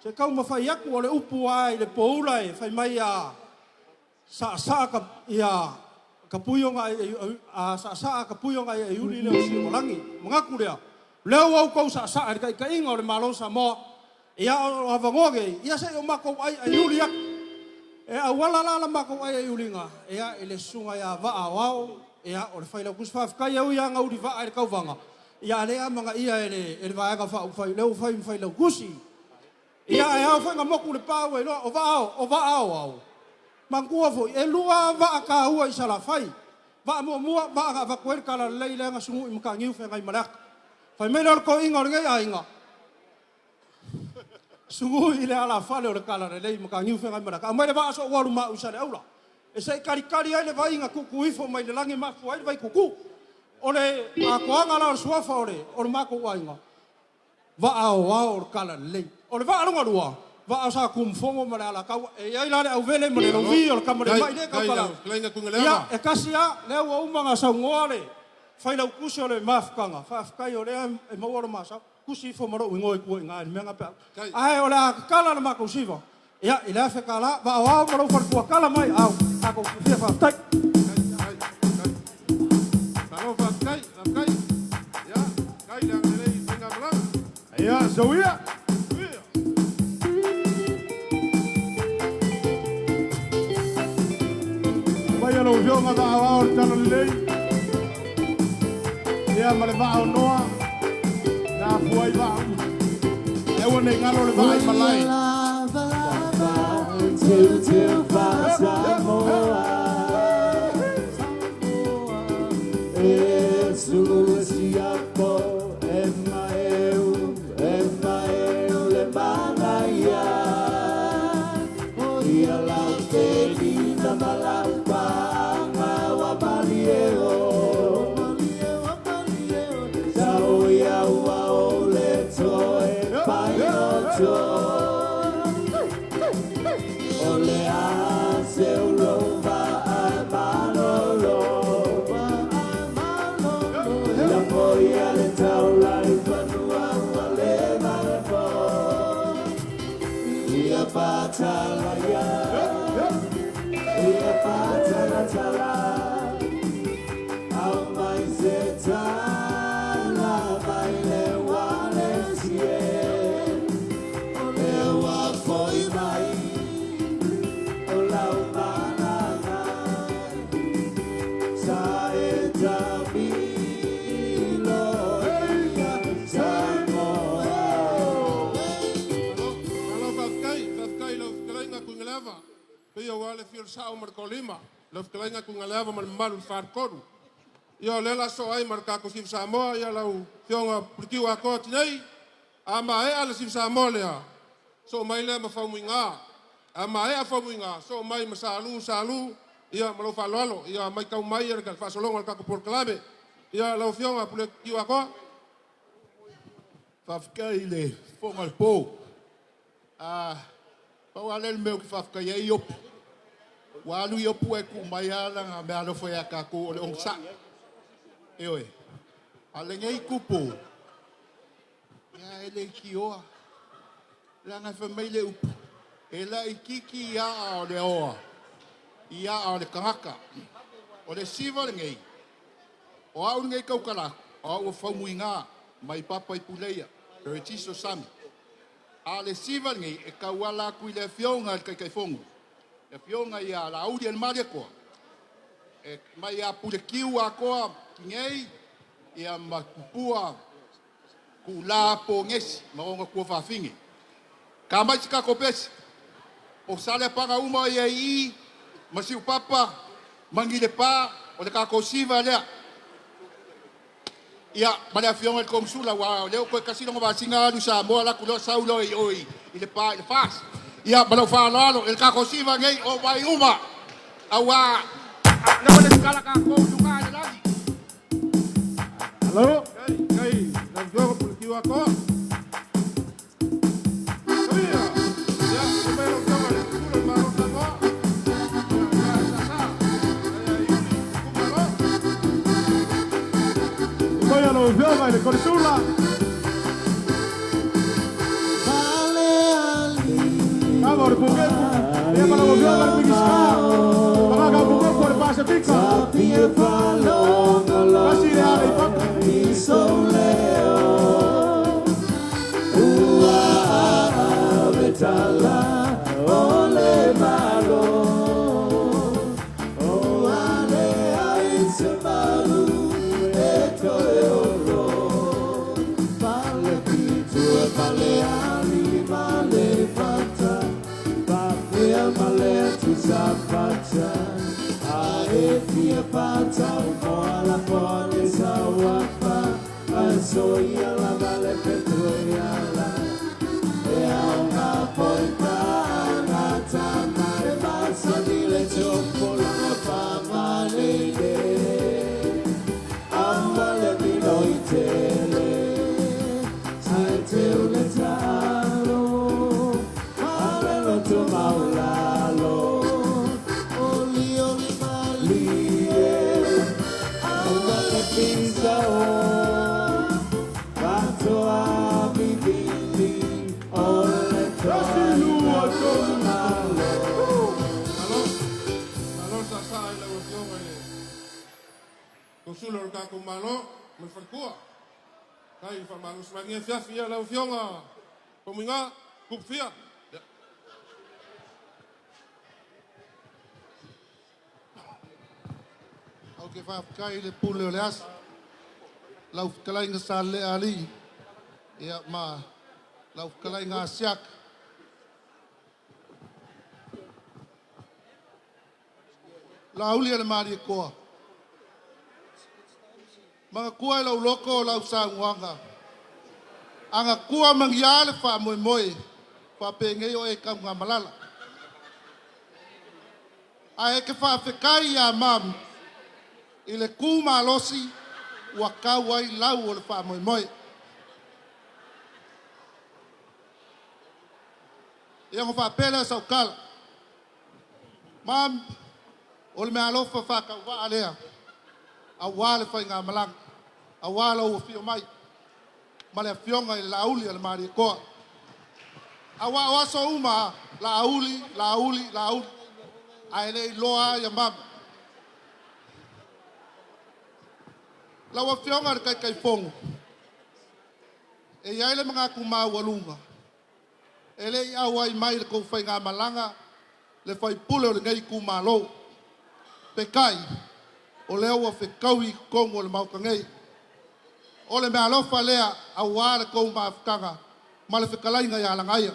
P: se taumafai atu o le upu lava i le poula e fai mai a saasaa ka, ia, tapui o a saasaa tapui o nai aiuli lea o Siumalagi. Manatu lea, lea ua outou saasaa i le taitaiga o le Malo o Samoa, ia o avanoa nei, ia se i o matou ai aiuli atu. E auala la la matou ai aiuliga, ia i le susuga ia Vaa o Ao, ia o le Failautusi faafetai e ui lava na uli vaa i le tauvaga, ia a lea amanaia e le Vaega Faaupufai, lea ua fai ma Failautusi. Ia ae ao foi na motu le pa ua iloa, o Vaa o Vaa o Ao. Manatua foi, e lua vaa taua i Salafai. Vaa muamua, vaa na avatu ai le talalelei lea na sugui mataniu feagai ma le ata. Fai mai lea o le toeaina o lenei aiga, sugui i le alafale o le talalelei mataniu feagai ma le ata. Aumai le vaa soo alu mau i Saleaula. E se i talitali ai le vai na tuutuu ifo mai le lagi mafua ai le vaitutu. O le atoaga la o le suafa o le matou aiga, vaa o ao o le talalelei. O le vaa lona lua, vaa o sa Tumufono ma le Alataua. E i ai la le auvele ma le lauvi o le tama le
L: Kai,
P: mai le
L: kai
P: tautala.
L: lau fetalaiga
P: Ia,
L: Tuigaleva.
P: e kasi lava, lea ua uma ona saunoa le Failautusi o le mafutaga, faafetai o lea e maua lo masau. Tusi ifo ma lou igoa i tua i ina i le mea na pe a.
L: Kai.
P: Ae o le a tatala le matou siva, ia, i le $1,000, vaa o ao ma lou faletua tala mai, au, tatou fiafia faafetai.
L: Kai, kai. Malo faafetai, faafetai. Ia, kai le agalelei i faigamalaga.
D: Ia, Zoia.
L: Ia.
D: Mai lau Afioga Vaa o Ao le Talalelei. Ia ma le vaa o Noa. Na afua ai vaa uma. E aua nei galo le vaa i malae.
O: Lava lava, teu Samoa. E sulu siapo, e maeu le manaia. O ia lau pelina ma lau panga wa malieo. malaga Sa e tamilo ia Samoa.
L: Malo faafetai, faafetai i lau fetalaiga Tuigaleava. Pei aua le afio o le Sao ma le Toalima, lau fetalaiga Tuigaleava ma le mamalu i le Faletolu. Ia o lea o le a sosoo ai ma le tatou Sifa Samoa, ia lau Afioga Puletiua Atoa Tinei, a maea le Sifa Samoa lea, sosoo mai lea ma Faumuiga. A maea Faumuiga, sosoo mai ma Salu, Salu, ia ma lou faaaloalo. Ia matau mai le faasologa o le tatou polokalame. Ia lau Afioga Puletiua Atoa.
J: Faafetai i le fofoga o le po. Pau lava lea o le mea ou te faafetai ai Iopu. Ua alu Iopu ae tuu mai lava lana meaalofa ia tatou o le onosai. Ioe. A o lenei Tupu, ia e leitioa, leaga fai mai le upu, e laitiiti aa o le oa i aa o le tagata. O le siva lenei, o au lenei e tautala atu, o au o Faumuiga mai Papa i Puleia, Peretiso Sami. A o le siva lenei, e tauala atu i le Afioga i le Taitaifono, le Afioga ia Laaulialemalietoa, e mai ia Puletiu Atoa Tinei ia ma Tupua Tuula Apo Gesi ma ona tuafafine. Ta mai se tatou pese, o Saleapaga uma ia i i, ma Siupapa, ma Nilepa, o le tatou siva lea. Ia, ma le afioga i le Konesula, aua o lea ua toe tasi lona masina alu i Samoa, alu atu loa sau loa i o i Lepa i le FAST. Ia, ma lou faaaloalo, i le tatou siva nei, o vai uma, aua lea ua resitala tatou i luga i le lagi.
D: Hello.
L: Kai, lau Afioga Puletiua Atoa. Ia, mai lau Afioga i le Konesula o le Malo o Samoa. Ia, Sasa. Ia, Iuli, Kumalo.
D: Poi lau Afioga i le Konesula. Kava o le Pukepu. Ia ma lau Afioga i le Minisita. Magaga Pukepu o le Pasefika. Kasi le ale i papa.
O: Tala o le malo o ale ai se malu e toe olo pale pitua pale ali male fata papea male tusa fata a e fia pata o moa la pone sa wafa aso ia la vale petroiala e au ngā poita ngā tamare masani le topolanga whamalele Aua le milo i tele Ai te ule talo Ale loto maulalo Oli oli malie Aua le pisa o Patoa bibili O le toa malo.
L: Malo, malo Sasa i lau Afioga i le Konesula o le tatou Malo ma le faletua. Kai le faamalosi mai lenei afiafi. Ia, lau Afioga Faumuiga, Tupufia. Ia.
J: Ou te faafetai i le pule o le aso, lau fetalaiga sa le alii, ia ma lau fetalaiga Asiata. Laaulialemalietoa, manatua i lou loto o lau saunoaga, agatua magia le faamoemoe, faapenei o e taugamalala. Ae e te faafetai ia mam i le tu malosi ua tau ai lau o le faamoemoe. Ia ona faapea lea o sau tala. Mam, o le meaalofa faatauvaa lea, aua le faigamalaga, aua lou afio mai, ma le afioga i le Laaulialemalietoa. Aua o aso uma, Laauli, Laauli, Laauli, ae le iloa lava ia mama. Lau afioga i le Taitaifono, e i ai le manatu maualuga, e le i auai mai i le tou faigamalaga, le le faipule o lenei itumalo. Peitai, o lea ua fetaui i totonu o le Maota nei. O le meaalofa lea aua le tou mafutaga ma le fetalaiga ia Lagaia.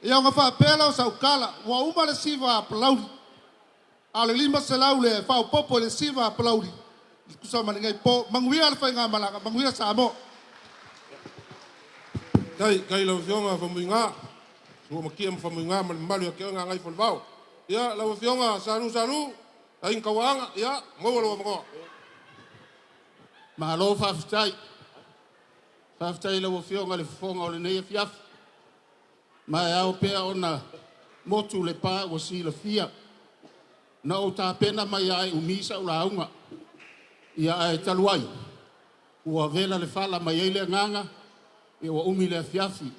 J: Ia ona faapea lea o sau tala, ua uma le siva a Palauli, a o le 500 lea e faaopoopo i le siva a Palauli e tusa ma lenei po. Manuia le faigamalaga, manuia Samoa.
L: Tai, tai lau Afioga Faumuiga, Sua Matia ma Faumuiga ma le mamalu ia te oe Gagaifomauga. Ia, lau Afioga Salu Salu, Aiga Tauaanga, ia, maua lou avanoa.
Q: Malo faafetai. Faafetai i lau Afioga i le fofoga o lenei afiafi. Ma e ao pea ona motu le pa ua silafia. Na ou tapena mai lava e umi sau lauga. Ia ae talu ai, ua vela le fala mai ai le agaga, ia ua umi le afiafi.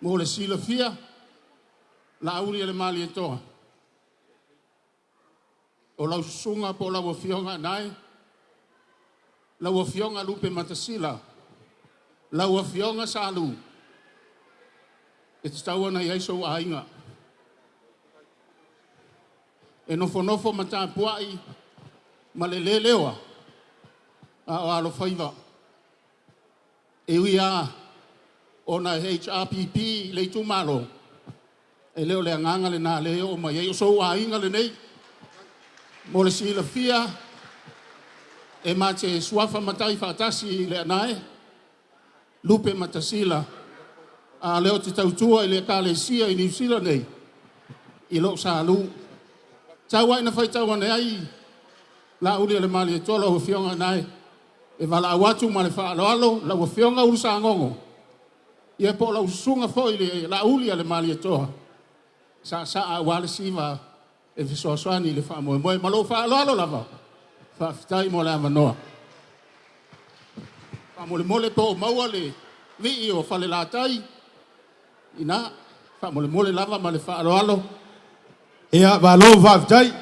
Q: Mo le silafia, Laauli e le Malietoa, o lau susuga po o lau Afioga Nae, lau Afioga Lupematasila, lau Afioga Salu, e tatau ona i ai sou aiga. E nofonofo ma tapuai ma le le leoa a o alofaiva. E ui lava ona e HRPP le itumalo, e le o le agaga lena lea e oo mai ai. O sou aiga lenei, mo le silafia, e ma te suafa matai faatasi i le Anae, Lupematasila, a o lea ou te tautua i le Ekalesia i Niu Sila nei, i lou Sa Lu. Tau lava ina faitau ane ai Laauli a le Malietoa lau Afioga Anae, e valaau atu ma le faaaloalo lau Afioga Ulusagogo, ia po o lau susuga foi i le Laauli a le Malietoa, saasaa aua le siva e fesoasoani i le faamoemoe. Ma lou faaaloalo lava, faafetai mo le avanoa. Faamolemole po o maua le vii o Falelatai, ina, faamolemole lava ma le faaaloalo.
D: Ia, malo faafetai.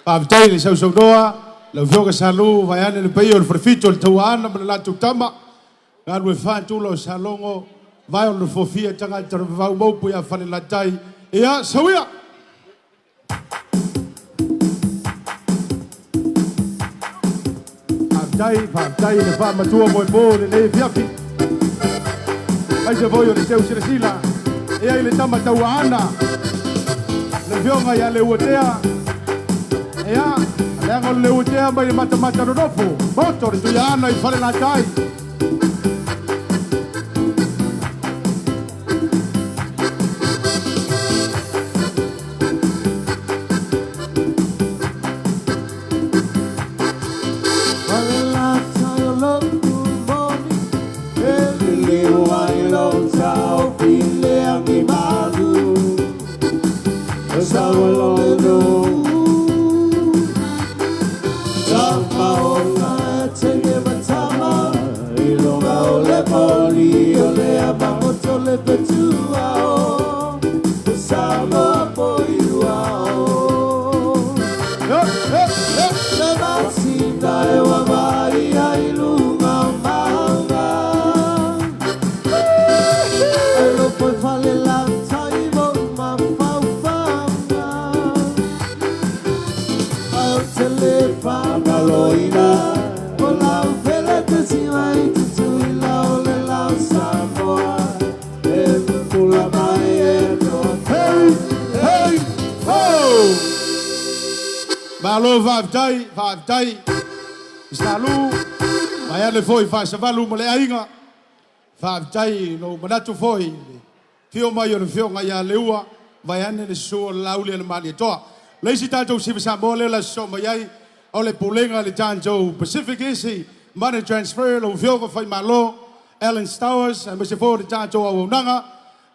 D: Faafetai i le sausaunoa, lau Afioga Salu, vaeane le paia o le Falefitu o le Tauaana ma le latou Tama, galue faatula o Salogo, vae o le Nofofia, tagata o le Vavau ma upu ia Falelatai. Ia, sauia! Faafetai, faafetai i le faamatua moepo i lenei afiafi. Aemaise foi o le seu silasila e ai le tama tauaana, le afioga ia Leuatea. Ia, leaga o le Leuatea mai le matamata nonofo, moto le Tuiaana i Falelatai. Hey, hey, ho! Malo faafetai, faafetai. Salu, vaeane foi faasavalu ma le aiga. Faafetai lou manatu foi i le afio mai o le afioga ia Leua, vaeane le susu o le Laauli a le Malietoa. Le isi tatou siva Samoa lea o le a sosoo mai ai, o le Pulega a le tatou Pacific Easy Money Transfer, lau Afioga Faimalo Alan Stowers, aemaise foi o le tatou auaunaga.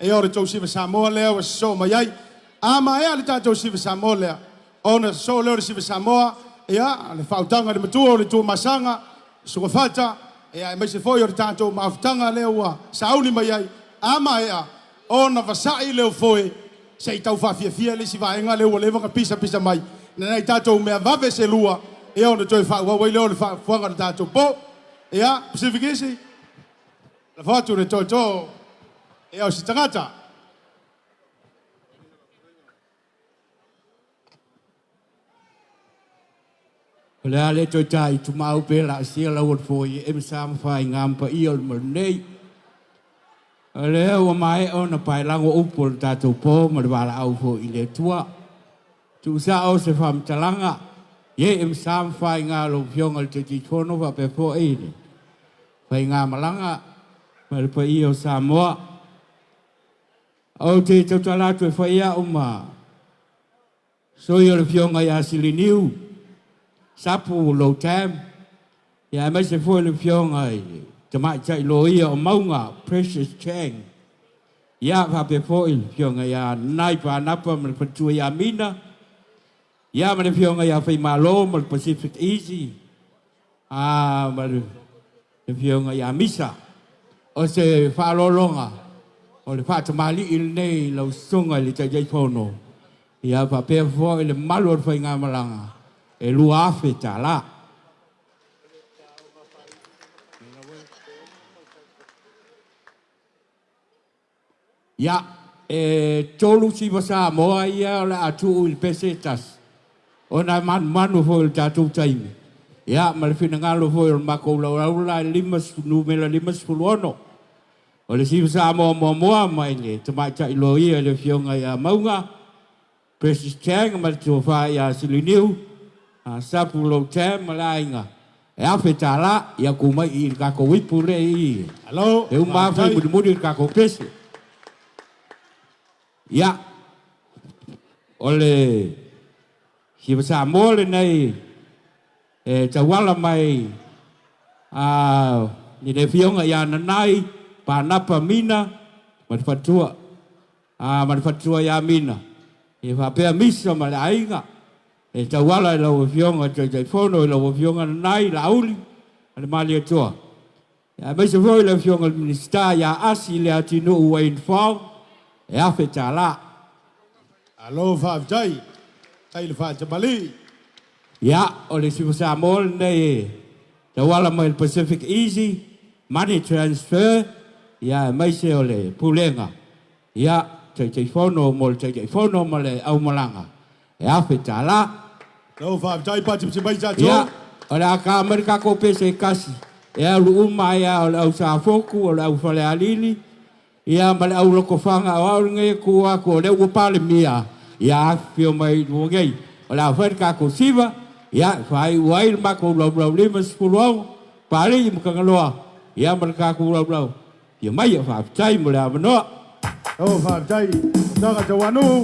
D: Ia o le tou siva Samoa lea ua sosoo mai ai. A maea le tatou siva Samoa lea, ona sosoo lea o le siva Samoa, ia, le faautaga i le matua o le Tuamasaga, Sugafata, ia, aemaise foi o le tatou mafutaga lea ua sauni mai ai. A maea, ona vasai lea o foe, se i tau faafiafia le isi vaega lea ua leva ona pisapisa mai, na nai tatou mea vave se lua, ia ona toe faaauau ai lea o le faafofoga o le tatou po. Ia, Pacific Easy, lafo atu le tootoo. Ia o se tagata.
T: O le a le toe tā i tumau pe la sia lau o le fōi e ma sa ma faiga ma paia o le malu nei. O lea ua maea ona paelago upu o le tatou pō ma le valaau foi i le Atua. Tuusao se faamatalaga ie e ma sa ma faiga lau Afioga i le Taitaifono faapea foi le faigamalaga ma le paia o Samoa. Ou te tautala atu e fai au ma sui o le Afioga ia Siliniu, Sapu Low Tam, ia aemaise foi le Afioga i le Tamaitai Loia o Mauga, Precious Chang. Ia faapea foi le Afioga ia Nai Panapa ma le faletua ia Mina, ia ma le Afioga ia Faimalo ma le Pacific Easy, a ma le Afioga ia Misa. O se faaaloaloga o le faatamalii lenei i lau susuga i le Taitaifono, ia faapea foi le malu o le faigamalaga e $2,000. Ia, e tolu siva Samoa ia o le a tuu i le pese e tasi, ona e manumanu foi i le tatou taimi. Ia, ma le finagalo foi o le makou laulau la e lima, numera 56. O le siva Samoa muamua mai le Tamaitai Loia i le Afioga ia Mauga, Precious Chang ma le tofa ia Siliniu, Sapu Low Tam ma le aiga, e $1,000, ia ku mai i le takou ipu le i.
D: Alo,
T: E uma fai mulimuli le takou pese. Ia, o le siva Samoa lenei e tauala mai a i le Afioga ia Nanai Panapa Mina ma le faletua a ma le faletua ia Mina e faapea Misa ma le aiga e tauala i lau Afioga i le Taitaifono i lau Afioga Nanai Laauli ma le Malietoa. Aemaise foi le Afioga i le Minisita ia Asi Leatinuu Wayne Fong e $1,000.
D: Alo faafetai. Tai le faatamali.
T: Ia, o le siva Samoa lenei e tauala mai le Pacific Easy Money Transfer, ia aemaise o le Pulega, ia Taitaifono mo le Taitaifono ma le aumalaga e $1,000.
D: Alo faafetai patipati mai tatou.
T: Ia, o le a ka mai le takou pese e tasi, e alu uma ai lava o le au Safotu, o le au Falealili, ia ma le au Lotofaga o au lenei e tu atu o lea ua Palemia, ia afifio mai i luga nei. O le a fai le tatou siva, ia e faaiu ai le matou laulau 56, Papalii ma Tagaloa, ia ma le tatou laulau. Ia mai e faafetai mo le avanoa.
D: O faafetai o taga tauanuu.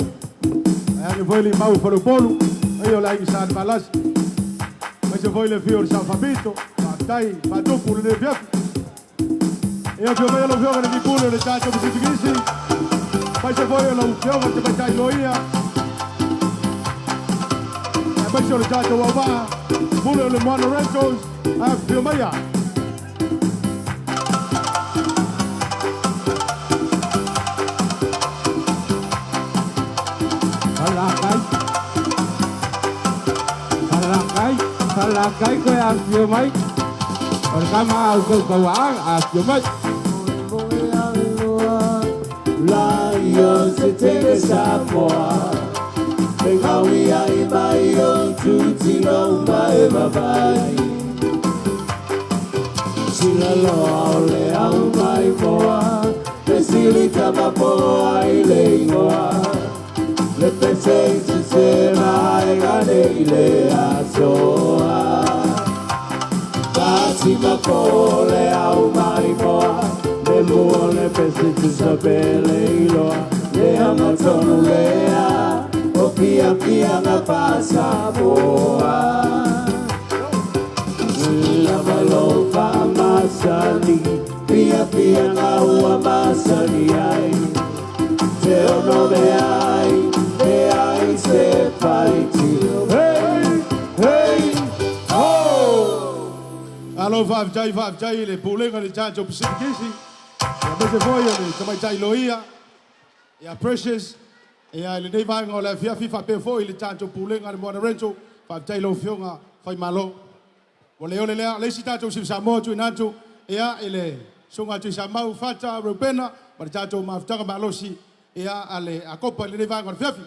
D: Ai ane foi le mau faleupolu. Ai o le aiga Sa Malasi. Mai se foi le fio o le Sao Fapito. Faafetai faatupu lenei afiafi. E afio mai lau Afioga i le Pule o le tatou Pacific Isi. Mai se foi o lau Afioga i le Tamaitai Loia. Aemaise o le tatou auvaa. Pule o le Moana Rentals. Afio maia.
T: Falakai. Falakai. Falakai koe afio mai. O le kama au kau kau a afio mai.
O: La se tele Samoa Me ngawi ai mai o tutino mai vavai Sila loa o le au mai moa Le sili tamapoa i le ingoa Le pese i se sena e gane i le asoa Pati mapo le au mai moa Le mua le pese tu sabele iloa Le anga tonu lea O pia pia nga pasamoa Lava lo whaamasani Pia pia ngā ua masani ai Te ono me ai E ai se whaitio Hey, hey, ho!
D: Alo faafetai faafetai i le Pulega o le tatou Pacific Isi. Ia aemaise foi o le Tamaitai Loia ia Precious. Ia i lenei vaega o le afiafi faapea foi le tatou Pulega le Moana Rental. Faafetai i lau Afioga Faimalo. Ua le ole lea, le isi tatou siva Samoa tuuina atu ia i le Susuga Tuisamau Fata Reupena ma le tatou mafutaga malosi ia a le Akopa i lenei vaega o le afiafi.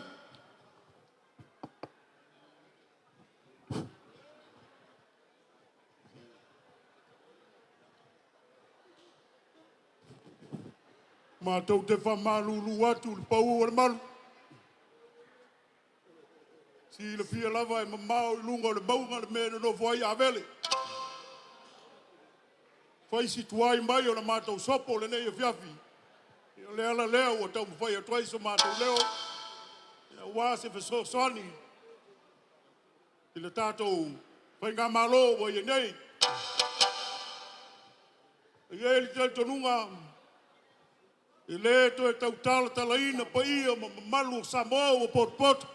S: Matou te faamalulu atu i le pau o le malu. Silafia lava e mamao i luga o le mauga le mea e nonofo ai Avele. Fai si tuai mai o le matou sopo lenei afiafi. O le ala lea ua taumafai atu ai so matou leo, aua se fesoasoani i le tatou Faigamalo ua i ai nei. E i ai le talitonuga, e le toe tau talatalaina paia ma mamalu o Samoa ua potopoto.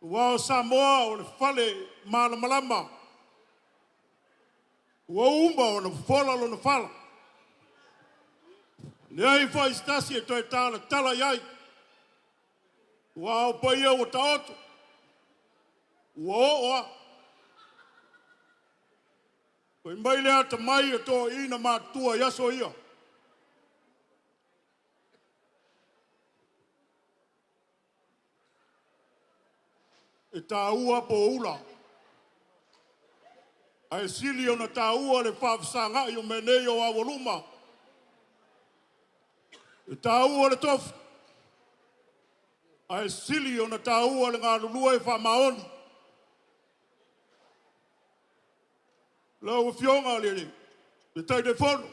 S: Aua o Samoa o le fale malamalama, ua uma ona fofola lona fala. E leai foi se tasi e toe talatala i ai, aua o paia ua taoto, ua oo lava. Fai mai le atamai o toeaiina matutua i aso ia, e taua poula, ae sili ona taua le faafesagai o mea nei o aualuma. E taua le tofi, ae sili ona taua le galulue faamaoni. Lau Afioga i le Taitaifono,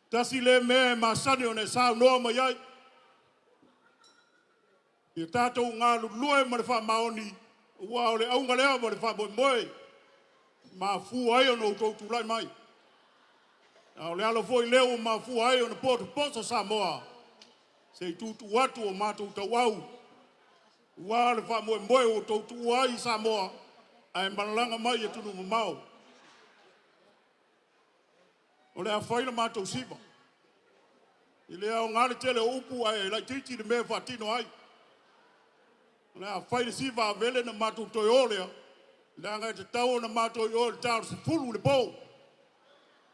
S: tasi lea mea e masani ona e saunoa mai ai, ia tatou galulue ma le faamaoni, aua o le auga lea ma le faamoemoe e mafua ai ona outou tulai mai. A o le ala foi lea ua mafua ai ona potopoto Samoa, se i tuutuu atu o matou tauau, aua le faamoemoe ua outou tuua ai i Samoa, ae malaga mai i atunuu mamao. O le a fai le matou siva. E le aoga le tele o upu ae laitiiti le mea e faatino ai. O le a fai le siva a Avele ona matou toe o lea, leaga e tatau ona matou i o i le ta o le 10 i le po.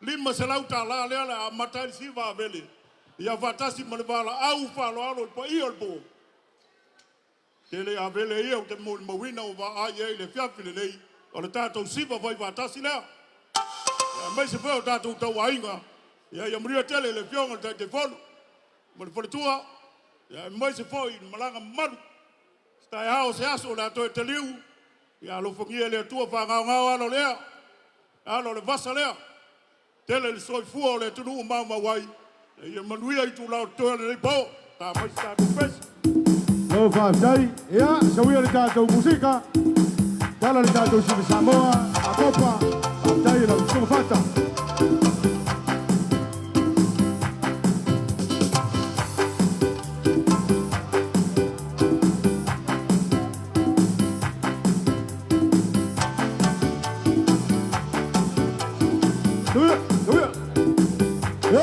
S: $500 lea o le a amata ai le siva a Avele, ia faatasi ma le valaau faaaloalo i le paia o le po. Tele Avele ia ou te molimauina ua vaai ai i le afiafi lenei, o le tatou siva fai faatasi lea. Aemaise foi o tatou tauaiga, ia manuia tele le Afioga i le Taitaifono ma le faletua, aemaise foi i le malaga mamalu. Se taeao o se aso o le a toe taliu, ia alofagia e le Atua faagaogao ala o le ea, ala o le vasa lea. Tele le soifua o le atunuu maumau ai, ia manuia itula o totoe o lenei po. Ta mai se tatou pesi.
D: Malo faafetai. Ia, sauia le tatou musika. Tala le tatou Siva Samoa, Akopa, faafetai i lau Susuga Fata.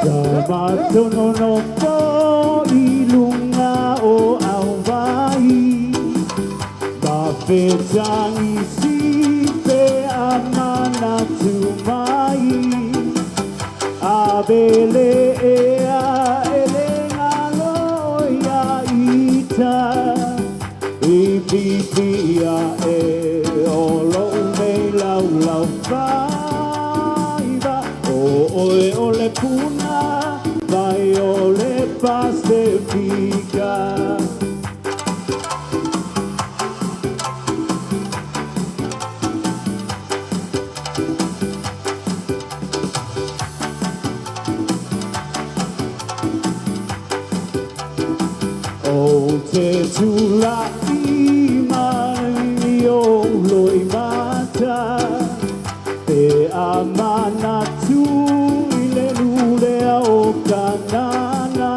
O: Sa matou nonofo i luga o auvai, ma fetagisi pe a manatu mai, Avele ea e le galo ia ita, i pipia e o lou nei laulau faiva, o oe o le puna vai o le Pasifika. O te tula'i mai o loimata, pe a manatu i le lulea o Kanana,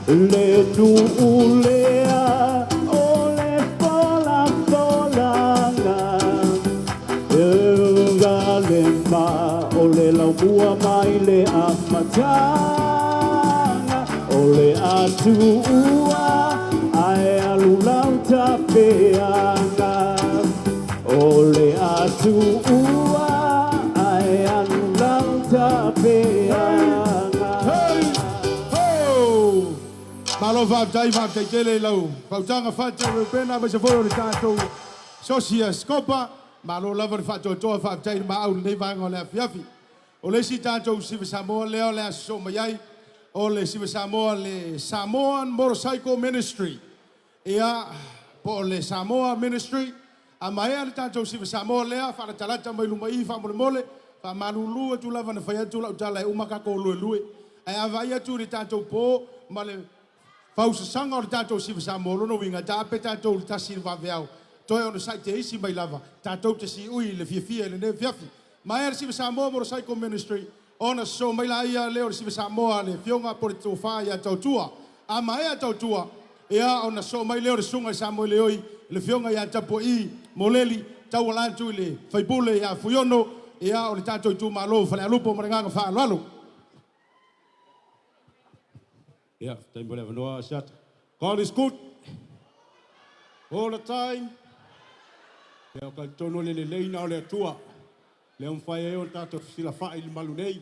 O: le nu'ulea o le folafolaga, e ugalema o le laumua mai le amataga, o le atuua ae alu lau tapeaga, o le atuua ae
D: Malo faafetai, faafetai tele i lau fautaga Fata Reupena aemaise foi o le tatou sosi a Scopa. Malo lava le faatoatoa, faafetai i le maau i lenei vaega o le afiafi. O le isi tatou Siva Samoa lea o le a sosoo mai ai, o le Siva Samoa a le Samoan Motorcycle Ministry. Ia, po o le Samoa Ministry. A maea le tatou Siva Samoa lea, faalatalata mai luma i i faamolemole, faamalulu atu lava na fai atu lau tala e uma tatou luelue. Ae a vaai atu i le tatou po ma le fausasaga o le tatou Siva Samoa, o lona uiga e taape tatou i le tasi i le vaveao, toe onosai te isi mai lava, tatou te siui i le fiafia i lenei afiafi. Maea le Siva Samoa Motorcycle Ministry, ona sosoo mai laia lea o le Siva Samoa a le Afioga po o le Tofa ia Tautua. A maea Tautua, ia ona sosoo mai lea o le Susuga i Samoeleoi, le Afioga ia Tapuaii Moleli, tauala atu i le Faipule ia Fuiono, ia o le tatou itumalo o Falealupo ma le agaga faaaloalo.
P: Ia, faafetai mo le avanoa Asiata. God is good all the time. Ia, o talitonu o le lelei na o le Atua. Lea ua mafai ai ona tatou fesilafai i le malu nei.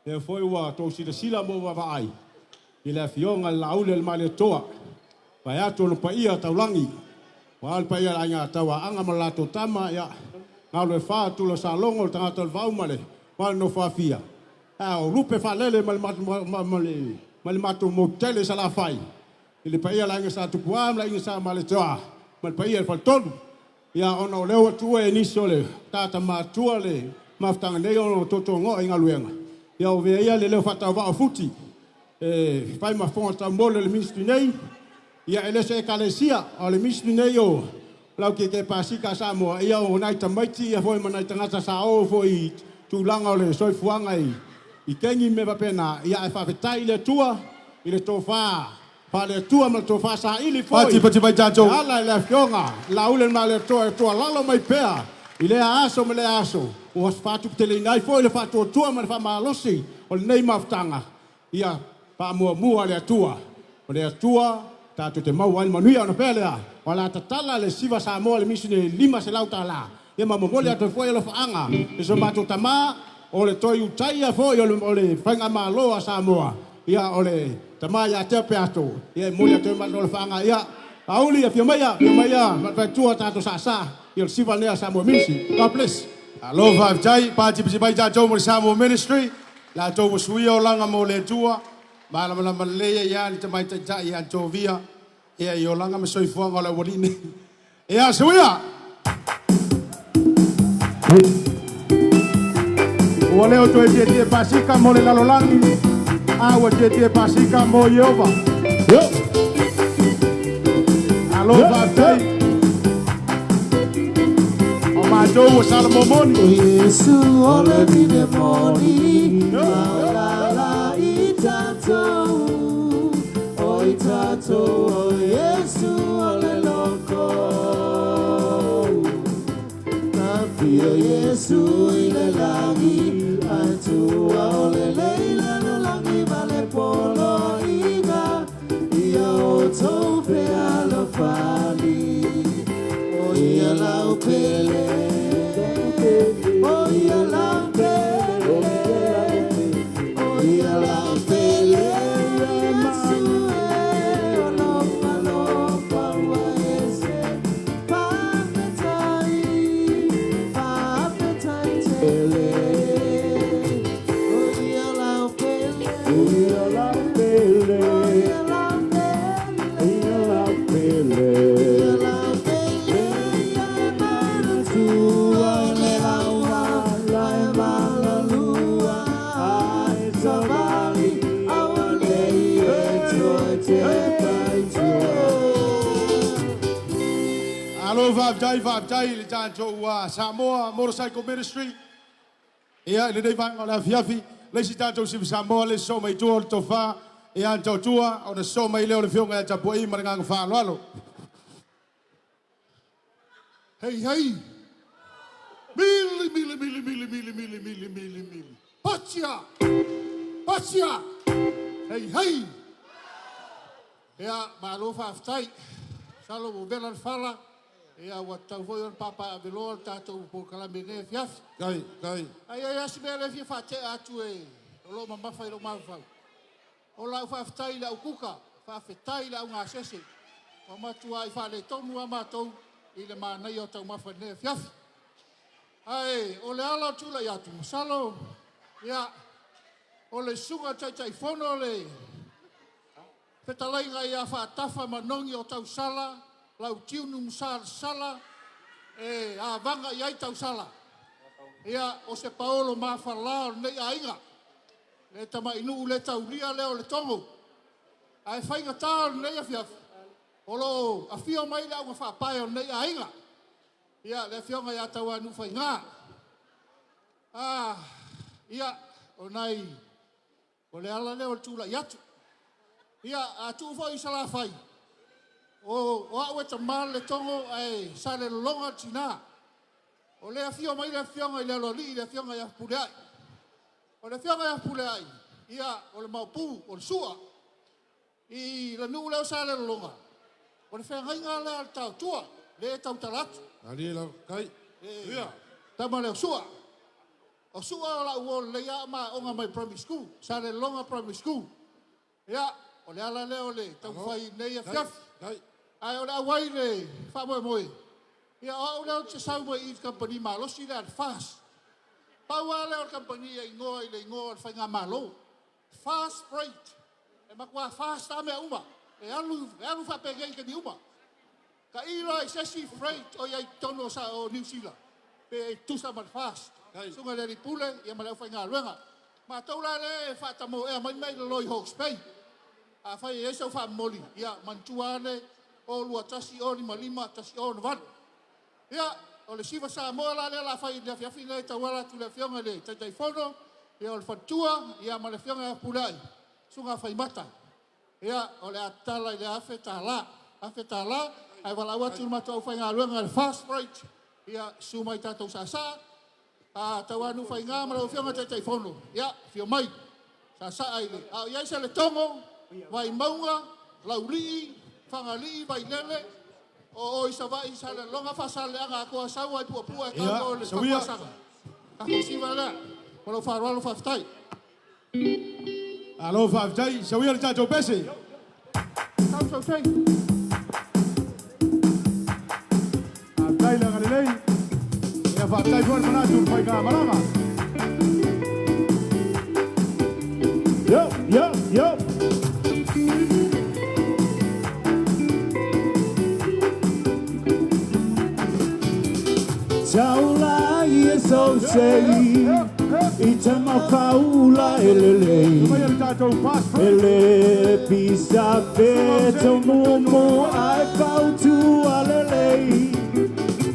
P: Lea foi ua tou silasila ma ou vaavaai i le Afioga i le Laauli a le Malietoa, vaeatu ona paia taulagi, aua le paia o le Aiga Tauaaaga ma le latou tama, ia, Galuefā, Tula Salogo, le tagata o le Vau ma le Nofo Afia, a o lupe faalele ma le matou motu tele i Salafai, i le paia o le Aiga Sa Tupua ma le Aiga Sa Malietoa ma le paia i le Faletolu. Ia, ona o lea ua tuua e nisi o le tagata matutua le mafutaga nei ona o totogoa i galuega, ia ua avea ia le leo faatauvaa o Futi e fai ma fofoga taumole o le ministry nei. Ia, e le o se ekalesia, a o le ministry nei o lau tietie pasika a Samoa, ia o nai tamaiti ia foi ma nai tagata sa o foi i tulaga o le soifuaga i kegi ma mea faapena. Ia, ae faafetai i le Atua i le tofa faale-Atua ma le tofa saili foi
D: Pati pati mai tatou.
P: e ala i le Afioga Lauli le Malietoa e tuualalo mai pea i lea aso ma lea aso ua faatuputeleina ai foi le faatuatua ma le faamalosi o lenei mafutaga. Ia faamuamua le Atua, o le Atua tatou te maua ai le manuia. Ona faapea lea, o le a tatala le Siva Samoa le misini e $500 ia ma momoli atu ai foi alofaaga i so matou tama o le toe utaia foi o le faigamalo a Samoa, ia o le tama ia Tea Peato, ia e momoli atu ai matou alofaaga. Ia Auli, afio maia, afio maia Mataitua tatou saasaa, ia o le Siva lea a Samoa Ministry. God bless.
D: Malo faafetai, patipati mai tatou mo le Samoa Ministry, latou ua suia olaga mo le Atua, malamalama lelei ai lava le tamai taitai ia Tovia, ia i olaga ma soifuaga o le aualii nei. Ia, suia! Ua le o toe tietie pasika mo le lalolagi, a ua tietie pasika mo Ieova. Alo faafetai. O matou ua salomomoni.
O: O Iesu o le vine moni, maolala i tatou, o i tatou, o Iesu o le loko. Na fia Iesu i le lagi, ae tua o le leila no lagi ma le poloiga, ia o tou fealofani. O ia lau pele, o ia lau pele, o ia lau pele, Iesu e o lofa lofa ua ese. Faafetai, faafetai tele. O ia lau pele,
E: O ia lau pele,
O: o ia lau pele,
E: ia lau pele.
O: Ia lau pele, ia e manatua le laua, la e malalua, ai savali, aua nei e toe te paitua.
D: Alo faafetai, faafetai i le tatou Samoa Motorcycle Ministry. Ia, i lenei vaega o le afiafi, le isi tatou Siva Samoa le sosoo mai tua o le tofa ia Tautua, ona sosoo mai lea o le Afioga ia Tapuai ma le agaga faaaloalo.
J: Hei, hei. Mili, mili, mili, mili, mili, mili, mili, mili, mili. Patia! Patia! Hei, hei. Ia, malo faafetai. Salo ua vela le fala. Ia, ua tatau foi ona papaaveloa le tatou polokalame i lenei afiafi.
S: Kai, kai.
J: Ai ai lava si mea lea e fia faatea atu e o lo o mamafa i lou mafaufau. O lau faafetai i le au kuka. Faafetai i le augasese ua matuai faaletonu lava matou i le manaia o taumafa i lenei afiafi. Ae o le ala o le tulai atu, masalo ia o le susuga i le Taitaifono le fetalaiga ia Faatafa Manogi o Tausala Lautiunu Masalasala e avaga i ai Tausala. Ia, o se paolo mafala o lenei aiga, le tamainuu le taulia lea o Letogo. Ae faigata o lenei afiafi, o lo o afio mai le augafaapae o lenei aiga, ia, le afioga ia Tauanuu Faiga. Ah, ia, o nai, o le ala lea o le tulai atu. Ia, a tuu foi i Salafai, o, o au e tama le Letogo ae Salelologa le tina. O lea e afio mai le afioga i le Aloalii, le afioga ia Fepuleai. O le afioga ia Fepuleai, ia, o le Maopu, o le Sua. I le nuu lea o Salelologa, o le feagaiga lea a le Taotua, lea e tautala atu.
L: Malie lau kai.
J: E, tama lea o Sua. O Sua o lau uo lelei lava ma aoga mai primary school, Salelologa Primary School. Ia, o le ala lea o le taumafai i lenei afiafi. Ae o le auai i le faamoemoe, ia o au lea ou te sau mai i i le kamupani malosi lea a le FAST. Pau lava lea o le kamupani e igoa i le igoa o le faigamalo. Fast freight. E matua fast lava mea uma. E alu, e alu faapenei i taimi uma. Tailo i se isi freight o i ai i totonu o Niu Sila pe tutusa ma le FAST. Susuga i le Alii Pule ia ma le aufaigaluega. Matou la lea e faatamoea mai mea i lalo i Hawke's Bay. Afai e i ai sau faamomoli, ia manatua ane 021 055 1068. Ia, o le Siva Samoa la lea o le a fai i le afiafi lenei e tauala atu i le Afioga i le Taitaifono, ia o le faletua, ia ma le Afioga ia Fepuleai, Susuga Faimata. Ia, o le a tatala i le $1,000, $1,000, ae valaau atu i le matou aufaigaluega i le Fast Freight, ia, susu mai tatou saasaa, a Tauanuu Faiga ma lau Afioga i le Taitaifono, ia, afio mai, saasaa i le, a o i ai se Letogo, Vaimauga, Laulii, Fagalii, Vailele, o o i Savaii, Salelologa, Faasaleleaga atoa, sau ai Puapua e tau o le Tapuasaga. Tatou siva lea. Ma lou faaaloalo faafetai.
D: Malo faafetai, sauia le tatou pese.
J: Sau sau sei.
D: Faafetai le agalelei. Ia faafetai foi le manatu i le faigamalaga.
O: Yo, yo, yo. Taulai e sausei i tamafaula e lelei E le pisa pe tau ai fautua lelei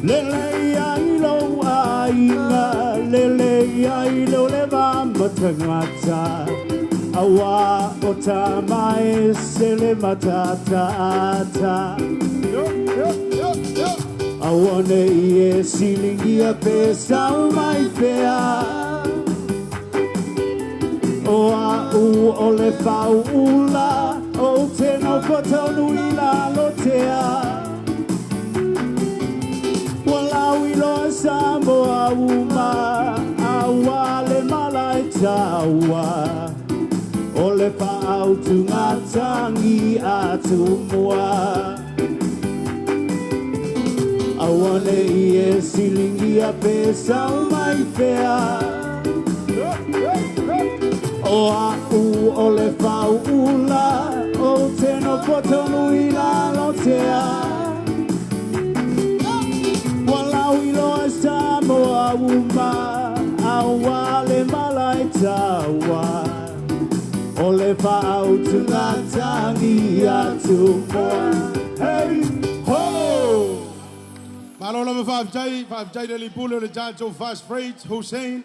O: Lelei ai lou aiga lelei ai lou leva ma tagata Aua o tama e se le matatata Aua nei e silingia pe sau mai pea O au o le fauula o te nofo tonu i lalo tea Ua lau i loa Samoa uma aua le mala e taua O le faautugatagi a Tumua Aua nei e silingia pe sau mai pea O au o le fauula o te nofo tonu i lalo tea Ua lau i loa Samoa uma aua le mala e taua O le faautugatagi a Tumua Hey, ho!
D: Malo lava faafetai, faafetai le alii pule o le tatou Fast Freight, Hussein.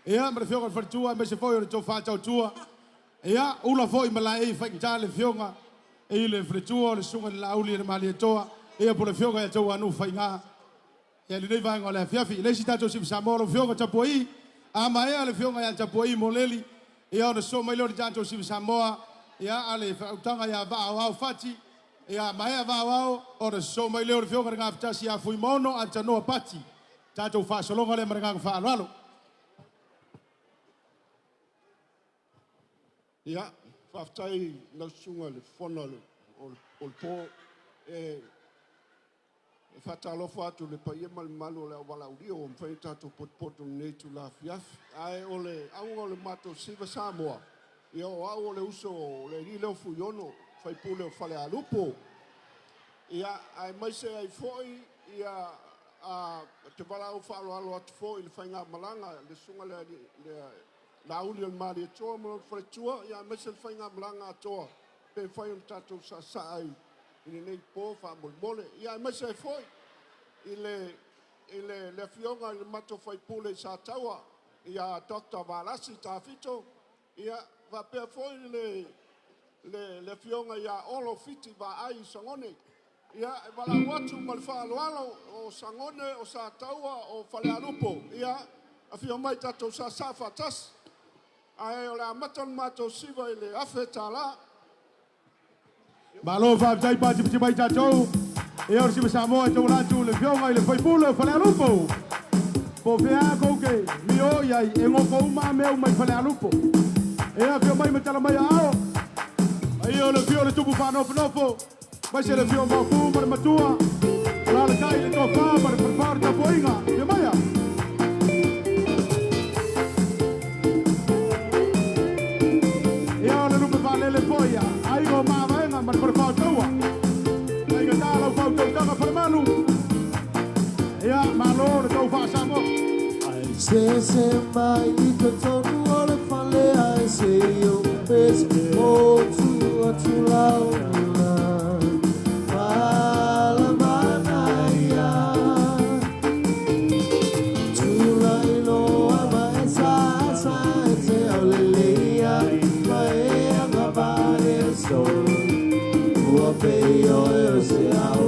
D: Ia, ma le afioga i le faletua, aemaise foi o le tofa tautua. Ia, ula foi ma laei faigata le afioga i le faletua o le susuga i le Laauli e le Malietoa, ia po o le afioga ia Tauanuu Faiga. Ia, i lenei vaega o le afiafi. I le isi tatou Siva Samoa, lau afioga Tapuai, a maea le afioga ia Tapuai Moleli, ia ona sosoo mai lea o le tatou Siva Samoa, ia, a le faautaga ia Vaa Aoao Fati, ia maea Vaa Aoao, ona sosoo mai lea o le afioga i le Gafatasi ia Fuimaono Atanoa Pati. Tatou faasologa lea ma le agaga faaaloalo.
L: Ia,
H: Faafetai lau susuga i le fono o le po. E faatalofa atu i le paia ma le mamalu o le auvalaaulia ua mafai ona tatou potopoto i lenei itula afiafi. Ae o le auga o le matou Siva Samoa, ia o au o le uso o le alii lea o Fuiono, faipule o Falealupo. Ia, aemaise ai foi ia te valaau faaaloalo atu foi i le faigamalaga le susuga le Laauli o le Malietoa ma lona faletua, ia aemaise le faigamalaga atoa pe mafai ona tatou saasaa i lenei po faamolemole. Ia aemaise ai foi i le afioga i le matou faipule i Sataua, ia Dr. Valasi Tafito, ia faapea foi le afioga ia Olo Fiti Vaai Sagone. Ia, e valaau atu ma le faaaloalo o Sagone, o Sataua, o Falealupo, ia, afio mai tatou saasaa faatasi. Ae o le amata o le matou siva i le $1,000.
D: Malo faafetai patipati mai tatou. Ia o le Siva Samoa e tauala atu le afioga i le faipule o Falealupo. Po o fea kou ke mio iai e ngoko uma mea uma i Falealupo. E afio mai ma tala mai ao. Ai o le afio o le tupu whaanofonofo. Mai se le afio maupu ma le matua. La le kai le tofa ma le wharewhare le tapuaiga. Ia maia. Ia o le lupe whaalele poia. Ai o maavaenga ma le wharewhare taua. Ai ka tālau whautautaga wharemanu. Ia malo le tau whaasamoa.
O: Ai se se mai i te tonu o le fale ai se o pes o tu atu lau la malamana ia tula iloa ma e sa sa e te au lele ia ma e anga vare so ua pei o e o se au.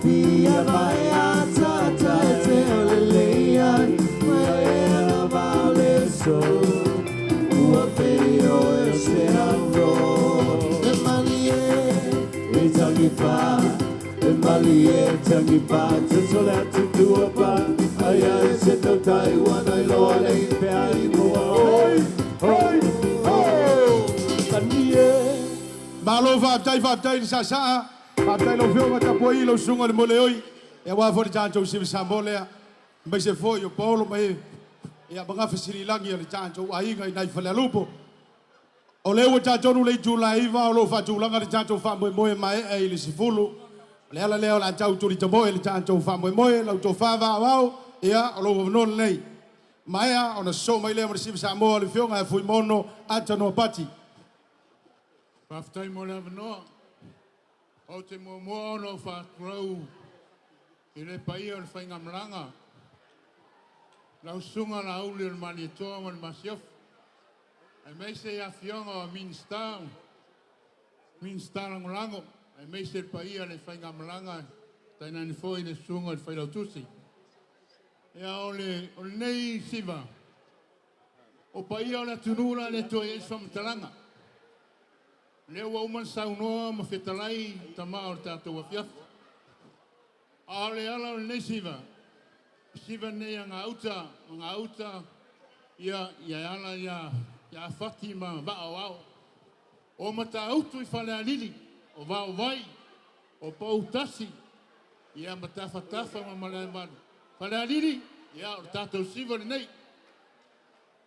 O: Pia mai atata te olelea mai e vale so ua peo e se auro e malie e tangi pa e malie tangi pa te tole atu tua pa ai ai se tau tai wana i loa le i pea i mua oi oi oi tanie.
D: Malo faafetai faafetai le saasaa. Faafetai lau afioga tapuai lau susuga le moleoi. E aua foi le tatou Siva Samoa lea. Aemaise foi o Paolo ma e ia magafa sililangi o le tatou aiga i nai Falealupo. O lea ua tatou le itula 9 o loo faatulaga le tatou faamoemoe maea i le 10. O le ala lea o le a tau tuli tamoe le tatou faamoemoe lau tofa vaavao ia o lou avanoa lenei. Maea ona sosoo mai lea ma le Siva Samoa le afioga ia Fuimono Atanoa Pati.
U: Faafetai mo le avanoa. O te muamua ona o whāturau i le paia o le whaingamalaga. Lau susuga la uli o le Malietoa ma le Masiofo. Ai mei se ia fionga o Minista, Minista langolango. Ai mei se paia le whaingamalaga tainani foi le susuga o le Failautusi. Ia o le nei siva, o paia o le atunuu la le toe e whamatalaga. Lea ua uma saunoa ma fetalai tama o le tatou afiafi. A o le ala o lenei siva, siva nei a ngā uta ia ala ia awhati ma vao ao. O matautu i Falealili, o vao vai, o pautasi, ia matawhatafa ma malaemalu. Falealili, ia o le tatou siva lenei.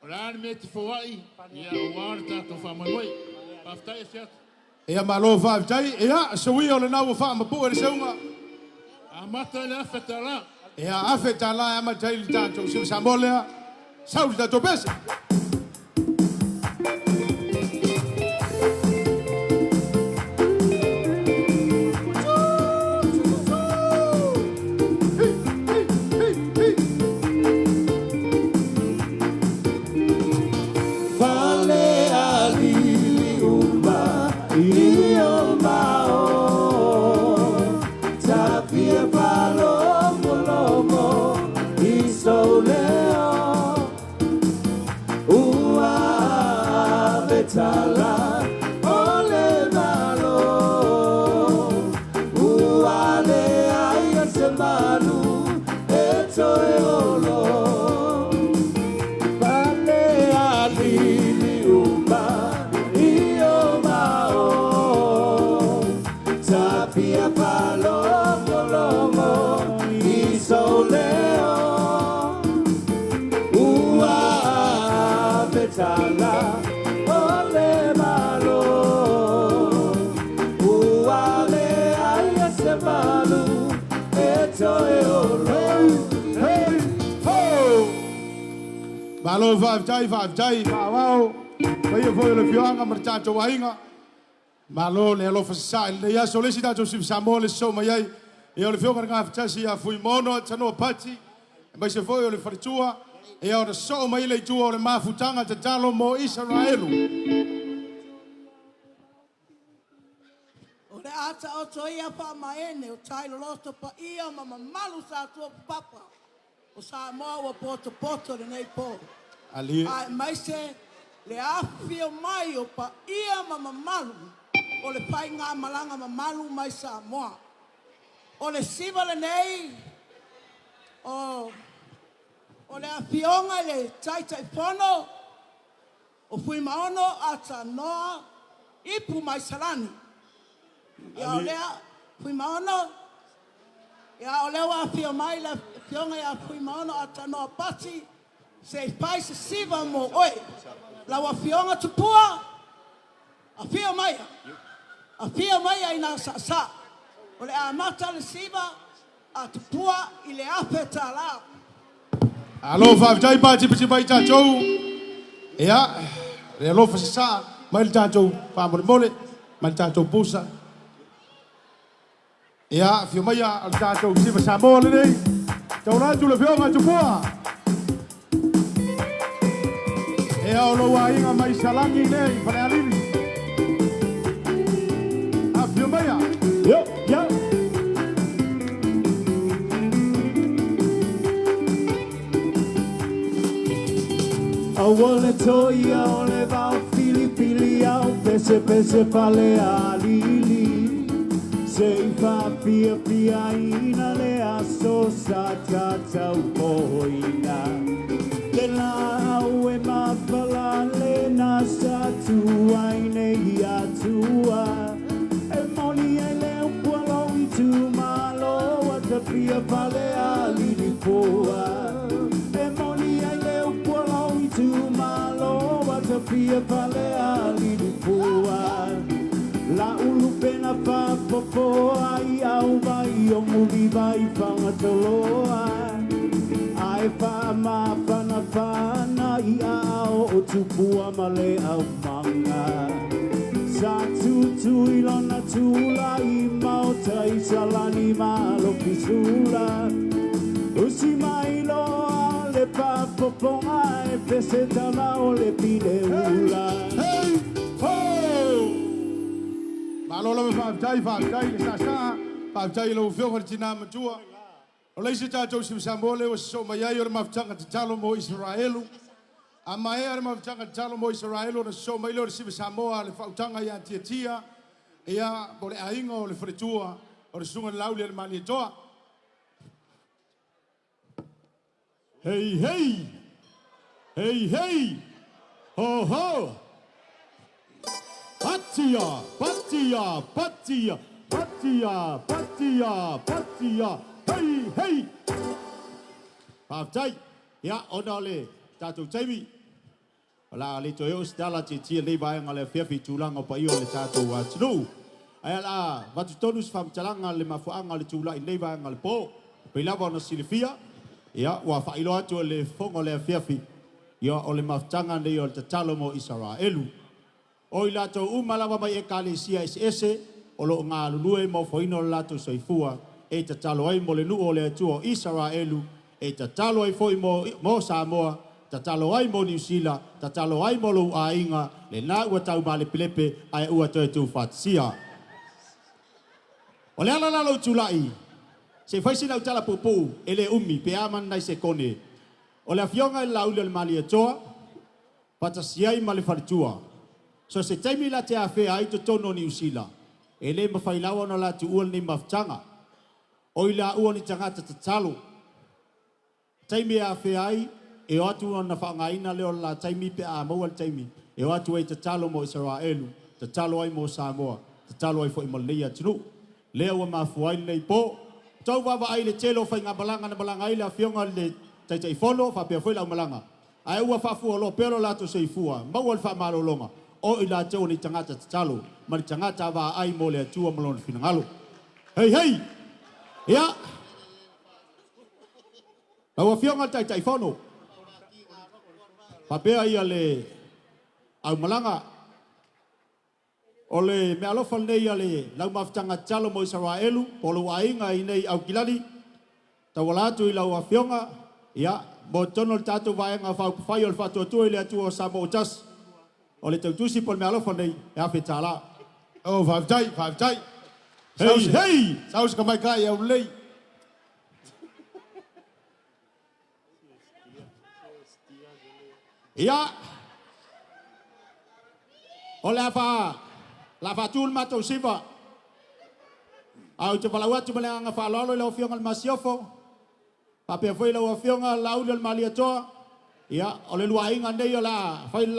U: O le ale me te foai, ia o wā le tatou whamoemoe. Faafetai e se atu.
D: Ia malo faafetai. Ia suia o le nau o whaamapu e le seunga.
U: Amata le afe tala.
D: Ia afe tala e amata i le tatou Siva Samoa lea. Sau le tatou pese.
O: Tapia palomo lomo i soleo. tala o le malo ua leai o se malu e toe olo pale alili uma i o mao tapia palomolomo i sou leo ua afe tala o le malo ua leai o se malu e toe olo.
D: Hey, ho! Malo faafetai, faafetai, faaauau. Paia foi o le afioaga ma le tatou aiga. Malo le alofa sasaa i lenei aso. O le isi tatou siva Samoa le sosoo mai ai, ia o le afioga i le Gafatasi ia Fuimaono Tanoa Pati, aemaise foi o le faletua, ia ona sosoo mai lea i tua o le mafutaga tatalo mo Isaraelu.
B: O le a taoto ia faamaene o tai loloto paia ma mamalu sa tua papa o Samoa ua potopoto lenei po.
D: Alie.
B: Aemaise le afifio mai o paia ma mamalu o le faigamalaga mamalu mai Samoa. O le siva lenei o o le Afioga i le Taitaifono o Fuimaono Atanoa Ipu mai Salani. Ia o lea Fuimaono, ia o lea ua afio mai le Afioga ia Fuimaono Atanoa Pati se i fai se siva mo oe. Lau Afioga Tupua, afio maia, afio maia ina saasaa. O le amata le siva a Tupua i le $1,000.
D: Malo faafetai patipati mai tatou. Ia, le alofa sasaa mai le tatou faamolemole, mai le tatou pusa. Ia, afio maia o le tatou siva Samoa lenei. Taula atu le afioga Tupua. Ia, o lou aiga mai Salani lea i Falealili. Afio maia.
E: Yo, yo. Aua le toia o le vao filifili au pese pese pale alili Se i faafiafiaina le aso sa tatau moina Le laau e mafalale na sa tuai nei atua E moni ai le upu a lou itumalo ua tapia pale alili poa E moni ai le upu a lou itumalo ua tapia pale alili poa La ulu pena faapopoa i au vai o Mulivai Fagatoloa Ae faamafanafana i aao o Tupua ma le aumaga Sa tutu i lona tula i maota i Salani ma Alopisula Usi mai loa le faapopoga e pese tala o le pineula.
D: Hey, ho! Malo lava faafetai, faafetai le saasaa, faafetai i lau afioga i le tina matua. O le isi tatou siva Samoa lea ua sosoo mai ai o le mafutaga tatalo mo Isaraelu. A maea le mafutaga tatalo mo Isaraelu ona sosoo mai lea o le siva Samoa a le faautaga ia Tiatia, ia po o le aiga o le faletua o le susuga i le Laauli a le Malietoa.
V: Hei hei! Hei hei! Ho ho! Patia! Patia! Patia! Patia! Patia! Patia! Hei hei! Faafetai. Ia, ona o le tatou taimi, o le a le toe oo se tala tietie i lenei vaega o le afiafi i tulaga o paia o le tatou atunuu. Ae o le a avatu tonu se faamatalaga i le mafuaaga o le tulai i lenei vaega o le po. E pei lava ona silafia, ia, ua faailoa atu e le fofoga o le afiafi, ia, o le mafutaga lenei o le tatalo mo Isaraelu. O i latou uma lava mai Ekalesia eseese o lo o galulue ma ofoina o le latou soifua e tatalo ai mo le nuu o le Atua o Isaraelu, e tatalo ai foi mo, mo Samoa, tatalo ai mo Niu Sila, tatalo ai mo lou aiga, lena ua tau malepelepe ae ua toe tuufaatasia. O le ala la lou tulai, se i fai sina au tala puupuu e le umi pe a ma ni nai sekone. O le Afioga i le Laauli o le Malietoa, faatasi ai ma le faletua. So se taimi la te afea ai totonu o Niu Sila, e le mafai lava ona la tuua lenei mafutaga. O i laua ni tagata tatalo. Taimi e afea ai, e o atu ona faaaogaina lea o le la taimi pe a maua le taimi, e o atu ai e tatalo mo Isaraelu, tatalo ai mo Samoa, tatalo ai foi mo lenei atunuu. Lea ua mafua ai lenei po. Tau vaavaai i le tele o faigamalaga na malaga ai le Afioga i le Taitaifono faapea foi le aumalaga, ae ua faafualoa pea lo latou soifua, maua le faamalologa, o i latou o ni tagata tatalo ma ni tagata vaai mo le Atua ma Lona finagalo. Hei hei! Ia! Lau Afioga i le Taitaifono, faapea ia le aumalaga, o le meaalofa lenei a le laumafutaga tatalo mo Isaraelu, po o lou aiga i nei Aukilani, tauala atu i lau Afioga, ia, mo totonu o le tatou vaega faaupufai o le Faatuatua i le Atua o Samoa ua tasi, o le tautusi po o le meaalofa lenei e $1,000.
D: Oh, faafetai, faafetai.
V: Hei, hei!
D: Sau se tamaitai aulelei.
V: Ia, o le a fa, la faatu le matou siva. Ae ou te valaau atu ma le agaga faaaloalo i lau Afioga i le Masiofo, faapea foi lau Afioga Laauli o le Malietoa. Ia, o le lua aiga nei o le a fai le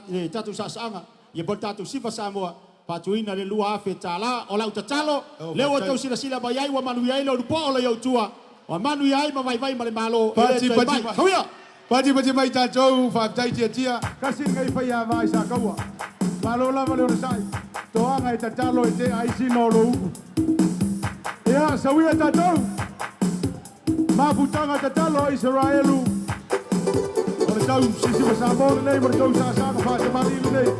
V: le tatou saasaaga, ia po o le tatou siva Samoa, faatuina le $2,000. O lau tatalo, lea ua outou silasila mai ai ua manuia ai le ulupoa o Leioutua, ua manuia ai ma vaivai ma le Malo, e le toe mai. Tauia!
D: Pati pati mai tatou, faafetai tiatia. Kasi lenei faia va i Sakaua. Malo lava le onosai. Toaga e tatalo e tea ai sina o lou upu. Ia, sauia tatou. Mafutaga tatalo a Isaraelu. O le tau sisiva Samoa lenei ma le tou saasaga faatamalii lenei.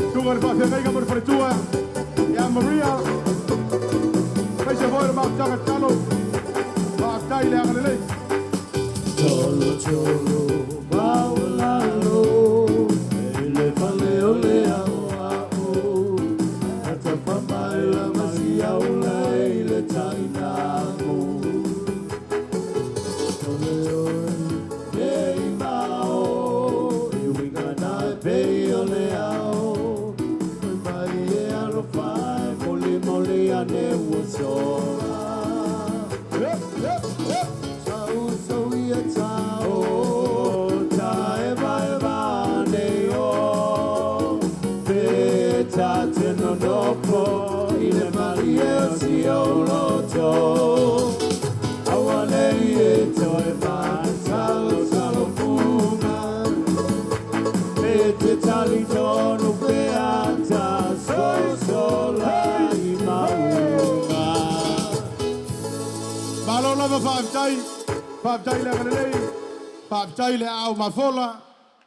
D: Susuga i le faafeagaiga ma le faletua ia Maria. Aemaise foi o le mafutaga tatalo. Faafetai le agalelei.
O: Tolo tolo maulalo e le fale o le ao Atafa mai la masia ula i le tainago Tole oi e i mao i winga na e pei o le ao Oi mai e alofa e moli moli ane ua sola Sau sau ia tau ta eva eva nei o Pe ta te nonofo i le malie o si o loto Aua nei e toe whātalo talo funga Me te tali tonu pe ata so sola i maunga.
D: Malo lava faafetai, faafetai le agalelei, faafetai le aao mafola,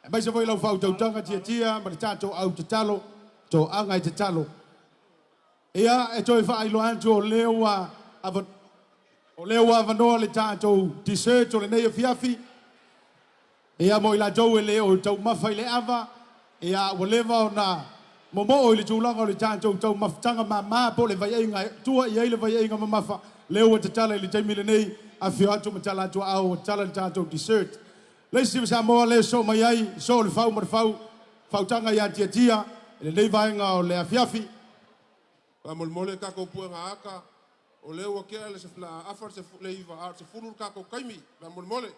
D: aemaise foi lau faautautaga tiatia ma le tatou au tatalo, toaga e tatalo. Ia, e toe faailoa atu o lea ua o lea ua avanoa le tatou dessert o lenei afiafi. Ia, mo i latou e le o taumafa i le ava, ia, ua leva ona momoo i le tulaga o le tatou taumafataga mama po o le vaiaiga e tua i ai le vaiaiga mamafa, lea ua tatala i le taimi lenei, afifio atu ma tala atu aao ua tatala le tatou dessert. Le isi Samoa lea e sosoo mai ai, sosoo le fau ma le fau, fautaga ia Tiatia i lenei vaega o le afiafi.
L: Faamolemole tatou puega ata, o lea ua tea le afa le 9, a o le 10 le tatou taimi. Faamolemole.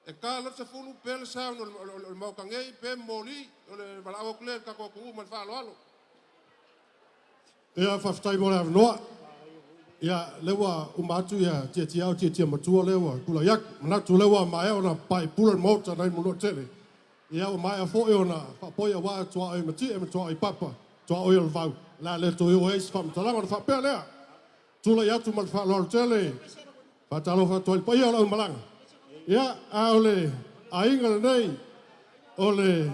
L: E ta loa le 10 pe le sound o le Maota nei, pe moli, o le valaau atu lea i le tatou atunuu ma le faaaloalo.
H: Ia, faafetai mo le avanoa. Ia, lea ua uma atu ia tiatia o tiatia matua lea ua tulai atu. Manatu lea ua maea ona paepula le Maota nai Manua Tele. Ia, ua maea foi ona faapoi aua tuaoi matie ma tuaoi papa, tuaoi o le vau. La le toe oo ai se faamatalaga ona faapea lea. Tulai atu ma le faaaloalo tele. Faatalofa atu ai le paia o le aumalaga. Ia, a o le aiga lenei, o le,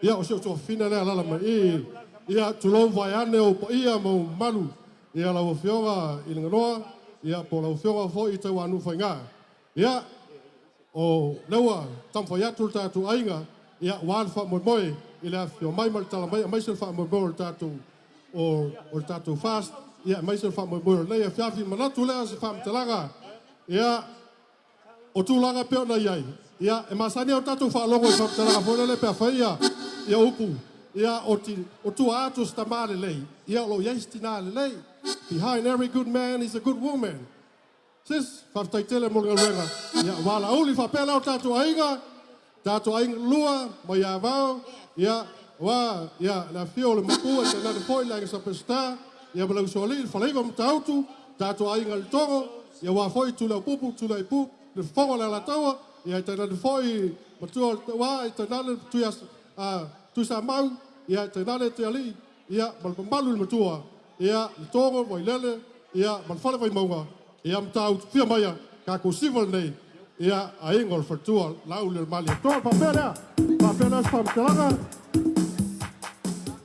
H: ia, o si ou tuafafine lea alaala mai i, ia, tulou vaeane ou paia ma ou mamalu, ia, lau Afioga i le Ganoa, ia, po o lau Afioga foi i Tauanuu Faiga. Ia, o lea ua taumafai atu le tatou aiga, ia, ua le faamoemoe i le afifio mai ma le tala mai, aemaise le faamoemoe o le tatou, o, o le tatou fast, ia, aemaise le faamoemoe o lenei afiafi. Manatu lea o se faamatalaga, ia, o tulaga e pei ona i ai, ia, e masani ai o tatou faalogo i faamatalaga foi lele pe a fai ia, ia upu. Ia, o, ti, o tua atu o se tamā lelei, ia o lo o i ai se tinā lelei. Behind every good man is a good woman. Sis, faafetai tele mo le galuega. Ia, valauli faapea la o tatou aiga, tatou aiga lua, mai Avao, ia, wa, ia, le afio o le Mapua, tainane foi le aiga Sa Peseta, ia ma le Usoalii, le Faleiva o Matautu, tatou aiga i le Togo, ia aua foi Tuliaupupu, Tuliaipu, le Fofoga o le Alataua, ia tainane foi Matua o le Tauā, tainane Tuisamau, ia tainane Tuialii, ia ma le mamalu i le Matua, ia le Togo, Vailele, ia ma le Fale Vaimauga, ia Matautu, fia maia, tatou siva lenei, ia aiga o le faletua, Laauli o le Malietoa. Faapea lea, faapea lea se faamatalaga,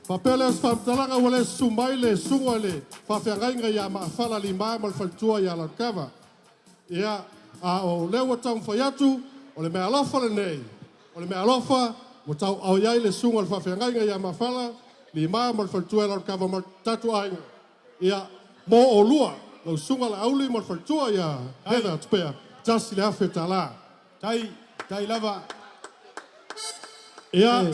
H: faapea lea se faamatalaga ua le susu mai le susuga i le faafeagaiga ia Maafala Lima ma le faletua ia Lalokava. Ia, a o lea ua taumafai atu, o le meaalofa lenei, o le meaalofa ua tauaao i ai le susuga i le faafeagaiga ia Maafala Lima ma le faletua ia Lalokava ma le tatou aiga. Ia, mo oulua, lau susuga Laauli ma le faletua ia Heather Tupea, $1,000.
D: Tai, tai lava.
H: Ia,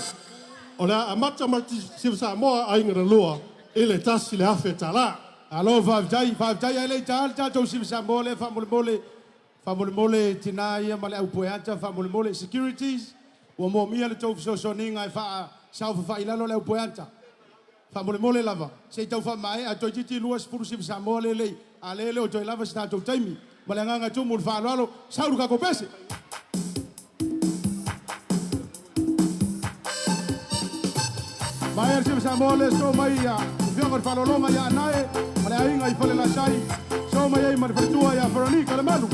H: o le a amata ma le Siva Samoa aiga na lua i le $1,000.
D: Alo, faafetai, faafetai ae le i taā le tatou Siva Samoa lea faamolemole, faamolemole tinā ia ma le au pueata, faamolemole securities, ua moomia le tou fesoasoaniga e faasaofafai i lalo le au pueata. Faamolemole lava, se i tau faamaea, toeitiiti 20 Siva Samoa lea e le i, a lea e le o toe lava se tatou taimi. Ma le agaga tumu o le faaaloalo, sau le tatou pese! Maea le Siva Samoa lea so mai ia le Afioga i le Faalologa ia Anae ma le aiga i Falelatai, so mai ai ma le faletua ia Veronica Lemalu.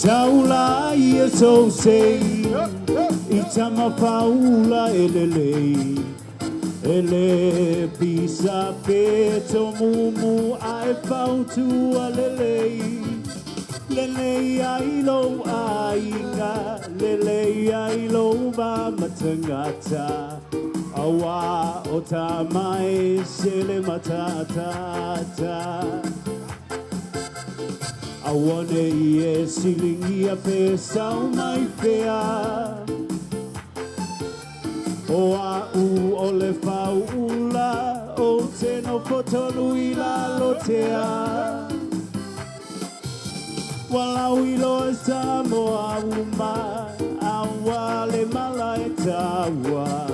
E: Taula ia sou sei i tama paula e lelei e le pisa pe to mumu a e fautua lelei lelei ai lou aiga lelei ai lou mamatangata aua o tama e sele matatata Aua nei e silingia pe sau mai fea O a'u o le fauula ou te nofo tonu i lalo tea Ua lauiloa Samoa uma aua le mala e taua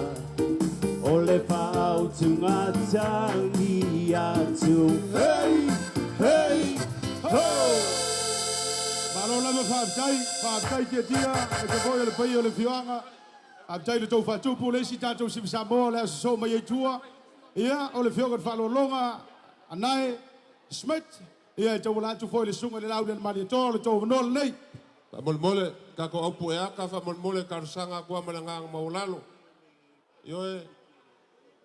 E: O le faautugatangi atu Hey! Hey! Ho!
D: Malo lava faafetai, faafetai Tiatia, aemaise foi o le paia o le afioaga. Faafetai i le tou faatupu, le isi tatou Siva Samoa o le a sosoo mai ai tua. Ia, o le afioga i le Faaaloaloga, Anae Smith, ia e tauala atu foi i le Susuga i le Laaulialemalietoa, o le tou avanoa lenei.
L: Faamolemole, tatou au pueata, faamolemole talosaga atu lava ma le agaga maualalo. Ioe,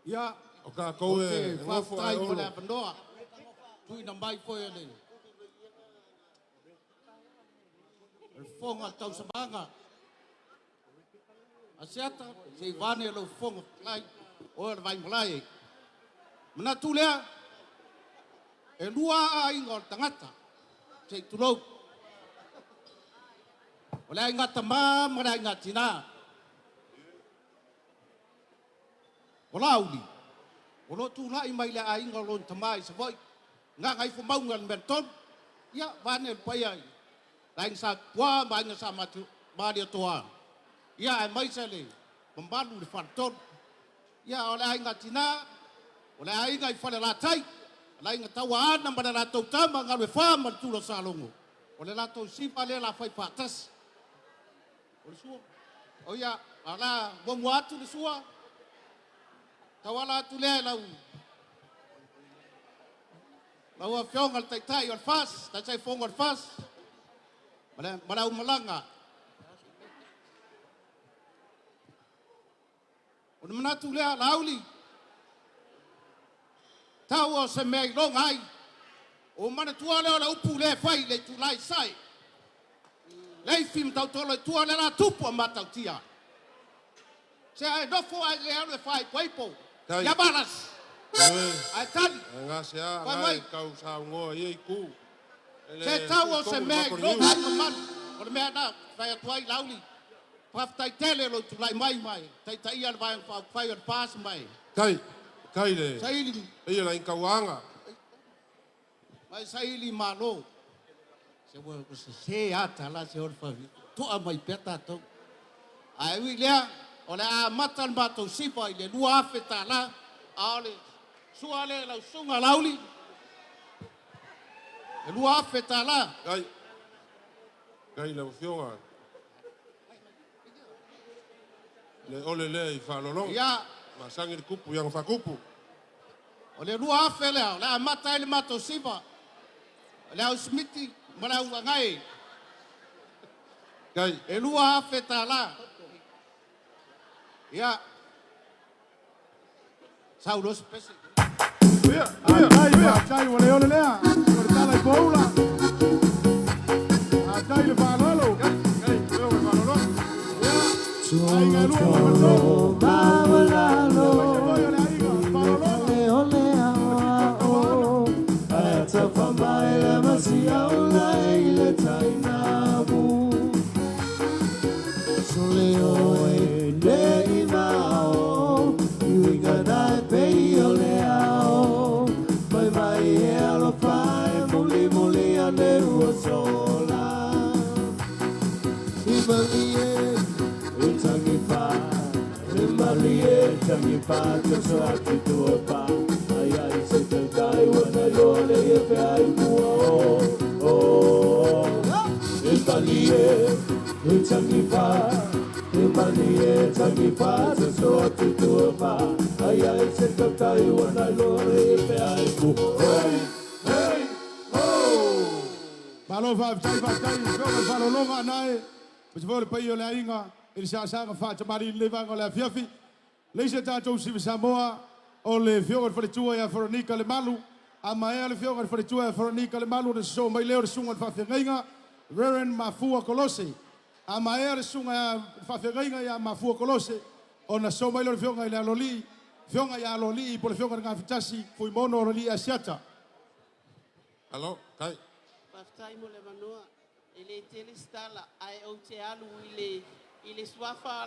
B: Ia,
L: o tatou
B: ou
L: e
B: te
L: nofo ae
B: faafetai mo le
L: olo.
B: avanoa tuuina mai foi e le Fofoga o le Tausamaga. Asiata, se i vaeane lou Fofoga Fetalai, oe o le Vaimalae. Manatu lea, e lua aiga o le tagata, se i tulou. O le aiga tamā ma le aiga tinā. O Laauli, o lo o tulai mai le aiga o lona tama i Savaii, Gagaifomauga numera 3, ia, vaeane le paia i le Aiga Sa Tupua ma Aiga Sa Malietoa, ia, aemaise le mamalu i le Faletolu. Ia, o le aiga tina, o le aiga i Falelatai, le aiga Tauaana ma le latou tama, Galuefa ma le Tula o Salogo, o le latou siva lea la fai faatasi. O le sua, o ia, a la muamua atu le sua, tauala atu lea i lau lau afioga le taitai o le FAS, taitai fono o le FAS, ma le aumalaga. O le manatu lea, Laauli, tau o se mea iloga ai, o manatua lea o le upu lea e fai i le itula i sae. Leifi ma tautolo i tua le la tupu a Matautia. Se ae nofo ae le alu e faaipoipo
L: Tai.
B: ia malas.
L: Ioe,
B: Ae tali,
L: e gasea
B: fai
L: na
B: mai,
L: e tau saunoa i ia itu. E
B: se
L: le
B: tau o se
L: tuitonu le
B: mea
L: mato
B: iloga
L: niu.
B: ai mamalu o le
F: le mea na fai atu ai Lauli. Faafetai tele lou tulai mai mai taitaia le Vaega Faaupufai o le FAST mai.
L: Tai, tai le.
F: Saili.
L: Ia la inkauanga.
F: Mai saili malo. Se ua se ata la se o le whavi. Toa mai pea tātou. Ae ui lea, o le amata le matou siva i le $2,000, a o le sua le lau susuga Lauli, e $2,000.
L: Kai, kai lau afioga. Le ole lea i faalologo.
F: Ia.
L: Masangi le kupu i aga faakupu.
F: O le 2,000 lea, o le amata ai le matou siva. O le au Smiti ma le au Agae.
L: Kai.
F: E $2,000. Ia. Sau loa se pese.
D: Atai, faafetai ua le ole lea. O le tala i poula. Atai le faaaloalo. Ia, aiga e lua ma tolu. Malo faafetai, faafetai i le faalologa nae. Ma se foi le paia o le aiga i le saasaga faatamali i lenei vaega o le afiafi. Le isi a tatou siva Samoa o le afioga i le faletua ia Feronika Lemalu. A maea le afioga i le faletua ia Feronika Lemalu ona sosoo mai lea o le susuga i le faafeagaiga Reverend Mafua Kolose. A maea le susuga i le faafeagaiga ia Mafua Kolose ona sosoo mai lea o le afioga i le Aloalii, afioga ia Aloalii po o le afioga i le Gafatasi Fuimaono Aloalii Asiata.
L: Alo, kai.
G: Faafetai mo le avanoa. E le tele se tala, ae ou te alu i le suafa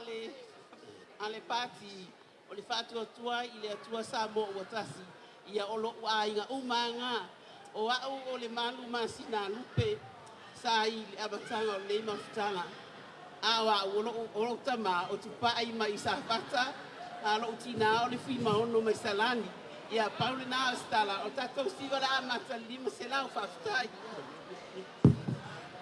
G: a le pati o le Faatuatua i le Atua Samoa ua tasi. Ia o lo'u aiga uma aga. O au o le Malu masina lupe sa i le amataga o lenei mafutaga. A o au o lou tamā o Tupai mai i Safata, a o lou tinā o le Fuimaono mai Salani. Ia pau lenā o se tala, o tatou siva le amata i le 500 faafetai.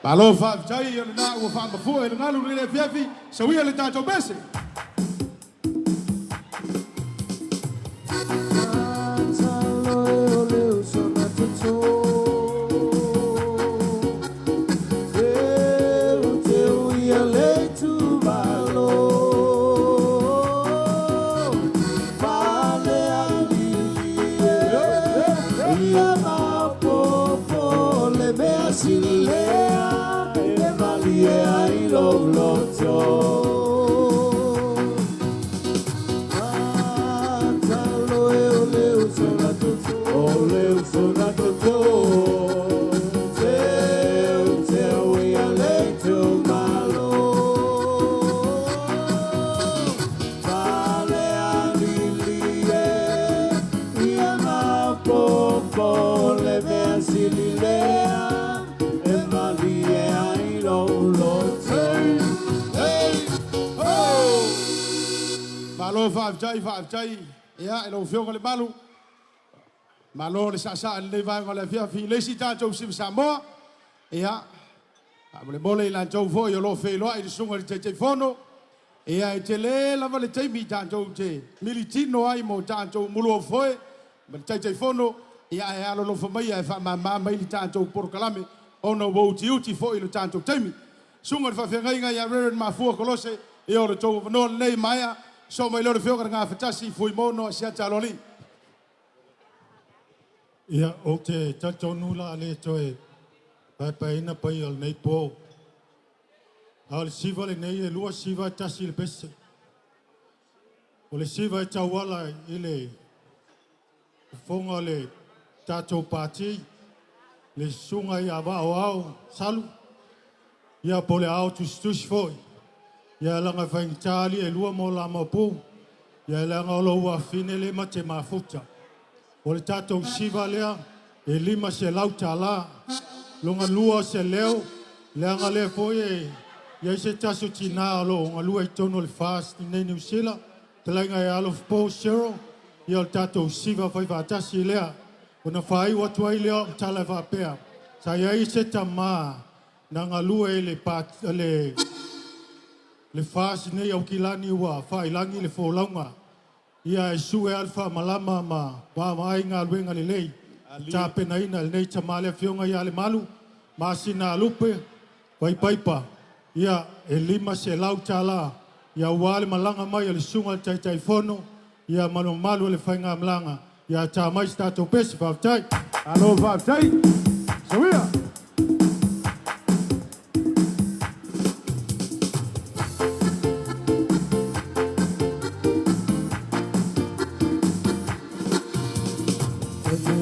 D: Malo faafetai o lena ua faamafua i le galu le afiafi, sauia le tatou pese. Malo faafetai, faafetai ia i lau afioga le Malu. Malo le saasaa i lenei vaega o le afiafi. Le isi tatou siva Samoa. Ia, faamolemole i latou foi o lo o feiloai i le susuga i le Taitaifono. Ia, e tele lava le taimi tatou te militino ai mo tatou muluaufoe ma le Taitaifono. Ia, ae alolofa maia e faamama mai le tatou polokalame ona ua utiuti foi le tatou taimi. Susuga i le faafeagaiga ia Reverend Mafua Kolose, ia o le tou avanoa lenei maea, sosoo mai loa le afioga i le Gafatasi Fuimaono Asiata Aloalii.
U: Ia, ou te talitonu o le a le toe paepaeina paia o lenei po. A o le siva lenei e 2 siva e 1 le pese. O le siva e tauala i le fofoga o le tatou pati, le susuga ia Vaaoao Salu. Ia po o le ao tusitusi foi. Ia laga e faigata alii e lua ma o la maopu. Ia leaga o lou afafine le ma te mafuta. O le tatou siva lea e $500. Longa lua o se leo, leaga lea foi e i ai se tasi o tinā o lo o galue i totonu o le FAST i inei i Niu Sila, fetalaiga ia Alofapo Cyril, ia o le tatou siva faifaatasi lea. Ona faaiu atu ai lea o au tala e faapea, sa i ai se tamā na galue i le, le, le FAST i inei i Aukilani ua faailagi le folauga. Ia e sue lava le faamalama ma vaavaai galuega lelei tapenaina e lenei tama le Afioga ia Lemalu Masina Lupe Vaipaipa, ia e $500 ia aua le malaga mai a le Susuga i le Taitaifono ia ma le mamalu o le faigamalaga ia ta mai se tatou pese. Faafetai.
D: Malo faafetai. Soia.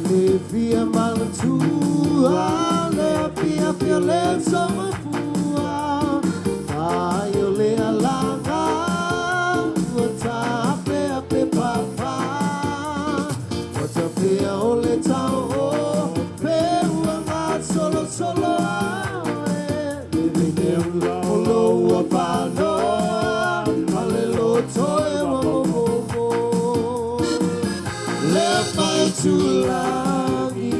O: Le fia manatua le fia fia le soifua ai o le alaga ua tape ape papa ua tapea o le tau o pe ua gasolosolo ae le vine o lo ua fanoa ma le loto e ua momomo le faitulagi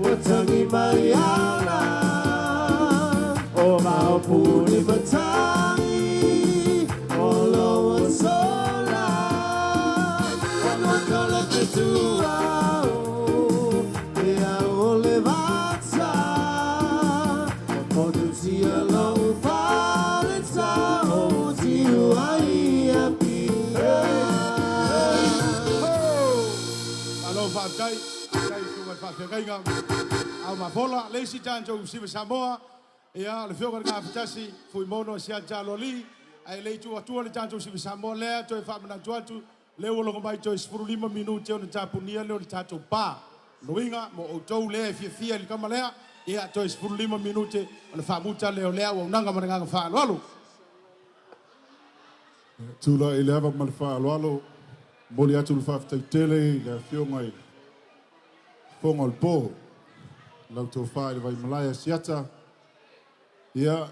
O: ua tangi mai ala o maopuni matangi o lo ua sola o le fetua o e au o le vata o motutia lou paleta o tiu ai a pia.
D: Malo faafetai. Faafetai i susuga i le faafeagaiga Ao Mafola. Le isi tatou siva Samoa, ia, le Afioga i le Gafatasi, Fuimono Asiata Aloalii, ae le i tuu atua le tatou siva Samoa lea, toe faamanatu atu, lea ua logo mai toe 15 minute ona tapunia lea o le tatou pa. Luiga mo outou lea e fiafia i le kama lea, ia, toe 15 minute ona faamuta lea o lea auaunaga ma le agaga faaaloalo.
S: Tulai i le ava ma le faaaloalo, momoli atu le faafetai tele i le Afioga i le Fofoga o le Po, lau Tofa i le Vaimalae Asiata. Ia,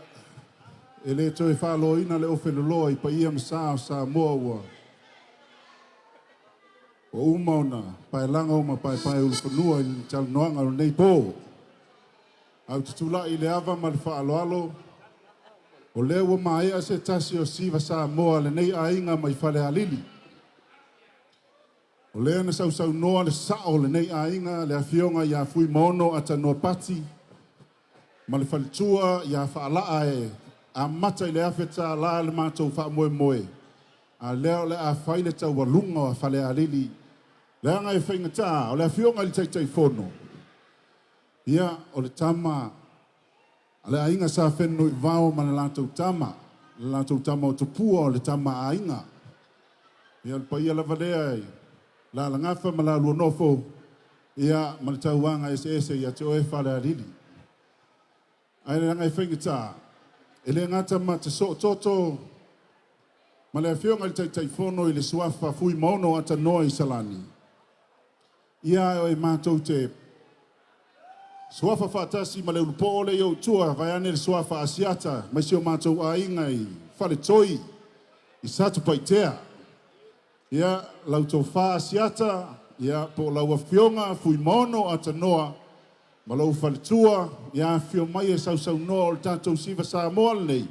S: e le toe faaloina le ofe loloa i paia ma sa o Samoa ua uma ona paelago ma paepaeulufanua i le talanoaga o lenei po. Ae ou te tulai i le ava ma le faaaloalo, o lea ua maea se tasi o siva Samoa a lenei aiga mai Falealili. O lea na sausaunoa le sao o lenei aiga, le Afioga ia Fuimaono Atanoa Pati ma le faletua ia Faalaa e amata i le $1,000 le matou faamoemoe, a lea o le a fai le taualuga o Falealili, leaga e faigata o le Afioga i le Taitaifono, ia, o le tama a le aiga sa Fenunuivao ma le latou tama, le latou tama o Tupua o le tama a aiga. Ia, o le paia lava lea i Lalagafa ma lalua nofo, ia, ma le tauaga eseese ia te oe Falealili. Ae leaga e faigata, e le gata ma te soototo ma le Afioga i le Taitaifono i le suafa Fuimaono Atanoa i Salani, ia e matou te suafa faatasi ma le ulupoo le i ou tua, vaeane le suafa Asiata mai si o matou aiga i Faletoi i Satupaitea. Ia, lau tofa Asiata, ia, po o lau Afioga Fuimaono Atanoa ma lou faletua, ia afifio mai e sausaunoa o le tatou siva Samoa lenei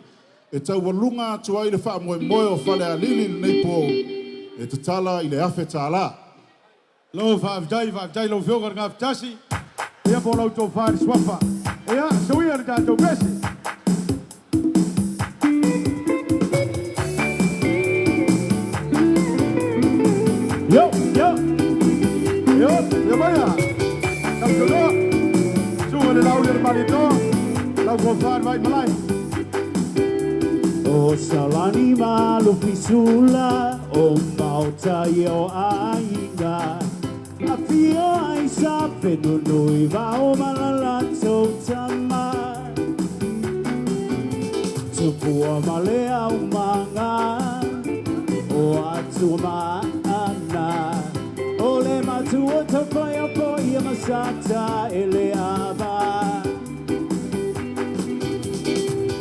S: e taualuga atu ai le faamoemoe o Falealili i lenei po e tatala i le $1,000.
D: Malo faafetai, faafetai i lau Afioga i le Gafatasi, ia po o lau tofa i le suafa. Ia, soia le tatou pese. Yo, yo, yo, yo maia. Tautonoa, suga le lauli o le Malietoa, lau tofa i le Vaimalae.
O: O Salani Malufisula o Maota i o aiga Afio ai sa whenunui vao malalato tama. Tupua ma le aumaga o atua maana o le matua tafai o poia masata e le ava.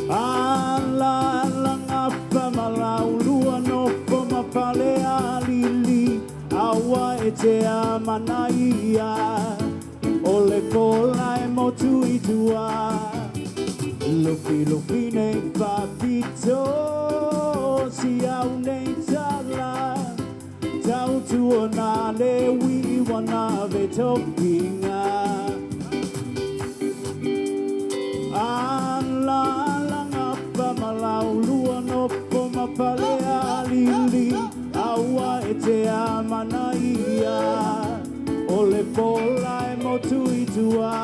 O: Ala ala ngapa malaulua nofo ma pale alili aua e te amanaia o le kola e motu i tua. Lufi lufi nei papito si au nei tala tau tuona le wiwana ve tokinga. Ala ala ngapa malaulua nofo ma pale alili aua e te amanaia o le pola e motu i tua.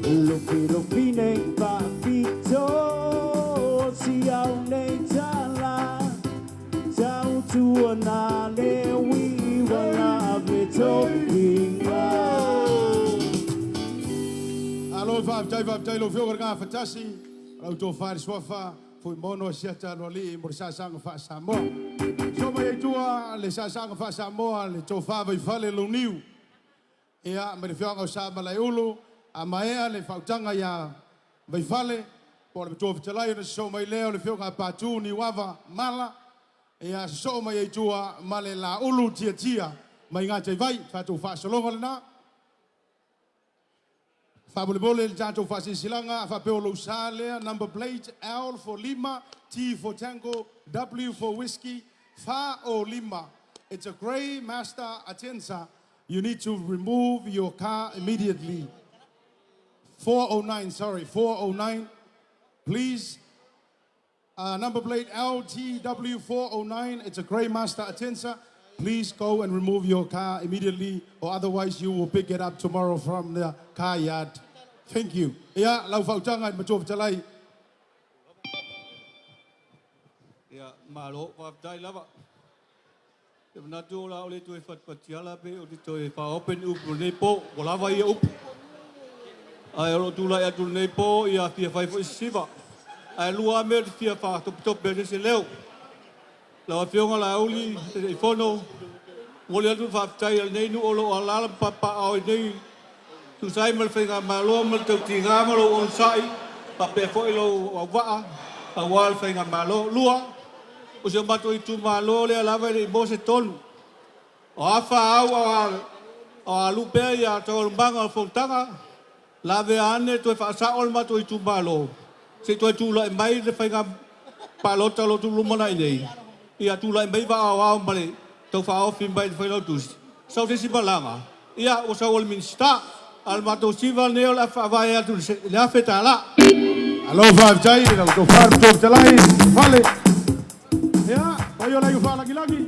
O: Lufi lufi nei papito si au nei tala tau tuona le wiwana ve tokinga.
D: Alo whaaftai whaaftai lo whio ngā whatasi. Rau tō whaare suafa, fui mono siata no li mo le sasanga wha Samoa. So mai ai tua le sasanga wha Samoa le tō whaava i fale lo niu. Ia, me le whioanga o sa malai ulu, a maea le whautanga ia vaifale, po le matua whitalai o na so mai leo le whioanga a pātū ni wava mala. Ia, so mai ai tua ma le la ulu tia tia, mai ngā te vai, whātou whaasolonga le nā. Faamolemole le tatou faasilasilaga faapea o lou sa lea number plate L for Lima T for Tango W for Whiskey 45. It's a grey Mazda Atenza. You need to remove your car immediately. 409, sorry, 409. Please number plate LTW409. It's a grey Mazda Atenza. Please go and remove your car immediately, or otherwise you will pick it up tomorrow from the car yard. Thank you. Ia, lau faautaga i le matua fetalai.
Q: Ia, malo, faafetai lava. Te manatu o la o le toe fatufatiala pe o te toe faaope ni upu o lenei po, ua lava ia upu. Ae o loo tulai atu lenei po ia fia fai foi sisiva. Ae lua lava mea ou te fia faatopetope ai se leo. Lau Afioga Laauli Taitaifono, momoli atu le faafetai a lenei nuu o lo o alaala ma papaaao i nei tusa ai ma le Faigamalo ma le tautiga ma lou onosai faapea foi lou auvaa aua le Faigamalo. Lua, o si o matou itumalo lea lava e le i maua se tonu. O a fa au a o alu pea ia taualumaga o le fonotaga, lavea ane toe faasao le matou itumalo se i toe tulai mai le faiga palota o lo o lumanai nei, ia tulai mai vaa aoao ma le taufaaofi mai le Failautusi, sau se isi malaga, ia ua sau o le Minisita. A o le matou siva lenei o le a faavae atu i le $1,000.
D: Alo faafetai i lau tofa le matua fetalai Fale. Ia, paia o le aiga faalagilagi,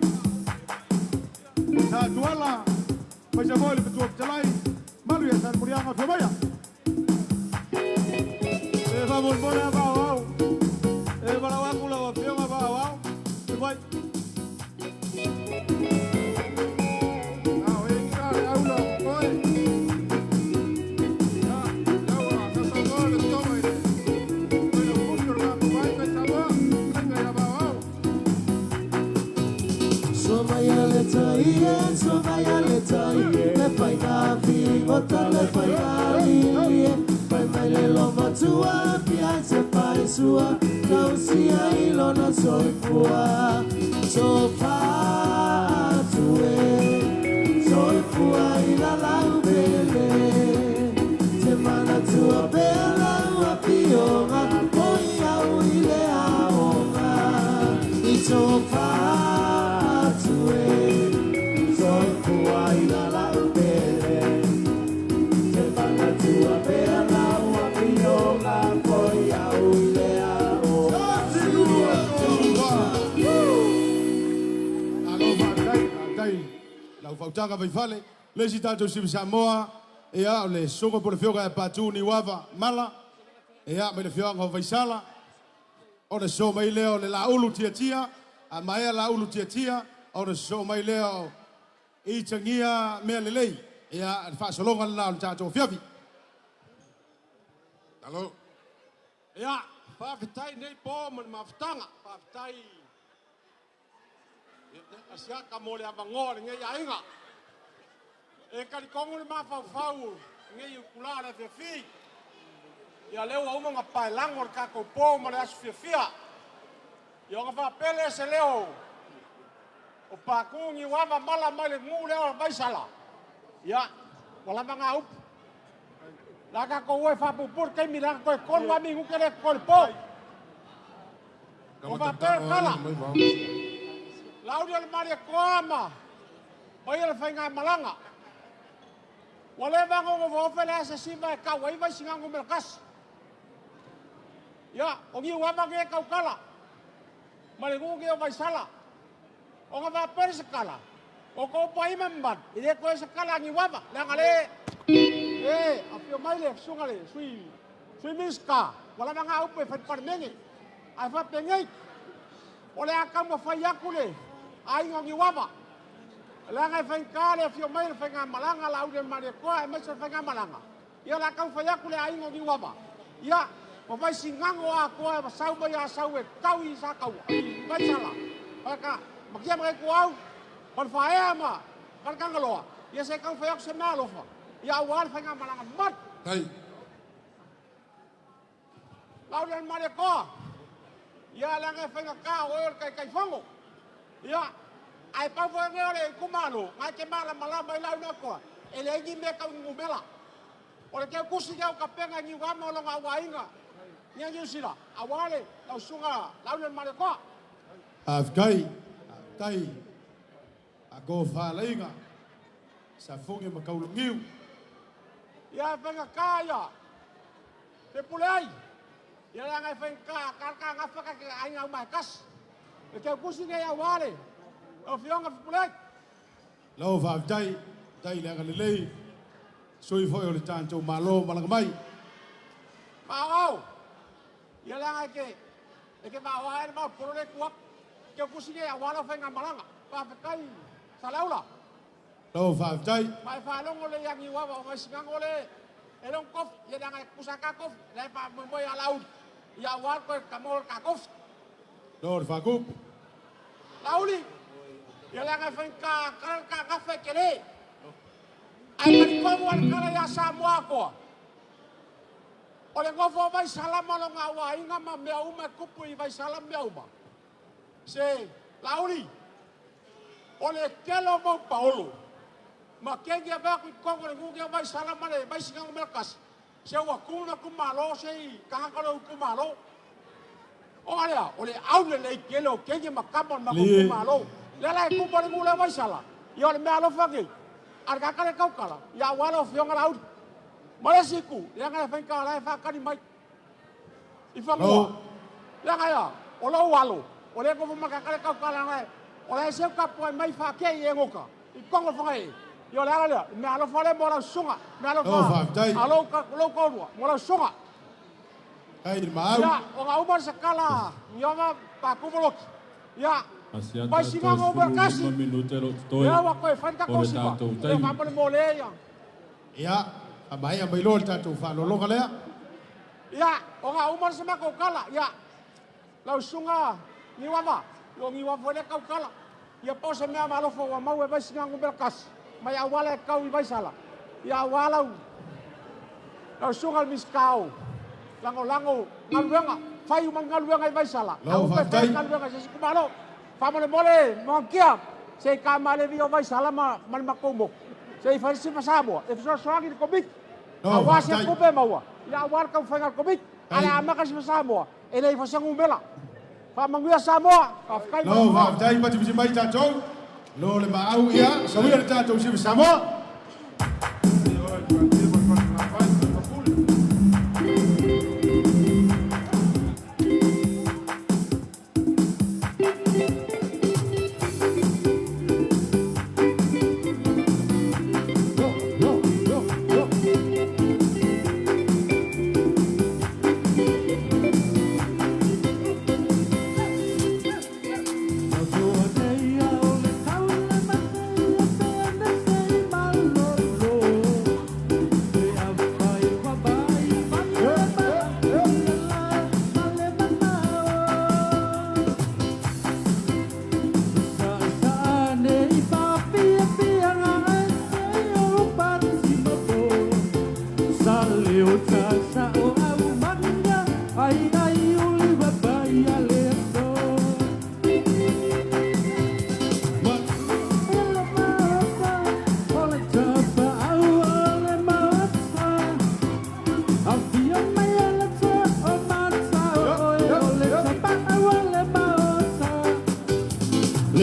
D: Sa Tuala, faisa foi le matua fetalai, malu ia Salemuliaga afio maia.
Q: E faamolemole lava aoao, e valaau atu lau Afioga Vaaoao, fai mai.
D: Alo faafetai, faafetai lau fautaga vaifale. Le isi tatou siva Samoa, ia o le susuga po o le afioga ia Patu Niuava Mala, ia mai le afioaga o Vaisala, ona sosoo mai lea o le Laulu Tiatia, a maea Laulu Tiatia, ona sosoo mai lea o Itagia Mea Lelei. Ia, le faasologa lena o le tatou afiafi.
L: Alo.
D: Ia.
C: Faafetai nei po ma le mafutaga. Faafetai Asiata mo le avanoa o lenei aiga. E talitonu le mafaufau i lenei itulā o le afiafi. Ia lea ua uma ona paelago le tatou po ma le aso fiafia. Ia ona faapea lea o se leo o Patu Niuava mala mai le nuu lea o Vaisala. Ia, ua lava na upu. La tatou o e faapuupuu le taimi leaga toe 3 lava minute lea e totoe i le po. Ua faapea le tala. Lauli o le Malietoa ma paia le faigamalaga. Ua leva ona onofoofo le asa siva e tau ai Vaisigano Nu.1. Ia, o Niuava nei e tautala ma le nuu nei o Vaisala. Ona faapea le se tala, o tou paia ma mamalu, e le toe se tala a Niuava, leaga le e afio mai le susuga le sui sui Minisita, ua lava na upu e fai i le Palemene. Ae faapenei, o le a taumafai atu le aiga o Niuava, leaga e faigata le afio mai o le faigamalaga a Laauli Malietoa aemaise o le faigamalaga. Ia o le a taumafai atu le aiga o Niuava, ia, ma Vaisigano atoa e sau mai Asau e tau i Sataua, i Vaisala, ma Makia ma Ituau, ma le Faaea ma Faletagaloa, ia se i taumafai atu se meaalofa, ia aua le faigamalaga mamalu.
H: Tai.
C: Laauli o le Malietoa, ia leaga e faigata o oe o le Taitaifono. Ia, ae pau foi lenei o le itumalo, na e te malamalama ai Laauli Malietoa, e leai ni mea tau numera. O le teutusi lea o tapena i Niuava o lona auaiga nia Niu Sila, aua le lau susuga Laauli o le Malietoa.
D: Faafetai, faafetai a go faalaiga sa fogi ma kaulagiu.
C: Ia e faigata ia te pule ai. Ia leaga e faigata a ka gafa ka ke aiga uma e tasi. Le teutusi nei aua le lau afioga Fepuleai.
D: Lau faafetai, tai le agalelei, sui foi o le tatou Malo malaga mai.
C: Maoao. Ia leaga e ke maoa ai le mau polo le tua. Teutusi nei aua lau faigamalaga. Faafetai Saleaula.
D: Lau faafetai.
C: Ma e faalogo le ia Niuava o Vaisigano le e long kofi. Ia leaga e kusa ka kofi. Le fa mo ia Laauli. Ia aua koe ka mo ka kofi.
D: Lau le faakupu.
C: Laauli. Ia leaga e faigata ka ka gafa e kele. Ai talitonu a le kala ia Samoa atoa. O le nofo o Vaisala ma lona auaiga ma mea uma e tupu i Vaisala ma mea uma. Se Laauli, o le tele o mau paolo, ma kengi a mea ku i totonu o le nuu nei o Vaisala ma le Vaisigano Nu.1, se ua tu le itumalo se i tagata o le itumalo. O lea, o le aulelei tele o kengi ma kama o le matou itumalo. Lea la e tupu ai le nuu lea o Vaisala, ia o le mea alofa nei, a le tagata lea e tautala, ia aua lau afioga Laauli. Ma le isi itu, leaga e faigata la e faatali mai i fanua. Leaga ia, o lou alo, o lea e nofo ma le tagata lea e tautala leaga o la e seu tapuai mai faakei e goka i totonu o Fagaee. Ia o le ala lea, le mea alofa lea mo lau susuga, mea alofa a lou toalua mo lau susuga.
D: Tai le maau.
C: Ia, ona uma le sakala Niova Patu Voloki. Ia,
M: Asiata
C: mai
M: toe
C: Sigago Uberkasi.
M: 15 minute o lo o totoe
C: Ia, ua toe fai le
M: o
C: tatou
M: le
C: siva.
M: tatou
C: Ia,
M: taimi.
C: faamolemole ia.
D: Ia, faamaea mai loa le tatou faaaloaloga lea.
C: Ia, ona uma le sa matou tala. Ia, lau susuga Niuava, o Niuava foi lea tautala. Ia po o se mea malofa ua maua e Vaisigano Nu.1 mai auala e tau i Vaisala. Ia aua lau lau susuga le Minisita o Lagolago Galuega, fai uma le galuega i Vaisala.
D: Lau
C: Aua toe fai
D: faafetai.
C: le galuega i se isi itumalo. Faamolemole Moagia, se i taamalevi o Vaisala ma le matou motu. Se i fai le sifa Samoa e fesoasoani i le Komiti.
D: Lau
C: Aua se
D: faafetai.
C: tupe maua, ia aua le taumafaiga a le Komiti. A le amata le sifa Samoa, e le i fai se numera. Faamanuia Samoa, faafetai mo le
D: Lau
C: avanoa.
D: faafetai patipati mai tatou. Lo le maau ia, sauia le tatou sifa Samoa.
O: Yo, yo, yo.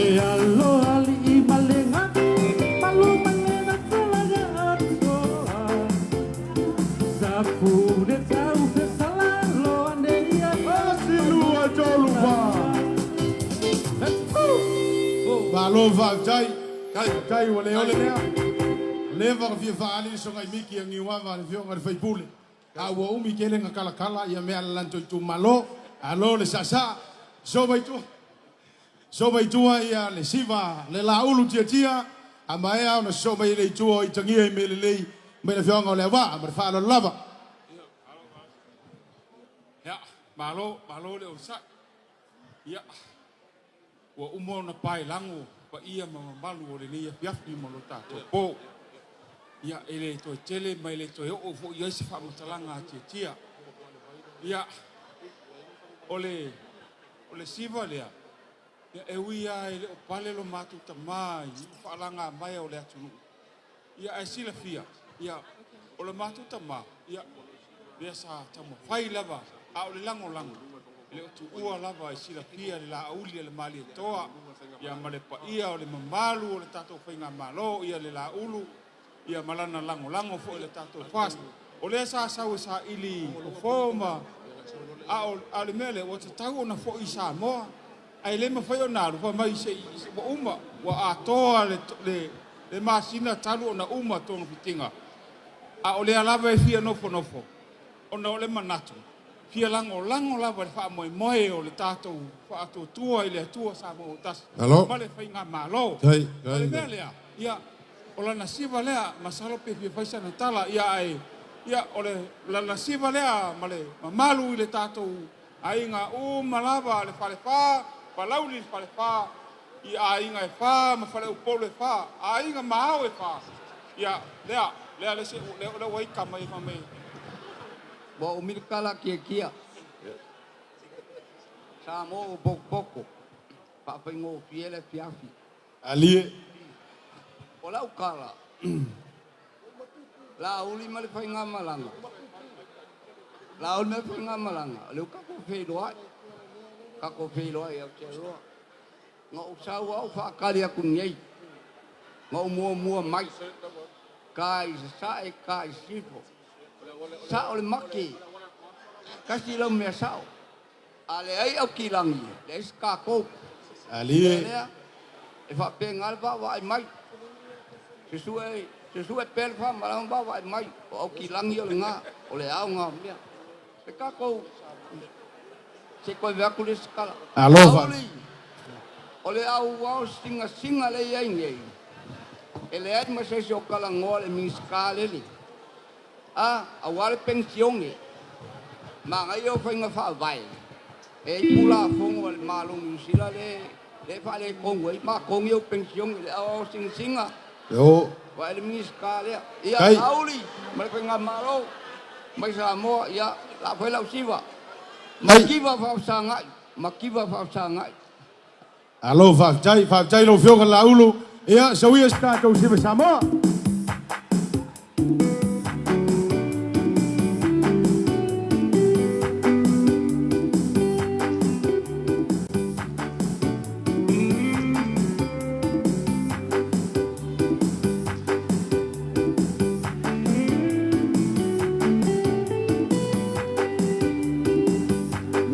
O: Le alo ali'i ma le gafi, malu mai lena talaga atoa. Safu le tau fesala loa nei ai.
D: Asilua tolu fa.
O: Let's go!
D: Malo faafetai. Faafetai ua le ole lea. Leva ka fia faali le sogai miki a Niuava le fioga le faipule. A ua umi tele na kalakala ia mea le lanto itumalo. Alo le sasa. So mai tua. So mai tua ia le siva le laulu tiatia. A maea ona so mai le itua o i tangia i mele lei. Mai le fioga o le awa ma le whaalo lava.
U: Ia, malo, malo le onosai. Ia, ua uma ona paelago paia ma mamalu o lenei afiafi ma lo tatou po. Ia, e le toe tele ma e le toe oo foi i ai se faamatalaga a Tiatia. Ia, o le siva lea, ia, e ui lava e le o pale lo matou tamā i faalaga mai o le atunuu. Ia, ae silafia, ia, o le matou tamā, ia, lea sa taumafai lava, a o le lagolago, e le o tuua lava e silafia le Laauli a le Malietoa, ia ma le paia o le mamalu o le tatou faigamalo, ia le Laulu, ia ma lana lagolago foi le tatou FAST. O lea sa sau e saili fofo ma a o le mea lea ua tatau ona foi i Samoa. Ae le mafai ona alu fai mai se ua uma, ua atoa le masina talu ona uma togafitiga. A o lea lava e fia nofonofo, ona o le manatu, fia lagolago lava le faamoemoe o le tatou faatuatua i le Atua Samoa ua tasi
S: Alo.
U: ma le faigamalo.
S: Tai,
U: O le
S: tai.
U: mea lea, ia, o lana siva lea, masalo pe fia fai sana tala, ia ae, ia, o le lana siva lea ma le mamalu i le tatou aiga uma lava le falefa, Palauli le falefa, i aiga e fa ma faleupolu e fa, aiga ma ao e fa. Ia, lea, lea le se, lea, lea ua ika mai fa mai.
A: Ua umi le kala kiakia. Sa mo o pokopoko. Faafaigofie le afiafi.
D: Alie.
A: O lau kala. La uli ma le faigamalaga. La uli ma le faigamalaga. O lea ua tatou feiloai. Tatou feiloai i Aotearoa. Na ou sau au faatali atu nei. Na ou muamua mai. Ka i sasae, ka i sisifo. Sao le make. Kasi lau mea sao. A leai Aukilagi, leai se tatou.
D: Alie.
A: Lea, e faapena le vaavaai mai. Se sue pea le faamalama vaavaai mai. O Aukilagi o lena, o le aoga o mea. Le tatou, se koe vea atu le isi tala.
D: Alofa.
A: Auli, o le au ao singasinga le iai nei. E leai ma se isi o talanoa le Minisita lele. A, auā le penisione. Manaia o faiga faavae. E i tulafono a le Malo Niu Sila le le faaletonu ai matou ia o penisione le au ao singasinga.
S: Yo.
A: Vaai le Minisita lea. Ia,
D: Tai.
A: Auli, ma le faigamalo mai Samoa, ia, la fai lau siva.
D: Tai.
A: Mativa faafesagai, mativa faafesagai.
D: Alo, faafetai, faafetai lau afioga Laulu. Ia, sauia se tatou siva Samoa.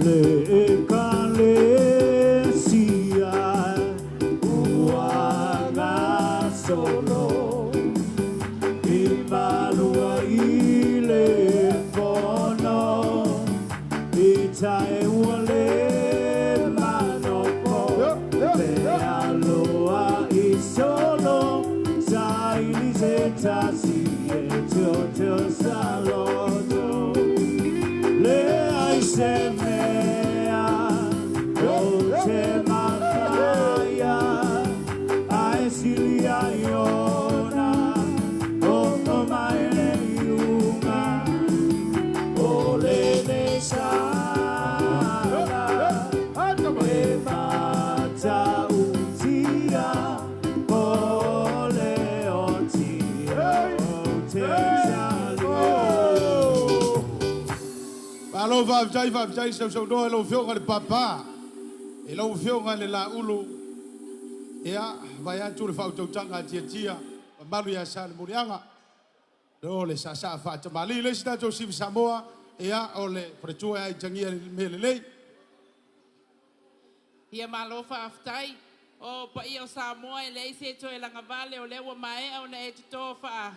E: Le ekalesia ua gasolo i malua i le fono i tae ua le manopo pe aloa i solo sa ili se tasi e teo saloto le ai se mea o te makaia ai silia iona o o mai le iuga o le nei sala e matautia o le otia o te salia.
D: Malo faafetai, faafetai sausaunoa i lau afioga le papa. I lau afioga le Laulu. Ia, vai atu le faautautaga a Tiatia, mamalu ia Salemuliaga. O le saasaa faatamali. Le isi tatou siva Samoa, ia, o le faletua e aitagia i le mea lelei.
G: Ia malo faafetai. O paia o Samoa e leai se toe lagavale o lea ua maea ona e toto faa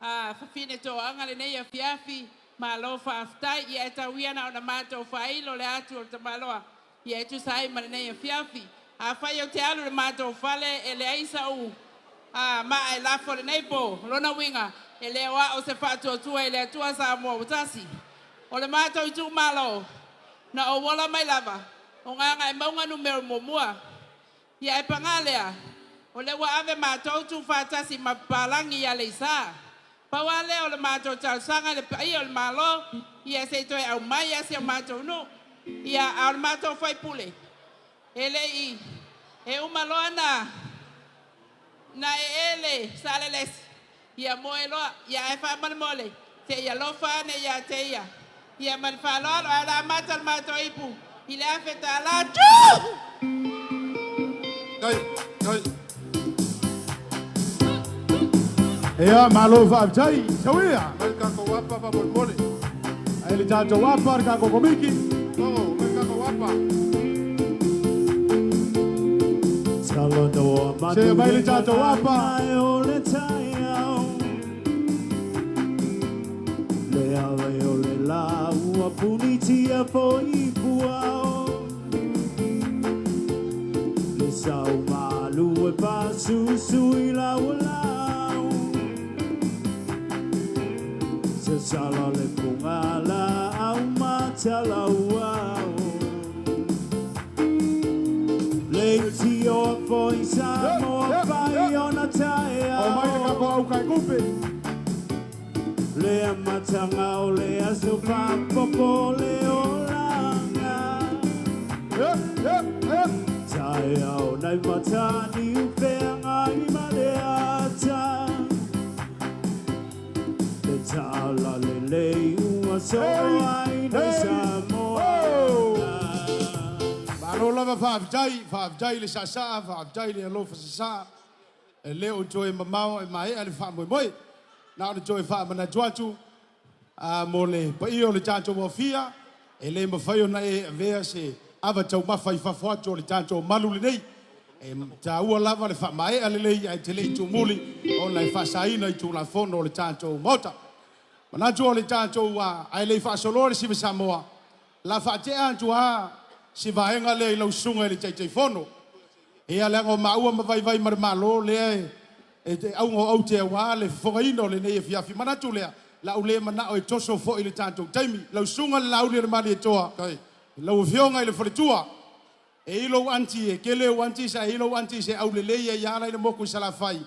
G: a fafine toaga lenei afiafi. Malo faafetai. Ia e tau ia na ona matou faailo le atu o le tamaloa. Ia e tusa ai ma lenei afiafi. Afai ou te alu i le matou fale e leai sa'u a maa e lafo i lenei po, lona uiga e le o a'u se faatuatua i le Atua Samoa ua tasi. O le matou itumalo, na ou ola mai lava o Gagaemauga numera muamua. Ia ae paga lea, o lea ua ave matou tuufaatasi ma papalagi i Aleisa. Pau lava lea o le matou talosaga i le paia o le Malo, ia se i toe aumai lava si o matou nuu. Ia, a o le matou faipule, e le i, e uma loa na, na ee le Salelesi, ia moe loa. Ia ae faamolemole, se i alofa ane ia te ia. Ia ma le faaaloalo, ae o le a amata le matou ipu i le $1,000. Tuu!
L: Kai, kai.
D: Ia, malo faafetai. Tauia.
L: Mai le tatou apa faamolemole.
D: Ai le tatou apa, le tatou komiki.
L: Fogo, mai le tatou apa.
E: Talanoa
D: Se mai le tatou apa.
E: o le taeao. Le ave o le la ua punitia foi puao. Le sau malu e pasusu i lau lau. Se sala le pungala au matalau au. Le tio foi Samoa pai ona taeao.
D: O mai le kako au kai kupe.
E: Le amatanga o le aso faapopo le olanga. Taeao nai matani upeanga i ma le ata. Le tala lelei ua so ai nei Samoa.
D: Malo lava faafetai, faafetai le saasaa, faafetai le alofa sasaa. E le o toe mamao e maea le faamoemoe. Na ona toe faamanatu atu a mo le paia o le tatou afia, e le mafai ona e avea se ava taumafa i fafo atu o le tatou malu lenei. E taua lava le faamaea lelei ae te le i tumuli ona e faasaina i tulafono o le tatou Maota. Manatu o le tatou ae le i faasoloa le siva Samoa, la faatea atu a si vaega lea i lau susuga i le Taitaifono. Ia leaga o maua ma vaivai ma le Malo lea e te auga o aute aua le fofogaina o lenei afiafi. Manatu lea, la u le manao e toso foi le tatou taimi. Lau susuga le Laauli o le Malietoa, lau afioga i le faletua, e i lou aunty, e tele ou aunties ae i lou aunty se aulelei ai ala i le moku i Salafai.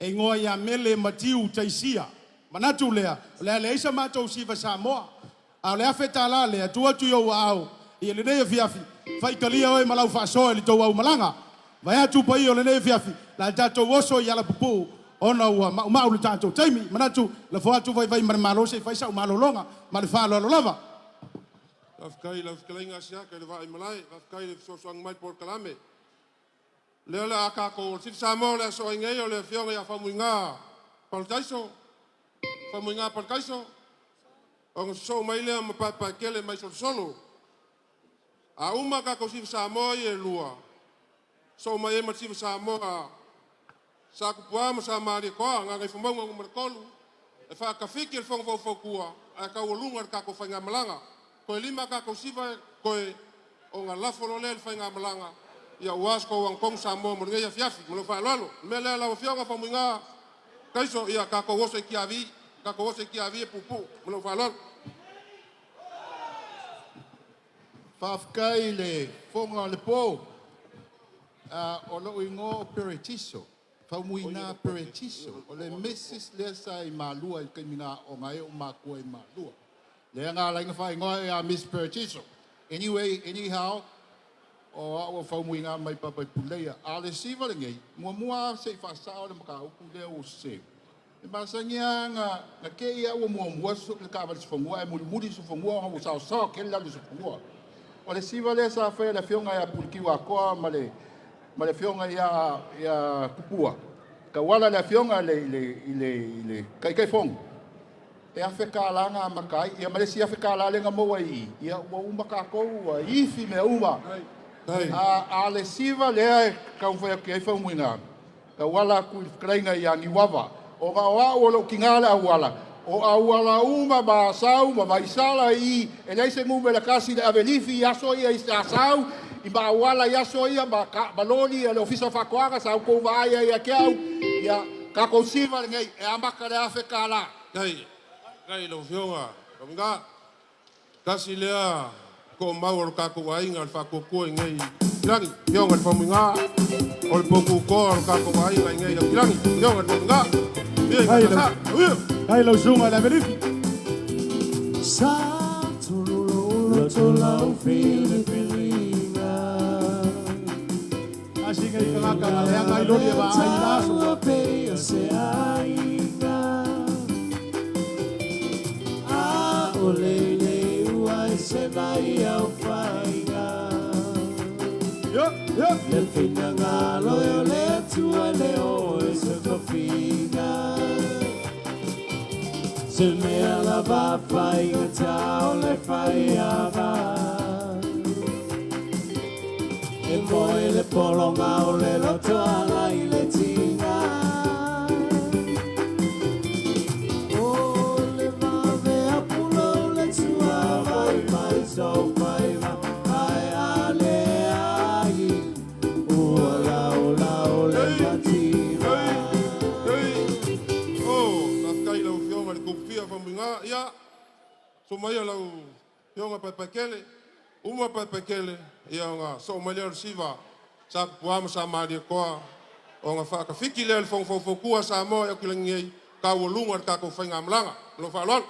D: E igoa ia Mele Matiu Taisia. Manatu lea, o le a leai sa matou siva Samoa. A o le $1,000 lea, tuu atu i ou aao i lenei afiafi, faitalia oe ma lau faasoa i le tou aumalaga. Vai atu paia o lenei afiafi, la tatou oso i alapupuu, ona ua maumau le tatou taimi. Manatu, lafo atu vaivai ma le Malo se i fai sau malologa ma le faaaloalo lava.
L: Faafetai i lau fetalaiga Asiata i le Vaaimalae, faafetai i le fesoasoani mai polokalame. Lea le a tatou o le Siva Samoa o le aso ai nei o le afioga ia Faumuina Palotaiso, Faumuina Palotaiso, ona sosoo mai lea ma Paepaetele mai Solosolo. A uma tatou Siva Samoa ia e lua, sosoo mai ai ma le Siva Samoa Sa Tupua ma Sa Malietoa, Gagaifomauga Nu.3, e faatafiti le fono faufautua ae taualuga le tatou faigamalaga. Toe lima tatou siva e toe ona lafo loa lea i le faigamalaga, ia ua se tou agatonu Samoa mo lenei afiafi. Ma lou faaaloalo. O le mea lea lau Afioga Faumuina Taiso, ia tatou oso i Tiavi, tatou oso i Tiavi e puupuu. Ma lou faaaloalo.
F: Faafetai i le fofoga o le po. O lou igoa o Peretiso, Faumuina Peretiso. O le Mrs lea sa i Malua i le taimi na aooga ai ou matua i Malua. Lea na ala ai ona faaigoa ia Miss Peretiso. Anyway, anyhow, o au o Faumuina mai Papaipulaia. A o le siva lenei, muamua lava se i faasao le mataupu lea ua sese. E masani lava na te i au ua muamua le taavale sifanua ae mulimuli sifanua ona ua saosaoa tele le alu i sifanua. O le siva lea sa faia e le afioga ia Puletiuatoa ma le
K: ma le afioga ia Tupua, tauala i le Afioga i le Taitaifono, e $1,000 na amata ai, ia ma le isi $1,000 lea na maua i i, ia ua uma tatou ua ifi mea uma. A o le siva lea e taumafai atu i ai Faumuina, tauala atu i le fetalaiga ia Niuava, ona o au o lou tina le auala, o auala uma ma Asau ma Vaisala i i, e leai se numera tasi i le ave lifi i aso ia i Asau, i auala i aso ia ma loli a le Ofisa o Faatoaga, sa outou vaai ai ia te au, ia tatou siva lenei e amata i le $1,000.
L: Faafetai i lau Afioga Faumuina. Tasi lea toomau o le tatou aiga o le Faatuatua i inei i Aukilani. Afioga i le Faumuina, o le poututoa o le tatou aiga i inei i Aukilani. Afioga i le Faumuina,
D: Manuia. Ai lau susuga i le Avelifi.
O: Sa tululu lau filifiliga.
D: Asinga i kangaka na leanga i loli e vaa ai la aso.
O: Pe se aiga. A o le le ua e se mai au whainga.
D: Yo, yo.
O: Le whina ngalo e o le atua le o e se whawhinga. Se mea la va whainga tau le whaiava. E moe le polonga o le loto ala i le tinga. O le vave apulo le tua vai mai so whaiva. Ai ale ai. Ua lau lau le mativa.
L: Oh, faafetai i lau Afioga i le Tupufia Faumuina. Ia, so mai lau Afioga Paepaekele, uma Paepaekele, ia ona soo mai lea o le siva, sa Tupua ma sa Malietoa, ona faatafiki lea le fono faufautua a Samoa e Aukilani nei, taualuga le tatou faigamalaga. Lo faaaloalo.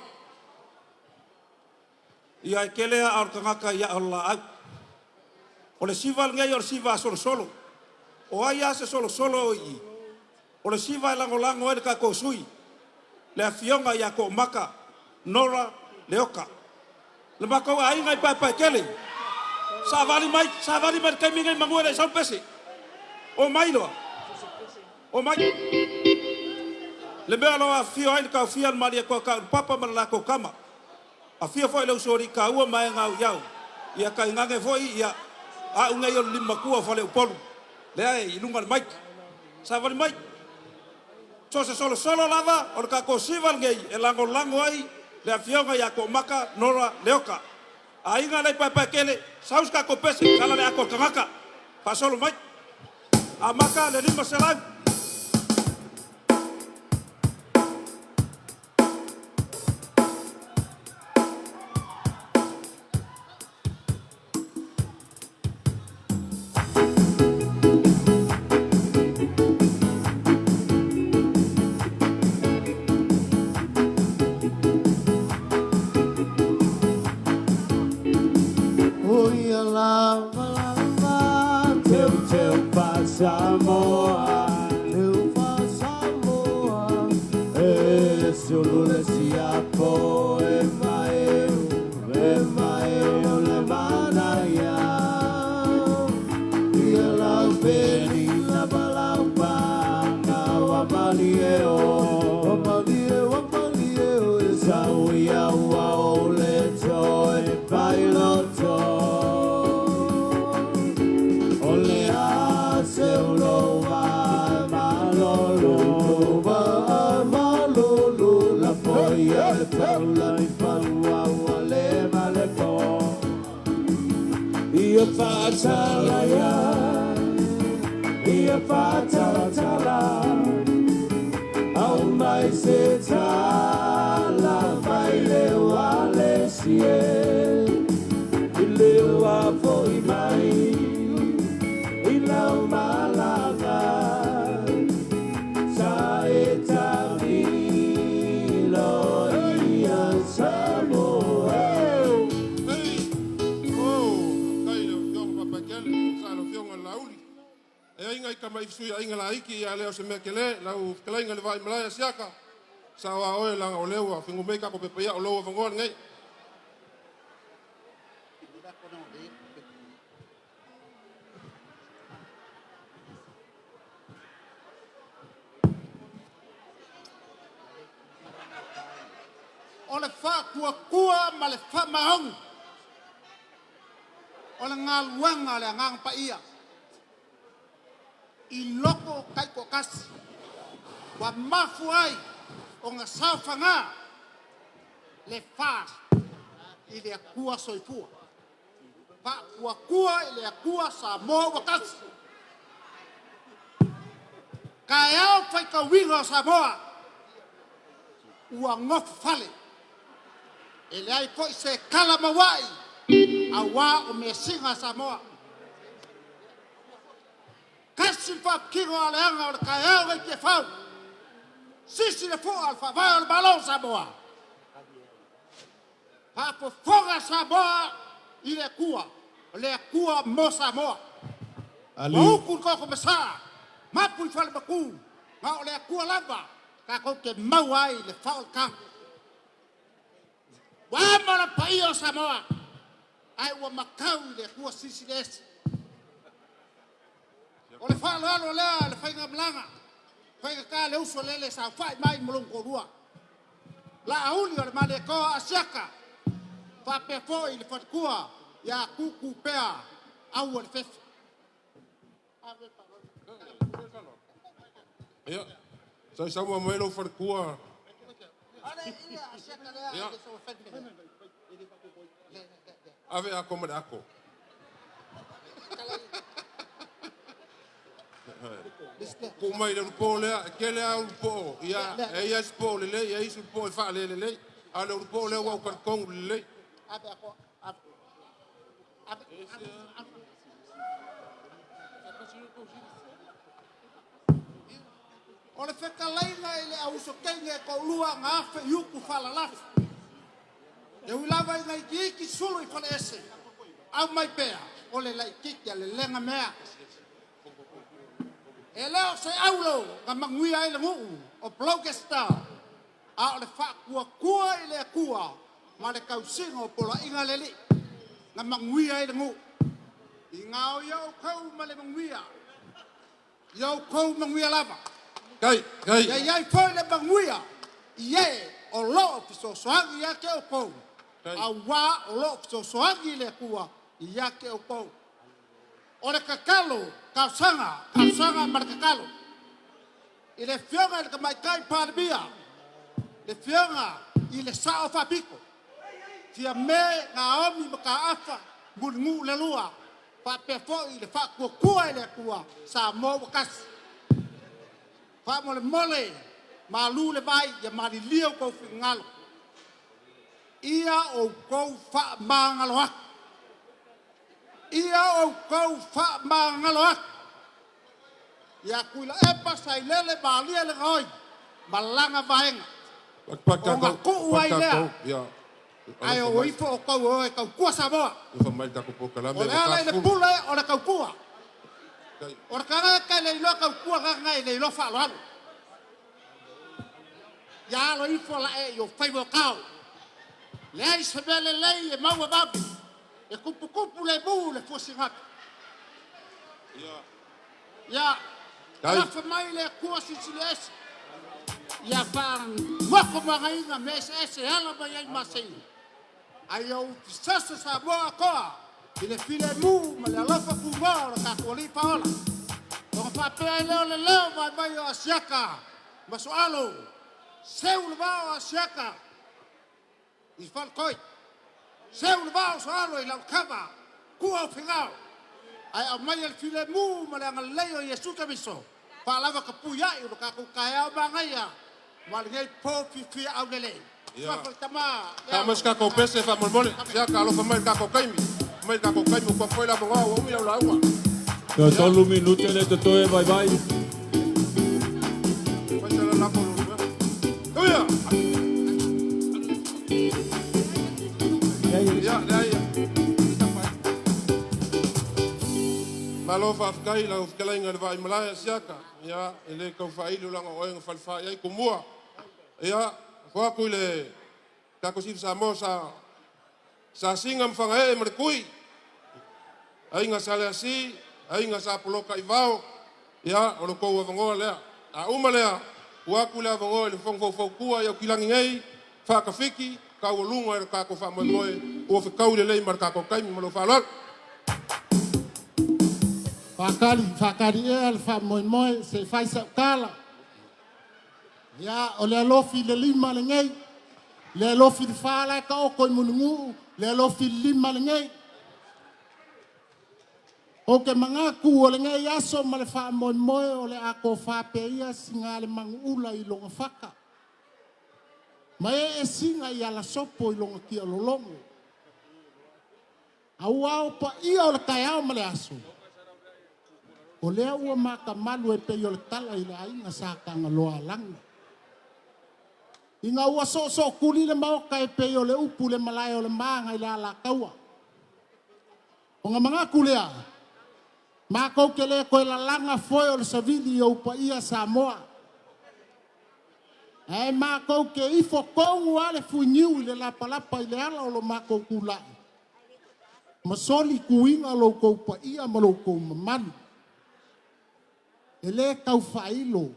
Q: Ia e tele a o le tagata ia o le laau. O le siva lenei o le siva a solosolo. O ai a se solosolo o i. O le siva e lagolago ai le tatou sui. Le afioga ia Toomaka Nora Leoka. Le matou aiga i Paepaetele. Savali mai, savali mai le taimi nei manu e le sau pese. O mai loa. O mai. Le mea loa afio ai le taofia le malie toa kau papa ma le latou kama. Afio foi le uso ali kaua ma e ngau iau. Ia kai ngange foi ia a unga i o le lima matua o fale upolu. Lea e i lunga le maiki. Savali mai. So se solo solo lava o le tatou siva lenei e lagolago ai le afioga ia Toomaka Nora Leoka. Aiga lei Paepaetele, sau se tatou pese, tala le ato o le tagata. Faasolo mai. Amata le 500.
O: O ia lava lava, teu teu pa Samoa, teu pa Samoa. E sulu le siapo e mai, e mai o le manaia. Ia lau peni la balau panga wa malie o, wa malie, wa malie o. E sau ia ua o le toe pailoto. O le a se ulo va malolo, va malolo. La foia le paula i palua ua le male po. Ia whaatala ia, ia whaatala tala. Au mai se tala, mai le wale sie. I le ua foi mai, i lau malaga. Sa e tavilo ia Samoa.
L: Oh, faafetai i lau Afioga Paepaekele, sa lau Afioga i le Lauli. E aiga i tama i fisui aiga laiki ia lea o se mea kele, lau fetalaiga le vai malae a siaka. Sa o a oe langa o lea ua figumei kako pepa ia o lou avangoa lenei.
F: O le fa'atuatua ma le fa'amaoni o le galuega a le Agaga Paia i loko ta'itoatasi ua mafua ai ona saofagā le FAST i le Atua Soifua. Fa'atuatua i le Atua Samoa ua tasi. Taeao faitauina o Samoa ua nofofale e leai foi se tala maua'i auā o measina a Samoa. Tasi le faapitino a aleaga o le taeao nai Tiafau, sisi le fu'a o le faavae o le Malo o Samoa. Faafofoga Samoa i le Atua, o le Atua mo Samoa. Ua utu le toto masaa, mapu i falematu, ma o le Atua lava tatou te maua ai le faaolataga. Ua ama le paia o Samoa, ae ua matau i le Atua Silisili Ese. O le faaaloalo lea le faigamalaga, faigata le uso lele saofa'i mai ma lona toalua. Laauli o le Malietoa Asiata, faapea foi le faletua ia Tutu Pea Aualefefe.
L: Ia, sa i sauma mai lou faletua. Ia. Ave ako ma le ako. Ku mai le ulupo lea, e tele lava ulupo, ia, e i ai isi po lelei, e i ai isi ulupo e faalelelei. A o le ulupo lea ua ou talitonu lelei.
F: Ave ako, ave. Ave, ave, ave. O le fetalaiga i le auuso teine e to'alua na afe i utu faalalafi. E ui lava ina itiiti sulu i faleese, aumai pea o le laitiiti a le lega mea. E le o se aulo na manuia ai le nuu o Plougastel, a o le fa'atuatua i le Atua ma le tausiga o poloaiga a le Alii na manuia ai le nuu. Ina o ia outou ma le manuia, ia outou manuia lava.
L: Kai, kai.
F: Ia i ai foi le manuia i e o loo fesoasoani ia te outou, auā o loo fesoasoani le Atua ia te outou. O le tatalo, talosaga, talosaga ma le tatalo i le Afioga i le Tamaitai Palemia, le Afioga i le Sa'o Faapito, Fiame Naomi Mataafa Mulinuu le Lua, faapea foi le Faatuatua i le Atua Samoa ua Tasi. Faamolemole, malu le vai, ia malilie outou finagalo, ia outou faamagalo atu, ia outou faamagalo atu ia Tuilaepa Sailele Malie le Gaoi ma lana vaega ona tuu ai lea ae o ifo outou e o e tautua Samoa. O le ala i le pule o le tautua. O le tagata e le iloa tautua gaga e le iloa faaaloalo. Ia alo ifo lae i o faiva o tao. Leai se mea lelei e maua vave. E tuputupu le mu le fuasigapi. Ia alofa mai le Atua Silisili Ese. Ia faagotomagaina mea eseese e ala mai ai masei. Ai ou sasa Samoa atoa i le filemu ma le alofa tunoa o le tatou Alii Paola. Ona faapea ai lea o le leo vaivai o Asiata ma Soalo, seu le vao o Asiata i Faletoi, seu le vao o Soalo i Laulakava, tua o Figao, ae aumaia le filemu ma le agalelei o Iesu Keriso, faalava tapuia'i o lo tatou taeao manaia ma lenei po fiafia aulelei. Suafa le Tama, le
L: Ta mai
F: Alo.
L: se tatou pese faamolemole. Siaka, alofa mai le tatou taimi. Mai le tatou taimi ua foi le avanoa ua umi lau lauga.
M: Ia tolu minute le totoe vai vai.
L: Fai sala lafo lo. Tuia. Ia, leai. Malo faafetai lau fetalaiga i le Vaaimalae Siaka. Ia, e le tau faaili o laga o oe na falefā i ai tumua. Ia, fo atu i le tatou Chief Samoa sa singa ma fagaee ma le tui. Aiga sa le asi, aiga sa poloka i vao, ia, o lo tou avanoa lea. A uma lea, ua atu le avanoa i le fofoga faufautua i Aukilani nei, Faatafiki, taualuga i le tatou faamoemoe ua fetaui lelei ma le tatou taimi ma lou faaaloalo.
F: Faatali, faatali ea le faamoemoe se i fai sau tala. Ia, o le alofi i le lima lenei, le alofi i le fa la e taoto i Mulinuu, le alofi i le lima lenei. Ou te manatu o lenei aso ma le faamoemoe o le a tofa pea ia sina le manuula i lona fata. Ma ee sina i alasopo i lona tialologo. Aua o paia o le taeao ma le aso, o lea ua matamalu e pei o le tala i le aiga Sa Tagaloaalagi. Ina ua soosootuli le Maota e pei o le upu i le malae o le ma nai le Alataua. Ona manatu lea, matou te le toe lalaga foe o le savili i ou paia Samoa. Ae matou te ifo tonu lava le fuiniu i le lapalapa i le ala o lo matou tulai, ma soli tuiga lo outou paia ma lo outou mamalu. E le tau faailo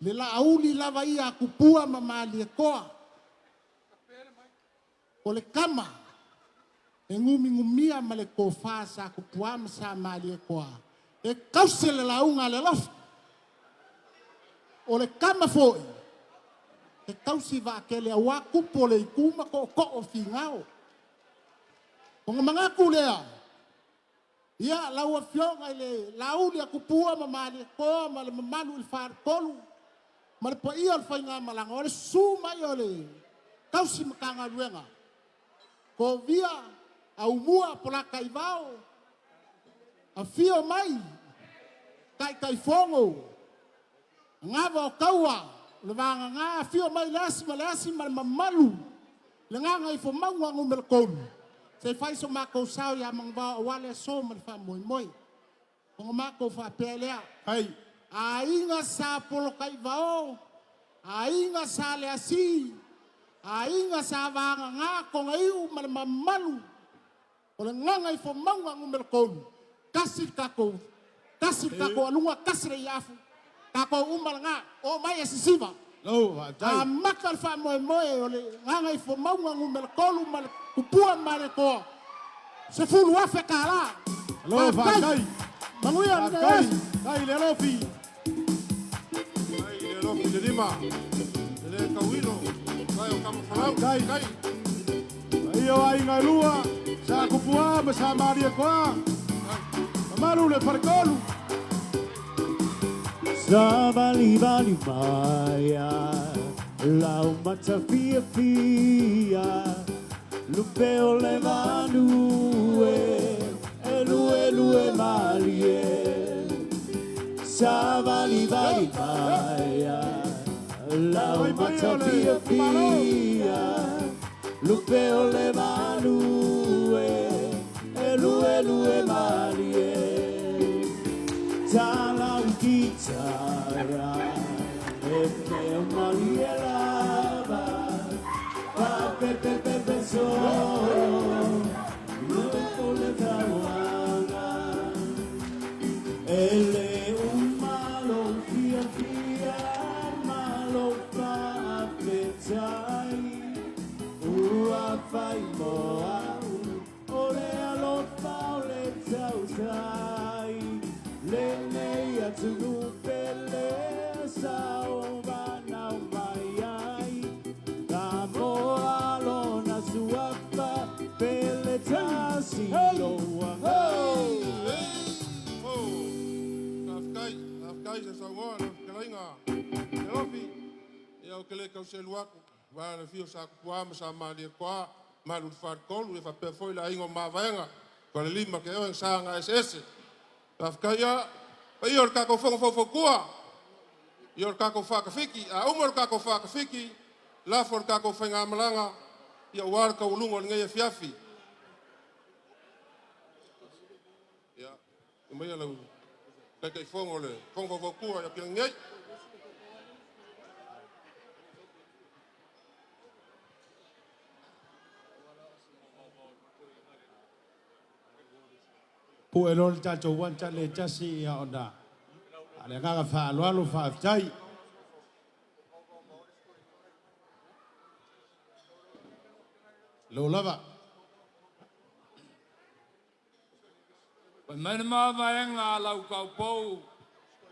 F: le laauli lava ia a Tupua ma Malietoa. O le tama e gumigunimia ma le tofa sa Tupua ma sa Malietoa e tausi le lauga a le alofa. O le tama foi e tausi vaatele aua tupu o le itu ma tootoo o Finao. Ona manatu lea, ia lau Afioga i le Laauli a Tupua ma Malietoa ma le mamalu i le Faletolu ma le paia o le faigamalaga, o le susu mai o le tausi Matagaluega, Kovia, Aumua, Polataivao, afio mai Taitaifono, Gava o Taua, o le Vagana, afio mai le Asi ma le Asi ma le mamalu, le Gagaifomauga Nu.3, se i fai so matou sao ia Manuvao aua le aso ma le faamoemoe. Ona matou faapea lea, Aiga Sa Polataivao, Aiga Sa Leasi, Aiga Sa Vagana Togaiu ma le mamalu o le Gagaifomauga Nu.3, tasi le tatou, tasi le tatou aluga, tasi le iafu, tatou uma lena, oo mai e sisiva. Amata le faamoemoe o le Gagaifomauga Nu.3 ma le Tupua ma Malietoa, $10,000. Faafetai. Manuia lenei aso.
D: Faafetai le alofi.
L: Faafetai le alofi le lima. E le tauilo. Faafetai o Tamafolau.
D: Faafetai. Paia o aiga e lua, Sa Tupua ma Sa Malietoa. Mamalu le Faletolu.
E: Sa vali vali maia, lau mata fia fia, lupe o le vanu e, e lue lue malie. Sa vali vali maia, lau mata fia fia, lupe o le vanu e, e lue lue malie. Tala gitara, e mea malie lava, pa pe pe pe pe solo, lupe o le tauanga. Ele umalo fia fia, malo pa fetai, ua fai moa o le alofa o le tautai, lenei atunu pele sa o vanau mai ai, ka moa lona suafa pele tasi loanga.
L: Faafetai, faafetai sa saunoa lau fetalaiga le alofi. Ia ou te le tau selu atu, aua le afio o Sa Tupua ma Sa Malietoa, mamalu i le Faletolu, ia faapea foi le aiga o Mavaega, Falelima, Keoe, Sa na Eseese. Faafetai ia, paia o le tatou fono faufautua, ia o le tatou faatafiki. A uma le tatou faatafiki, lafo le tatou faigamalaga, ia aua le taualuga o lenei afiafi. Ia, maia lau Taitaifono o le fono faufautua ia Piagi nei.
U: Pue loa le tatou one tale e tasi ia ona a le agaga faaaloalo faafetai.
D: Lo lava.
N: Pai mai na mavaega a lau kaupou,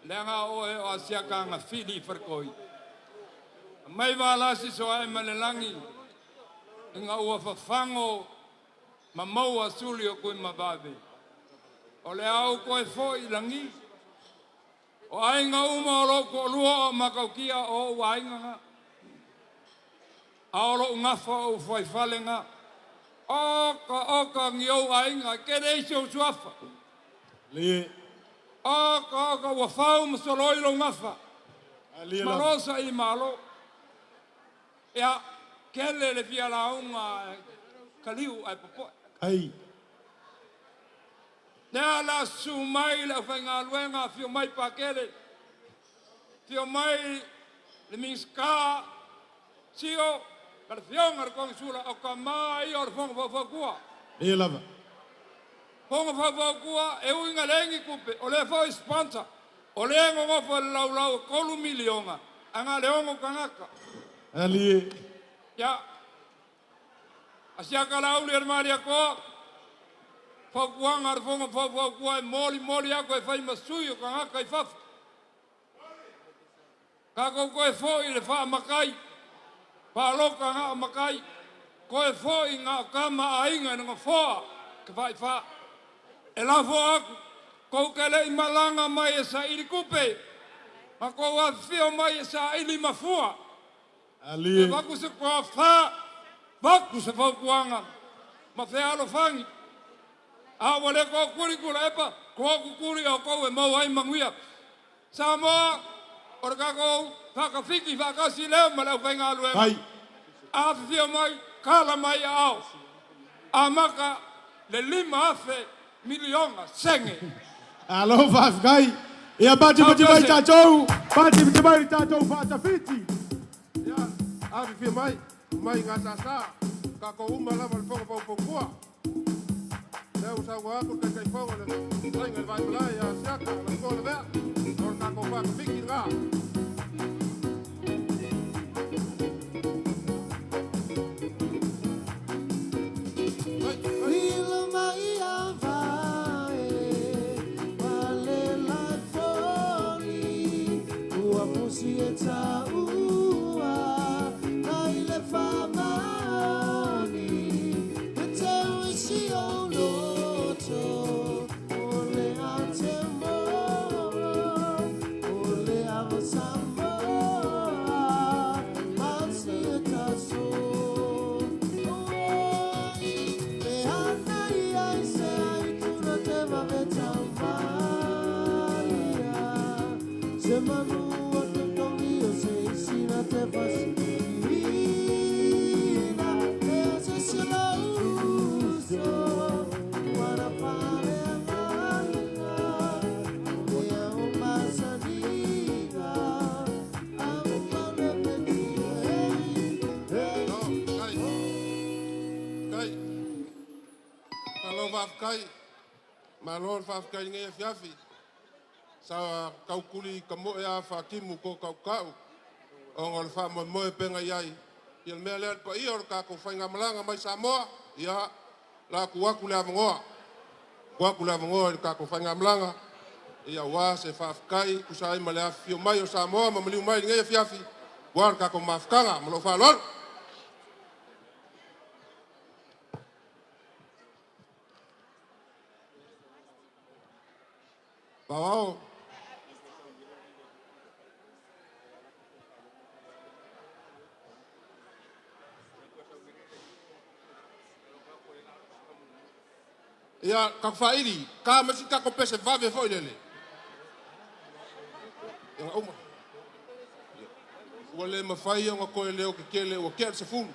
N: leaga o oe o asiaka fili i farakoi. Mai valasi so ae ma le lagi, ina ua fafago ma maua suli o kui mavave. O le au koe foi lagi. O aiga uma o lou toalua o makaukia o ou aiga ga. A o lou gafa o ou fuaifale ga. Oka oka ni ou aiga, ke le isi ou suafa.
D: Le.
N: Oka oka ua fau ma soloi lou gafa.
D: Alia
N: Malo sa i malo. Ia, kele le fia lauga kaliu ai popoe.
D: Ai.
N: Lea la su mai le aufaigaluega, fio mai Pakele, fio mai le Minisita Sio, ma le fioga le Kogisula o ka ma ia o le foga faufautua.
D: Le lava.
N: Foga faufautua e uiga lengi kupe, o le foi sponsor. O le ngongofo le laulau e 3 miliona, anga le ono kangaka.
D: Ali.
N: Ia, asiaka la uli e maria koa, fautuaga a le foga faufautua e moli moli aku e fai masui o kangaka i fafo. Kākou koe foi le whaamakai, whaaloka ngā o makai, koe foi ngā o kama a inga i nga foa, ka whai wha. E lafo aku, kou ke lei malanga mai e sa ili kupe, ma kou awhio mai e sa ili mafua.
D: Ali.
N: E waku se koa wha, waku se fautuaga, ma whealofangi. A ua le ko kuri kula epa, ko kukuri o kou e mau ai manguia. Samoa, o le kākou whakawhiti whakasi leo ma lau whainga aluega.
D: Ai.
N: A whiwhia mai, kala mai a ao. A maka le 5,000 miliona senge.
D: Alo faafetai. Ia pati pati mai tatou. Pati pati mai tatou faatafiti.
L: Ia, afifio mai, mai gasasa, ka ko uma lava le foga faufautua. Lea ua saunoa atu le Taitaifono le fetalaiga i le Vaimalae ia Siaka Lafukoa Lavea, o le tatou faatafiti lena.
O: Lilo mai a vae, wale lai foli, ua pusi e taua, na ile whamani, e te wisi o loto, o le a te moro, o le a o Samoa, masi e taso. Le ana ia i se ai tuna te vave tauvalia. Se manu o te tongi o se isina te fasina. E o se sila uso, wana pale anganga. Mea o masaniga, au male petia, hey, hey.
L: No, kai. Kai. Malo faafetai. Malo le faafetai i lenei afiafi. Sa kaukuli ka moe a faatimu ko kaukau. Ona o le faamoemoe pega i ai. Ia le mea lea le paia o le tatou faigamalaga mai Samoa, ia la tuu atu le avanoa. Tuu atu le avanoa i le tatou faigamalaga. Ia ua se faafetai tusa ai ma le afifio mai o Samoa ma maliu mai i lenei afiafi, ua le tatou mafutaga. Ma lou faaaloalo. Paoao. Ia, kako faili, ka ma si kako pese vave foi lele. Ia nga uma. Ua le mafai ona koe leo ke kele ua kea le 10.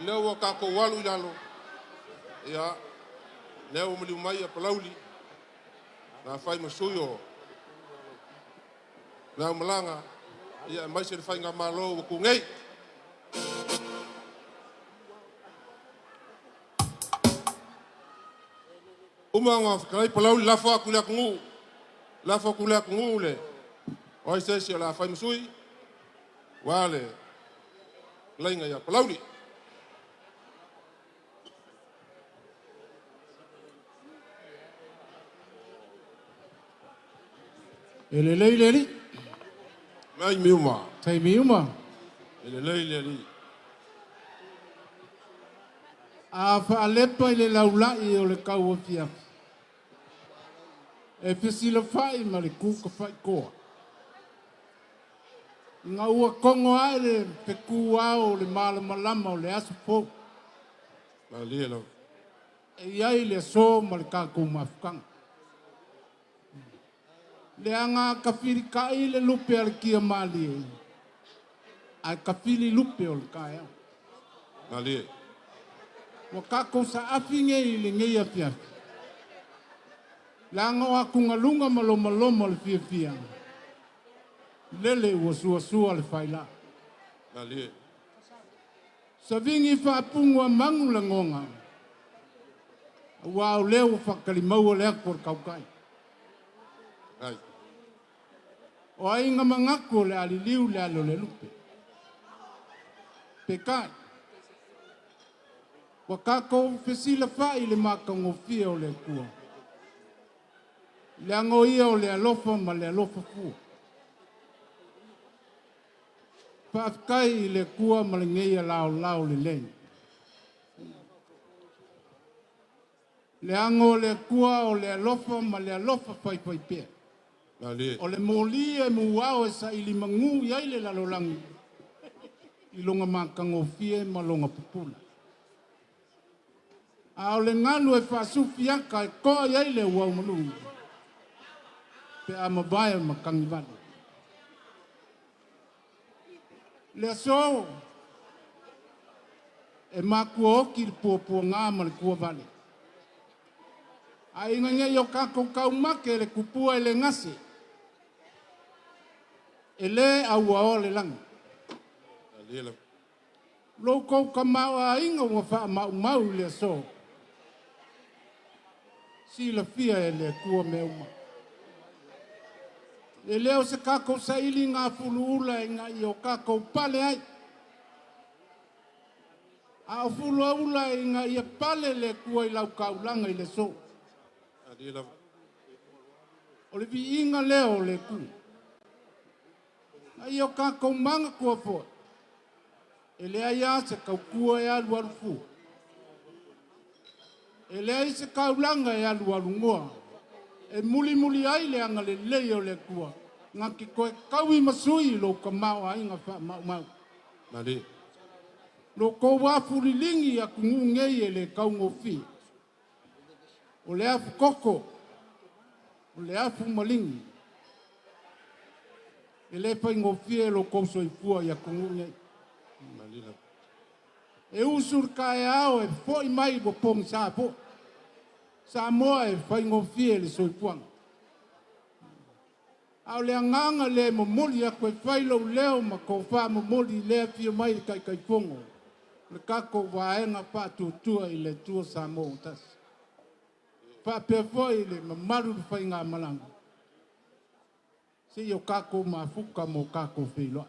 L: Lea ua kākou alu i lalo. Ia, lea ua maliu mai a Palauli. Na fai ma sui o le aumalaga. Ia, e mai se le whainga malo ua ku nei. Uma nga whakalai Palauli lafo aku le atunuu. Lafo aku le atunuu le. O ai se isi o le a fai ma sui. Ua le lainga ia Palauli.
I: E lelei le alii.
L: Taimi uma.
I: Taimi uma.
L: E lelei le alii.
I: A faalepa i le laulai o le tauafiafi, e fesilafai ma le kukafaikoa. Ina ua togo ae le fetu ao o le malamalama o le aso fou.
L: Malie lava.
I: E i ai le aso ma le tatou mafutaga. Leaga tafilitai le lupe a le tia malie, ae tafili lupe o le taeao.
L: Malie.
I: Ua tatou saafi nei i lenei afiafi. Leaga o atugaluga ma lomaloma o le fiafia, lele ua suasua le faila.
L: Malie.
I: Savigi faapugu a magu lagoga, aua o lea ua faatalimaua le atu a le tautai.
L: Ai.
I: O aiga manatu o le a liliu le alo o le lupe. Peitai, ua tatou fesilafai i le matagofie o le Atua, leaga o Ia o le alofa ma le alofa fua. Faafetai i le Atua ma lenei laolao lelei. Leaga o le Atua o le alofa ma le alofa faifaipea.
L: Malie.
I: O le moli e muao e saili magu i ai le lalolagi i lona matagofie ma lona pupula. A o le galu e faasufiata e toa i ai le auaumalu pe a mavae matagivale. Le aso e matua oti le puapuaga ma le tuavale. A ina nei o tatou taumate le tupua e le gase, e le auaoa le lagi.
L: Malie lava.
I: Lo outou tamaoaiga ua faamaumau i le aso, silafia e le Atua mea uma. E le o se tatou sailiga fuluula ina ia o tatou pale ai, a o fuluaula ina ia pale le Atua i lau taulaga i le aso.
L: Malie lava.
I: O le viiga lea o le Atua. A ia o tatou manatua foi, e leai lava se tautua e alualu fua. E leai se taulaga e alualugoa. E mulimuli ai le agalelei o le Atua, na te toe taui ma sui i lou tamaoaiga faamaumau.
L: Malie.
I: Lo kou afuliligi i atunuu nei e le taugofie. O le afu koko, o le afu maligi. E le faigofie lo kou soifua i atunuu nei.
L: Malie lava.
I: E usu le taeao e foi mai ua pogisa foi. Samoa e faigofie le soifuaga. A o le agaga lea e momoli atu e fai lou leo ma tofa momoli i le afio mai le Taitaifono o le tatou vaega faatuatua i le Atua Samoa ua tasi. Faapea foi le mamalu i le faigamalaga, se i o tatou mafuta mo tatou feiloai.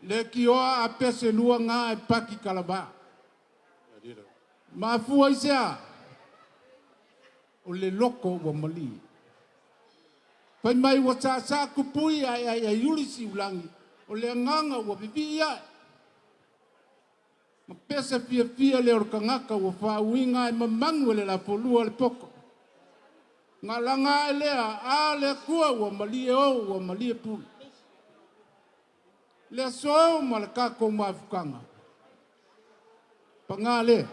I: Le tioa a pese lua gā e paki kalavā.
L: Malie lava.
I: Mafua i se a? O le loko ua malie. Fai mai ua sāsā tupui ae ai ai uli siulagi, o le agaga ua vivii ae. Ma pese fiafia lea o le tagata ua faauiga e mamagu e le lafolua le poto. Galaga ae lea, a le Atua ua malie o ua malie pule. Le aso ma le tatou mafutaga, paga lea.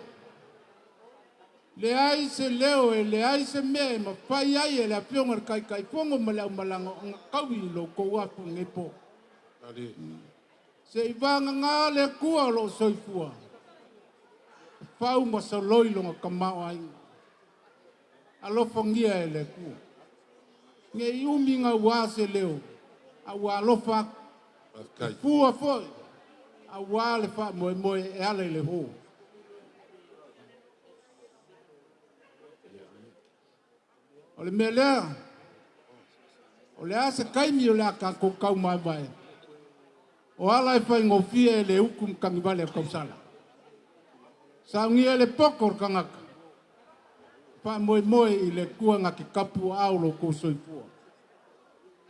I: Leai se leo e leai se mea e mafai ai e le afioga i le Taitaifono ma le aumalaga ona taui i lo outou afu i lenei po.
L: Malie.
I: Se i vagana le Atua o lo o soifua, fau ma soloi lona tamaoaiga. Alofagia e le Atua. Ne i umi gauā se leo, a ua alofa atu.
L: Faafetai.
I: Fua foi, aua le faamoemoe e ala i le hō. O le mea lea, o le a se taimi o le a tatou taumaevae, o ala e faigofie e le utu matagivale a tausala. Saunia le poto o le tagata, faamoemoe i le Atua na te tapuaao lo outou soifua.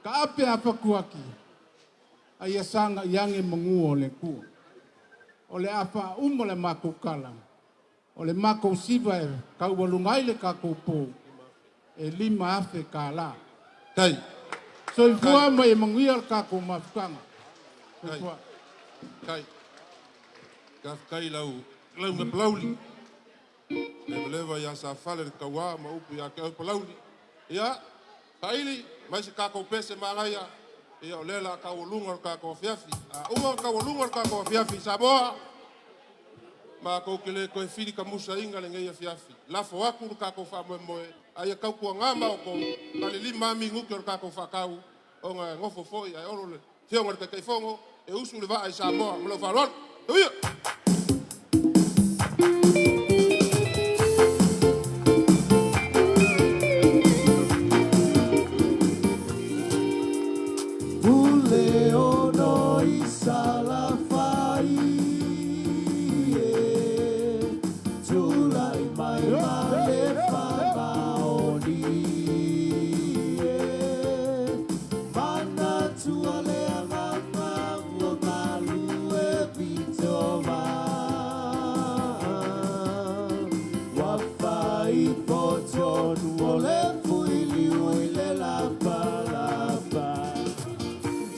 I: Ka ape afakuaki, ai ia saga i age magua o le Atua. O le a faauma le matou tala, o le matou siva e taualuga ai le tatou pō, e 5,000 kālā.
H: Tai.
I: Soifua ma ia manuia le tatou mafutaga. Soifua.
H: Tai. Faafetai lau lau me Palauli. Levaleva ia Safale le tauā ma upu ia te oe Palauli. Ia, saili mai se tatou pese manaia, ia o lea o le a taualuga le tatou afiafi. A uma ona taualuga le tatou afiafi Samoa, matou te le toe fili tamusaina lenei afiafi. Lafo atu le tatou faamoemoe, a ia tautuana ma outou na o le 5 lava minute o le tatou faatau ona e nofo foi ae olo le Afioga i le Taitaifono e usu le vaa i Samoa. Ma lou faaaloalo. Manuia!
O: Pule ono i Salafai e Tulai mai ma le faamaoni e Manatua le agaga ua malu e pito Ua fai potonu o le fuiliu i le lapalapa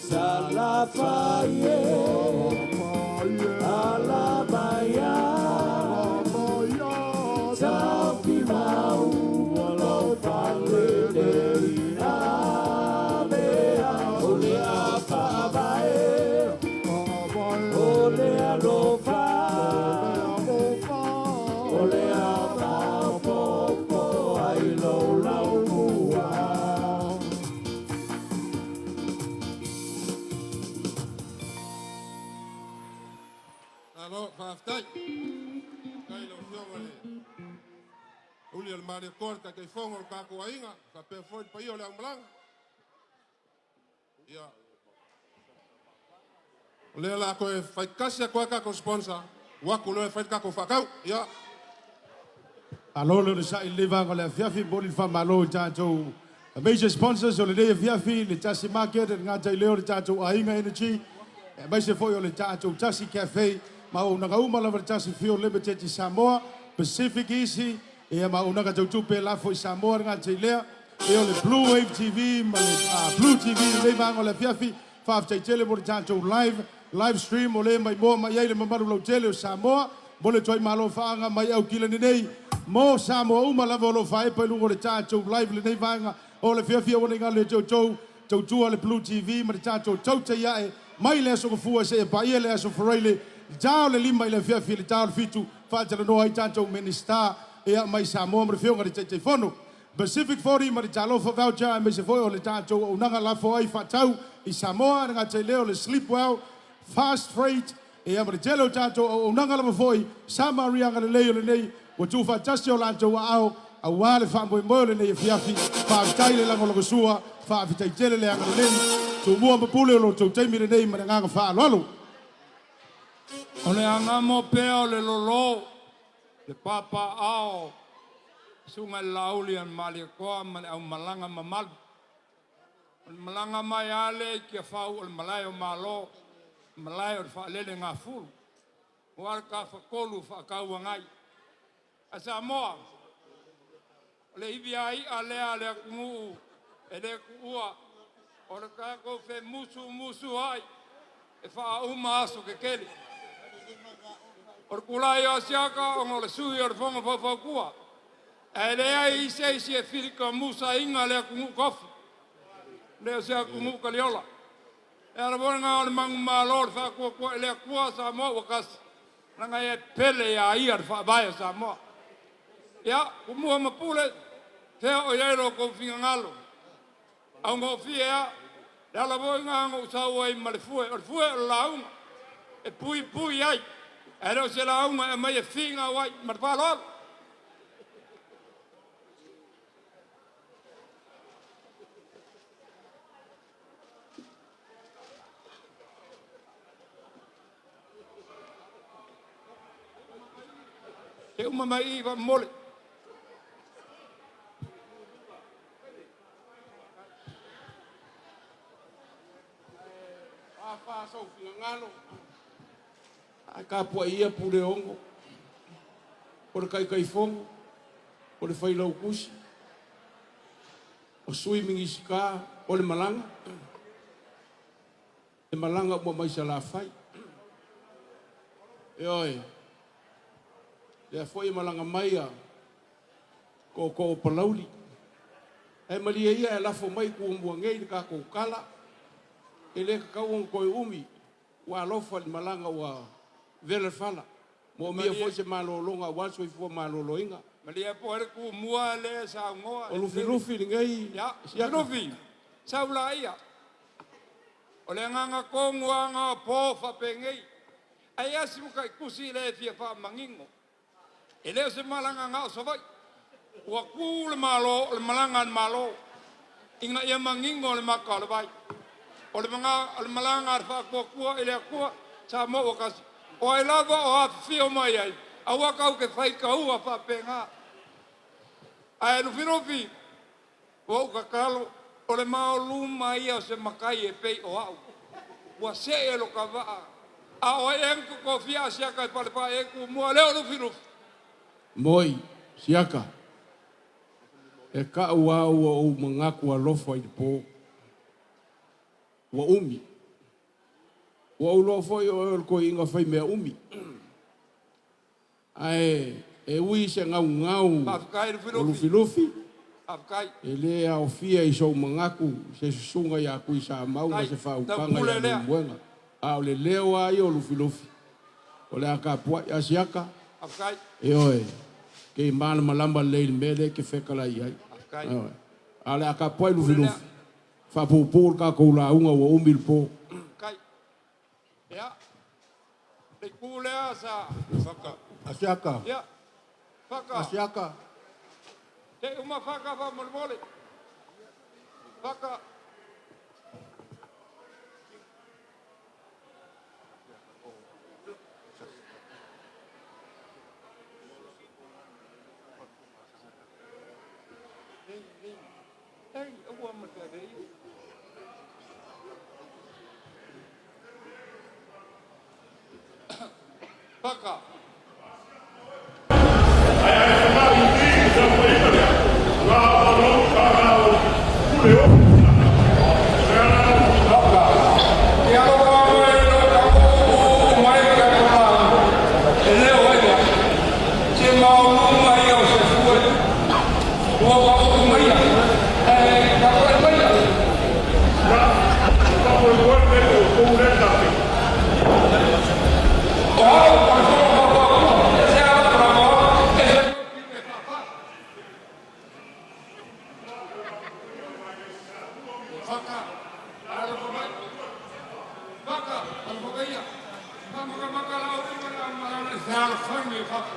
O: Salafai e ala mai a Taofi mau o lo falelei a mea O le a faavae o le alofa O le a maopoopo ai lou laumua.
H: Malo, faafetai. Faafetai i lau Afioga i le Uli o le Malietoa, le Taitaifono o le tatou aiga, faapea foi le paia o le aumalaga. Ia, o lea o le a toe faitasi atu lava tatou sponsor, ua atu loa e fai le tatou faatau. Ia.
D: Malo le onosai i lenei vaega o le afiafi, momoli le faamalo i tatou major sponsors o lenei afiafi, le Tasi Market, le gata i lea o le tatou Aiga Energy, aemaise foi o le tatou Tasi Cafe, ma auaunaga uma lava le Tasi Fuel Limited i Samoa, Pacific Easy, ia ma auaunaga tau tupe lafo i Samoa, le gata i lea, ia o le Blue Wave TV ma le Blue TV i lenei vaega o le afiafi. Faafetai tele mo le tatou live, live stream o lea e maimoa mai ai le mamalu lautele o Samoa. Mo le tuai malo faaga mai Aukilani nei mo Samoa uma lava o lo o faaepa i luga o le tatou live lenei vaega o le afiafi. Aua ne i galo ia te outou, tautua le Blue TV ma le tatou tautai ae mai le aso Gafua seia paia le aso Faraile, le ta o le 5 i le afiafi i le ta o le 7, faatalanoa ai tatou Minisita ia mai Samoa ma le Afioga i le Taitaifono. Pacific 40 ma le Talofa Voucher aemaise foi o le tatou auaunaga lafo ai faatau i Samoa, le gata i lea o le Sleep Well, Fast Freight, ia ma le tele o tatou auaunaga lava foi. Samaria agalelei o lenei ua tuufaatasi o latou aao aua le faamoemoe o lenei afiafi. Faafetai le lagolagosua, faafetai tele le agalelei. Tumua ma pule o lo outou taimi lenei ma le agaga faaaloalo.
N: O le agamo pea o le lolo, le papaaao, susuga i le Laauli a le Malietoa ma le aumalaga mamalu. O le malaga mai lava lea i Tiafau o le malae o Malo, malae o le faalele gafulu, aua le tafatolu o faatauagai. Ae Samoa, o le ivi a i'a lea a le atunuu e le tuua, o le tatou femusumusu ai e faauma aso tetele. O le tulai o Asiata ona o le sui o le Fono Faufautua, ae leai se isi e filitamusaina le atunuu tofi, le o se atunuu taliola. E ala foi lena o le manumalo o le faatuatua i le Atua Samoa ua tasi, leaga e pele ia ia le faavae o Samoa. Ia, Tumua ma Pule, fea o i ai lo outou finagalo, augofie a, le ala foi lena na ou sau ai ma le fue, o le fue o le lauga e puipui ai, ae le o se lauga e aumai e finau ai, ma le faaaloalo. Se uma mai i faamolemole.
I: fā sou finagalo. Ae tapuai ia Puleono, o le Taitaifono, o le Failautusi, o Sui Minisita o le malaga, e malaga uma mai Salafai. Ioe, lea foi e malaga mai a tootoo o Palauli. Ae malie ia e lafo mai Tumua nei le tatou tala, e le tatau ona toe umi, ua alofa i le malaga ua vela le fala. Moomia foi se malologa aua le soifua maloloina.
N: Malie po le Tumua le saunoa.
I: O Lufilufi lenei.
N: Ia,
I: Siaka.
N: Lufilufi, sau laia. O le agaga tonu lava o po faapenei. Ae asi ma taitusi le fia faamanino. E le o se malaga na o Savaii. Ua tu le Malo, o le malaga a le Malo. Ina ia manino le mata o le vai. O le malaga a le faatuatua i le Atua, Samoa ua tasi. O ai lava o afifio mai ai, aua tatou te faitaua faapena. Ae Lufilufi, ua ou tatalo, o le maoluma ia o se matai e pei o au. Ua see lo ta vaa. A o ai ea na tofia Asiata e palepae ai Tumua, lea o Lufilufi.
I: Moi, Siaka, e ka'u a ua ou manatu alofa i le pō. Ua umi. Ua ou iloa foi o oe o le toeaina faimea umi. Ae e ui se gaugau
N: Faafetai
I: o
N: Lufilufi.
I: Lufilufi,
N: Faafetai.
I: e le aofia i sou manatu se susuga ia Tuisamau ma
N: Faafetai.
I: se faaupaga
N: Taupule
I: ia
N: lea.
I: Leulumoega. A o le leo lava ia o Lufilufi, o le a tapuai Asiata,
N: Faafetai.
I: ioe, ke i malamalama lelei i le mea lea e te fetalai ai.
N: Faafetai.
I: Ioe. A o le a tapuai
N: Pule lea.
I: Lufilufi, faapuupuu le tatou lauga ua umi le pō.
N: Kai. Ia. Le itu lea sa.
S: Faka. Asiaka.
N: Ia. Faka.
S: Asiaka.
N: Te uma faka faamolemole. Faka. Ei, ua ma te rei. Faka. Ia alofa mai lo tatou mai ka tama. E leo ai ia. Se maoluma ia o se fue. Ua paou mai ia. E tatou mai ia. O au, o le fono faapakua. Se ala mo, e se Faka. Alofa mai. Faka. Alofa mai ia. Famakamaka lau i ma le malana i se alofani e faka.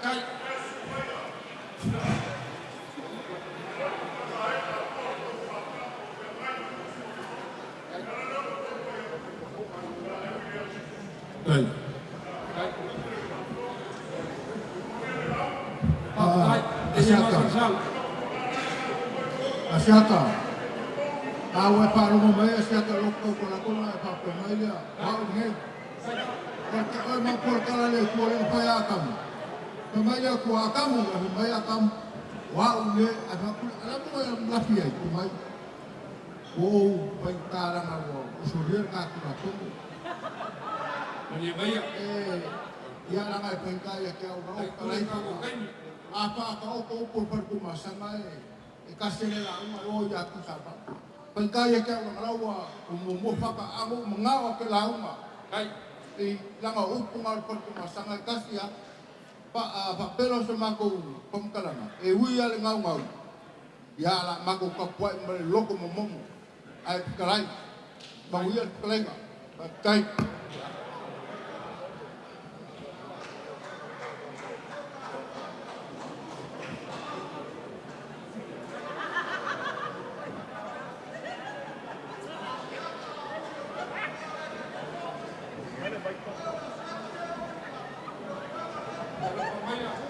N: Kai.
S: Tai.
N: Kai.
S: Ah,
N: E se
S: Asiata.
N: masalasala.
S: Asiata. A ua e faalogo mai Asiata loko ko la kona e faapea mai lea. Au nei. Ka oe ma po kala le tua le fai akamu. Fa mai lea kua akamu, e fa mai akamu. Wa au le, a fa kula, ala mo e lafi ai ku mai. O ou fai tālanga ua usuria ka tula tomo.
N: Malie maia.
S: E, ia langa e fai kai a ke au na o
N: Ai,
S: kalai
N: kule kako kaimi.
S: A pa ka o ko upo par ku masanga e e kasele la uma o ia tu sa pa. Fai kai a ke au na ua o mo mo whaka amo mangawa ke la uma.
N: Kai.
S: I langa upu ngā par ku masanga e kasi a pa a pa pelo se mako pamkalanga. E ui ale ngau ngau. Ia la mako ka puai ma le loko mo momo. Ai kalai. Ma ui ale kalenga. Tai.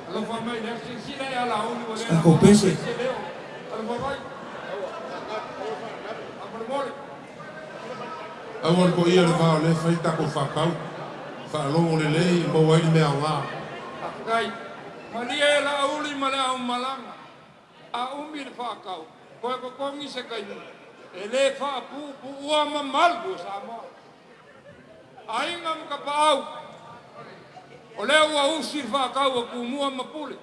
N: Alofa mai lea silasila ia Laauli ua le
R: Takou
N: lagoa
R: pese.
N: se leo. Alofa mai. Faamolemole.
L: Aua le koia le vao le fai tako whakau. Whaalogo le lei, mo ai le mea ngā.
N: Faafetai. Malie e Laauli ma le aumalaga. A umi le faakau. Koe kokogi se kaimi. E lē faapuupuua mamalu o Samoa. Aiga ma kapaau. O lea ua usi le faakau a Tumua ma Pule.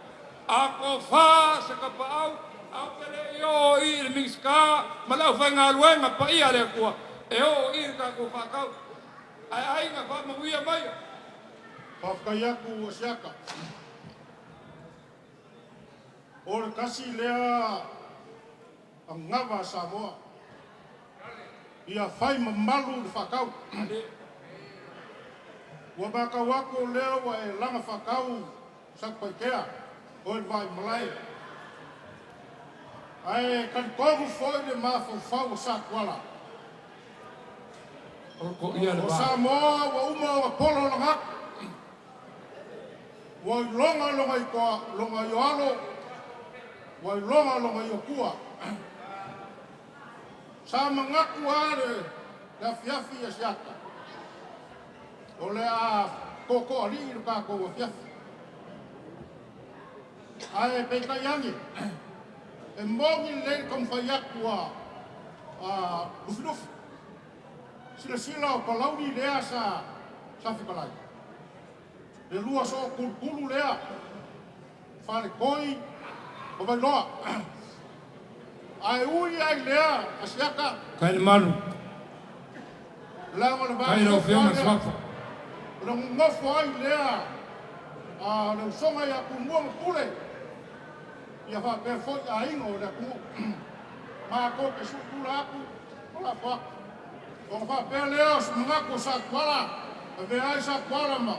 N: A tofā se kapaau, ae ou te le i oo i le Minisita ma le aufaigaluega paia a le Atua e oo i le tatou faakau. Ae aiga faamanuia maia.
U: Faafetai atu o siaka. O le kasi lea anava a Samoa. Ia fai mamalu le faakau. Ua makau aku o lea ua e laga faakau Satupaitea, o le vai malae. Ae talitonu foi le mafaufau o Satuala.
N: O
U: O Samoa ua uma ona polo lona atu. Ua iloga lona itoa, lona ioalo, ua iloga lona iotua. Sa manatu a le afiafi ia siaka. O le a toatoalii le tatou afiafi. Ae peitai ane, e moni lelei le taumafai atu a Lufilufi. Silasila o Palauli lea sa fetalai. Le lua soo tulutulu lea, Faletoi o Vailoa. Ae ui ai lea a siaka.
N: Kai le malu.
U: Laga o le
N: Kai lau Afioga
U: lea.
N: Suafa.
U: O le nofo ai lea a le usoga ia Tumua ma Pule. Ia faapea foi aiga o le atunuu. Matou te suitula atu, o lafo atu. Ona faapea lea o se manatu o Satuala, avea ai Satuala ma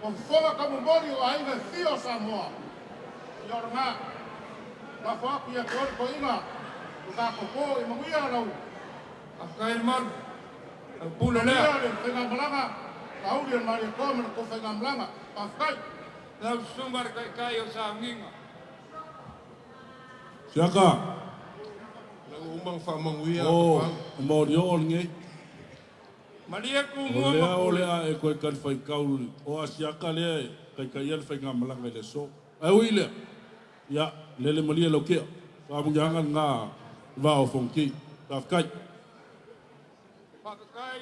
U: o fofoga taumomoli o aiga e fia o Samoa. Ia o lena, lafo atu ia te oe le toeaina, o tatou po e manuia lau.
N: Faafetai le malu. Lau pule lea.
U: Manuia le faigamalaga, Laauli o le Malietoa ma le tou faigamalaga. Faafetai.
N: Lau susuga le taitai o sauniga.
M: Siaka.
L: Lau umang whamanguia.
M: O, maori o lenei.
N: Malie
M: O
N: Tumua ma
M: lea o
N: Pule.
M: lea e koe kari whaikau o a siaka lea e kai kai ia le whainga malanga i le so. Ai ui lea, ia, lele malia lau kea. Whamungi ngā vā o Fonki. Faafetai.
N: Faafetai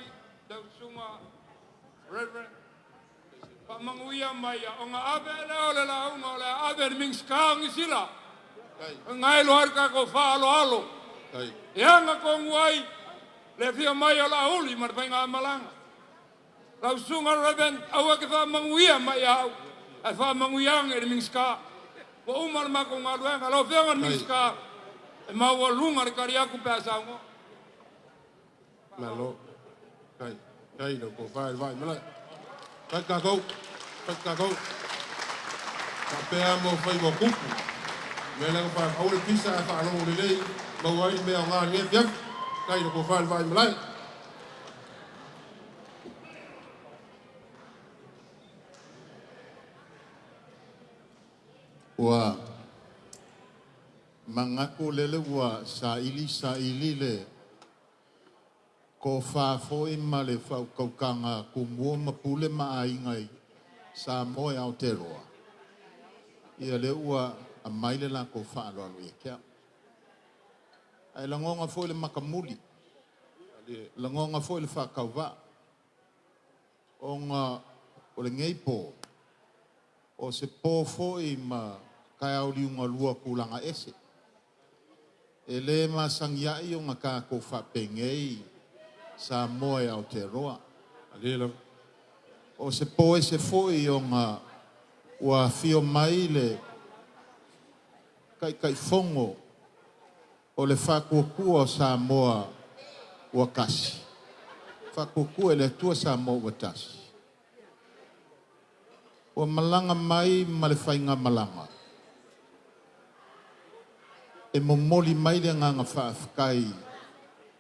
N: lau susuga Reverend. Faamanuia mai ia ona ave lea o le lauga o le a ave le Minisita o Nisila. Ngai loa le tatou faaaloalo. E aga tonu ai le afio mai o Laauli ma le faigamalaga. Lau susuga Reverend, aua ke faamanuia mai au, ae faamanuia ane i le Minisita. Ua uma le matou galuega. Lau Afioga i le Minisita, e maualuga le tali atu pe a saunoa.
L: Malo. Kai, kai lau ko whae vai malai. Kai kākou, kai kākou. Ka pēa mo whai wa kupu. Me langa whae au le pisa e whaalogo le lei, mau ai mea o ngā nge fiafi. Kai lau ko whae vai malai.
F: Ua mangaku lele ua saili saili le ko whāfo ma le whaukaukanga Tumua ma Pule ma aiga i Samoa e Aotearoa. Ia le ua a mai le lako whaaloalo ia kia. Ai langonga foi le makamuli. Langonga foi le whakauva. O ngā o le ngei pō. O se pō foi ma kai au liunga lua kulanga ese. E le masangi ai o ngā kākou whapengei Samoa e Aotearoa. O se pō ese foi o ngā ua fio mai le kai kai fongo o le whakuakua o Samoa ua kasi. Whakuakua e le atua Samoa ua tasi. Ua malanga mai ma le whainga malanga. E momoli mai le nganga whaafkai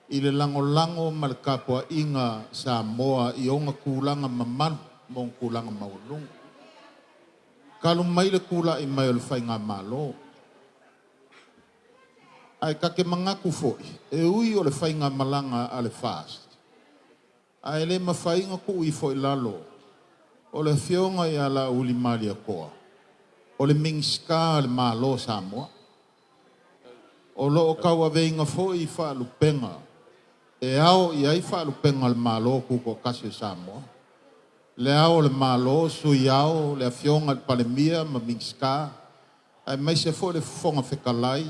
F: i le langolango ma le kapua inga Samoa i onga kulanga mamalu mo kulanga maulunga.
I: Talu mai le tula'i mai o le faigamalo. Ae ta te manatu fo'i, e ui o le faigamalaga a le FAST, ae le mafai ona tuu ifo i lalo o le Afioga ia Laauli Malietoa, o le Minisita a le Malo o Samoa. O lo o tauaveina foi faalupega e ao i ai faalupega o le Malo Tutoatasi o Samoa, Le Ao o le Malo, Sui Ao, le Afioga i le Palemia ma Minisita, aemaise foi le Fofoga Fetalai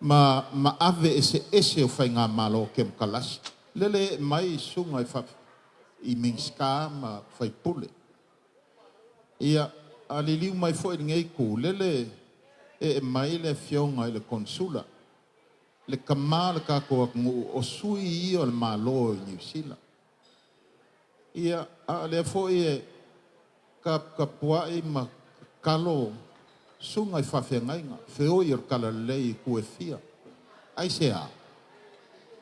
I: ma maave eseese o faigamalo kemokarasi. Lele ee mai susuga i Minisita ma faipule. Ia, a liliu mai foi i lenei itu, lele ee mai le Afioga i le Konesula, le tama o le tatou atunuu, o sui ia o le Malo i Niu Sila. Ia, a o lea foi e taputapuai ma tatalo susuga i faafeagaiga, feoi o le talalelei i itu e fia. Aisea?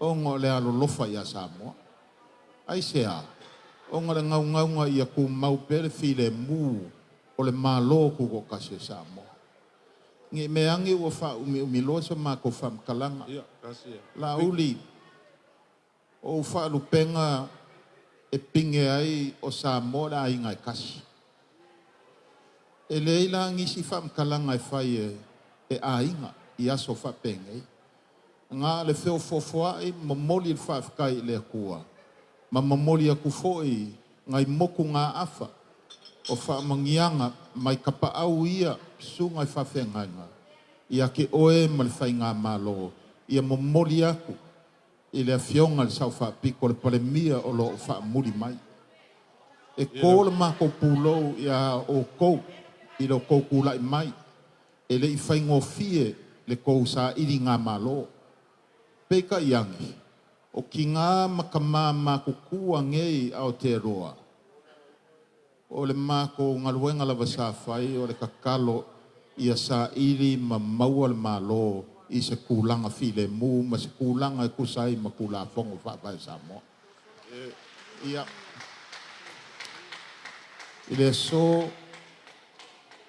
I: Ona o le alolofa ia Samoa. Aisea? Ona o le naunauga ia tumau pea le filemu o le Malo Tutoatasi o Samoa. Ne i meaane ua faaumiumi loa sa matou faamatalaga. Laauli, o ou faalupega e pine ai o Samoa o le aiga e tasi. E leai la nisi faamatalaga e fai e aiga i aso faapenei. Na o le feofoofoai, momoli le faafetai i le Atua ma momoli atu foi nai motugaafa o faamanuiaga mai tapaau ia, susuga i faafeagaiga ia te oe ma le faigamalo, ia momoli atu i le Afioga i le Sao Faapito, le Palemia o lo o faamuli mai. E to le matou pulou ia outou i lo outou tulai mai, e le i faigofie le tou sailigamalo. Peitai ane, o tina ma tama matutua nei Aotearoa, o le matou galuega lava sa fai o le tatalo ia saili ma maua le Malo i se tulaga filemu ma se tulaga e tusa ai ma Tulafono Faavae o Samoa. Ia, i le aso,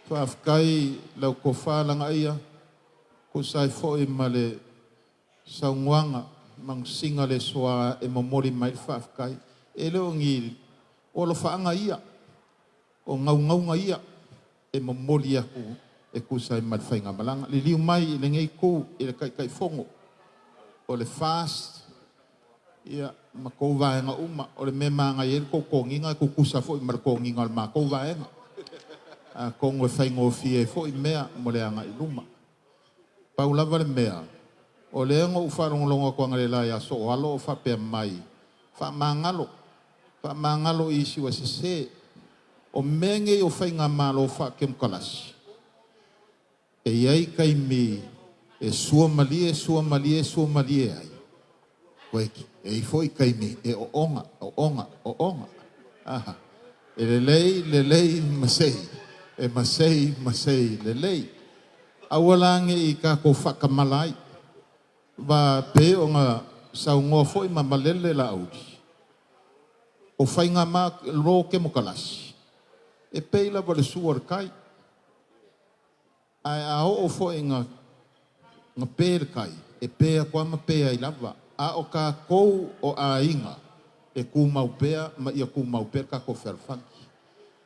I: faafetai lau tofa Lagaaia, tusa ai foi ma le saunoaga manusina le soa e momoli mai le faafetai. E le o ni o alofaaga ia, o naunauga ia e momoli atu e tusa ai ma le faigamalaga. Liliu mai i lenei itu i le Taitaifono o le FAST ia ma tou vaega uma, o le mea e manaia ai le tou toniga e tutusa foi ma le toniga o le matou vaega. Atonu e faigofie ai foi mea mo le agai i luma. Pau lava le mea, o lea na ou faalogologo atu analeila ia Sooalo o faapea mai, faamagalo, faamagalo i isi ua sese. O mea nei o faigamalo faatemokarasi, e i ai taimi e sua malie, sua malie, sua malie ai, e i ai foi taimi e oona, oona, oona. Aha. E lelei, lelei, masei, e masei, masei, lelei. Aua la ne i tatou faatamala ai. Aua pei ona saunoa foi ma malele Laauli, o faigamalo temokarasi, e pei lava o le sua o le tai. Ae a oo foi ina pe le tai, e pe atu lava ma pe ai lava. A o tatou o aiga, e tumau pea ma ia tumau pea le tatou fealofani.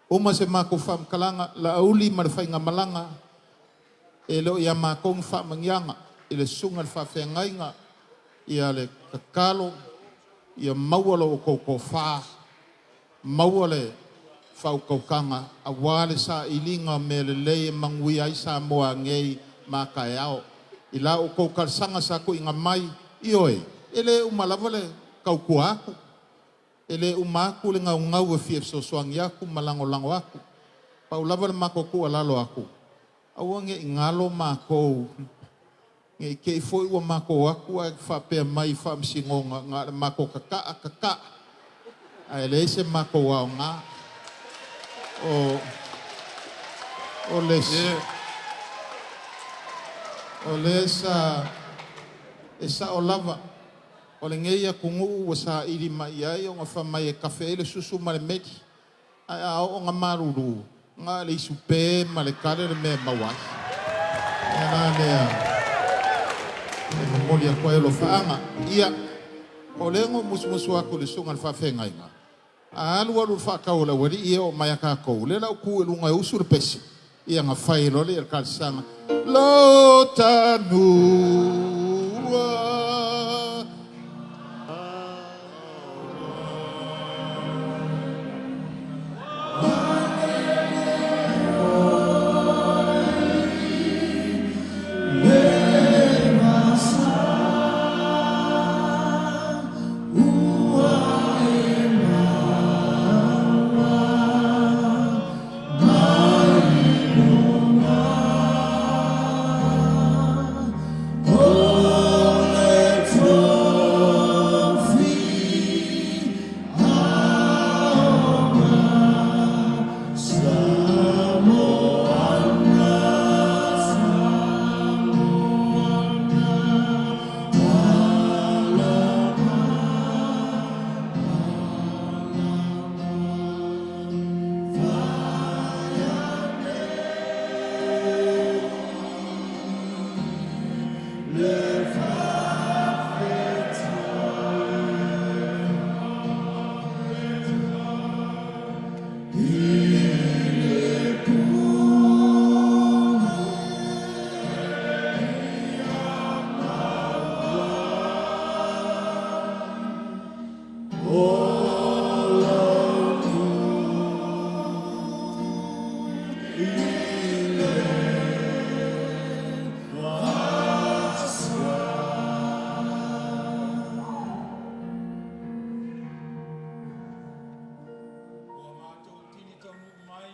I: Uma se matou faamatalaga, Laauli ma le faigamalaga, e le o ia matou ni faamanuiaga i le susuga i le faafeagaiga, ia le tatalo ia maua lo outou tofa, maua le faautautaga aua le sailiga o mea lelei e manuia ai Samoa nei ma a taeao. I la outou talosaga sa tuuina mai, ioe, e le uma lava le tautua atu, e le uma atu le naunau e fia fesoasoani atu ma lagolago atu. Pau lava le matou tuualalo atu, aua ne i galo matou, ne i te i foi ua matou o atu ae faapea mai i faamasinoga na o le matou tataa tataa ae leai se matou aoga. O, o le, o lea sa, e sao lava, o lenei atunuu ua saili mai i ai ona fai mai e tafe ai le susu ma le meli. Ae a oo ina malulu,
R: Na le isu pe ma le kale le mea e maua ai. O le mea la lea e momoli atu ai alofaaga. Ia, o lea na ou musumusu atu i le susuga i le faafeagaiga, a alu alu i le faatau a le aualii ia e oo mai ia tatou, o lea o le a ou tu i luga e usu le pese, ia ona fai ai loa lea o le talosaga. Lo tanua.
U: Ua matou tili taunuu mai,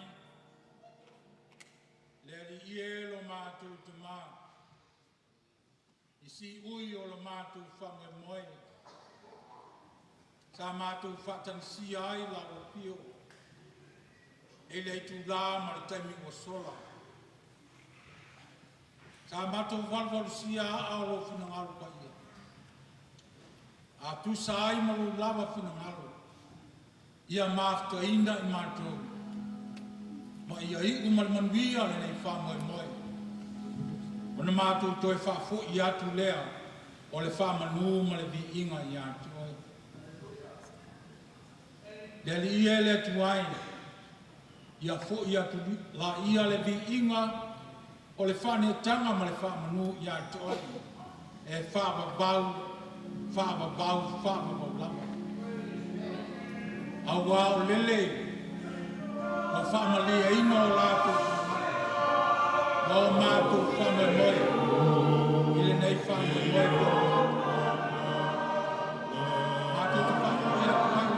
U: le Alii e lo matou Tama, i siui o le matou faamoemoe, sa matou faatagisia ai lau afio i le itulā ma le taimi ua sola. Sa matou valuvalusia aa o lou finagalo paia, a tusa ai ma lou lava finagalo, ia mafutaina i matou, ma ia iu ma le manuia lenei faamoemoe, ona matou toe faafoi atu lea o le faamanu ma le viiga ia te Oe. Le Alii e, le Atua e, ia foi atu laia le viiga o le faaneetaga ma le faamanu ia te Oe, e faavavau, faavavau, faavavau lava. Aua o lele ua faamalieina o latou finagalo ma o matou faamoemoe i lenei faamoemoe po o le matou te faafoi atu ai le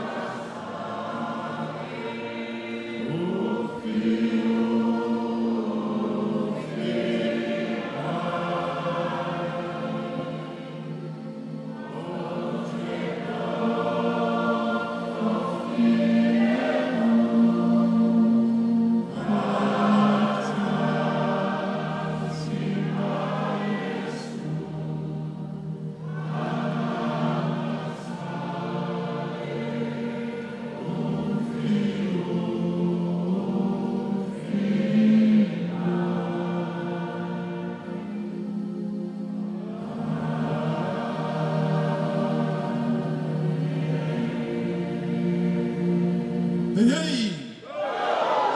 L: Hei hei!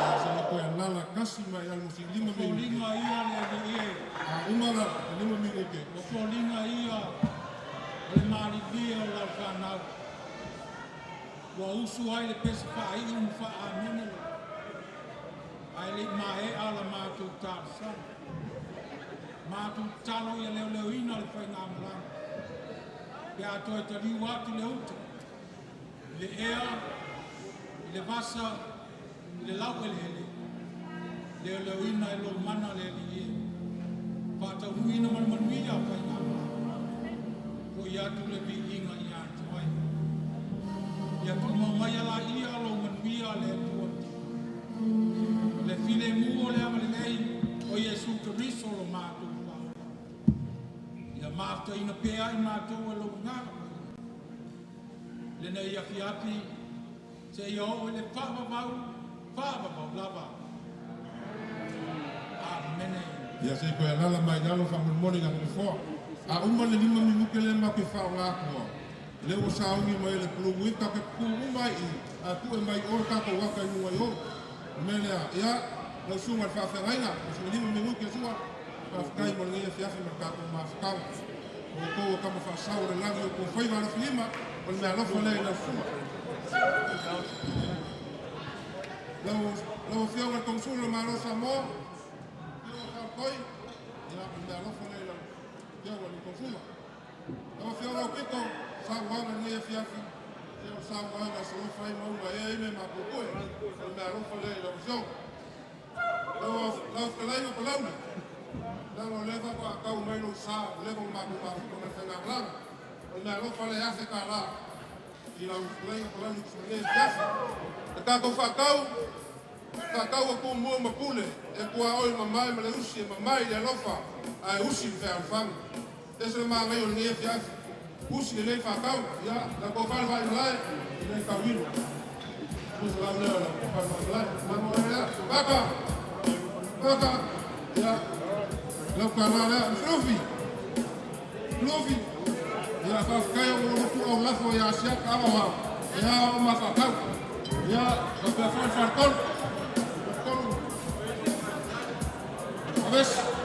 L: Ia sa koe alala kasi mai al mosi lima
U: O foliga ia le Alii e.
L: A uma la 5 minute.
U: O foliga ia o le malilie o lau fanau. Ua usu ai le pese faaiu ma faaamene le. Ae le i maea la matou talosaga. Matou tatalo ia leoleoina le faigamalaga. Pe a toe taliu atu le uta, i le ea, i le vasa, i le laueleele, leoleoina e lou mana le Alii e. Faataunuuina ma le manuia faigamalaga. Fo'i atu le viiga ia te Oe. Ia tumau mai laia lou manuia le Atua. Le filemu o le agalelei o Iesu Keriso lo matou Faaola. Ia mafutaina pea i matou e lou Agaga Paia. Lenei afiafi, seia oo i le faavavau, faavavau lava.
L: Ia se i toe alaala mai i lalo faamolemole i lana nofoa. A uma le 5 minute lea matou te faaaoga atua, lea ua sauni mai e le Blue Whip, tatou te tutu uma ai i i, ae pue mai o le tatou ata i luga i o. O le mea lea, ia, lau susuga i le faafeagaiga, o sina 5 minute sua, faafetai mo lenei afiafi ma le tatou mafutaga. O outou o tama faasao o le lagi o outou faiva alofilima, o le meaalofa lea i lau susuga. Lau, lau Afioga i le Konesula o le Malo o Samoa, Afioga Faafoi, ia, o le meaalofa lea i lau Afioga i le Konesula. Lau Afioga Aupito, saunoaga i lenei afiafi, ia o le saunoaga e solofa ai mauga e ea ai mea mapuepue. O le meaalofa lea i lau Afioga. Lau, lau fetalaiga Palauli, leaga o lea faatoa tau mai lou sa, ua leva ona matou mafuta mai le faigamalaga. O le meaalofa lea e $1,000 i lau fetalaiga Palauli i lenei afiafi. Le tatou faatau, faatau o Tumua ma Pule, e tuaoi mamae ma le usi, e mamae i le alofa, ae usi i le fealofani. Ese le manaia o lenei afiafi. Usi lelei faatau, ia, lau tofa le vaimalae, e le tauilo. Tusa lau lea o lau tofa le vaimalae. Mamo lea, baka, baka, ia, lau tala lea, Lufilufi, Lufilufi, ia, faafetai o lotu au lafo ia Asiata awa wau, ia o mafaatau. Ia, faapea foi le faletolu, faletolu, Avesi.